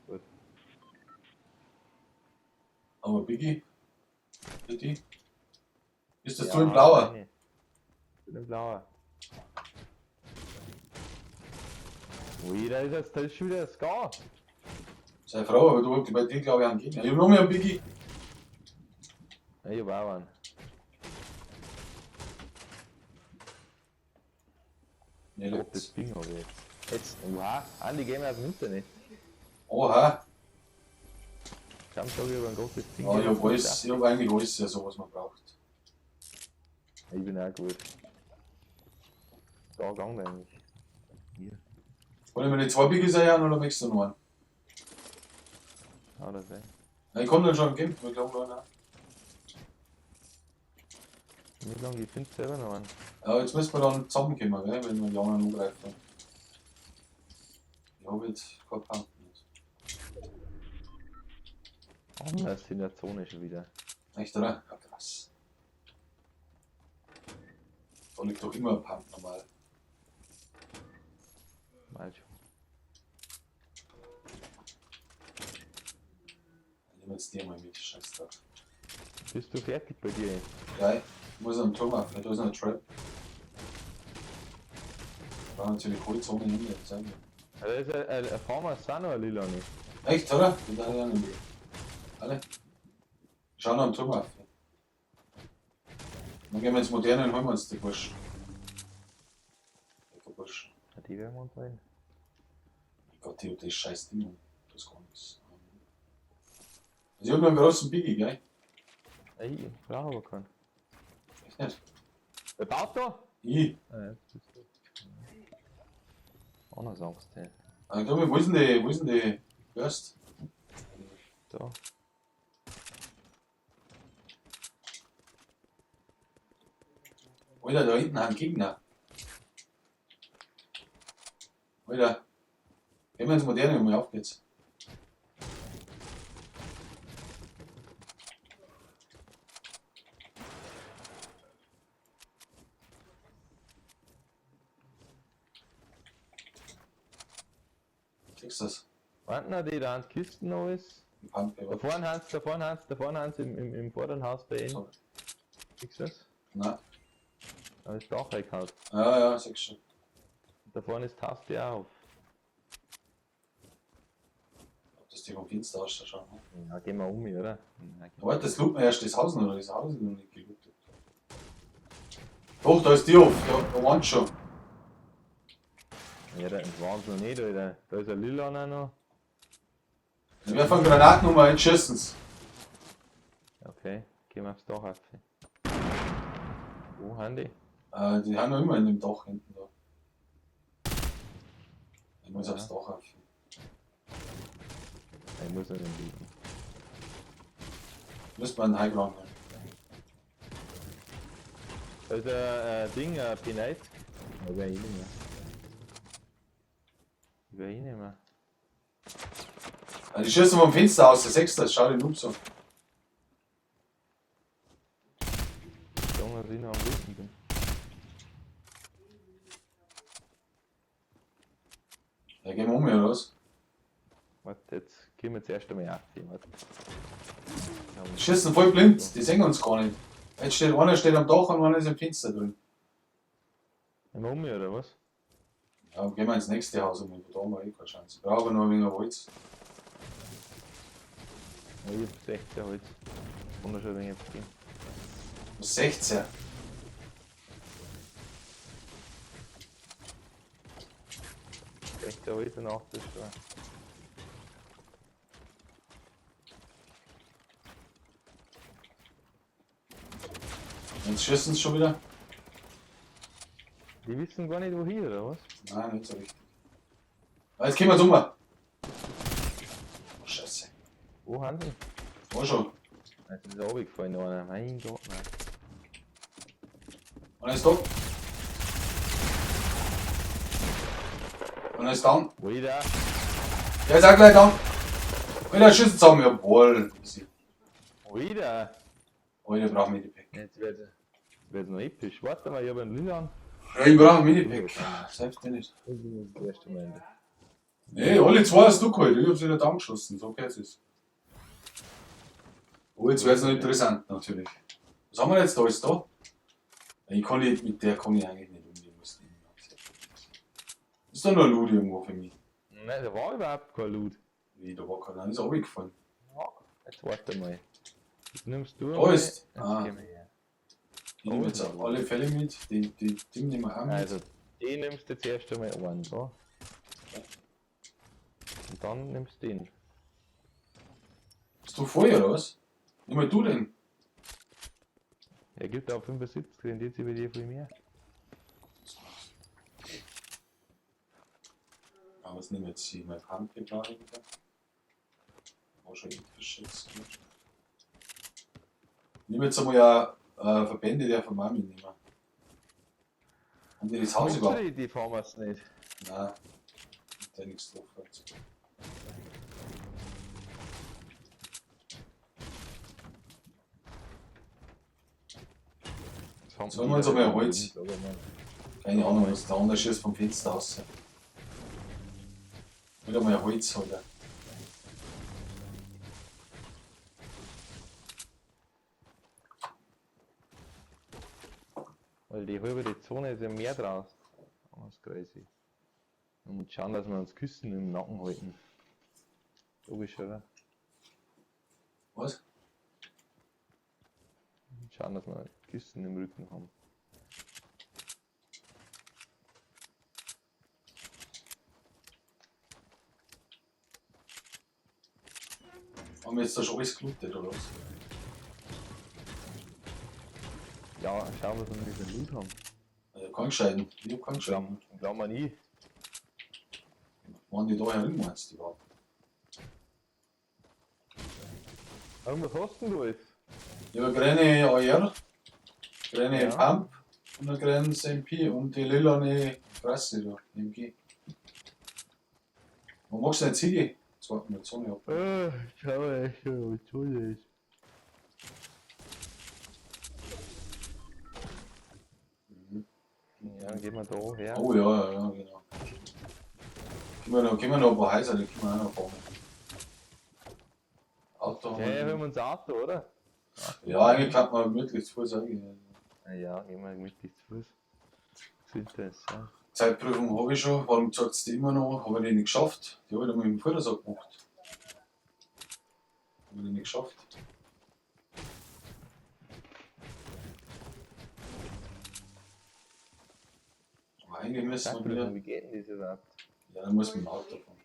Gut. Aber Biggie? Bitte? Ist das Ja, du im Blauer? meine. Ich bin im Blauer. Ui, da ist jetzt, da ist schon wieder das Scar. Sei froh, aber du bei dir glaube ich einen Gegner. Ich hab noch mehr einen Biggie. Ja, ich hab auch einen. Nee, Gott, das Ding hab ich jetzt. Jetzt, oha, Andi, gehen wir aus dem Internet. Oha. Schau, schau, ich hab ein großes Ding. Ja, ich hab alles, ich hab eigentlich alles, ja, so was man braucht. Ich bin auch gut. Da gegangen eigentlich. Hier. Wollen wir die zwei Biggies einhauen oder möchtest du noch einen? Oder sein. Na, ich komm dann schon, geh. Wir glauben noch. Nicht lange, ich finde selber noch einen. Ja, jetzt müssen wir dann zusammenkommen, gell, wenn wir die anderen angreifen. Ich hab jetzt kein Pump nicht. Anders in der Zone schon wieder. Echt, oder? Ja, krass. Da liegt doch immer ein Pump normal. Mal schon. Ich nehme jetzt die mal mit, scheiß drauf. Bist du fertig bei dir? Ja, ich muss am Turm auf, da ist noch ein Trap. Da war natürlich Holz ohne Ende, sag ich. Da ist ein Farmer ist auch noch ein Lila nicht. Echt, oder? Die da ja nicht mehr. Alle? Schau noch am Turm auf. Dann gehen wir ins Moderne und holen wir uns die Burschen. Die Burschen. Ja, die werden wir uns rein. Gott, die das scheiß Ding. Das ist gar nichts. Also ich hab noch einen großen Biggie, gell? Ey, ich brauche aber keinen. Echt nicht? Wer baut da? Ich. Ah, ja, das ist gut. Auch noch Angst, ey. Ah, ich glaube, wo ist denn die, wo ist denn die Burst? Da. Alter, da hinten haben Gegner. Alter. Gehen wir ins Moderne, mal auf geht's. Kriegst du das? Warten noch die, da haben die Kisten noch alles. Ein Pump, Da vorne haben da vorne haben da vorne haben im vorderen Haus bei ihnen. Sorry. Siehst du das? Nein. Da ist Dach reingehauen. Ja, ja, sag schon. Da vorne ist Taste auch auf. Ob das die vom Fenster ausschaut, ne? Ja, gehen wir um, oder? Nein, Ja, warte, das looten wir erst das Haus noch, oder? Das Haus ist noch nicht gelootet. Doch, da ist die auf, da waren schon. Ja, da waren sie noch nicht, Alter. Da ist ein Lila auch noch. Wir werfen Granaten um, jetzt schießen's. Okay, gehen wir aufs Dach auf. Wo haben die? Die haben noch immer in dem Dach hinten da. Ich muss Ja. aufs Dach auf. Ich muss noch den liegen. Müsste man einen Highground holen. Da ist ein Ding, ein P90. Ich werde eh nicht mehr. Ich werde eh nicht mehr. Die schießen vom Fenster aus, der Sechster, das schaut den Noobs an. Solange dass ich noch am Looten bin. Ja, gehen wir um, oder was? Warte, jetzt gehen wir zuerst einmal auf. Warte. Die schießen voll blind, die sehen uns gar nicht. Jetzt steht einer steht am Dach und einer ist im Fenster drin. Gehen wir um, oder was? Ja, gehen wir ins nächste Haus um, da haben wir eh keine Chance. Ich brauche aber noch ein wenig Holz. Ja, ich hab 16 Holz. Wunderschön, wenn ich jetzt gehen. 16. 16 Holz und 80 Star. Jetzt schießen sie schon wieder. Die wissen gar nicht wohin, oder was? Nein, nicht so richtig. Ah, jetzt gehen wir um. Oh, Scheiße. Wo haben die? War schon. Das ist runtergefallen, einer. Mein Gott, nein. Einer ist da. Einer ist down. Wieder. Der ist auch gleich down. Alter, schießen zusammen. Jawohl. Easy. Wieder. Alter, ich brauch Medipack. Jetzt wird's noch episch. Warte mal, ich hab einen Lila. Ja, ich brauch ein Medipack. Selbst nicht. Das ist das erste Mal. Nee, alle zwei hast du geholt. Ich hab sie nicht angeschossen. So gehört es. Oh, jetzt wird's noch interessant, natürlich. Was haben wir jetzt da? Ist da? Ich kann nicht, mit der kann ich eigentlich nicht umgehen. Muss ich Ist da noch ein Loot irgendwo für mich? Nein, da war überhaupt kein Loot. Nee, da war keiner. Ist runtergefallen. Ja, jetzt warte mal. Jetzt nimmst du Da einmal. ist. Jetzt Ah. gehen wir her. Ich nehme jetzt auf alle Fälle mit. Die Ding nehmen wir auch mit. Also, den nimmst du jetzt erst einmal einen, da. Und dann nimmst du den. Bist du voll oder was? Nimm mal du den. Er gibt auf 75, den jetzt über dir viel mehr. Aber was nehmen wir jetzt hier? Mein Pump brauche ich wieder. War schon episch jetzt. Gut. Nimm jetzt einmal ja Verbände der von Mami nehmen. Haben die das Haus überhaupt? Die, die fahren wir's nicht. Nein. Da nichts drauf. Jetzt. Das haben Sollen die wir uns da einmal oben Holz? nicht, aber man- Keine Ahnung, was der andere schießt vom Fenster aus. Wieder mal Holz holen. Weil die halbe die Zone ist ja mehr draußen. Das ist crazy. Und schauen, dass wir uns Küssen im Nacken halten. Logisch, oder? Was? Und schauen, dass wir Küssen im Rücken haben. Haben wir jetzt da schon alles gelootet, oder was? Ja, schauen, was wir mit dem Loot haben. Also keinen gescheiten. Ich hab keinen gescheiten. Glauben wir nie. Waren die da herum, meinst du überhaupt? Warum, was hast denn du jetzt? Ich hab eine grüne AR, grüne Ja. Pump und eine grüne MP und die lilane Krasse da, MG. Wo magst du denn Ziege? Jetzt warten wir die Zone ab. Schau mal, schau, was ist. Ja, gehen wir da her. Oh ja, ja, ja, genau. Können wir noch ein paar Häuser, die können wir auch noch bauen. Auto haben Ja, wir. holen wir uns Auto, oder? Ja, eigentlich kann man wirklich zu Fuß eigentlich. Ja, gehen wir gemütlich zu Fuß. Sollte es sein. Zeitprüfung habe ich schon, warum zeigt die immer noch? Habe ich die nicht geschafft? Die habe ich dann mit dem Vordersack gemacht. Habe ich die nicht geschafft. Aber eigentlich müssen wir Zeitprüfung, wieder. wie geht denn das überhaupt? Ja, dann muss man mit dem Auto fahren.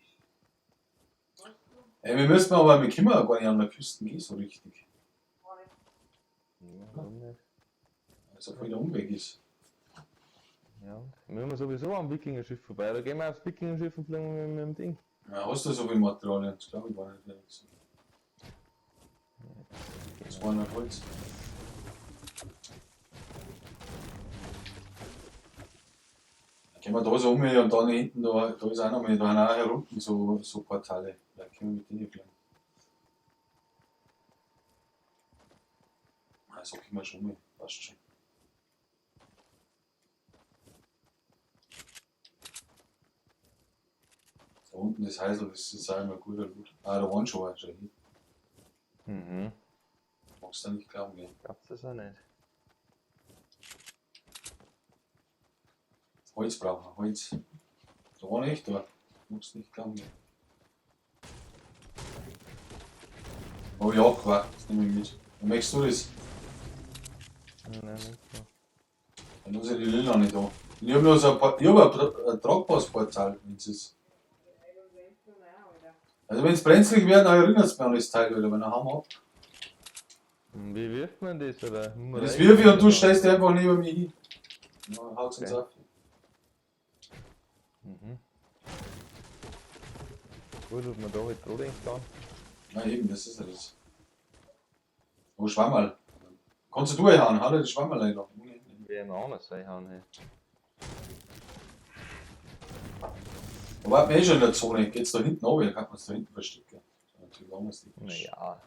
Ey, wir müssen aber, wir können ja gar nicht an der Küste gehen, so richtig. Ja, warum nicht? Weil es ja voll der Umweg ist. Ja, wir müssen sowieso am Wikingerschiff vorbei. Da gehen wir aufs Wikingerschiff und fliegen mit dem Ding. Ja, hast du so viel Materialien? Das glaube ich gar nicht. 200 Holz. Dann gehen wir da so um und dann hinten, da ist auch noch mal, da haben auch hier unten so Portale. Da können wir mit denen fliegen. Also können wir schon mal, passt schon. Da unten das Häusl, das ist auch immer guter Loot. Ah, da waren schon wahrscheinlich. Mhm. Magst du nicht glauben, gell? Glaubst du das auch nicht? Holz brauchen wir, Holz. Da war echt da. Magst du nicht glauben, gell? Oh ja, klar, das nehme ich mit. Dann möchtest du das? Nein, nicht so. Dann muss ich die Lila nicht da. Ich hab nur so ein paar, ich hab ein tragbares Portal, wenn's ist. Also wenn's brenzlig wird, dann erinnert's mich an das Teil wieder, weil dann haben wir ab. Wie wirft man das, oder? Das wirf ich und du stellst dich einfach neben mich hin. Dann haut's uns Okay. auf. Mhm. Gut, ob man da halt dran denkt dann. Na eben, das ist ja das. Oh, Schwammerl. Kannst du durchhauen, hau dir das Schwammerl rein. Wir haben auch noch reinhauen, hey. Da warten wir eh schon in der Zone. Geht's da hinten runter, dann kann man es da hinten verstecken. Das ist natürlich anders. Naja.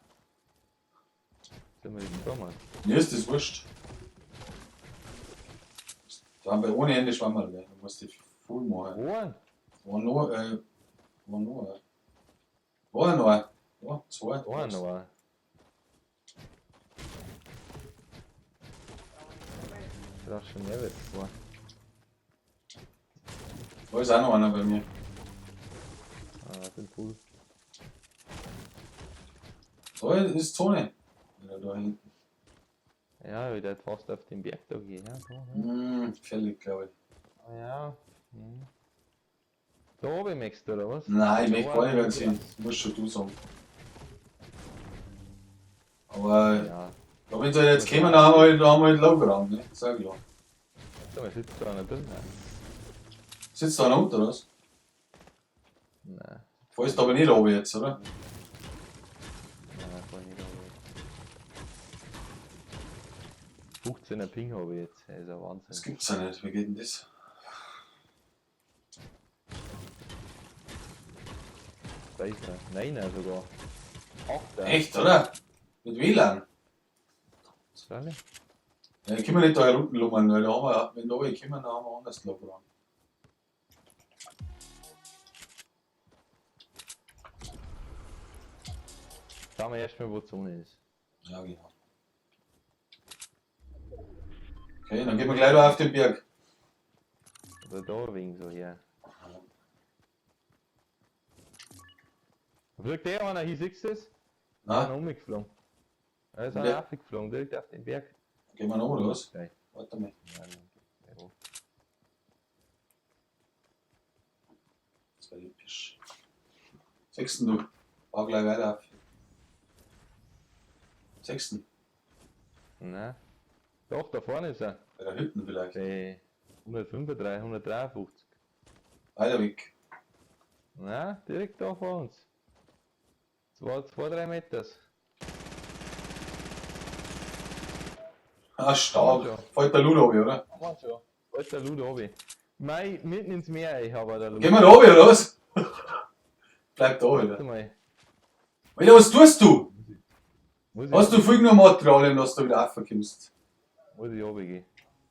Sollen wir das da machen? Mir ist das wurscht. Da haben wir ohne Ende Schwammerl, gell. Da musst du voll machen. Wo? War noch, war noch, war noch, ja, zwei. War noch. Ich brauch schon mehr als zwei. Da ist auch noch einer bei mir. Ah, das ist cool. Da ist Zone. Ja, da hinten. Ja, ich würde fast auf den Berg da gehen. Ja, da, ja. Gefährlich, glaube ich. Ah, ja. Mhm. Da oben möchtest du, oder was? Nein, ich möchte Da gar nicht war- ganz hin. Das musst schon du sagen. Aber Ja. da, wenn sie halt jetzt kommen, dann haben wir halt, da haben wir halt Lowground, ne? Sag ich ja. Warte mal, sitzt da einer drin? Nein. Sitzt da einer unter, oder was? Nein. Fällst aber nicht runter jetzt, oder? 17er Ping habe ich jetzt. Das ist ein Wahnsinn. Das gibt's ja nicht. Wie geht denn das? Da ist er. 9er sogar. 8er. Echt, oder? Mit WLAN? Freilich. Ja, ich kann mir nicht da unten lummern, weil da haben wir, wenn da kommen, da haben wir anders locker. Schauen wir erstmal, wo die Zone ist. Ja, genau. Okay, dann gehen wir gleich da auf den Berg. Oder da wegen so her. Fliegt der einer, hier siehst du es? Na? Einer umgeflogen. Da ist Und einer der- aufgeflogen, direkt auf den Berg. Gehen wir noch oder was? Gleich. Warte mal. Ja, dann geh hoch. Das war episch. Sechsten du. Fahr gleich weiter auf. Sechsten. Nein. Doch, da vorne ist er. Bei der Hütten vielleicht. Bei 135, 153. Weiter weg. Nein, direkt da vor uns. 2, 2 3 Meters. Ah, stark. Ja. Fällt der Ludo runter, oder? Haben wir schon. Fällt der Ludo runter. Mei, mitten ins Meer, ich habe der Ludo. Gehen wir da runter, oder was? Bleib da, Warte Alter. mal. Alter, was tust du? Muss ich, Hast du viel genug Materialien, dass du wieder raufkommst? muss ich runtergehen.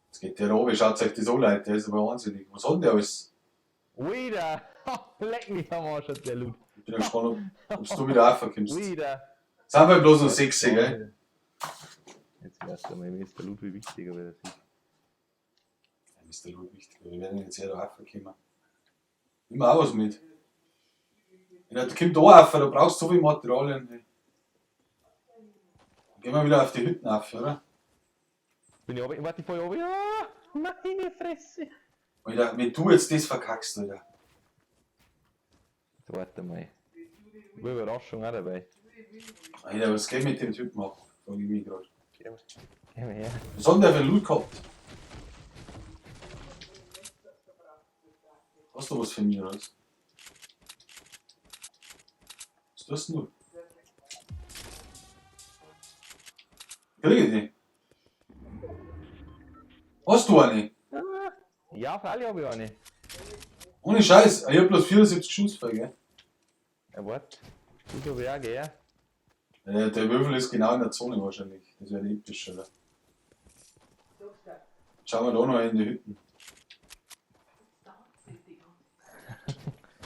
Jetzt geht der runter, schaut euch das an, Leute. Der ist aber wahnsinnig. Was hat denn der alles? Wieder! Leck mich am Arsch, hat der Loot. Ich bin ja gespannt, ob du wieder raufkommst. Wieder! Sind wir bloß noch 6, gell? Jetzt weißt du mal, mir ist der Loot viel wichtiger, wie das ist. Ja, ist der Loot wichtig. Wir werden jetzt hier raufkommen. Nimm auch was mit. Ja, da kommt da rauf, da brauchst du so viel Materialien. Ey. Gehen wir wieder auf die Hütten auf, oder? Bin ich runter? Warte, ich fall runter. Ja, meine Fresse! Alter, wenn du jetzt das verkackst, Alter. Jetzt warte mal. Ich war Überraschung auch dabei. Alter, was geht mit dem Typen ab? Frag ich mich gerade. Geh mal geh mal her. Was hat denn der für einen Loot gehabt? Hast du was für mich, oder was? Was tust denn du? Krieg ich die? Hast du eine? Ja, freilich hab ich eine. Ohne Scheiß, ich hab bloß 74 Schuss frei, gell? Ja, warte. Das hab ich auch, gell? Der Würfel ist genau in der Zone wahrscheinlich. Das wäre episch, oder? Schauen wir da noch in die Hütten.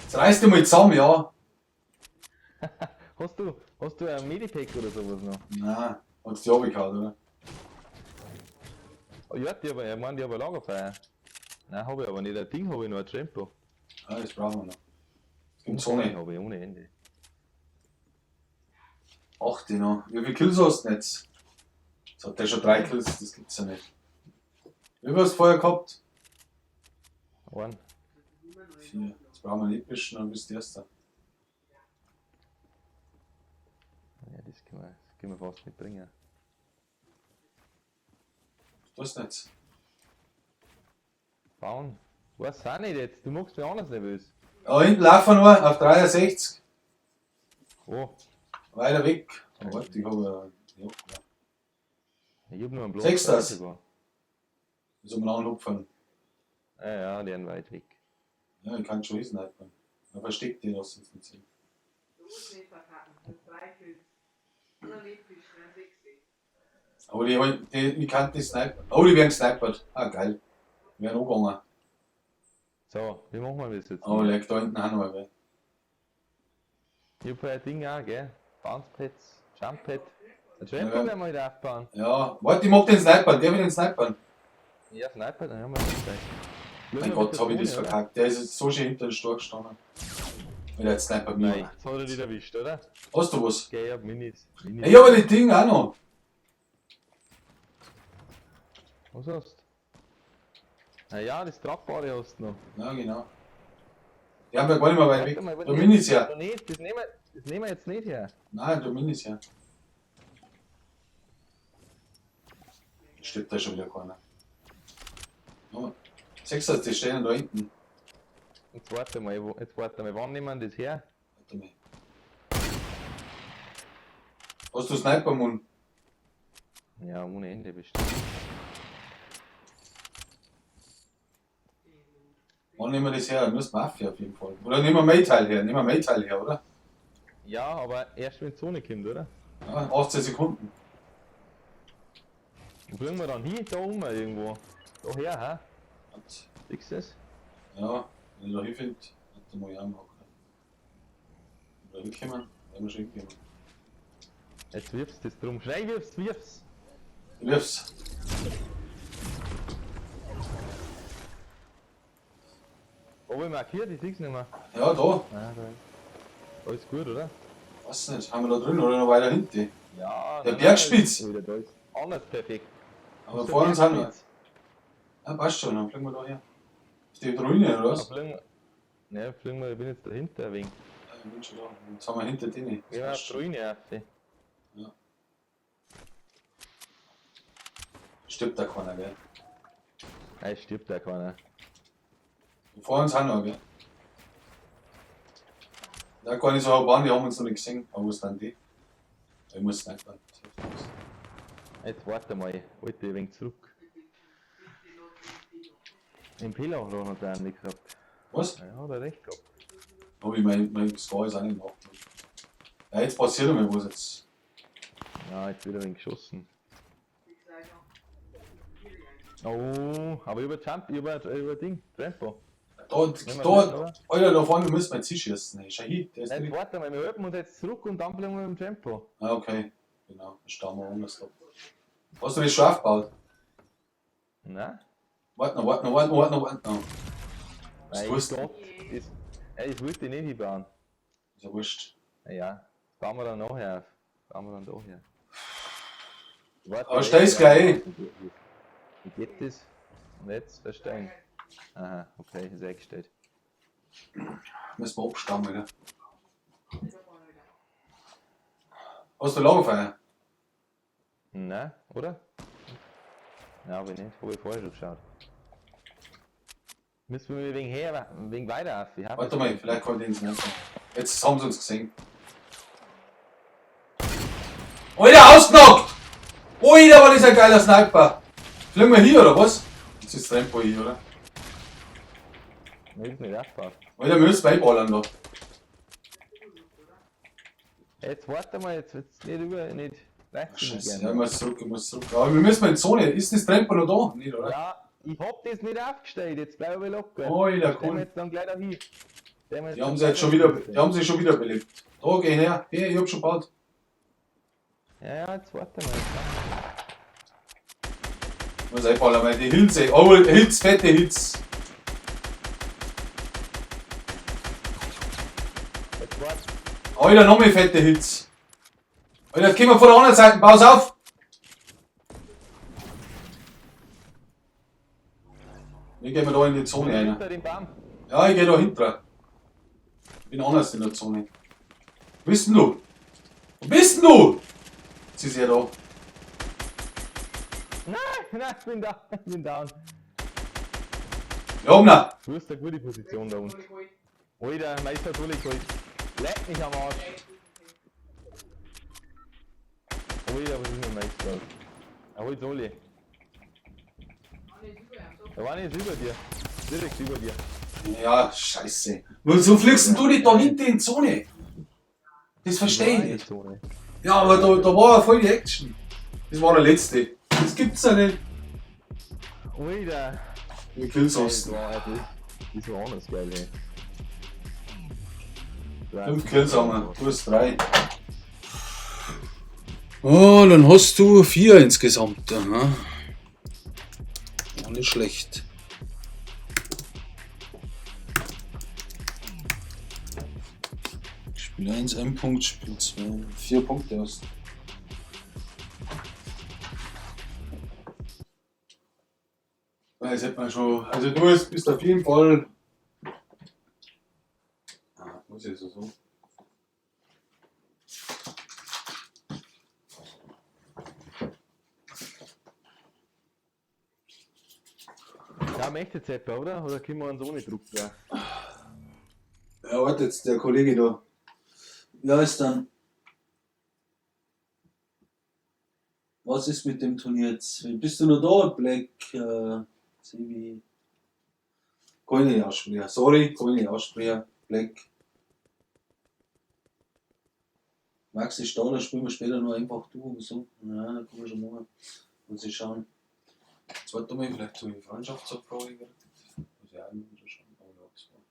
Jetzt reiß dich mal zusammen, ja. Hast du ein Medipack oder sowas noch? Nein, hat's die runtergehauen, oder? Oh, ja, die aber, ich meine, die haben ein Lagerfeuer. Nein, hab ich aber nicht. Ein Ding hab ich noch, ein Trampo. Ah, das brauchen wir noch. Es gibt Zone. Hab ich ohne Ende. 8 noch. Wie viele Kills hast du denn jetzt? Jetzt hat der schon 3 Kills, das gibt's ja nicht. Wie viel hast du vorher gehabt? Einen. 4. Jetzt brauchen wir einen epischen, dann bist du Erster. Ja, das können wir fast nicht bringen. Was tust du denn jetzt? Bauen. Weiß auch nicht jetzt, du machst mich anders nervös. Da hinten laufen wir noch auf 63. Oh, Weiter weg. Oh, warte, ich habe ja. Ja, ich hab nur einen Block. Sechs das. sogar. Müssen wir anhupfen. Ja, ja, die sind weit weg. Ja, ich kann schon snipern. Man versteckt die, lass uns nicht sehen. Aber die kann die snipen. Oh, die werden gesnipert. Ah, geil. Die werden angegangen. So, wie machen wir das jetzt? Oh, leck, da hinten auch noch eine. Ich hab ein Ding auch, gell? Bouncepads, Jumppad. Ein Jumppad Ja. werden wir heute aufbauen. Ja, warte, ich mag den Snipern, der will den Snipern. Ja, Sniper, dann haben wir das gleich. Mein Gott, hab ich das verkackt. Der ist jetzt so schön hinter den Stor gestanden. Weil der jetzt Sniper mir. Nein, jetzt hat er dich erwischt, oder? Hast du was? Gell, ich hab Minis. Minis. Ey, ich hab aber die Ding auch noch. Was hast du? Na ja, das Tragbare hast du noch. Ja, genau. Die haben wir gar nicht mehr weit weg. Warte mal, Da Minis her. Da nicht, das nehmen wir jetzt nicht her. Nein, da Minis her. Stirbt da schon wieder keiner. Oh, Sechser, die stehen da hinten. Jetzt warte mal, wann nehmen wir das her? Warte mal. Hast du Sniper-Mun? Ja, ohne Ende bestimmt. Wann nehmen wir das her? Müssen wir Mafia auf jeden Fall. Oder nehmen wir Mayteil her? Nehmen wir Mayteil her, oder? Ja, aber erst wenn die Zone kommt, oder? Ja, 18 Sekunden. Wo fliegen wir dann hin? Da oben irgendwo. Daher, hä? Siehst du das? Ja, wenn ich da hinfinde, dann muss ich auch noch. Wenn wir da hinkommen, werden wir schon hinkommen. Jetzt wirfst du das drum. Schnell wirfst, wirf's! Ich wirf's. Wo ich markiert, ich sieh's nicht mehr. Ja, da. Ah, da. Alles gut, oder? Weiß nicht, haben wir da drin oder noch weiter hinten? Ja, Der nein, Bergspitz! Nein, da ist alles perfekt. Aber Ist der vor uns haben wir. Bergspitz. Ja, passt schon, dann fliegen wir da her. Ist die Ruine, oder was? Da fliegen wir. Ne, fliegen wir, ich bin jetzt dahinter ein wenig. Ja, ich bin schon da. Jetzt haben wir hinter denen. Gehen wir auf die Ruine auf. Ja. Stirbt da keiner, gell? Nein, stirbt da keiner. Vor uns haben wir, gell? Da kann ich so eine Bahn, die haben uns noch nicht gesehen. Aber wo sind die? Ich muss snipern. Jetzt warte mal, halte ich ein wenig zurück. Im Pillau hat er nicht gehabt. Was? Ja, hat er recht gehabt. Hab ich mein Score ist auch nicht gemacht. Ja, jetzt passiert einmal was jetzt. Ja, jetzt wird ein wenig geschossen. Oh, aber über Jump, über Ding, Trampo. Da, da, Alter, da vorne müssen wir jetzt hinschießen. Ey. Schau hin, der ist Jetzt drin. warte mal, wir helfen uns jetzt zurück und dann bleiben wir im Tempo. Ah, okay. Genau, dann stauen wir anders da. Hast du das schon aufgebaut? Nein. Warte noch, warte noch, warte noch, warte noch, warte noch. Was Nein, tust du? Gott, das, ey, ich wollte nicht hinbauen. Ist ja wurscht. Ja, bauen wir dann nachher auf. Bauen wir dann da her. Warte, Aber stell's gleich ein. Wie geht das? Und jetzt verstehen. Aha, okay, ist eingestellt. Müssen wir abstammen, ne? Hast du Lagerfeuer? Nein, oder? Nein, hab ich nicht. Hab ich vorher schon geschaut. Müssen wir wegen her, wegen weiter auf. Ich hab Warte mal, vielleicht kann ich den nicht. Jetzt haben sie uns gesehen. Alter, ausgenockt! Alter, war das ein geiler Sniper! Fliegen wir hier, oder was? Jetzt ist Tempo hier, oder? Wir müssen nicht aufpassen. Alter, wir müssen beiballern da. Jetzt warte mal, jetzt wird's nicht über, nicht rechts. Scheiße, ja, ich muss zurück, ich muss zurück. Aber wir müssen mal in die Zone. Ist das Tempo noch da? Nicht, oder? Ja, ich hab das nicht aufgestellt, jetzt bleib ich locker. Alter, Stellen wir cool. jetzt dann gleich da hin. Stellen wir Die haben sie jetzt schon wieder, die haben sie schon wieder belebt. Da, geh her. Geh, ich hab schon gebaut. Ja, ja, jetzt warte mal. Ich muss einballern, weil die Hits, ey. Oh, Hits, fette Hits. Jetzt warte. Alter, noch mehr fette Hits. Alter, jetzt kommen wir von der anderen Seite. Pass auf! Wir gehen wir da in die Zone rein. Hinter dem Baum. Ja, ich geh da hinter. Ich bin anders in der Zone. Wo bist denn du? Wo bist denn du? Jetzt ist er da. Nein, nein, ich bin da, ich bin down. Ja, Omna. Du hast eine gute Position da unten. Alter, Meister Tulli geholt. Leck mich am Arsch. Alter, was ist mit Meister? Er holt Soli. Da war nicht über dir. Direkt über dir. Ja, scheiße. Wieso fliegst denn du nicht da hinten in die Zone? Das verstehe ich nicht. Ja, aber da war ja voll die Action. Das war der letzte. Das gibt's ja nicht. Alter. Wie Kills Ey, hast Das war, das war anders geil, ey. 5 Kills haben wir. Du hast 3. Oh, dann hast du 4 insgesamt. Aha. Auch nicht schlecht. Spiel 1, 1 Punkt, Spiel 2, 4 Punkte hast. Das hätte man schon. Also du bist auf jeden Fall. Ah, muss ich so. Ja, möchte Zepper, oder? Oder können wir uns ohne Druck da? Ja, warte jetzt, der Kollege da. Wer ist dann? Was ist mit dem Turnier jetzt? Bist du noch da, Black? CV? Kann ich nicht aussprechen. Sorry, kann ich nicht aussprechen. Black. Maxi Stahler spielen wir später noch einfach du und so. Ja, kann man schon machen. Muss ich schauen. Zweite Mal vielleicht so eine Freundschaftsabfrage gekriegt. Muss ich auch immer wieder schauen. Aber ja, das war.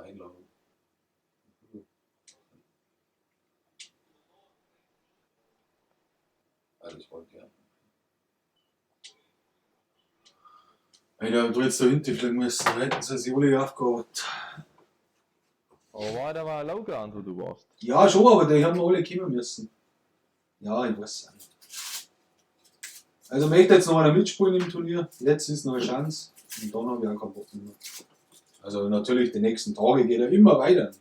Nein, Einladung. Alles wollte ja. Alter, du jetzt da hinten fliegen müssen, da hätten sie sich alle aufgeholt. Aber war da war ein Lowground, wo du warst. Ja, schon, aber die haben alle kommen müssen. Ja, ich weiß auch nicht. Also möchte jetzt noch einer mitspielen im Turnier. Jetzt ist noch eine Chance. Und dann habe ich auch keinen Bock mehr. Also natürlich, die nächsten Tage geht er immer weiter.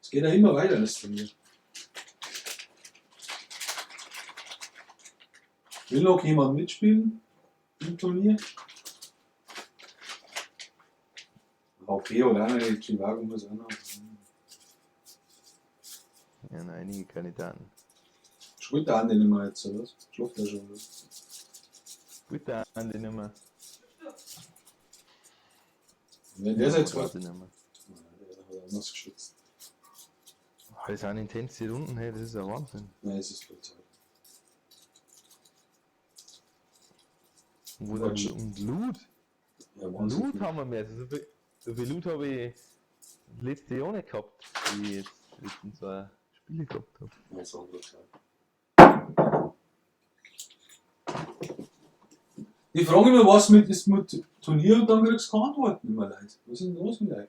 Es geht ja immer weiter, das Turnier. Will noch jemand mitspielen im Turnier? HP oder auch nicht, Chivago muss auch noch. Ja, nein, einige Kandidaten. Spielt der Andi nicht mehr jetzt, oder was? Schlaft er schon, oder? Bitte an die Nummer. Wenn der jetzt Warte nicht mehr. Der hat anders geschwitzt. Das sind intense Runden, hey, das ist ja Wahnsinn. Nein, es ist brutal. Und, wo dann, und Loot. Ja, Wahnsinn. Loot haben wir mehr. Also so viel Loot habe ich letztes Jahr nicht gehabt, wie ich jetzt die letzten zwei Spiele gehabt habe. Ja, ist auch brutal. Die fragen immer, was mit ist mit Turnier und dann kriegst du keine Antworten immer leid. Was ist denn los mit euch?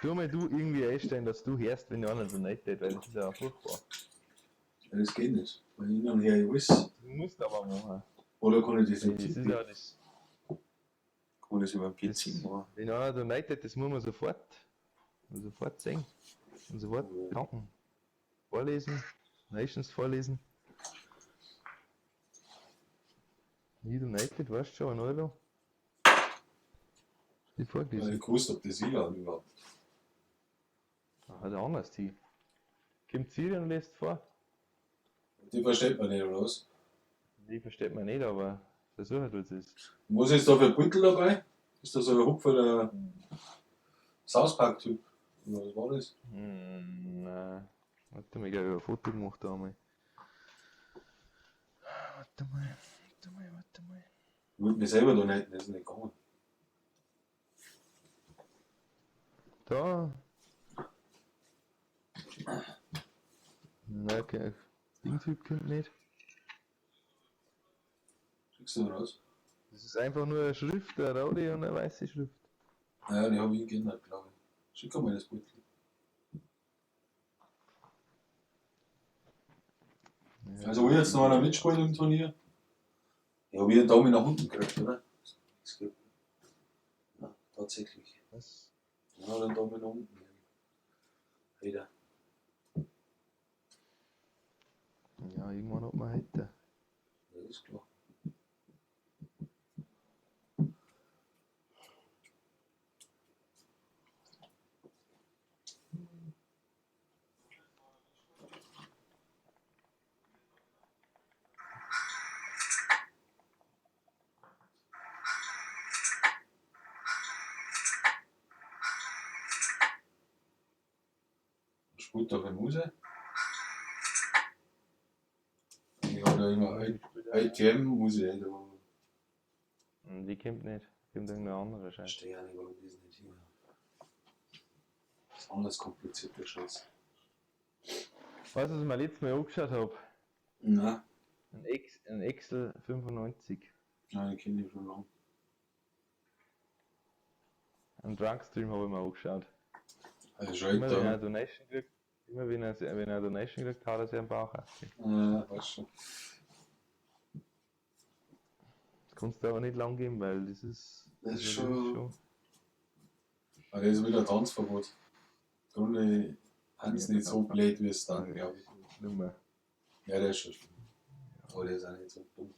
Tu mal du irgendwie einstellen, dass du hörst, wenn die anderen so nicht weil das ist ja furchtbar. Ja, das geht nicht. Weil ich dann her ich alles. Du musst aber machen. Oder kann ich das Das nicht ist tippen? ja das. Kann ich das über den PC machen? Wenn einer donatet, das muss man sofort sehen. Und sofort danken. Vorlesen, Nations vorlesen. Nie donated, weißt du schon, ein Euro. Die vorgelesen. Ja, ich gewusst, ob das ich war überhaupt. Ah, der anders die. Kommt Siri und liest vor. Die versteht man nicht, oder was? Die versteht man nicht, aber versuchen tut es. Und was ist da für ein Beutel dabei? Ist das so ein Hupfer der South Park-Typ? Oder was war das? Hm, nein. Warte mal, ich glaube, ich habe ein Foto gemacht da einmal. Warte mal, warte mal, warte mal. Ich wollte mir selber da nicht, das ist nicht gegangen. Da. Na, okay. Ding-Typ kommt nicht. Schickst du raus? Das ist einfach nur eine Schrift, eine rote und eine weiße Schrift. Ja, die habe ich geändert, glaube ich. Schick mal das Beutel. Ja. Also, will jetzt noch einer mitspielen im Turnier? Ich habe einen Daumen nach unten gekriegt, oder? Das geht. Ja, tatsächlich. Was? Ja, einen Daumen nach unten. Wieder. Ja, irgendwann hat man heute. Das ist klar. Spielt da für Muse? Ich habe da immer ITM-Muse. Die kommt nicht. Kommt irgendein anderer Scheiß. Verstehe ja nicht, warum das nicht hier. Das ist anders kompliziert, der Scheiß. Weißt du, was ich mir letztes Mal angeschaut habe? Na, Ein Excel 95. nein, ich kenne die schon lange. Ein Drunkstream habe ich mir angeschaut. Also schon Immer wenn er da. eine Donation kriegt, immer wenn er, wenn er eine Donation kriegt, haut er sich am Bauch auf. Ja, weiß schon. Das kannst du aber nicht lang geben, weil das ist. Das ist also schon- Aber das ist wieder Tanzverbot. Im Grunde Hans nicht so blöd wie es dann, glaube ich. Schlimmer. Ja, der ist schon schlimm. Aber der ist auch nicht so dumm.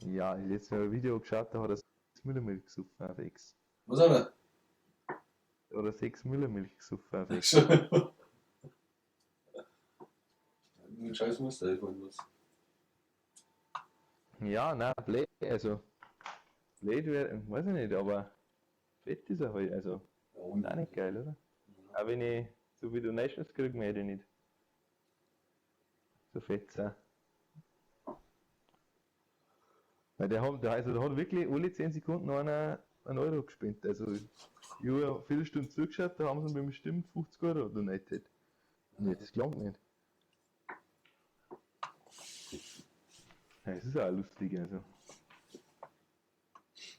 Ja, ich letztes Mal ein Video geschaut, da hat er 6 Müllermilch gesoffen auf X. Was hat er? Oder 6 Müllermilch gesoffen auf X. Einen Scheiß muss der einfallen lassen. Ja, nein, blöd, also. Blöd wäre, weiß ich nicht, aber fett ist er halt, also. Ja, Ist auch nicht geil, oder? Auch wenn ich so viel Donations kriege, mehr ich nicht. So fett sein. Weil der hat, der, also der hat wirklich alle 10 Sekunden einer einen Euro gespendet. Also ich habe eine Viertelstunde zugeschaut, da haben sie mir bestimmt 50 Euro donated. Nee, das gelangt nicht. Ja, es ist auch lustig, also.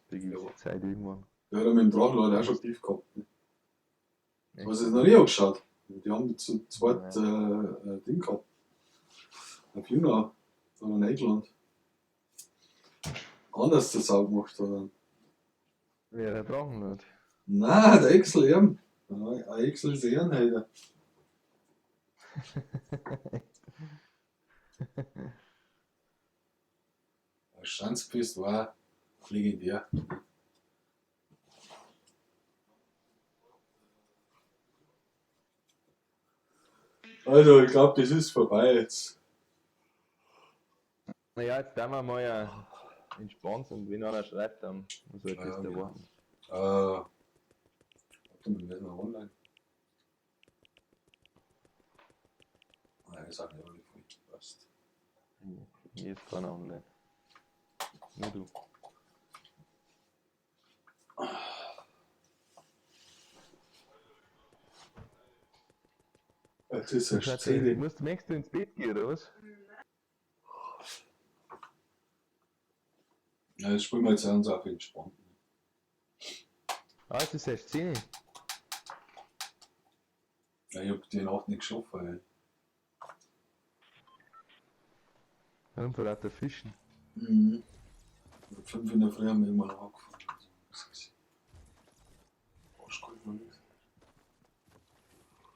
Die gewisse Zeit irgendwann. Der hat mit dem Drachenlord auch schon tief gehabt. Ne? Was ist noch nie angeschaut? Die haben zu zweit Ding gehabt. Auf Juna, oder in England. Anders das auch gemacht hat. Wer der Drachenlord? Nein, der Excel eben. Ja, ein Excel ist eher heute. Schanzfest war legendär. Also, ich glaube, das ist vorbei jetzt. Naja, jetzt tun wir mal ja entspannt und wenn einer schreibt, dann muss halt das Ja, da genau. warten. Warte mal, wir sind noch online. Nein, wir sagen ja alle voll. Passt. Hier ist keiner online. Nur du. Das ist eine Schatz, Szene. Musst, möchtest du ins Bett gehen, oder was? Ja, das spielen wir jetzt ganz auf entspannt. Ah, es ist erst 10. Ja, ich hab die Nacht nicht geschlafen, ey. Warum vor lauter Fischen? Mhm. Um 5 in der Früh haben wir immer noch angefangen. Also, Arschkalt noch nichts.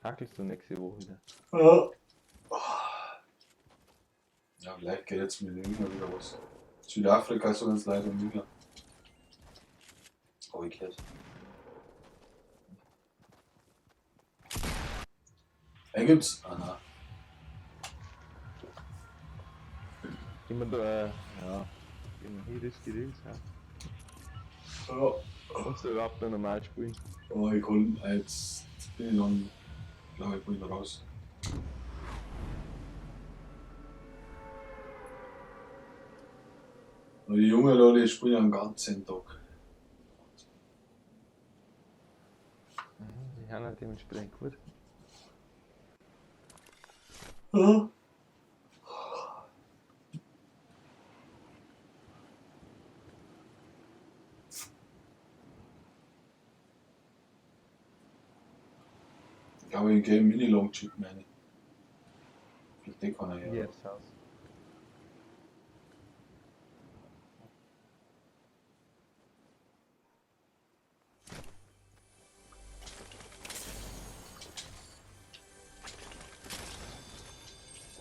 Hackelst du nächste Woche wieder? Ja. Ja, vielleicht geht jetzt mit den Jüngern wieder was. Südafrika sollen es leider nicht mehr. Hab ich gehört. Ey, gibt's? Ah, nein. Immer da, ja. Immer hier risky Deals, ja. Ja. Kannst du überhaupt noch normal spielen? Oh, ich hol, jetzt bin ich dann, glaube ich, bin ich raus. Und die Jungen da, die spielen den ganzen Tag. Mhm, die haben halt dementsprechend gut. Ja. Ich glaube, ich gehe Mini-Long-Chip meine. Vielleicht den kann er ja. Hier aufs Haus.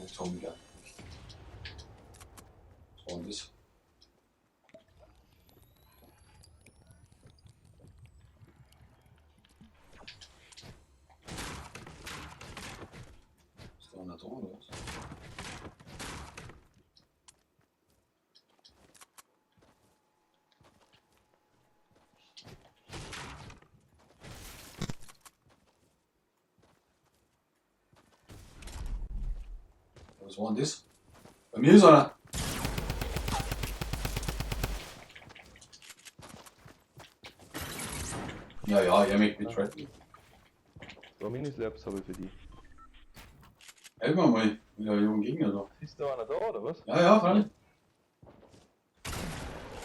Das haben wir nicht. Was war denn das? Ist da einer da oder was? Was war denn das? Bei mir ist einer. Ja, ja, er möchte mich tracken. Zwei Minislabs habe ich für dich. Helf mir mal, wieder jungen Gegner da. Ist da einer da, oder was? Ja, ja, freilich.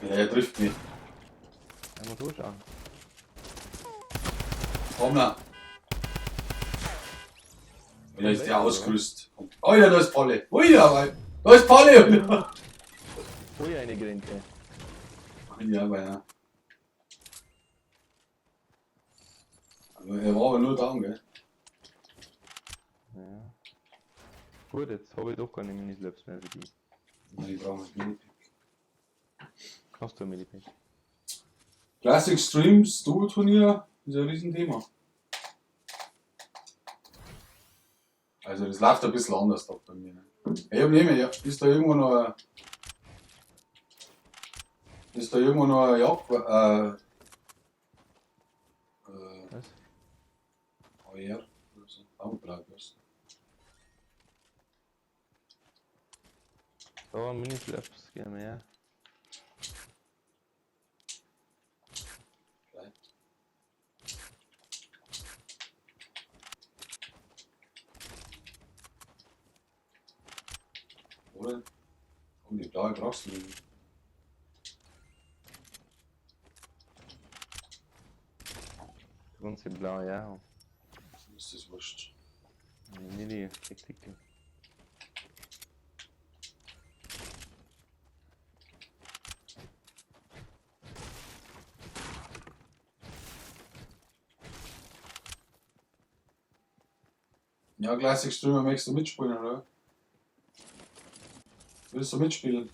Ja, er trifft mich. Einmal durchschauen. Komm na. Wieder ist der ausgerüstet. Oh ja, da ist Palle. Ui, ja, weil. Da ist Palle! Voll eine Grenze. Ja, aber ja. Aber er war aber nur down, gell? Ja. Gut, jetzt habe ich doch keine Minislabs mehr für dich. Nein, ich brauche ein Minipack. Hast du ein Minipack? Classic Streams Duo-Turnier ist ein Riesenthema. Also das läuft ein bisschen anders da bei mir. Ne? Ich hab nicht mehr, ja. Ist da irgendwo noch ein... Ist da irgendwo noch ein Jagd... Was? AR oder so. Auch blau ist. Da, Mini-Slaps, gehen wir her. Geil. Oder? Und die blaue brauchst du nicht. Du kannst die blaue ja. Ist das wurscht. Nee, die Taktik. Ja, Classic Streamer, möchtest du mitspielen, oder? Willst du mitspielen?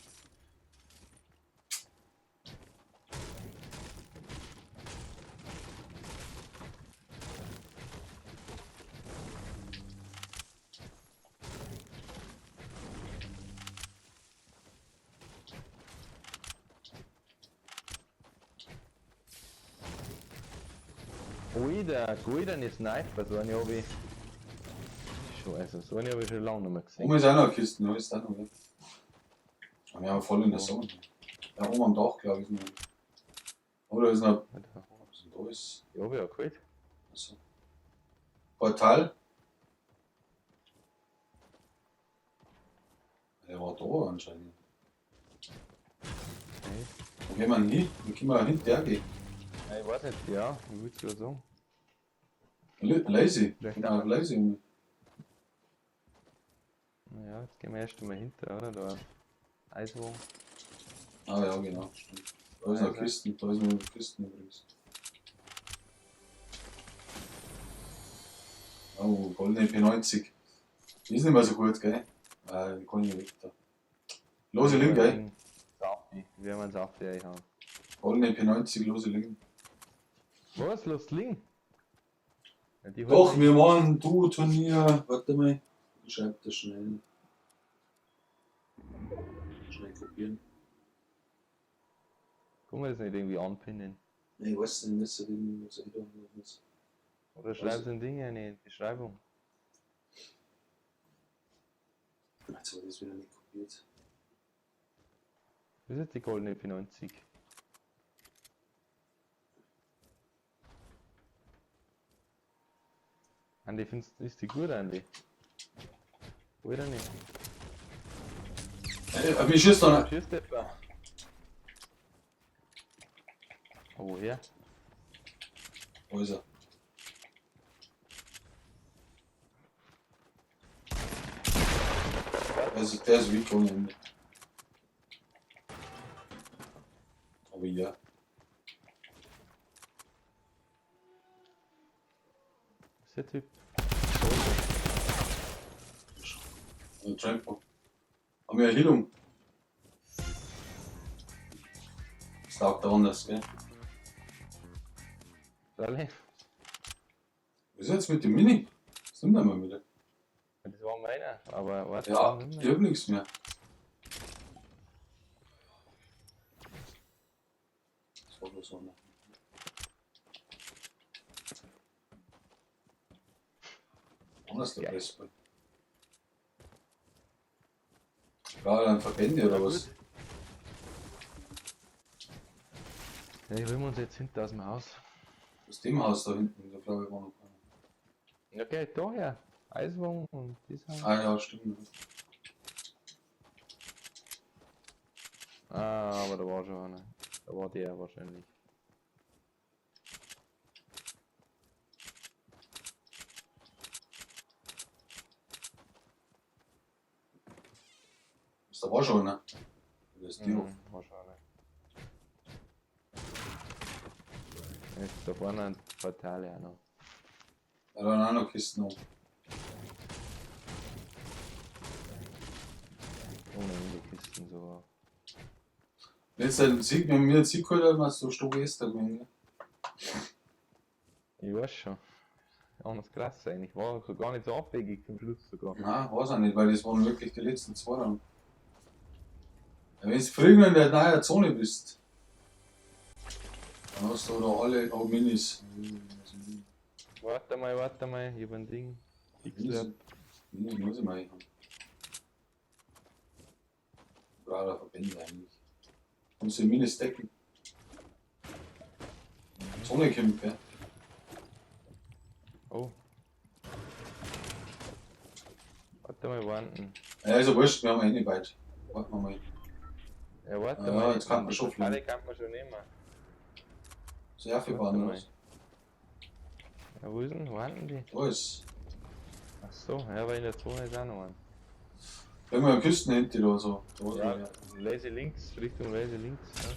Alter, goldene Sniper, so eine habe ich. Schon, also so eine habe ich schon lange nicht mehr gesehen. Oben ist auch noch eine Kiste, ne? Ist da noch, gell? Aber wir haben voll in der Sonne. Ja, oben am Dach, glaube ich. Noch. Oder ist noch. Alter. Was denn da ist? Die habe ich ja geholt. Achso. Portal. Der war da anscheinend. Nee. Wo gehen wir denn hin? Wo können wir hinterher gehen? Ja, ich weiß nicht, ja, ich würde sogar sagen. Lazy. Vielleicht Genau, lazy. Naja, jetzt gehen wir erst einmal hinter, oder? Da. Eiswagen. Ah ja, genau, stimmt. Da ist noch Also. Kisten, da ist noch Kisten übrigens. Oh, goldene P90. Die ist nicht mehr so gut, gell? Die kann ich weg da. Lose Link, gell? Safi. Wir werden Safi einhauen. Goldene P90, lose Link. Was? Lass liegen? Ja, die Doch, holen wir machen Duo-Turnier. Warte mal. Ich schreib das schnell. Schnell kopieren. Kann man das nicht irgendwie anpinnen? Nee, ich weiß nicht, das ist irgendwie was ich da muss. Oder schreib's ein Ding rein in die Beschreibung. Jetzt habe ich das wieder nicht kopiert. Das ist jetzt die goldene P90. Andi, findest du, ist die gut, Andi? Oder nicht? Ey, aber wie schießt da noch? Schießt etwa. Oh, woher? Wo ist er? Der ist weak ohne Ende. Aber ja. Ist der Typ? Ein Trampo. Haben wir eine Heilung? Das taugt da anders, gell? Alle? Was ist jetzt mit dem Mini? Das nimmt er mal wieder. Das war meiner, aber warte. Ja, ich hab nichts mehr. Das war bloß einer. Anders der Pressball. War dann Verbände oder was? Ja, ich wir uns jetzt hinten aus dem Haus. Aus dem Haus da hinten, da glaube ich war noch keiner. Okay, daher. Eiswagen und das Haus. Ah ja, stimmt. Ah, aber da war schon einer. Da war der wahrscheinlich. Da war schon einer. Das ist die Mhm, war schon einer. Jetzt da vorne ein Portal auch noch. Ja, da waren auch noch Kisten oben. Ohne Ende Kisten sogar. Wenn jetzt einen Sieg, wenn wir einen Sieg geholt haben, hast du Stock Esther gewesen, gell? Ich weiß schon. Anders krass eigentlich. War so gar nicht so abwegig zum Schluss sogar. Nein, weiß auch nicht, weil das waren wirklich die letzten zwei dann. Ja, wenn du früher in der neuen Zone bist, Dann hast du da alle oh, Minis. Warte mal, ich hab ein Ding. Minis, Minis muss ich mal haben. Brauche da Verbände eigentlich. Kannst du die Minis decken? Sonne kommt, gell? Oh. Warte mal, warten. Ja, ist ja wurscht, wir haben ja eh nicht weit. Warten wir mal. Ja, warte Ja, mal. jetzt kann man schon fliegen. fliegen. Kann man schon nehmen. Sehr viel Warte waren mal. das. Ja, wo ist denn? Warten die? Da ist. Ach so, ja, weil in der Zone ist auch noch ein. Wenn wir am Küstenhandy da so. Da Ja, ja. Lazy links, Richtung Lazy links. Ja.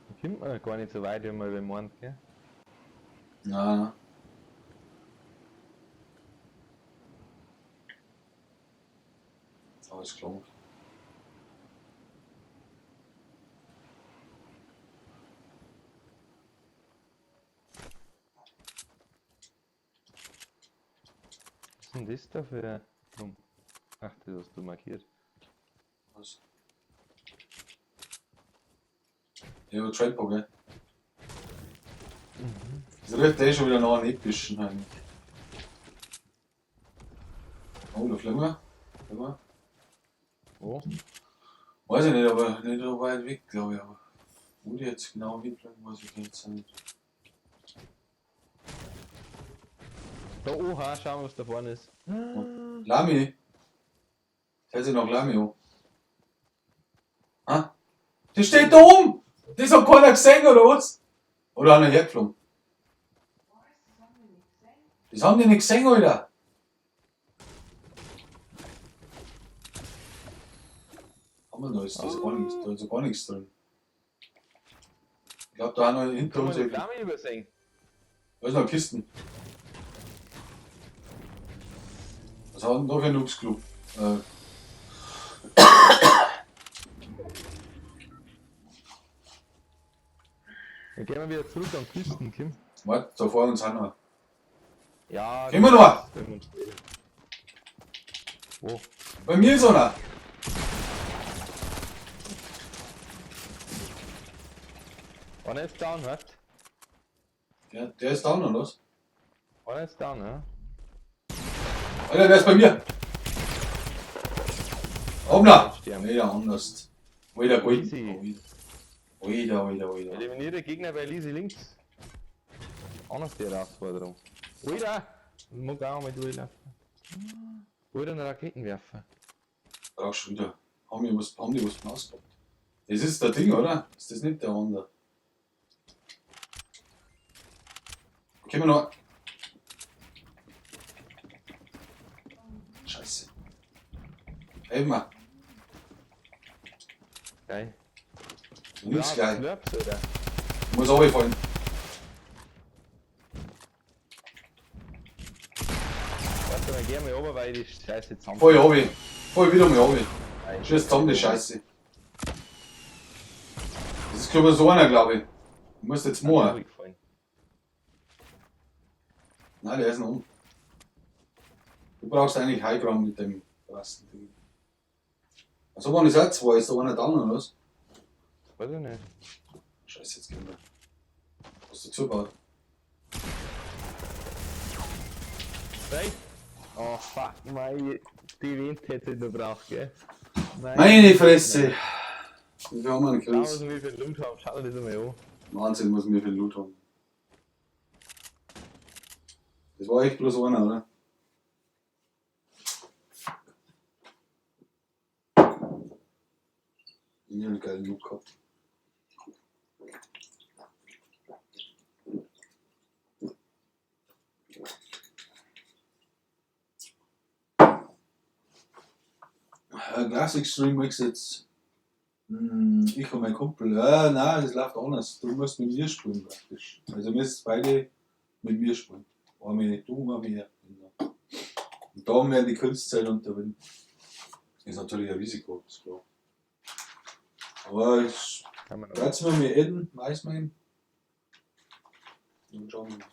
Da kommt man gar nicht so weit, wenn man über meint, gell? Nein. Alles klar. Was ist denn das da für ein Turm? Ach, das hast du markiert. Was? Ja, Trapper, gell? Das riecht eh schon wieder nach einem epischen eigentlich. Oh, da fliegen wir. Fliegen wir. Wo? Weiß ich nicht, aber nicht so weit weg, glaube ich. Aber wo die jetzt genau hinfliegen, weiß ich jetzt nicht. Da, oha, schau mal, was da vorne ist. Lami! Der sich noch Lami an. Ah? Die steht da oben! Das hat keiner gesehen, oder was? Oder einer hergeflogen? Das haben die nicht gesehen, Alter! Aber da ist, da ist gar nichts, da ist gar nichts drin. Ich glaube, da haben wir hinter Kann uns. man die Flamme übersehen? Da ist noch Kisten. Was hat denn da für ein Noobs Club? Dann gehen wir wieder zurück an Küsten, Kim. Warte, da vor uns sind wir. Ja. Gehen wir noch! Wo? Bei mir ist einer! Einer ist down, was? Der ist down, oder was? Einer ist down, ja? Alter, der ist bei mir! Hoppla! Alter, anders. Alter, gut. Alter, Alter, Alter. Eliminiere Gegner bei Lisi links. Anders die Herausforderung. Alter! Ich mag auch mal durchlaufen. Alter, einen Raketenwerfer. Brauchst schon wieder. Haben die was, haben die was ausgepackt? Das ist der Ding, oder? Ist das nicht der andere? Können wir noch. Scheiße. Helf mal. Geil. Nix Ja, geil. Slurps, Alter. Ich muss runterfallen. Warte mal, geh mal runter, weil ich die Scheiße zusammen. Voll runter. Voll wieder mal runter. Schieß zusammen die Scheiße. Das ist glaube ich so einer, glaube ich. Du musst jetzt machen. Nein, der ist noch um. Du brauchst eigentlich Highground mit dem krassen Ding. Also waren das auch zwei, ist da einer down oder was? Weiß ich nicht. Scheiße, jetzt gehen wir. Was du zubaut. Right? Oh fuck, mei, die Wind hätte ich noch braucht, gell? Meine Fresse! Wie viel haben wir denn Kills? Schau, wie viel Loot haben, schau dir das einmal an. Wahnsinn, was wir für Loot haben. Das war echt bloß einer, oder? Ich hab einen geilen Loot gehabt. Classic Stream Mix jetzt. Ich und mein Kumpel. Ja, nein, das läuft anders. Du musst mit mir spielen praktisch. Also wir müssen beide mit mir spielen. Einmal du, einmal er. Genau. Und da werden die Kunstzeit unterwinden. Ist natürlich ein Risiko, ist klar. Aber ich Kann man Kannst du mir adden, weiß man. Dann schauen wir mal.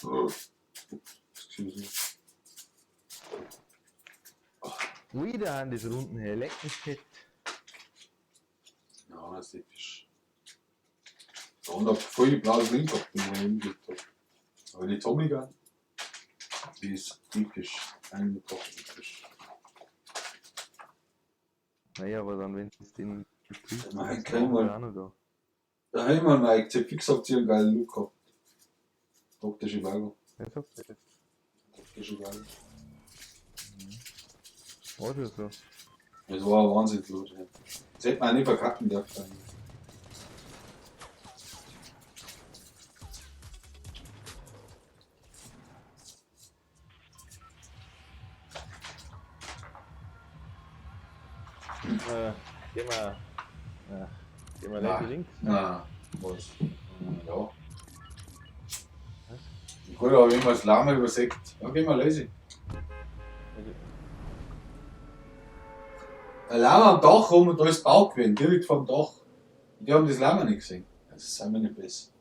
Oh. Excuse me. Wieder an das Runden her, leck mich fett. Ja, das ist episch. Da und hab voll blaues Link gehabt, den ich umgelegt hab. Aber die Tommy Gun, die ist episch. Einfach episch. Naja, aber dann, wenn es den geprüft Nein, ist, kein dann Mal. auch noch da. Da haben wir mal fix habt ihr einen geilen Look gehabt. Dr. Zhivago. Ja, sagt er. Dr. Zhivago. War schon so. Das war ein Wahnsinn, Loot. Ja. Das hätte man auch nicht verkacken dürfen. eigentlich. Gehen wir. Ach, gehen wir Nein. gleich links. Nein, was? Ja. Gut, aber wenn man das Lama überseckt, ja, gehen wir lesen. Ein Lama am Dach rum und da ist Bau gewesen, direkt vom Dach. Und die haben das Lama nicht gesehen. Das sind wir nicht besser.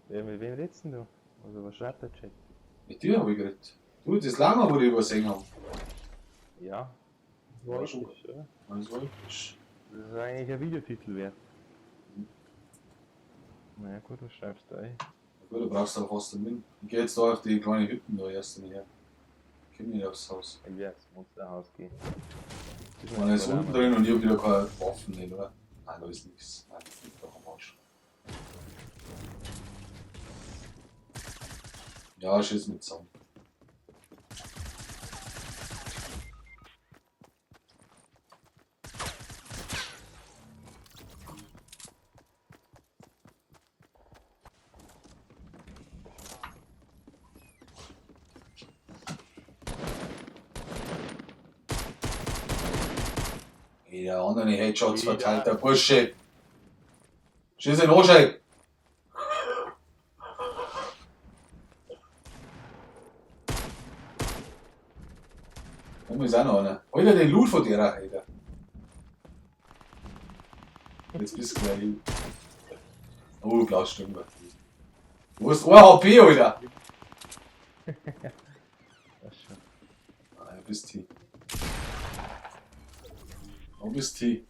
Ja, mit wem redest denn du? Also, was schreibt der Chat? Mit dir habe ich geredet. Du, das Lama, wo die übersehen haben. Ja. War War schon. episch, oder? Das war episch. Das ist eigentlich ein Videotitel wert. Naja, gut, was schreibst du ein? Na gut, da brauchst du auch fast einen Min. Ich geh jetzt da auf die kleine Hütten da erst einmal her. Ich komm nicht aufs Haus. Ich werde aufs Monsterhaus gehen. Ich meine, ist unten drin und ich hab wieder keine Waffen nicht, oder? Nein, da ist nichts. Nein, das liegt doch am Arsch. Ja, schieß mit zusammen. Jeder andere Headshots verteilt, der Bursche. Schieß ihn an, Schei. Oben ist auch noch einer. Alter, den Loot von der, Alter. Jetzt bist du gleich hin. Oh, blaues Sturmgewehr. Wo ist 1 HP, Alter? Das schon. Ah, ja, bist du. Wo bist du?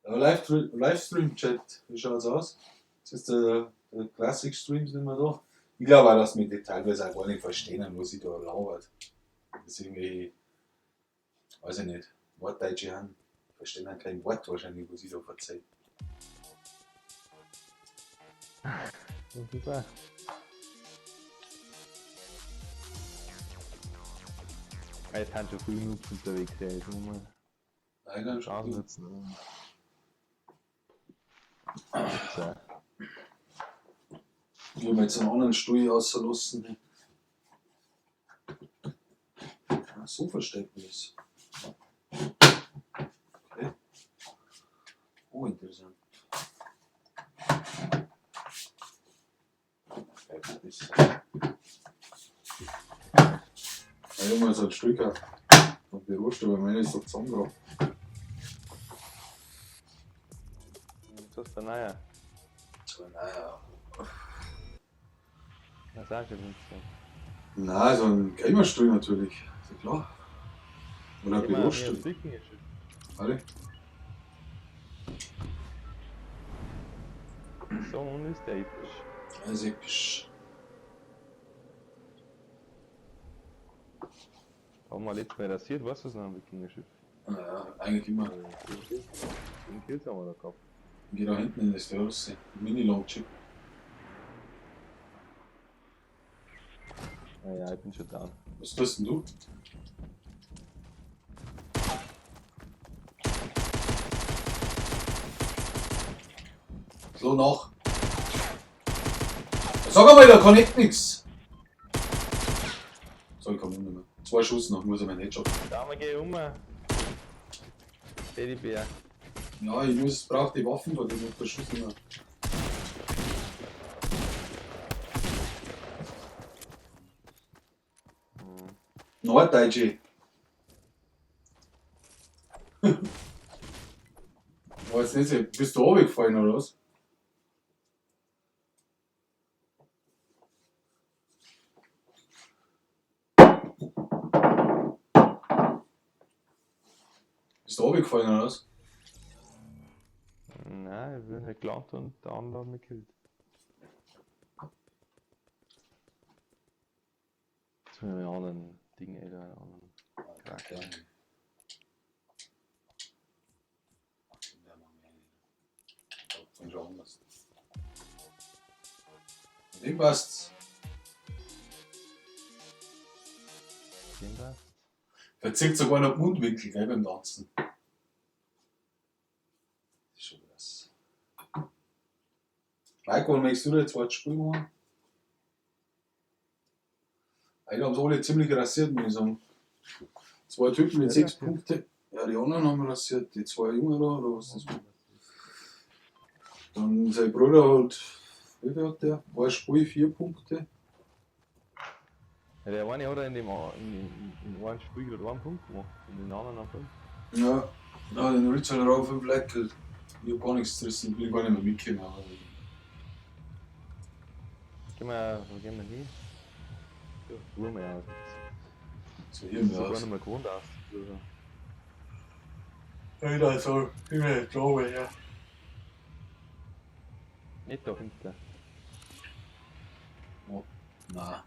Livestream-Chat, wie schaut's aus? Jetzt ist der Classic Stream nicht mehr da. Ich glaube auch, dass wir die teilweise auch gar nicht verstehen, was ich da labert. Das ist irgendwie, weiß ich nicht, Wortdeutsche haben, verstehen auch kein Wort wahrscheinlich, was ich da verzeihe. Das ist auch. Jetzt sind schon viele Noobs unterwegs, ja, jetzt muss man Nein, dann schon. Chancen nutzen. oder? So. Ich habe jetzt einen anderen Stuhl rausgelassen. Ah, so versteht man das. Okay. Oh, interessant. Okay, das. Ja, ich hab mal so ein Stuhl gehabt. Und Bürostuhl, weil meine ist so zusammengebracht. Das ist der Neuer. So, naja. Das ist auch schon so. Nein, so ein Gamerstuhl natürlich. Ist ja klar. Oder ein Bürostuhl. Warte. So, und ist der episch. Das ist episch. Haben wir letztes Mal rasiert, weißt du was noch am Wikingerschiff? Naja, eigentlich immer. Den Kills haben wir da gehabt. Ich geh da hinten in das Terrasse. Mini-Long-Chip. Naja, ich bin schon down. Was tust denn du? So nach. Sag einmal, da kann echt nix. So, ich komm nicht mehr. 2 Schuss noch, muss ich meinen Headshot. Da geh um. Teddybär. Ja, ich brauch die Waffen, weil ich noch keinen Schuss mehr. Norddeutsche. Weiß nicht, bist du runtergefallen oder was? Bist du runtergefallen oder was? Nein, ich bin halt gelandet und der andere hat mich gekillt. Jetzt mit einem anderen Ding, Alter, einen anderen Charakter. Dem passt's. Dem passt. Verzieht sogar noch Mundwinkel, gell, beim Tanzen. Das ist schon krass. Maiko, wann möchtest du da jetzt zweites Spiel machen? Eigentlich haben sie alle ziemlich rasiert, muss ich sagen. Zwei Typen mit Ja, 6 rasiert. Punkte. Ja, die anderen haben rasiert, die zwei Jungen da, oder was das war. Dann sein Bruder hat, wie viel hat der? Ein Spiel, 4 Punkte. Ja, der eine hat in dem in einem Spiel gerade einen Punkt gemacht und den anderen noch 5. Ja, ja, den Richard hat auch 5 Leute gekillt. Ich hab gar nichts gerissen, bin gar nicht mehr mitgekommen. Aber Gehen wir, wo gehen wir hin? Ja, tun wir ja. So hier Sieht mir gar aus. nicht mehr gewohnt aus. Ja, also, ich bin nicht da, ja. Nicht da hinten. Oh, nein.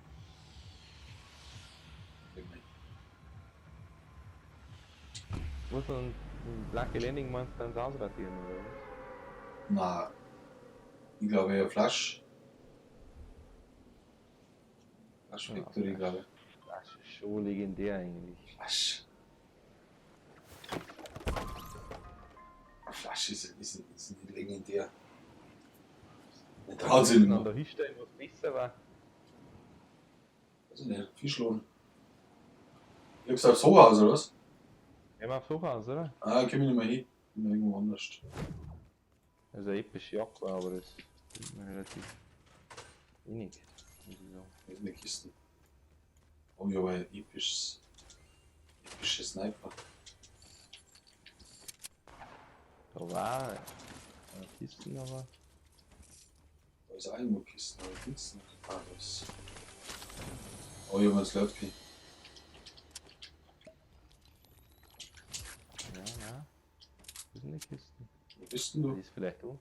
Muss man ein Lucky Landing meinst du dann ausrasieren oder was? Nein. Ich glaube eher Flash. Flash Factory, glaube ich. Flash ist schon legendär eigentlich. Flash. Flash ist nicht legendär. Der traut sich nicht An mehr. der Hinstellen, was besser war. Weiß ich nicht, Fischlohn. Lebst du auf Sohaus oder was? Gehen wir auf Sohaus, oder? Ah, komm ich nicht mehr hin. Bin irgendwo anders. Also eine epische Jacke, aber das bringt mir relativ wenig, muss ich sagen. Das ist eine Kiste. Oh ja, aber ein epische Sniper. Da war eine Kisten, aber. Da ist auch irgendwo Kisten, aber ich find's nicht. Ah, da ist. Oh, ich hab einen Slurpee. Ja, ja. Das sind die Kisten. Wo bist denn du? Die ist vielleicht unten.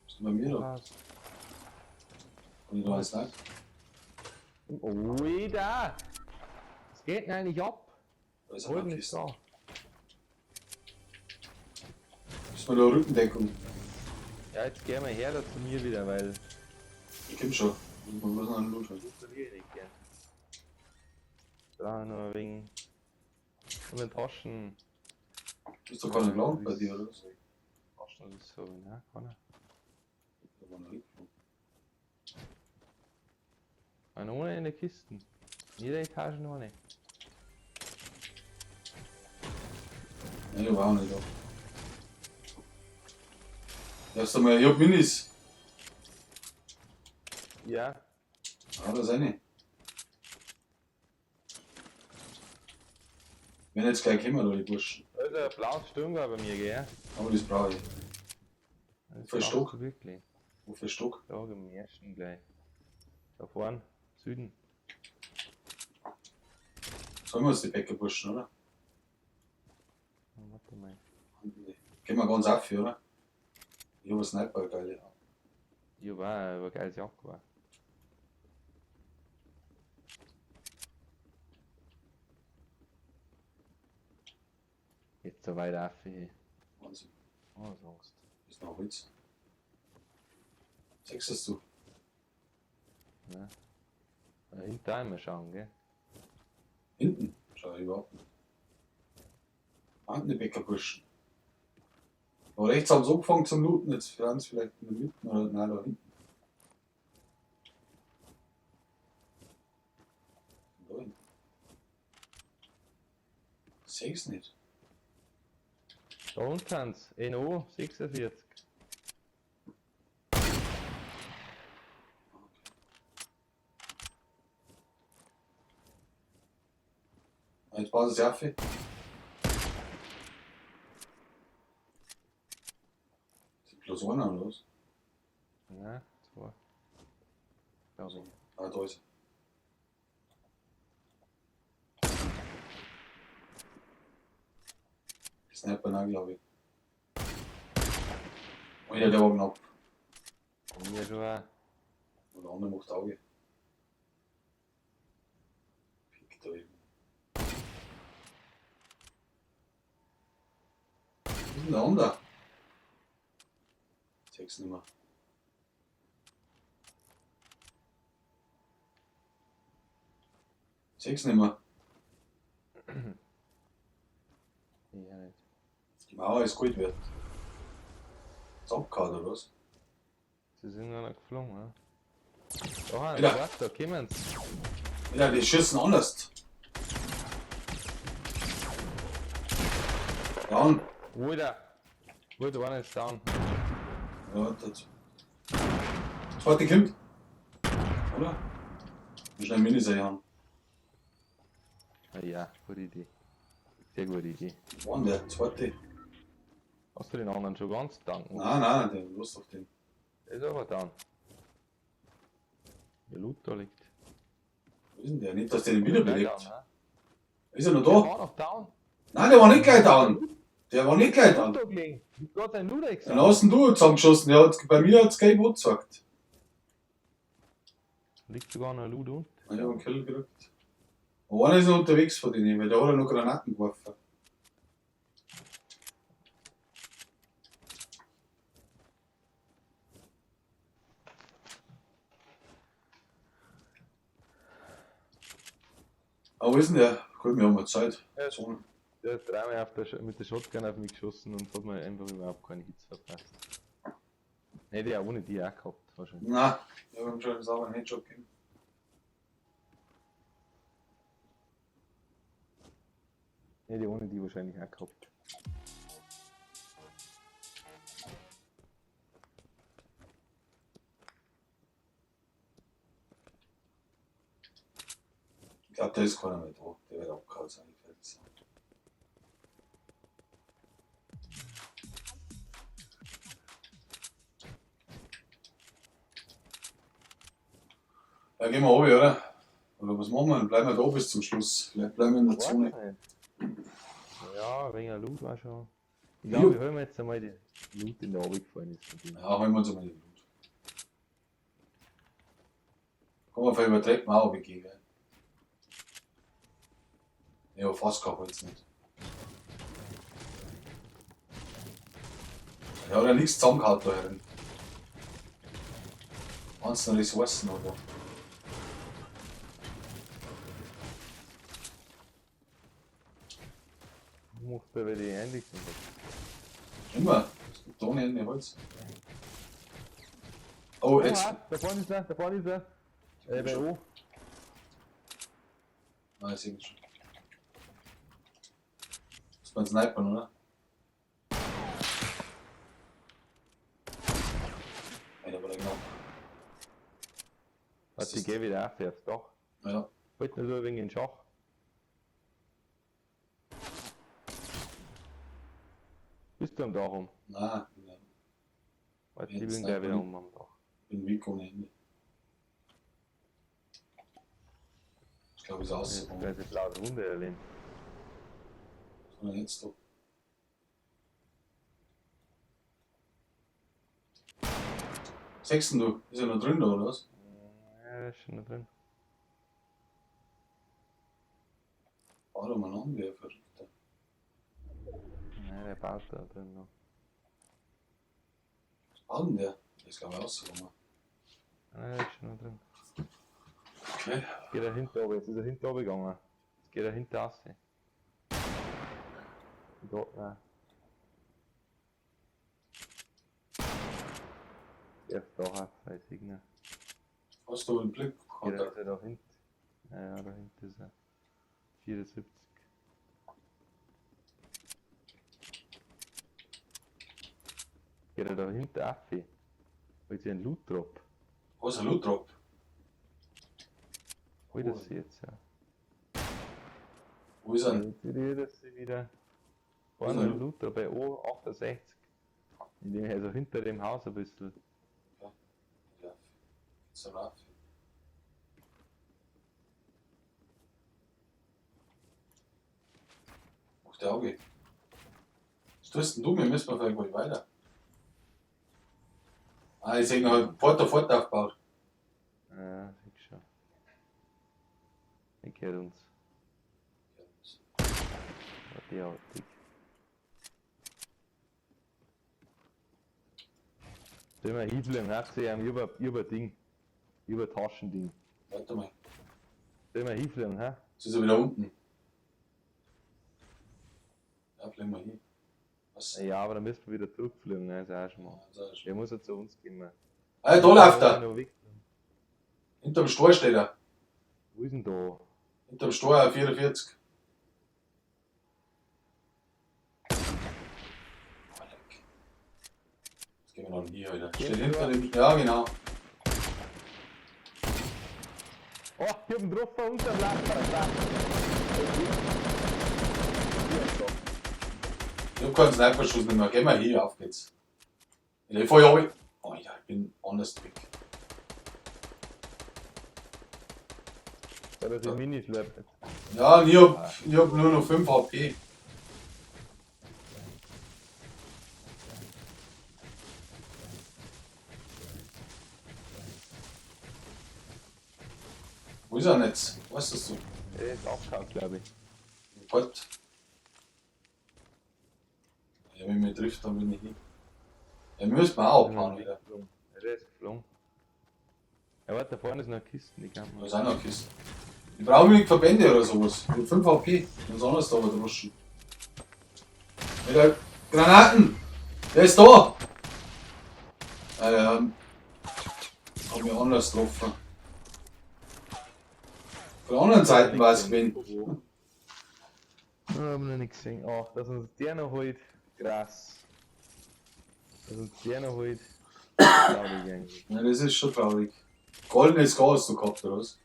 Bist du bei mir da? Kann ich da einen Sniper? Ui, da! Was geht denn eigentlich ab? Da ist auch Hol eine mich Kiste. da. Ist mal da Rückendeckung. Ja, jetzt gehen wir her da zu mir wieder, weil. Ich komm schon. Muss man bloß noch einen Loot holen. Das verliere ich nicht gern. Da nur wegen. Und den Taschen. Ist doch keiner gelandet bei dir, oder was? Taschen ist so, ne? Keiner. Da war noch nicht. Ein ohne in der Kisten. In jeder Etage noch eine. Nein, ich war auch nicht da. Darfst du mal, ich hab Minis. Ja. Ah, da ist eine. Wenn jetzt gleich kommen, da die Burschen. Da ist ein blaues Sturmgewehr bei mir, gell? Aber das brauche ich. Das Für brauchst Stock? du Wirklich. Wo für Stock? Da im ersten gleich. Da vorne, Süden. Sollen wir uns die Bäckerburschen, oder? Oh, warte mal. Gehen wir ganz auf, oder? Ich hab einen Sniper, geile. Ich hab auch ein geiles Jagdgewehr. Jetzt so weit auf hier. Wahnsinn. Oh, was Angst. Ist noch Holz. Sechstest du? Ja. Da hinten auch immer schauen, gell? Hinten? Schau ich überhaupt nicht. Hinten die Bäckerburschen. Aber rechts haben sie angefangen zum Looten, jetzt werden sie vielleicht in der Mitte oder nein, da hinten. Da hinten. Seh's nicht. Da unten sind's. NO 46. Jetzt baut es auf. Ist bloß einer oder was? Nein, zwei. Glaube ich. Ah, da ist er. Die Sniper, nein, glaube ich. Alter, der war knapp. Bei mir schon auch. Und der andere macht Auge. Pick da eben. Wo ist denn der andere? Ich seh's nicht mehr. Ich seh's nicht mehr. Ich auch nicht. Die Mauer ist gut wert. Ist abgehauen, oder was? Sie sind noch geflogen, ja. Da, ein Alter. Warte, da kommen sie. Alter, die schießen anders. Down. Alter. Alter, einer ist down. Ja, das. Zweite kommt. Oder? Muss schnell Minis haben. Ah ja, gute Idee. Sehr gute Idee. Wo war denn der zweite? Hast du den anderen schon ganz down? Nein, nein, der Lust auf den. Der ist aber down. Der Loot da liegt. Wo ist denn der? Nicht, dass der den wiederbelebt. Gleich down, ne? Ist er noch Der da? war noch down. Nein, der war nicht gleich down. Der war nicht gleich down. Loot da gelegen. Wie Gott sein Loot Dann hast denn du zusammengeschossen. Der hat, bei mir hat's kein Wort gesagt. Liegt sogar noch ein Loot unten. Ich hab einen Kill gekriegt. Aber einer ist noch unterwegs von denen, weil der hat ja noch Granaten geworfen. Aber wo ist denn der? Gut, wir haben ja Zeit. Ja. So. Der hat dreimal auf der, mit der Shotgun auf mich geschossen und hat mir einfach überhaupt keine Hits verpasst. Hätte ich auch ohne die auch gehabt, wahrscheinlich. Na, ich hab ihm schon einen sauberen Headshot gegeben. Hätte ich ohne die wahrscheinlich auch gehabt. Ich glaube, da ist keiner mehr da. Der wird abgehauen sein. Ich werde sagen. Ja, gehen wir runter, oder? Oder was machen wir? Dann bleiben wir da bis zum Schluss. Vielleicht bleiben wir in der Zone. Weiß nicht. Ja, wegen der Loot war schon. Ich glaube, wir holen jetzt einmal die Loot in der runtergefallen ist. von dem. Ja, holen wir uns einmal den Loot. Komm, wir über Treppen auch runtergehen, gell? Ja, fast kein Holz nicht. Der hat ja nichts zusammengehauen da herin. Kannst du noch Ressourcen, oder? Macht er, weil die ähnlich sind. Immer. Es gibt da ohne Ende Holz. Oh, jetzt. Ah, da vorne ist er, da vorne ist er. Bei O. Nein, ich sehe ihn schon. Das ist beim Snipern, oder? Alter, war der genau. Warte, ich geh wieder auf, aufs Dach. Ja. Wollte nur so ein wenig in den Schach. Bist du am Dach rum? Nein, nein. Warte, ich Jetzt bin gleich Sniper wieder nicht. um am Dach. Bin weg ohne Ende. Ich glaube, ist Jetzt rausgekommen. gleich die blaue Runde erleben. Was war denn jetzt da? Sechsten du? Ist er noch drin da, oder was? Ja, der ist schon da drin. Bau doch mal an, wie ein Verrückter. Nein, der baut da drin noch. Was baut denn der? Der ist, glaube ich, rausgekommen. Nein, der ist schon noch drin. Okay. Jetzt geht er hinter runter, jetzt ist er hinter runter gegangen. Jetzt geht er hinter raus. Dort, nein. Erst da rauf, weiß ich nicht. Hast du einen Blick? Geht Hat er er. ist er da hinten? Ja, ja, da hinten ist er. 74. Geht er da hinten auf? Holt sich einen Loot Drop. Was, ein Loot Drop? Hol das jetzt, ja. Wo ist er? Jetzt rührt sie wieder. Vorne er? Luther bei O68. In dem, also hinter dem Haus ein bisschen. Ja. Jetzt rauf. Mach der Auge. Was tust denn du? Wir müssen vielleicht bald weiter. Ah, ich sehe noch ein Porto Fort aufgebaut. Ja, ich schon. Ich gehört uns. Ja, die. Sollen wir hinfliegen, habt ihr über Ding. Über Taschending. Warte mal. Sollen wir hinfliegen, hä? Jetzt ist er wieder unten. Ja, fliegen wir hin. Was? Ja, aber dann müssen wir wieder zurückfliegen, ne? Ist auch schon mal. Der muss ja zu uns kommen. Ah, da läuft er! Noch weg. Hinterm Stor steht er. Wo ist denn da? Hinterm Stor, 44. Oh, leck. Jetzt gehen wir noch hier, Alter. Steht hinter dem. Ja, genau. Oh, ich hab einen Treffer unter dem Laster. Ich hab keinen Sniper-Schuss mehr. Geh mal hier, auf geht's. Ich fahr ja runter. Oh ja, ich bin anders weg. Da ist die Mini-Slap. Ja, und ich hab nur noch 5 HP. Wo ist er denn jetzt? Weißt du? Der ist abgehauen, glaube ich. Gott. Ja, wenn mich trifft, dann bin ich hin. Ja, wir müssen auch abhauen wieder. Ja, der ist geflogen. Ja, warte, da vorne ist noch eine Kiste, die kann Da man. ist auch noch eine Kiste. Ich brauche nicht Verbände oder sowas. Ich hab 5 HP. Und anders da aber droschen. Mit der Granaten! Der ist da! Hab mich anders getroffen. Von der anderen Seite war es gewesen. Ich hab noch nicht gesehen. Ach, dass uns der noch holt. Krass. Dass uns der noch holt. Traurig eigentlich. Ja, das ist schon traurig. Goldenes Gar hast du gehabt, oder was?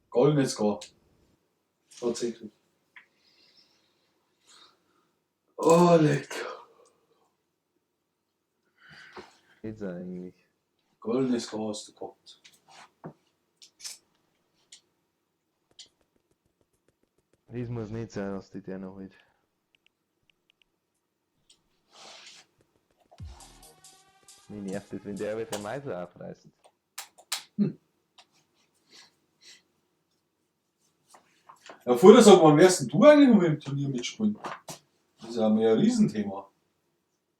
Goldenes Gar. Tatsächlich. Oh, leck. Geht's eigentlich. Goldenes Gar hast du gehabt. Das muss nicht sein, dass die der noch holt. Mich nervt das, wenn der wieder Meißel aufreißt. Ja, vorher sag, wann wärst denn du eigentlich mal im Turnier mitspielen? Das ist ja mehr ein Riesenthema.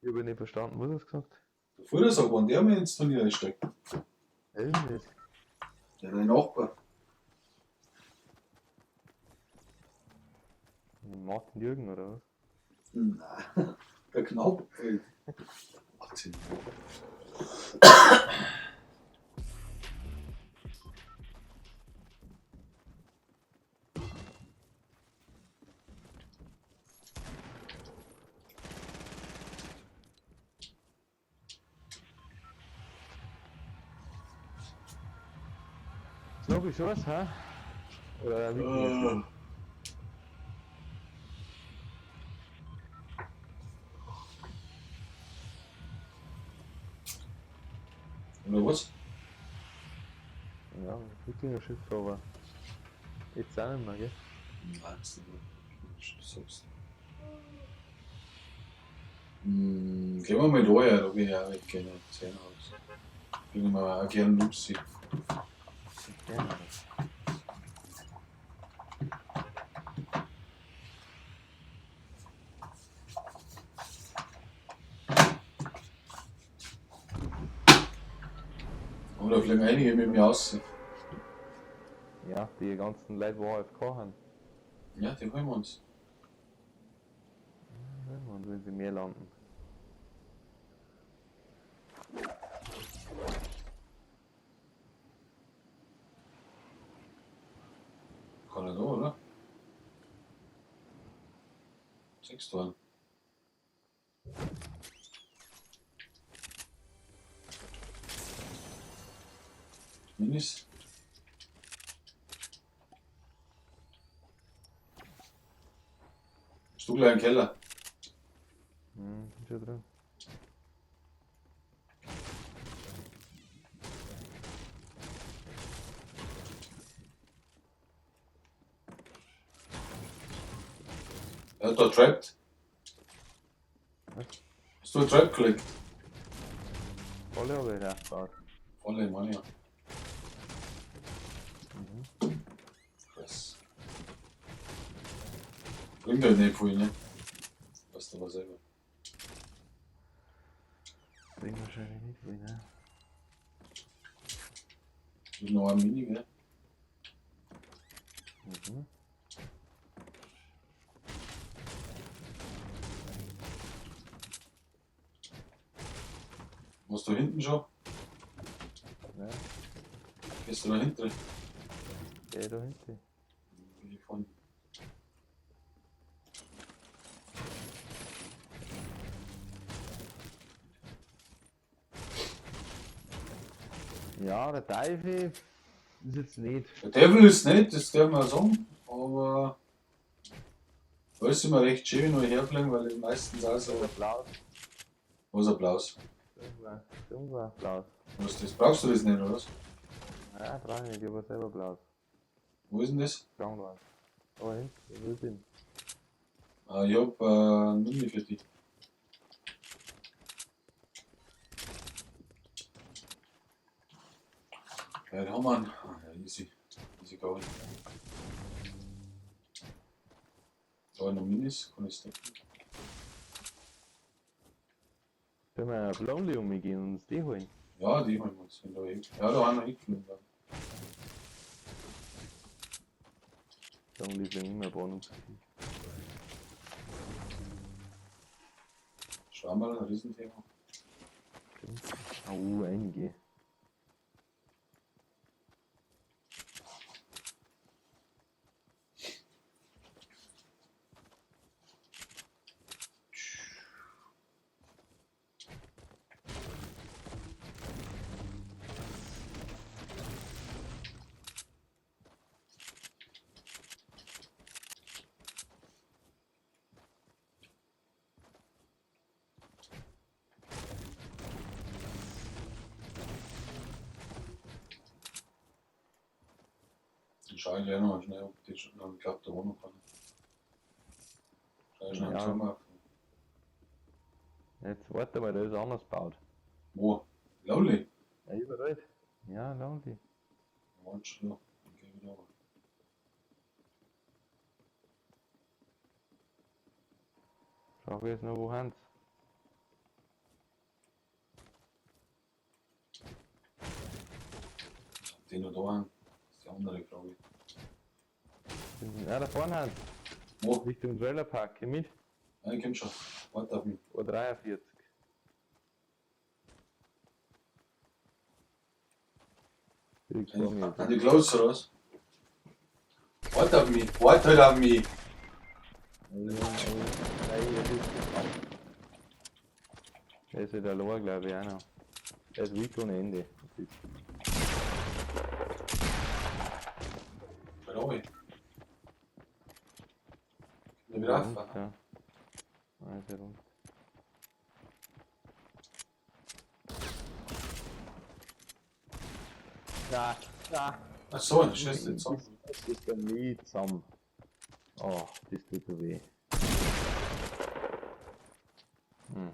Ich habe nicht verstanden, was hast du gesagt? Der Vorher sag, wann der mal ins Turnier einsteigt. Echt nicht. Ja, dein Nachbar. Martin Jürgen oder was? Nein, der Knapp. Ey. 18. Ist noch ein was, hä? Oder wie? Oder was? Ja, Wikinger-Schiff, aber jetzt auch nicht mehr, gell? Nein, das ist nicht. Du sagst. Gehen wir mal da her, da bin ich auch nicht gerne. Zehn aus. Bin ich mal auch gern Lucy. Ja. Aber da fliegen einige mit mir aus. Ja, die ganzen Leute, die AFK haben. Ja, die holen wir uns. Ja, und wenn sie mehr landen. Kann er da, oder? 6 Toren. Minis. Bist du gleich im Keller? Hm, ist schon drin. Er hat da trapped. Was? Hast du einen Trap gelegt? Volle habe ich aufgebaut. Volle, meine ja. Mhm. Krass. Bringt halt nicht viel, ne? Weißt du aber selber. Bringt wahrscheinlich nicht viel, ne? Mit noch einem Mini, gell? Mhm. Warst du hinten schon? Ja, Gehst du da hinten? geh da hinten. Bin ich vorne. Ja, der Teufel ist jetzt nicht. Der Devil ist nicht, das darf man sagen, aber da ist immer recht schön, wenn wir herfliegen, weil die meistens auch so. Applaus. Was Applaus? Irgendwo Applaus. Was ist das? Brauchst du das nicht, oder was? Ja, brauch ich nicht, ich hab selber Applaus. Wo ist denn das? Krankenwagen. Aber hinten, wo ist denn? Ah, ich hab einen Mini für dich. Ja, den haben wir einen. Ah, ja, easy. Easy going. Da noch Minis, kann ich stecken. Können wir auf Lonely umgehen und uns die holen? Ja, die holen wir uns. Wenn da hin. Ja, da haben wir hingeflogen. glaub ich. Lonely fliegen immer Bonus. Schwammerl, ein Riesenthema. Oh, einige. Dann schau ich gleich noch mal schnell, ob die schon. Ich glaube, da war noch keine. Schau ich schnell Ja. am Turm auf. Jetzt warte mal, da ist anders gebaut. Wo? Lonely? Ja, überall. Ja, Lonely. Warte schon noch. Dann geh ich wieder runter. Frage ist nur, wo haben's? Ob die noch da haben, ist die andere Frage. Ja, da vorne haben's. Wo? Richtung Trailerpark, geh mit. Ja, ich komm schon. Warte auf mich. O43. Direkt vor mir. An die Close, oder was? Warte auf mich. Warte halt auf mich. Nein, nein, er ist gefahren. Der ist wieder allein, glaube ich, auch noch. Der ist weak ohne Ende. Halt auf. Kommt er wieder rauf? Ja. Nein, ist ja rund. Na, na. Ach so, dann schießt jetzt zusammen. Das ist dann nie zusammen. Oh, das tut so weh. Hm.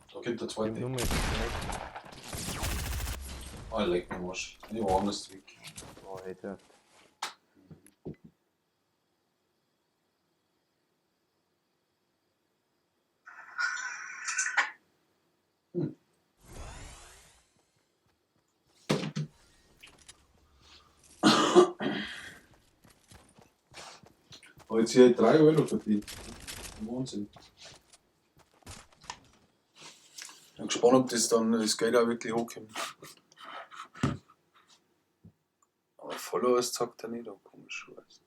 Da kommt der Die zweite. Nummer ist nicht. Ah, leck mich am Arsch. Ich war anders weg. Oh, hätte. Aber jetzt hier 3 Euro verdient. Wahnsinn. Ich bin gespannt, ob das dann das Geld auch wirklich hochkommt. Aber Followers zeigt er nicht an, komisch. Weiß.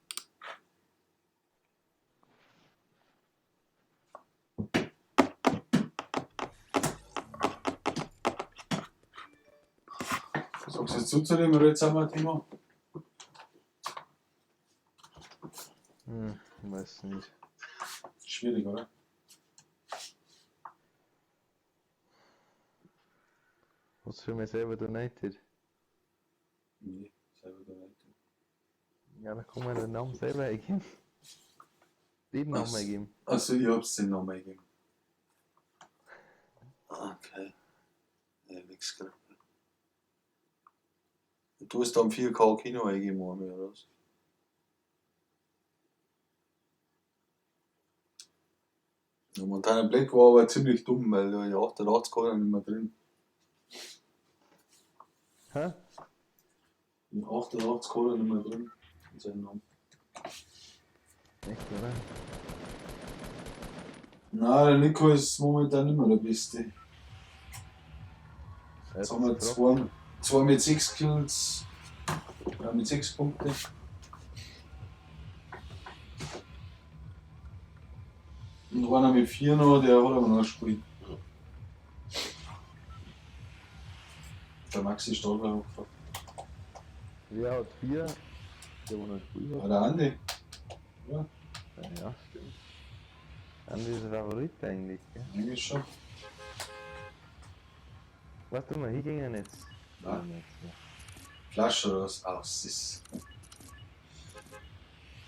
Sagst du jetzt zu dem Rätsel, Timo? Hm, weiß nicht. Schwierig, oder? Hast du schon mal selber donated? Nee, selber donated. Ja, da kann man den Namen selber eingeben. Den Namen eingeben. Also, ich hab's den Namen eingegeben. Okay. Ja, nix gekriegt. Und du hast dann 4K Kino eingegeben, einmal, oder was? Ja, Montana Black war aber ziemlich dumm, weil da die 88 hat er nicht mehr drin. Hä? Die 88 hat er nicht mehr drin. In seinem Namen. Echt, oder? Nein, der Nico ist momentan nicht mehr der Beste. Jetzt haben wir zwei mit 6 Kills, ja, mit 6 Punkten. Und einer mit 4 noch, der hat aber noch ein Spiel. Der Maxi Stadler hat gefragt. Wer hat 4? Der, wo noch ein Spiel hat. Ja, der Andi. Ja. Ja, stimmt. Andi ist der Favorit eigentlich, gell? Eigentlich schon. Weißt du mal, hingehen jetzt? Nein. Flasche oder was? Ah, es ist.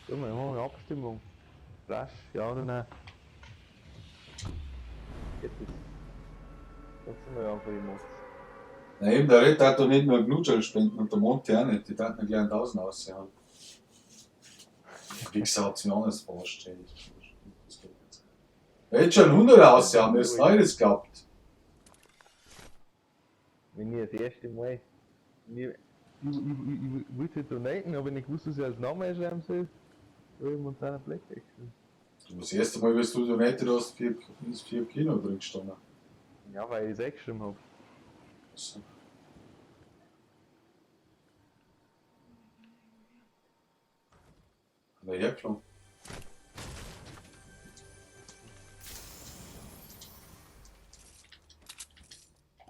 Du, wir machen eine Abstimmung. Flash, ja oder nein? Geht das? Das sind wir einfach im Mods. Na eben, der Red hat doch nicht nur Glutschel spenden und der Monty auch nicht. Die taten mir gleich einen 1000 raushauen. Wie gesagt, hat's mir anders vorgestellt. Das geht jetzt. Er hätte schon 100 raushauen müssen, hab ich das geglaubt. Wenn ich das erste Mal. Ich wollte donaten, aber ich nicht gewusst, dass ich als Name einschreiben soll. Da hab ich Montana Black wechseln. Du, das erste Mal, wenn du donated hast, ist 4 Kilo drin gestanden. Ja, weil ich es eingeschrieben hab. So. Hat er hergeflogen?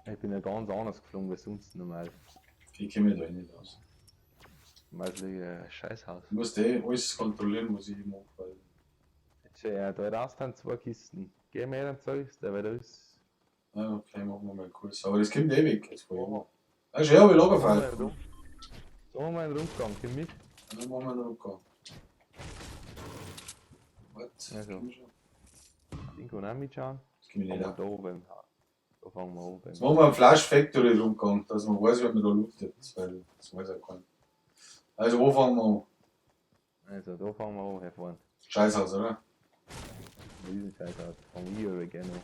Ich bin ja ganz anders geflogen als sonst normal. Ich kenne mich da eh nicht aus. Normal fliege ich ein Scheißhaus. Du musst eh alles kontrollieren, was ich mache, weil. Jetzt ja, da raus sind 2 Kisten. Geh mir dann zeigst du, weil da ist. Ah, okay, machen wir mal einen Kurs. Aber das kommt eh weg jetzt vor allem. Ah, schön, hab ich Lagerfeuer. So machen wir einen Rundgang, komm mit. Ja, dann machen wir einen Rundgang. Warte, Also. komm schon. Den kann auch mitschauen. Das komm ich nicht Fangen wir an. da oben. Da fangen wir an beim Jetzt machen wir einen Flash Factory Rundgang, dass man weiß, wenn man da lootet, weil das weiß ja keiner. Also, wo fangen wir an? Also, da fangen wir an, herfahren. Scheißhaus, oder? Riesen Scheißhaus. Fangen wir aber gerne an.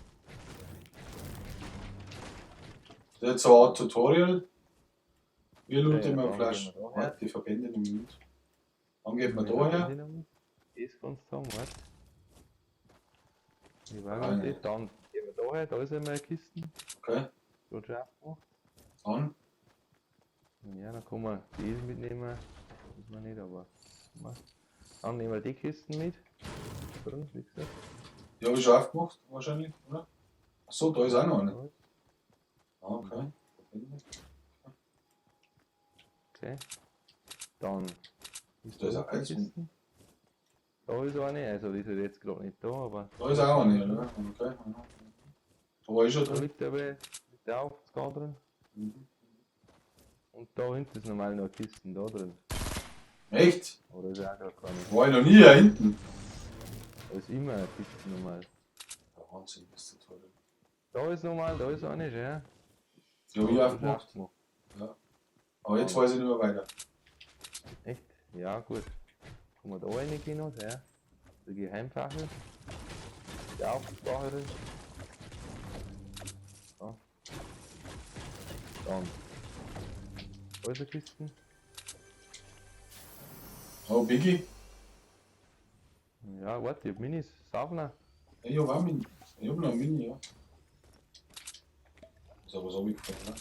Das ist jetzt so eine Art Tutorial. Wir looten Ja, ja, immer dann Flash. gehen wir da her. Warte, die Verbände nehmen wir mit. Dann geht man da her. Das kannst du haben, warte. Ich weiß Ah, nicht, dann gehen wir da her, da ist einmal eine Kiste. Okay. Da hat schon aufgemacht. Dann? Ja, dann kann man die mitnehmen. Muss man nicht, aber. Dann nehmen wir die Kisten mit. Drin, wie gesagt. Die habe ich schon aufgemacht, wahrscheinlich, oder? Achso, da ist auch noch eine. Ah, okay. Okay. Dann ist Da ist da auch eins. Kisten. Da ist eine, also die ist halt jetzt gerade nicht da, aber. Da ist auch eine, oder? Okay. Da war ich schon Da drin. liegt aber liegt der auch sogar drin. Mhm. Und da hinten ist normal noch Kisten da drin. Echt? Oder ist auch gar keine. War ich noch nie da hinten. Da ist immer eine Kiste normal. Der Wahnsinn, ist das toll. Da ist normal, da ist eine, ja. Die hab ich Da ist aufgemacht. aufgemacht. Ja. Aber jetzt weiß ich nicht mehr weiter. Echt? Ja, gut. Kann man da reingehen noch, ja. Die Geheimfache. Die Aufbache. So. Dann. Da ist eine Kiste. Oh, Biggie. Ja, warte, ich hab Minis. Saufner. Ja, ich hab auch Mini. Ich hab noch ein Mini, ja. Ist aber so mitgekommen, ne?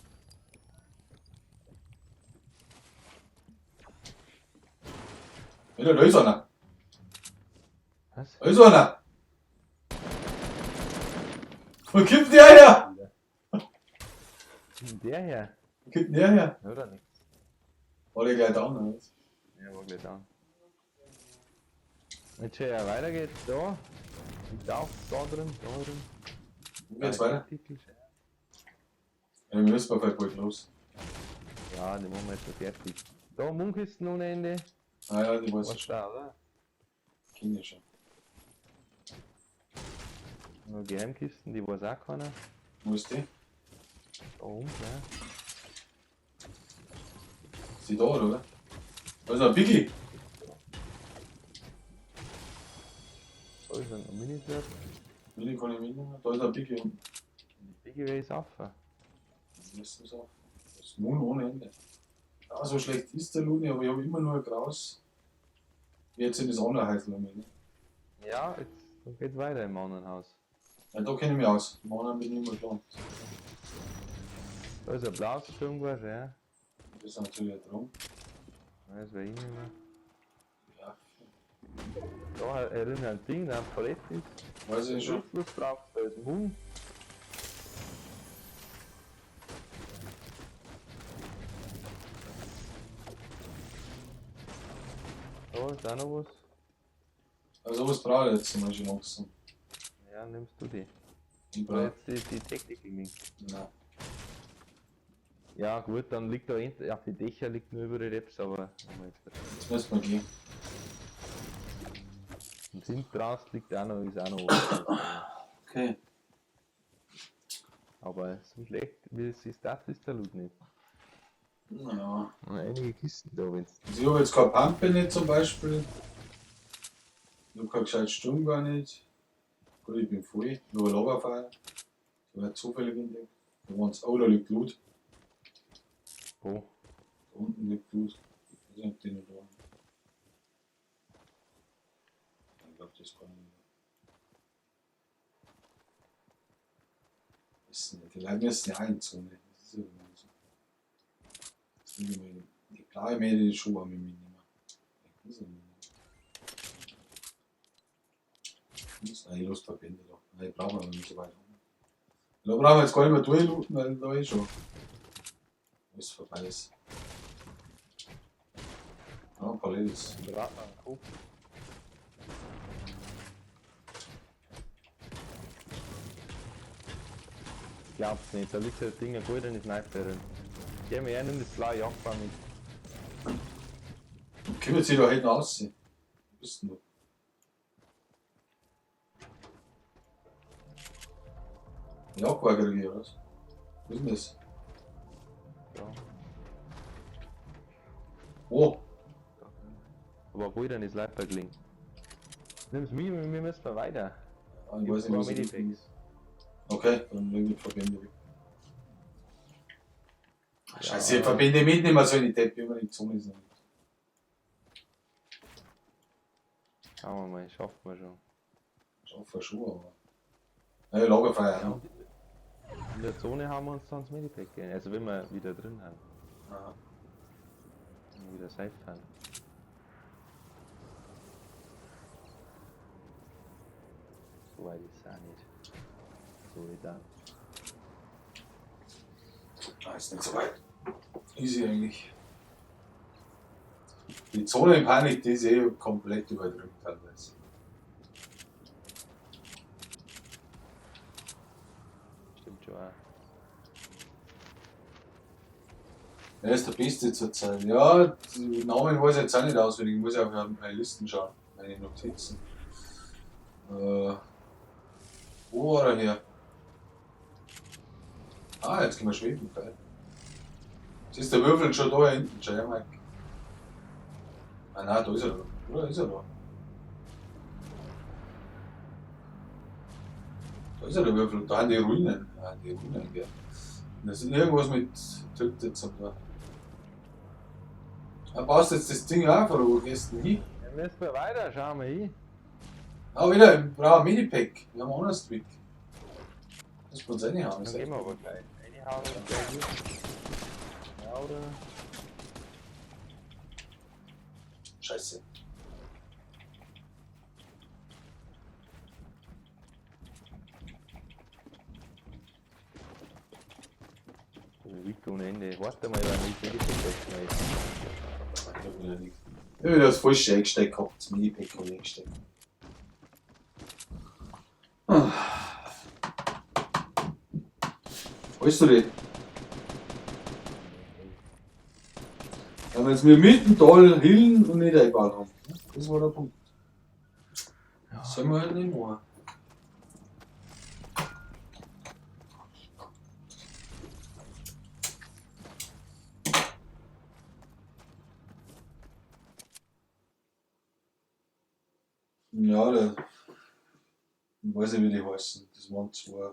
Wieder, da ist einer. Was? Da ist einer. Wo kommt der her? Der her? Wo kommt der her? Ja, oder nicht? War der gleich down, oder was? Ja, war gleich down. Jetzt schau ja, weiter geht's da. Liegt auch da drin, da drin. Wo geht's weiter? Titel. Ja, wir müssen vielleicht bald los. Ja, die machen wir jetzt noch fertig. Da, Munkisten ohne Ende. Ah ja, die weiß ich Was schon. da, oder? Kenn ich schon. Noch Geheimkisten, die weiß auch keiner. Wo ist die? Da oben, ne? Ist die da, oder? Da ist ein Biggie. Da ist ein Minislap. Mini kann ich mitnehmen. Da ist ein Biggie unten. Biggie ist auf. Das ist auch. Das ist Moon ohne Ende. Ja, so schlecht ist der Luni, aber ich habe immer nur Graus. Jetzt in das andere Häusl um mich, ne? Ja, jetzt geht's weiter im anderen Haus. Ja, da kenne ich mich aus. Im anderen bin ich immer klar. Da ist ein blaues Sturmgewehr, ja. Das ist natürlich ein Traum. Ja, Das wäre ich nicht mehr. Ja, Da erinnert ein Ding, da ein Palett ist. weiß ich schon. Schutzlust drauf, da ist ein Huhn. Da ist auch noch was. Also was brauche ich jetzt zum Beispiel langsam? Ja, nimmst du die. Ich Da brauche. jetzt die Tactical Mini. Nein. Ja gut, dann liegt da hinten, auf die Dächer liegt nur über die Reps, aber haben wir jetzt Jetzt müssen wir gehen. Und hinten raus liegt auch noch, ist auch noch was. Okay. Aber so schlecht wie es ist, das ist der Loot nicht. Naja. Und einige Kisten da, wenn's. Also ich habe jetzt keine Pampe nicht zum Beispiel. Ich habe kein gescheites Sturm gar nicht. Gut, ich bin voll. Nur ein Lagerfeuer. Das war zufällig entdeckt. Da waren's. Oh, da liegt Blut. Wo? Da unten liegt Blut. Ich weiß nicht, ob die noch da sind. Ich glaube, das kann ich nicht. Weiß nicht. Die Leute müssen ja auch in die Zone. Das ist ja immer so. Das will ich mir, die blaue Mädel, die Schuhe mit mitnehmen. Ich muss ja nicht. Muss eigentlich Lust Verbände da. Nein, ich brauche aber nicht so weit. Da brauchen wir jetzt gar nicht mehr durchlooten, weil da eh schon alles vorbei ist. Ja, ein paar Ladies. Ich glaub's nicht, da liegt das Ding ein goldenes Sniper drin. Geh mir her, nimm das blaue Jagdbahn mit. Können wir sie da hinten aussehen? Wo bist denn du? Jaguar krieg ich, oder was? Wo ist denn das? Ja. Wo? Aber goldenes Sniper gelingen. Nimm's mit, wir müssen weiter. Ah, ich weiß nicht, was ich Medipacks. Okay, dann nehme ich die Verbände weg. Ja. Scheiße, ich verbinde mitnehmen, so in die Depp, immer in die Zone sind. Schauen wir mal, schaffen wir schon. Schaffen wir schon, aber. Ja, Lagerfeuer, ja. In der Zone haben wir uns dann das Medipack gegeben. Also wenn wir wieder drin haben. Ja. Wenn wir wieder safe haben. So weit ist es auch nicht. So wie dann. Ah, ist nicht so weit. Easy eigentlich. Die Zone in Panik, die ist eh komplett überdrückt teilweise. Stimmt schon auch. Wer ist der Beste zurzeit? Ja, die Namen weiß ich jetzt auch nicht auswendig. Ich muss ja auf meine Listen schauen, meine Notizen. Wo war er her? Ah, jetzt können wir schweben, geil. Siehst du, der Würfel schon da hinten, schau her, Mike. Ah nein, da ist er da. Oder ist er da? Da ist er der Würfel. Da sind die Ruinen. Ah, die Ruinen, gell. Und das ist irgendwas mit Tilted zum da. Da baust jetzt das Ding auf, oder wo gehst du denn hin? Ja, müssen wir weiter, schauen wir hin. Ah, wieder, ich brauche ein Minipack. Wir haben auch noch ein Tweak. Das muss uns reinhauen. Dann gehen wir aber gleich. Reinhauen und gleich hier. Ja, oder? Scheiße. Wiegt ohne Ende. Warte mal, weil ich Medipack wegschmeißen. Ich hab wieder nichts. Ich hab wieder das falsche eingesteckt gehabt. Das Minipack hab ich eingesteckt. Weißt du die? Ja, wenn sie mir mitten toll hillen und nicht eingebaut haben. Das war der Punkt. Das sollen wir halt nicht machen. Ja, der, ich weiß nicht, wie die heißen. Das waren zwei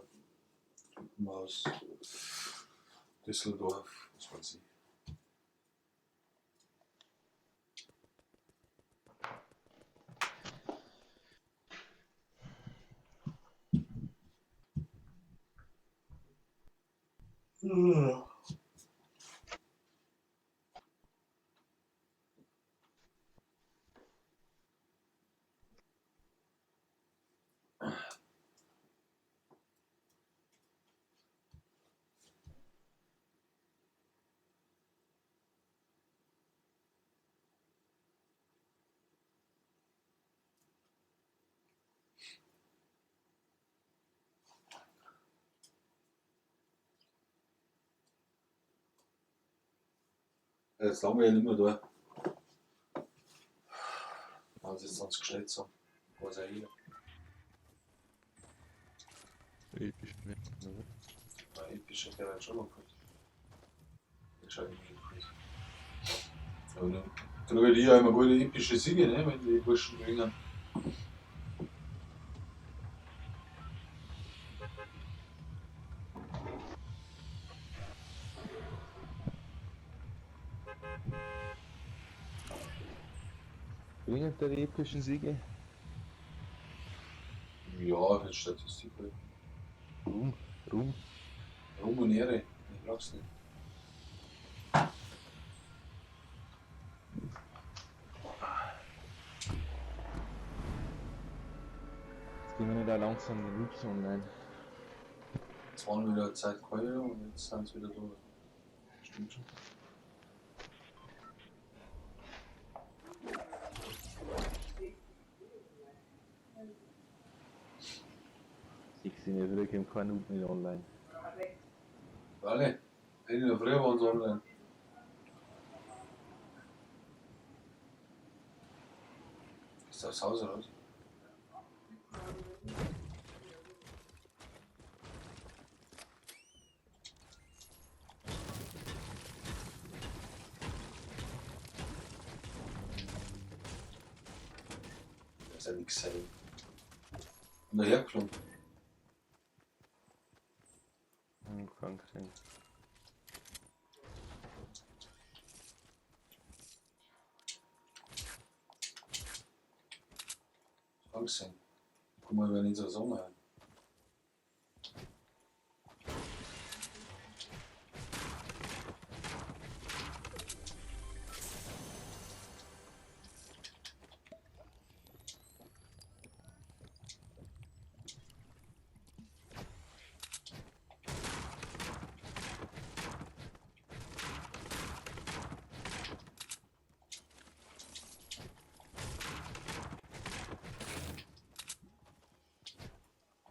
Typen aus Düsseldorf, was weiß ich. Jetzt lange ja nicht mehr da. Weil sie jetzt sonst gestellt haben. Weiß ja jeder. Episch, ne? Ja, episch hätte er halt schon mal gehabt. Den schau ich mir nicht. Aber dann kriege ich ja immer gute epische Siege, ne? Wenn die Burschen gewinnen. Gewinnen der epischen Siege? Ja, für die Statistik halt. Ruhm, Ruhm. Ruhm und Ehre. Ich brauch's nicht. Jetzt gehen wir nicht auch langsam die Noobs online. Jetzt waren wieder Zeit keine und jetzt sind sie wieder da. Stimmt schon. Ich sehe nicht, früher kommt kein Noob nicht online. Alle. In der Früh waren sie online. Ist das Haus raus? Das ist ja nichts sein. Und dahergeflogen. Krank sein. Krank sein. Guck mal, wenn ich so Sommer.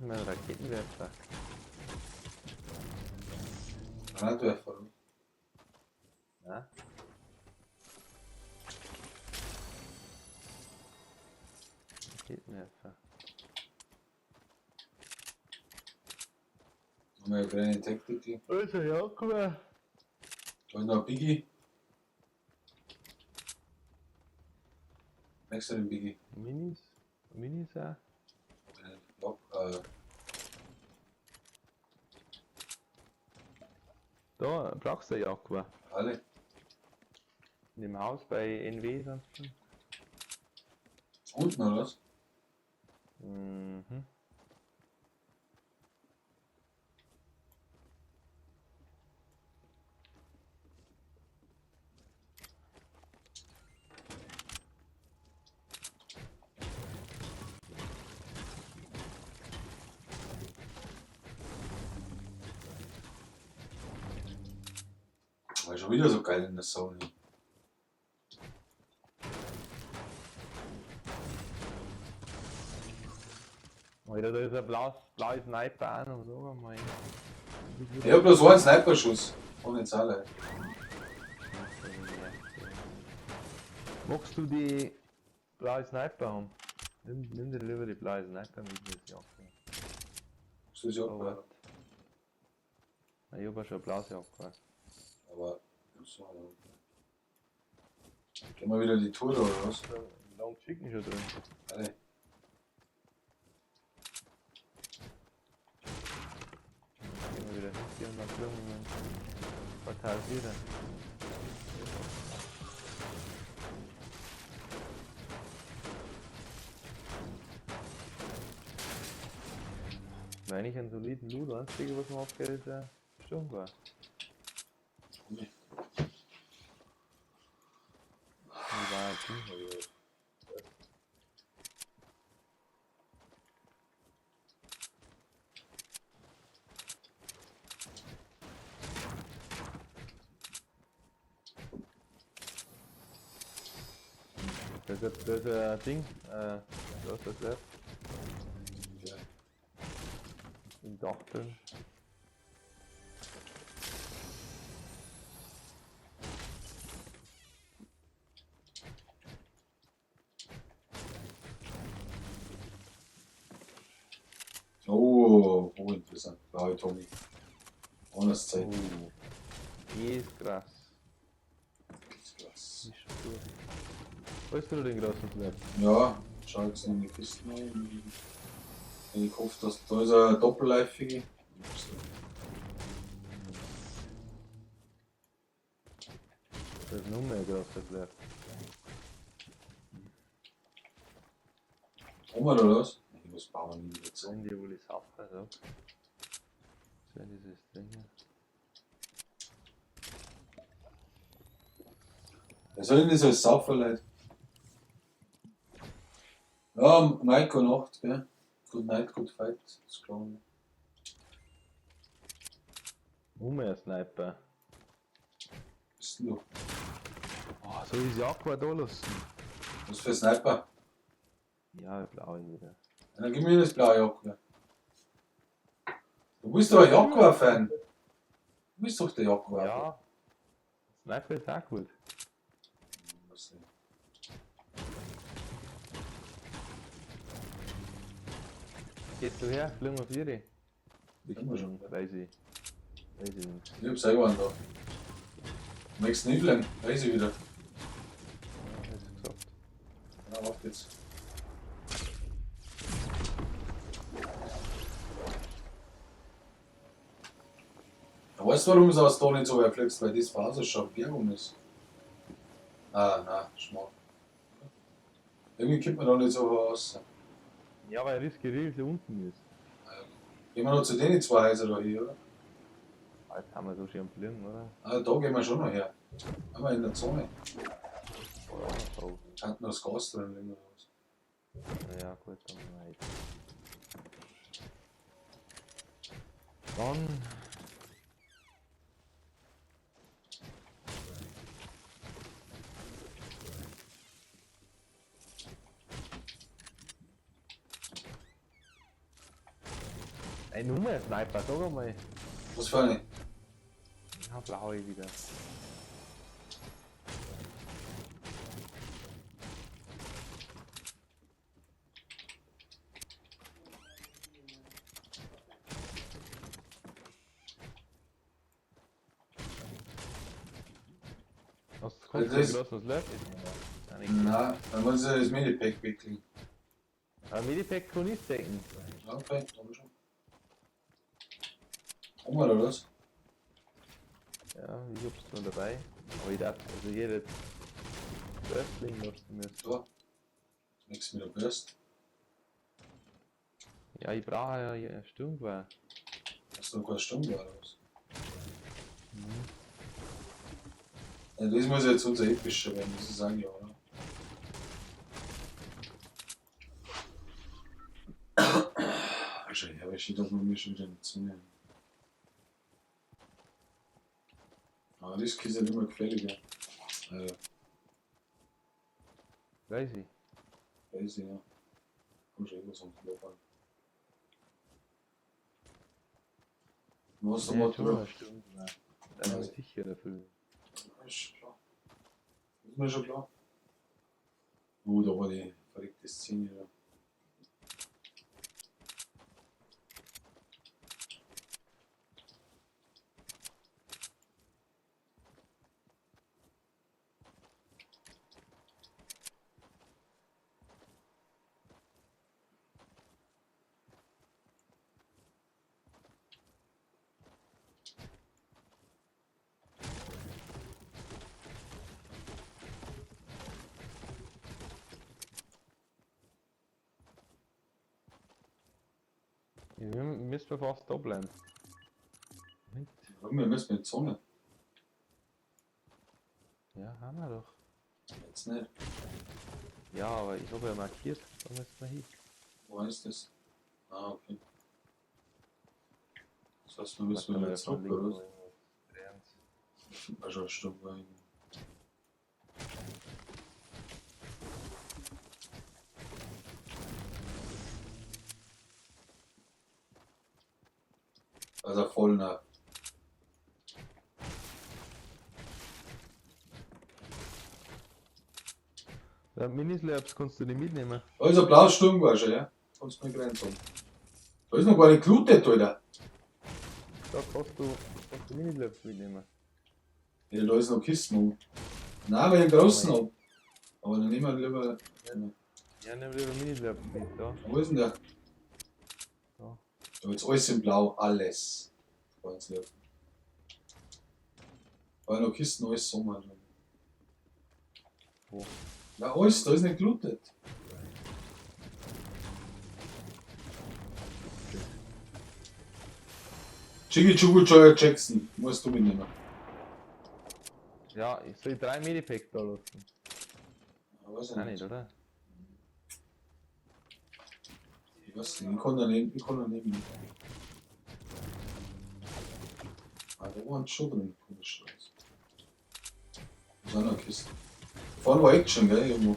Mein Raketenwerfer. Granatwerfer, oder? Ja. Raketenwerfer. Haben wir eine kleine Taktik. Also, ja, guck mal. Da ist noch ein Biggie. Merkst du den Biggie? Minis? Minis auch? Ja, Da brauchst du ja Jaguar. Alle. In dem Haus bei NW sonst schon. Unten oder was? Mhm. War schon wieder so geil in der Zone. Alter, da ist ein blaues Sniper auch noch, so mal. Ich hab bloß einen Sniper-Schuss. Kann nicht sein, Leute. Magst du die blaue Sniper haben? Nimm dir lieber die blaue Sniper mit mir, die Jacke. Das ist ja Oh, auch warte. Nein, ich hab ja schon eine blaue Jacke. Aber. So, ja. Gehen wir wieder die Tour da, oder was? Long Chicken schon drin. Alle. Gehen wir wieder hin und dann fliegen wir ins Quartal 4. Wenn ich einen soliden Loot einzige, was mir abgeht, ist ein Sturmgewehr. Nee. Ich war ein Ding, hab ich. Das ist ein Ding, was ist das wert? Ja. Im Dach drin. Oh, oh, interessant. Blaue Tommy. Anders Zeit. Oh. Die ist krass. Ist krass. Die ist schon gut. Weißt du den großen Slab? Ja, schau jetzt noch in die Kisten rein. Ich hoffe, dass da ist ein doppelläufige. Das ist noch mehr ein großer Slab. Oben oder was? Ich muss bauen nie wieder zu. Sollen die wohl die Sache, so. So dieses Ding hier. Wer soll denn das als Saufer, Leute? Ja, Maiko Nacht, gell? Good night, good fight. Ist klar. Ne? Noch mehr Sniper. Bist denn du? Oh, soll ich das Jaguar da lassen? Was für ein Sniper? Ja, blau wieder. Ja, dann gib mir das blaue Jaguar. Du bist doch ein Jaguar-Fan. Du bist doch der Jaguar. Ja. Sniper ist auch gut. Was denn? Gehst du her? Fliegen wir vier. Können wir schon. Weiß ich. Weiß ich nicht. Ich hab selber einen da. Möchtest du nicht fliegen? Weiß ich wieder. Ja, hast du gesagt. Ja, auf geht's. Ja, weißt du, warum es aus da nicht so weit fliegst? Weil das Phase schon Berg ist. Ah, nein, Schmarrn. Irgendwie kommt man da nicht so raus. Ja, weil Risky Reels hier unten ist. Gehen wir noch zu denen zwei Häuser da hier, oder? Ah, jetzt haben wir so schön am Fliegen, oder? Ah, da gehen wir schon noch her. Einmal in der Zone. Oder auch noch drauf. Hat noch das Gas drin liegen oder was? Ja, gut, dann weiter. Dann. Ein Nummer Sniper, sag einmal. Was für eine? Ja, blaue wieder. Hast du Das ist- das Slap? Nein, dann wollen sie das Medipack wickeln. Aber Medipack kann ich decken. Ja, okay, dann schon. Haben wir oder was? Ja, ich hab's schon dabei. Aber ich dachte, also jeder Burst liegen lassen müssen. Da. Nichts mit der Burst. Ja, ich brauche ja ein Sturmgewehr. Hast du noch keine Sturmgewehr oder was? Mhm. Ja, das muss jetzt unser epischer werden, das ist eigentlich auch, oder? Wahrscheinlich habe ich doch mir schon wieder eine Zunge. Aber das ist halt immer gefälliger. Weiß ich. Weiß ich, ja. Komm schon irgendwas am Klo an. Was Ja, der schon Motor? eine Stunde. Dann ist sicher dafür. Ist schon klar. Ist mir schon klar. Oh, da war die verrückte Szene da. Ja, wir müssen fast da bleiben. Moment. Warum? Wir müssen mit Sonne. Ja, haben wir doch. Jetzt nicht. Ja, aber ich habe ja markiert, da müssen wir hin. Wo ist das? Ah, okay. Das heißt, wir müssen Warte mal, wieder da zurück, vorne oder liegt was? noch irgendwas. War schon eine Stunde eigentlich. Also voll nah. Ja, Minislabs kannst du nicht mitnehmen. Da ist ein blaues Sturmgewehr schon, ja? Kannst du nicht reinkommen. Da ist noch gar nicht gelootet, Alter. Da kannst du Minislabs mitnehmen. Ja, da ist noch Kisten oben. Nein, weil ich den großen hab. Aber dann nehmen wir lieber. Ja, nimm lieber Minislabs mit, da. Wo ist denn der? Da. Da ist alles in Blau, alles. Ganz lieb. Weil noch Kisten, alles Sommer. Wo? Na, alles, da ist nicht gelootet. Jiggy Chugu Joya Jackson, musst du mitnehmen. Ja, ich soll 3 Medipacks da lassen. Ja, weiß ich Nein, nicht. nicht, oder? Ich weiß nicht, ich kann da nicht, ich kann da nicht mit. Ah, da waren schon drin, komisch. Das ist auch noch eine Kiste. Vorne war Action, gell, irgendwo.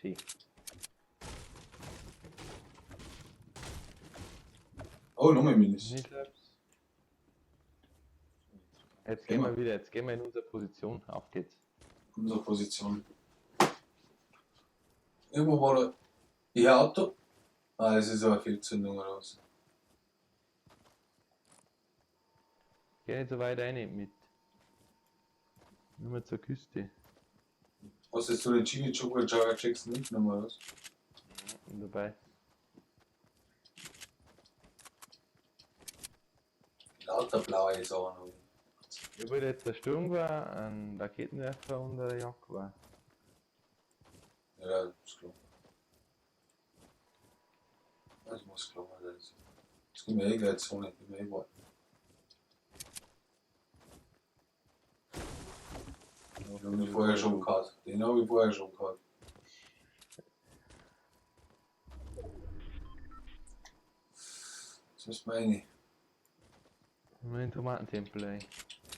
Schön. Oh, nochmal Minis. Minislabs. Jetzt gehen wir wieder, jetzt gehen wir in unsere Position. Auf geht's. Unsere Position. Irgendwo war da. Ihr Auto? Ah, es ist aber Fehlzündung oder was. Geh nicht so weit rein mit. Nur mal zur Küste. Hast jetzt du den Jiggy Chugu Joya Jackson mitgenommen, oder was? Und dabei. Lauter blaue Sachen. Ich wollte jetzt der Sturmgewehr, ein Raketenwerfer und ein Jagdgewehr. Ja, das ist klar. Das muss klar sein. Das gibt mir eh gleich Zone, ich bin mir eh warten. Den hab ich vorher schon gehabt. Den hab ich vorher schon gehabt. Das müssen wir rein. Nur in den Tomatentempel, ey.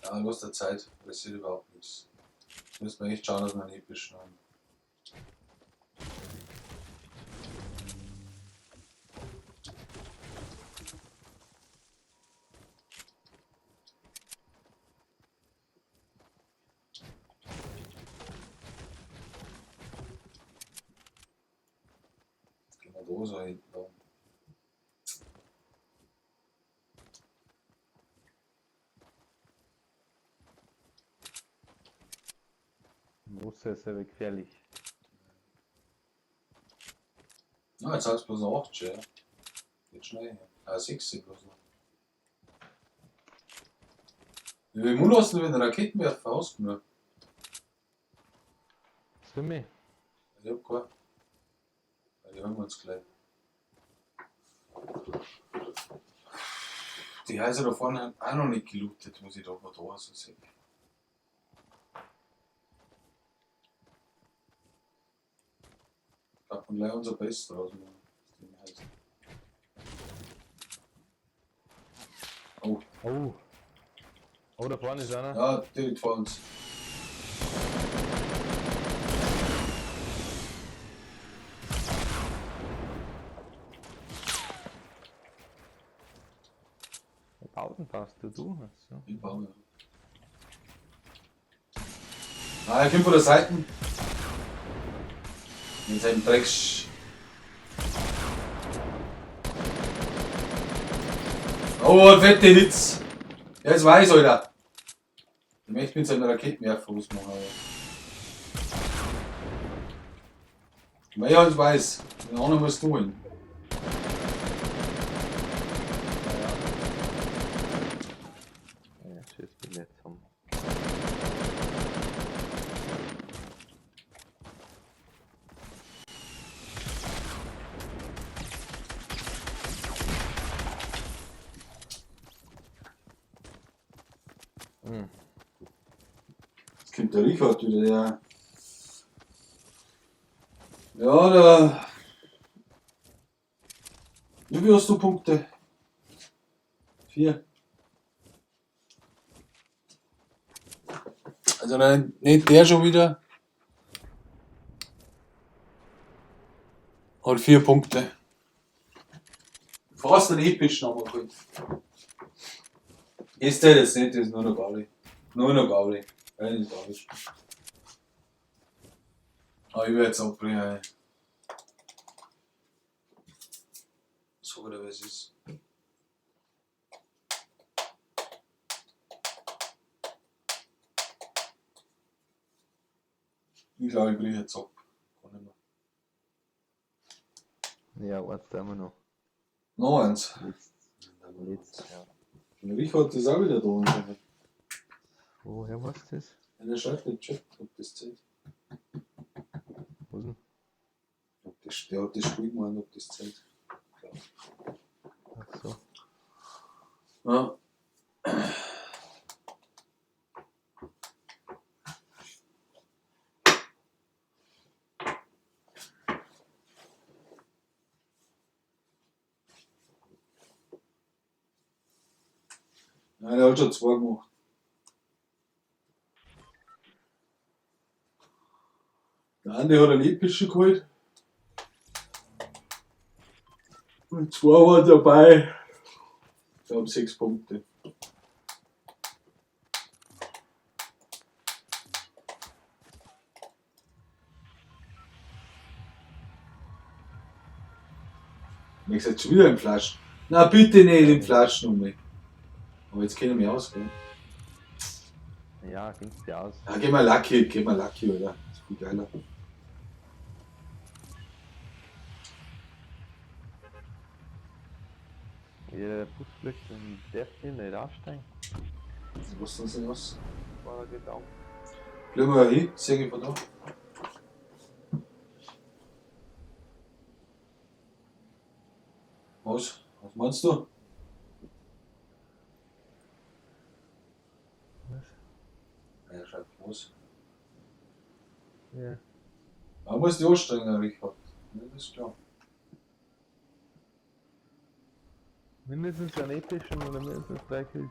Ja, los der Zeit, passiert überhaupt nichts. Jetzt müssen wir echt schauen, dass wir einen epischen haben. Gehen wir da so hinten da. Wasser ist aber gefährlich. Na, jetzt hat's bloß noch 8, ja. Geht schnell. Ah, 6 sind bloß noch. Wie viel Mund hast du denn, wenn der Raketenwerfer ausgenommen? Was für mich? Ich hab keinen. Ja, die holen wir uns gleich. Die Häuser da vorne haben auch noch nicht gelootet, muss ich da mal da so sehen. Ich glaub, man gleich unser Best draus machen. Oh, Oh. Oh, da vorne ist einer. Ja, direkt vor uns. Bauten passt du, du hast. So. Ich baue, ja. Ah, er kommt von der Seite. Mit seinem Drecks. Oh, fette Hits. Ja, jetzt weiß, Alter. Ich möchte mit seinem Raketenwerfer was machen. Alter. Ja, ich weiß. Den anderen musst du holen. Ja, schönes Billett haben. Hm. Jetzt kommt der Richard wieder, der. Ja, der. Wie viel hast du Punkte? 4. Also nein, nicht der schon wieder. Hat 4 Punkte. Fast einen epischen haben wir geholt. Ist der jetzt nicht, das ist nur noch Gaudi. Nur noch Gaudi. Nein, das ist Gaudi. Aber ich werde jetzt abbrechen. Ey. So oder was ist. Ich glaube, ich breche jetzt ab. Kann nicht mehr. Ja, eins da immer noch. Noch eins. Letzt, ja. Und Richard ist auch wieder da. anscheinend. Woher weißt du das? Ja, der schreibt im Chat, ob das zählt. Was denn? Ob das, der hat das Spiel gemeint, ob das zählt. Ach so. Ja. Nein, der hat schon zwei gemacht. Der Andi hat einen epischen geholt. Und zwei waren dabei. Wir haben 6 Punkte. Ich jetzt schon wieder in Flaschen. Na bitte nicht in Flaschen um mich. Aber jetzt kennen wir aus, gell? Ja, ging's dir aus. Ja, geh mal Lucky, oder? Das ist viel geiler. Jeder, der Bus fliegt, dann darf ich nicht aussteigen. Was ist denn aus? War der Gedanke. Fliegen wir hin, sehe ich von da. Was? Was meinst du? Was? Ja, schreibt was. Ja. Man muss die anstrengen, Richard. Ja, das ist klar. Mindestens einen epischen oder mindestens 3 Kills.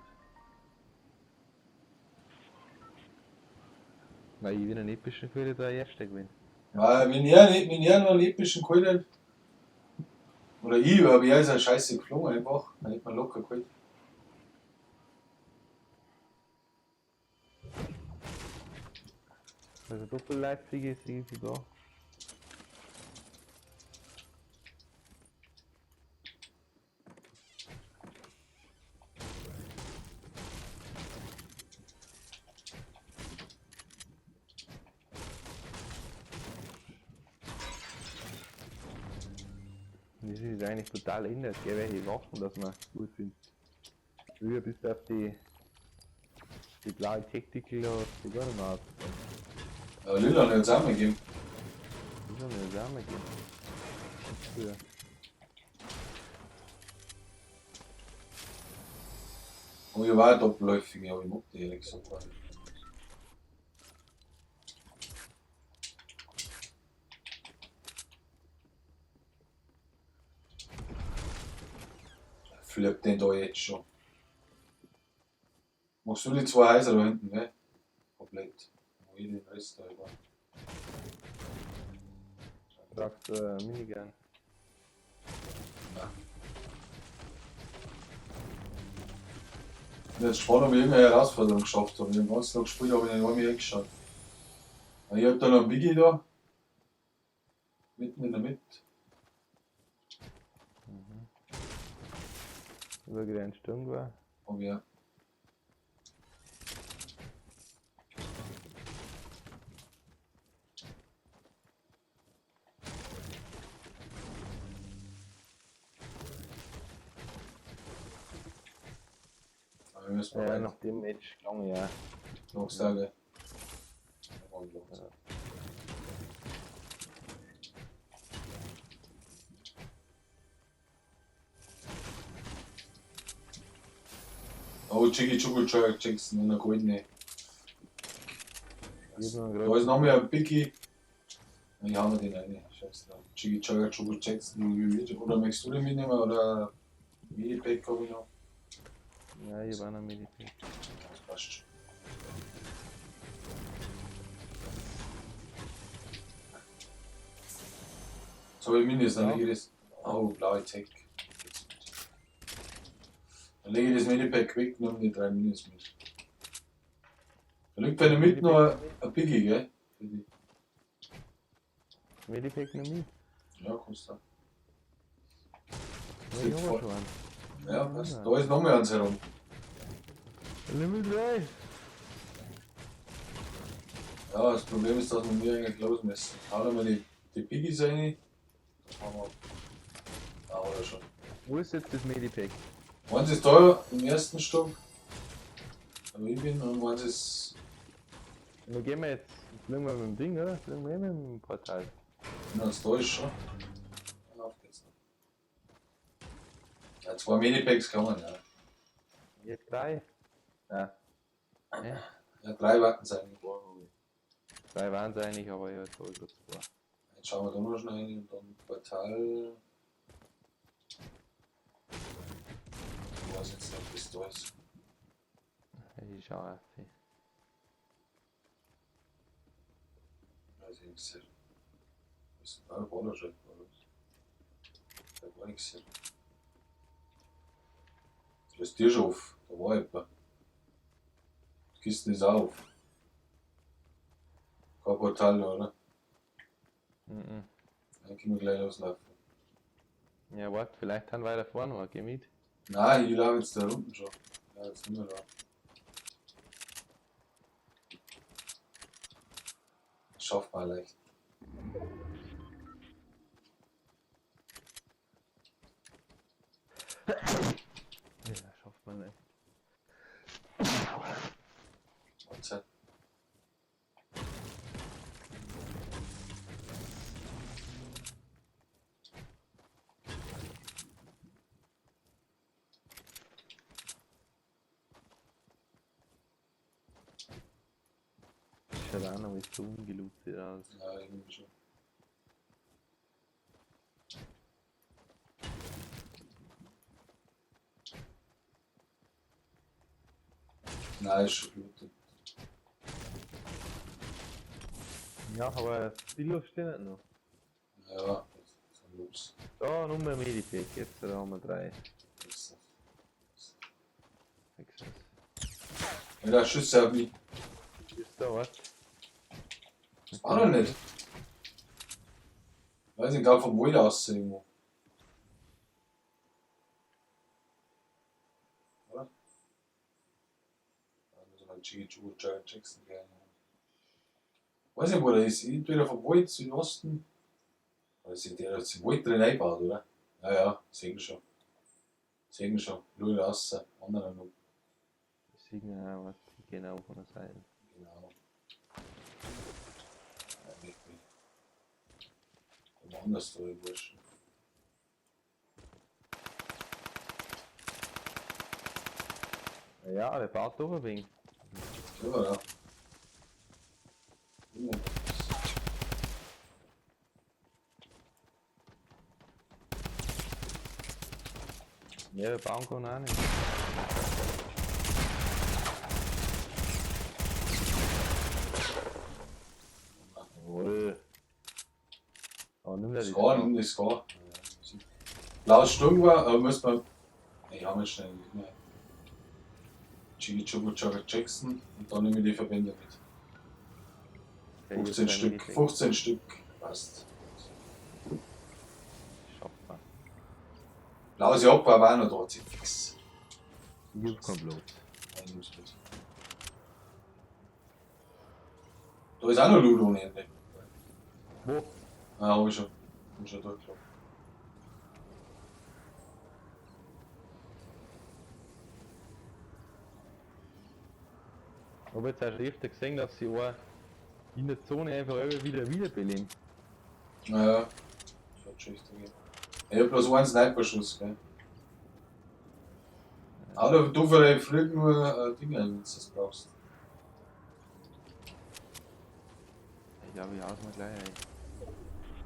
Weil ich will einen epischen Kill, der erste gewinnen. Ja, wenn er, nicht, wenn er noch einen epischen geholt hat, oder ich, aber er ist ja scheiße geflogen einfach, dann hätte man locker geholt. Also Doppelleipzig ist irgendwie da. Das ist eigentlich total ändert, gell, welche Waffen dass man gut findet. Früher bist du auf die blaue Tactical da hast du gar nicht mehr aufgefallen. Ja, Lila hat jetzt auch mal gegeben. Lila hat jetzt auch mal gegeben. Früher. Oh, ich war doppelläufig, aber ich mag die ehrlich gesagt gar nicht. Fliegt denn da jetzt schon? Machst du die zwei Häuser da hinten, ne? Komplett. Wo ich den Rest da über. Brauchst du Minigun? Nein. Ich bin jetzt gespannt, ob ich irgendeine Herausforderung geschafft habe. Ich habe den ganzen Tag gespielt, aber ich habe nicht eingeschaut. Ich hab da noch einen Biggie da. Mitten in der Mitte. Mhm. Über einen Sturm war. Oh ja. Aber wir müssen Ja, mal nach dem Match gegangen, ja. noch sagen. Ja. Oh, Jiggy Chugu Jerk Jackson in der goldene. Da ist noch mehr ein Biggie. Ich hau mir den rein. Scheiße. Jiggy Jugger Chugu Jackson. Oder möchtest du den mitnehmen? Oder Minipack habe ich noch. Ja, ich war noch Medipack. Das passt schon. So, ich Minis, dann lege ich das. Oh, blaue Tech. Dann lege ich das Medipack weg und nehme die drei Minis mit. Da liegt bei der Mitte noch ein Biggie, gell? Für die. Medipack noch mit? Ja, kommst du. Ja, ich hab schon einen. Ja, passt. Da ist noch mehr eins herum. Nimm mit rein. Ja, das Problem ist, dass wir mir eigentlich los müssen. Hau da mal die Biggies rein. Da haben wir. Da haben wir schon. Wo ist jetzt das Medipack? Eins ist da im ersten Stock. Da wo ich bin, und eins ist. Wo gehen wir jetzt? Fliegen wir mit dem Ding, oder? Fliegen wir eh mit dem Portal. Na, das da ist schon. Ja, auf geht's noch. Ja, zwei Medipacks kann man, ja. Jetzt drei. Ja. Ja. Ja, drei warten es eigentlich. Drei waren es eigentlich, aber ich habe gerade zwei. Jetzt schauen wir da noch schnell rein und dann Portal. Ich weiß jetzt nicht, was da ist. Ich schau auf. Weiß ich nicht. Was ist denn da? War da schon, oder? Ich hab gar nichts gesehen. Da ist die schon auf. Da war jemand. Die Kiste ist auch auf. Kein Portal da, oder? Mhm. Dann können wir gleich loslaufen. Ja, warte, vielleicht haben wir weiter vorne noch. Geh mit. Nein, ich laufe jetzt da unten schon. Ich laufe jetzt nicht mehr da. Das schafft man leicht. Ja, schafft man leicht. Mahlzeit. Schaut auch noch so ungelootet aus. Ja, irgendwie schon. Nein, ist schon gelootet. Ja, aber die Luft steht nicht noch. Ja, das ist ein Los. Da, Nummer Medipack, jetzt da haben wir drei. Das Sechs. Ja, da Schüsse auf mich. Ist da was? Das war doch nicht. Weiß nicht, gerade vom Wald aus irgendwo. Oder? Da muss man Jiggy Choo Jackson gerne. Weiß nicht, wo der ist. Entweder vom Wald, Südosten. Oder sind der jetzt im Wald drin eingebaut, oder? Ja, ja, sehen schon. Sehen schon. Schau raus. Anderen noch. Sehen wir auch was, genau von der Seite. Genau. Ja, nicht mehr. Woanders da, ich wurscht. Ja, der baut doch ein wenig. Ja, ja. Ja, wir bauen kann auch nicht. Die Score. Blaues Sturmgewehr, aber müssen wir. Ich hab jetzt schnell nicht mehr. Chigi Chogo Chugga Jackson und dann nehme ich die Verbände mit. Ja, ich hab 15 drei Stück, Medipacks. 15 Stück, passt. Schafft man. Blaues Jaguar war auch noch da, ziemlich fix. Ich hab kein Blut. Nein, nimm's mit. Da ist auch noch Loot ohne Ende. Wo? Ah, hab ich schon. Bin schon durchgelaufen. Hab jetzt auch schon öfter gesehen, dass sie auch in der Zone einfach immer wieder wiederbeleben. Naja, das wird schon richtig gehen. Ich hab bloß einen Sniper-Schuss, gell. Aber du vielleicht fliegen nur Dinge, wenn du das brauchst. Ich glaube, ich hau's mir gleich ein.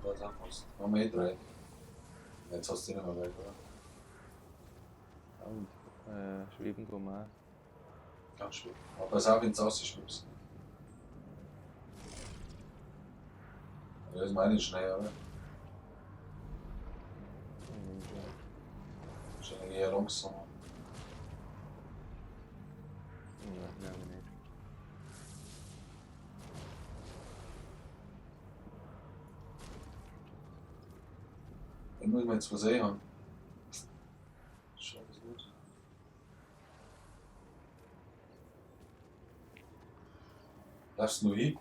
Da ist auch was. Haben wir eh drei. Jetzt hast du den nicht mehr weg, oder? Ja, und schweben kann man auch. Ganz schön. Aber pass auf, wenn du rausschwimmst. Das ist meine schnell, oder? Schon eher langsam. Ja, glaube ich nicht. Den muss man jetzt versehen haben. Schon ist gut. Darfst du noch hin?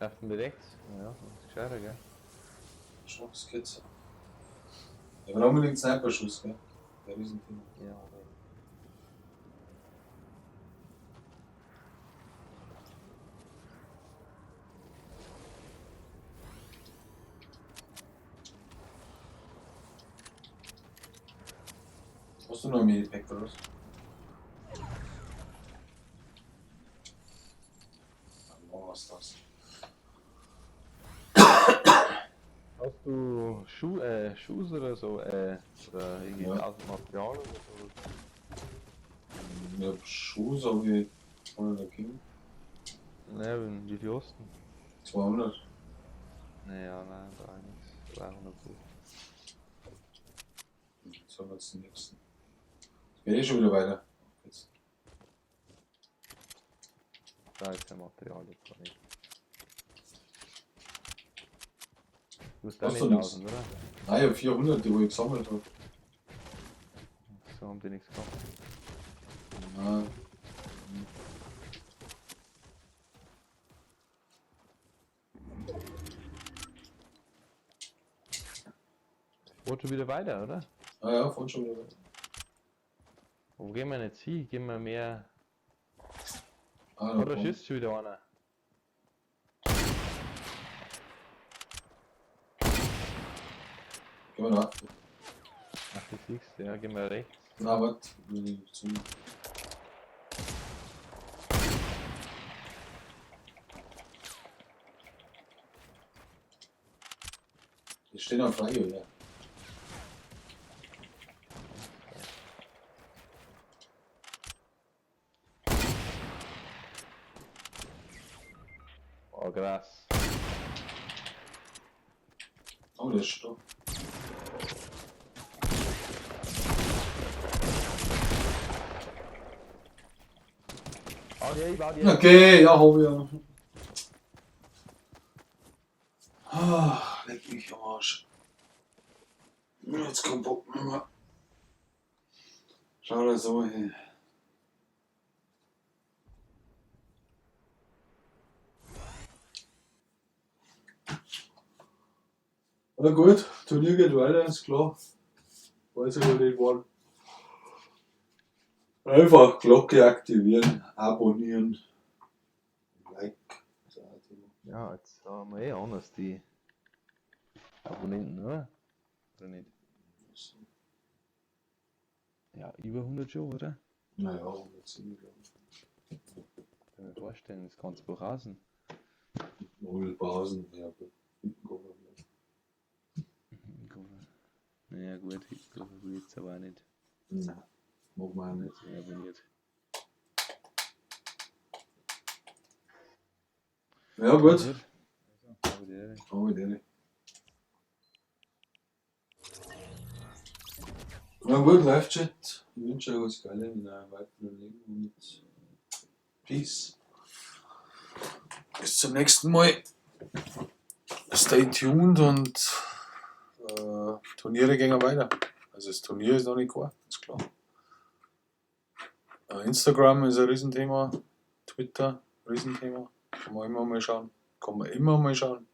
Laufen wir rechts? Ja, das ist gescheiter, gell? Schwachskizze. Ja, aber unbedingt Sniper-Schuss, gell? Der Riesenthema. Ja, aber. Hast du noch ein Medipack oder was? Was ist das? Hast du Schuhe oder so, oder irgendwie Ja. 1000 Material oder so? Ich hab Schuhe, so wie 100 Kilo. Naja, wie viel hast du? 200. Naja, nein, da nichts. 250. Jetzt haben wir jetzt den nächsten. Jetzt geht eh schon wieder weiter. Jetzt. Da ist kein Material jetzt gar nicht. Du hast da Hast nicht du nichts? 1000, oder? Nein, ich hab 400, die wo ich gesammelt hab. So haben die nichts gehabt. Nein. Fährt schon wieder weiter, oder? Ah ja, fahren schon wieder weiter. Wo gehen wir jetzt hin? Gehen wir mehr. Ah, Oh, da komm. schießt schon wieder einer. Gehen wir nach. Ach, das siehst du, ja, gehen wir rechts. Na, warte. Zum. Die stehen am Freie wieder. Oh, krass. Oh, der ist schon da. Oh, die, ich bau die. Okay, ja, hab ich ja. Ah, leck mich am Arsch. Jetzt kommt Bock nicht mehr. Schau dir so hin. Na gut, Turnier geht weiter, ist klar. Weiß ich noch nicht wann. Einfach Glocke aktivieren, abonnieren, Like. Ist auch ein Thema. Ja, jetzt haben wir eh anders die Abonnenten, oder? Oder nicht? Ja, über 100 schon, oder? Naja, 107, glaube ich. Kann ich mir vorstellen, das kannst du rasen. Null Pausen, ja gut. Hinten kommen wir vielleicht. Naja, gut, ich glaube jetzt aber auch nicht. Nein, mag man auch nicht. Jetzt abonniert. Ja, gut. Also, aber die Aber die. Na gut, Live-Chat. Ich wünsche euch was Geiles in eurem weiteren Leben und Peace. Bis zum nächsten Mal. Stay tuned und Turniere gehen weiter. Also das Turnier ist noch nicht klar, ist klar. Instagram ist ein Riesenthema, Twitter, Riesenthema. Kann man immer mal schauen. Kann man immer mal schauen.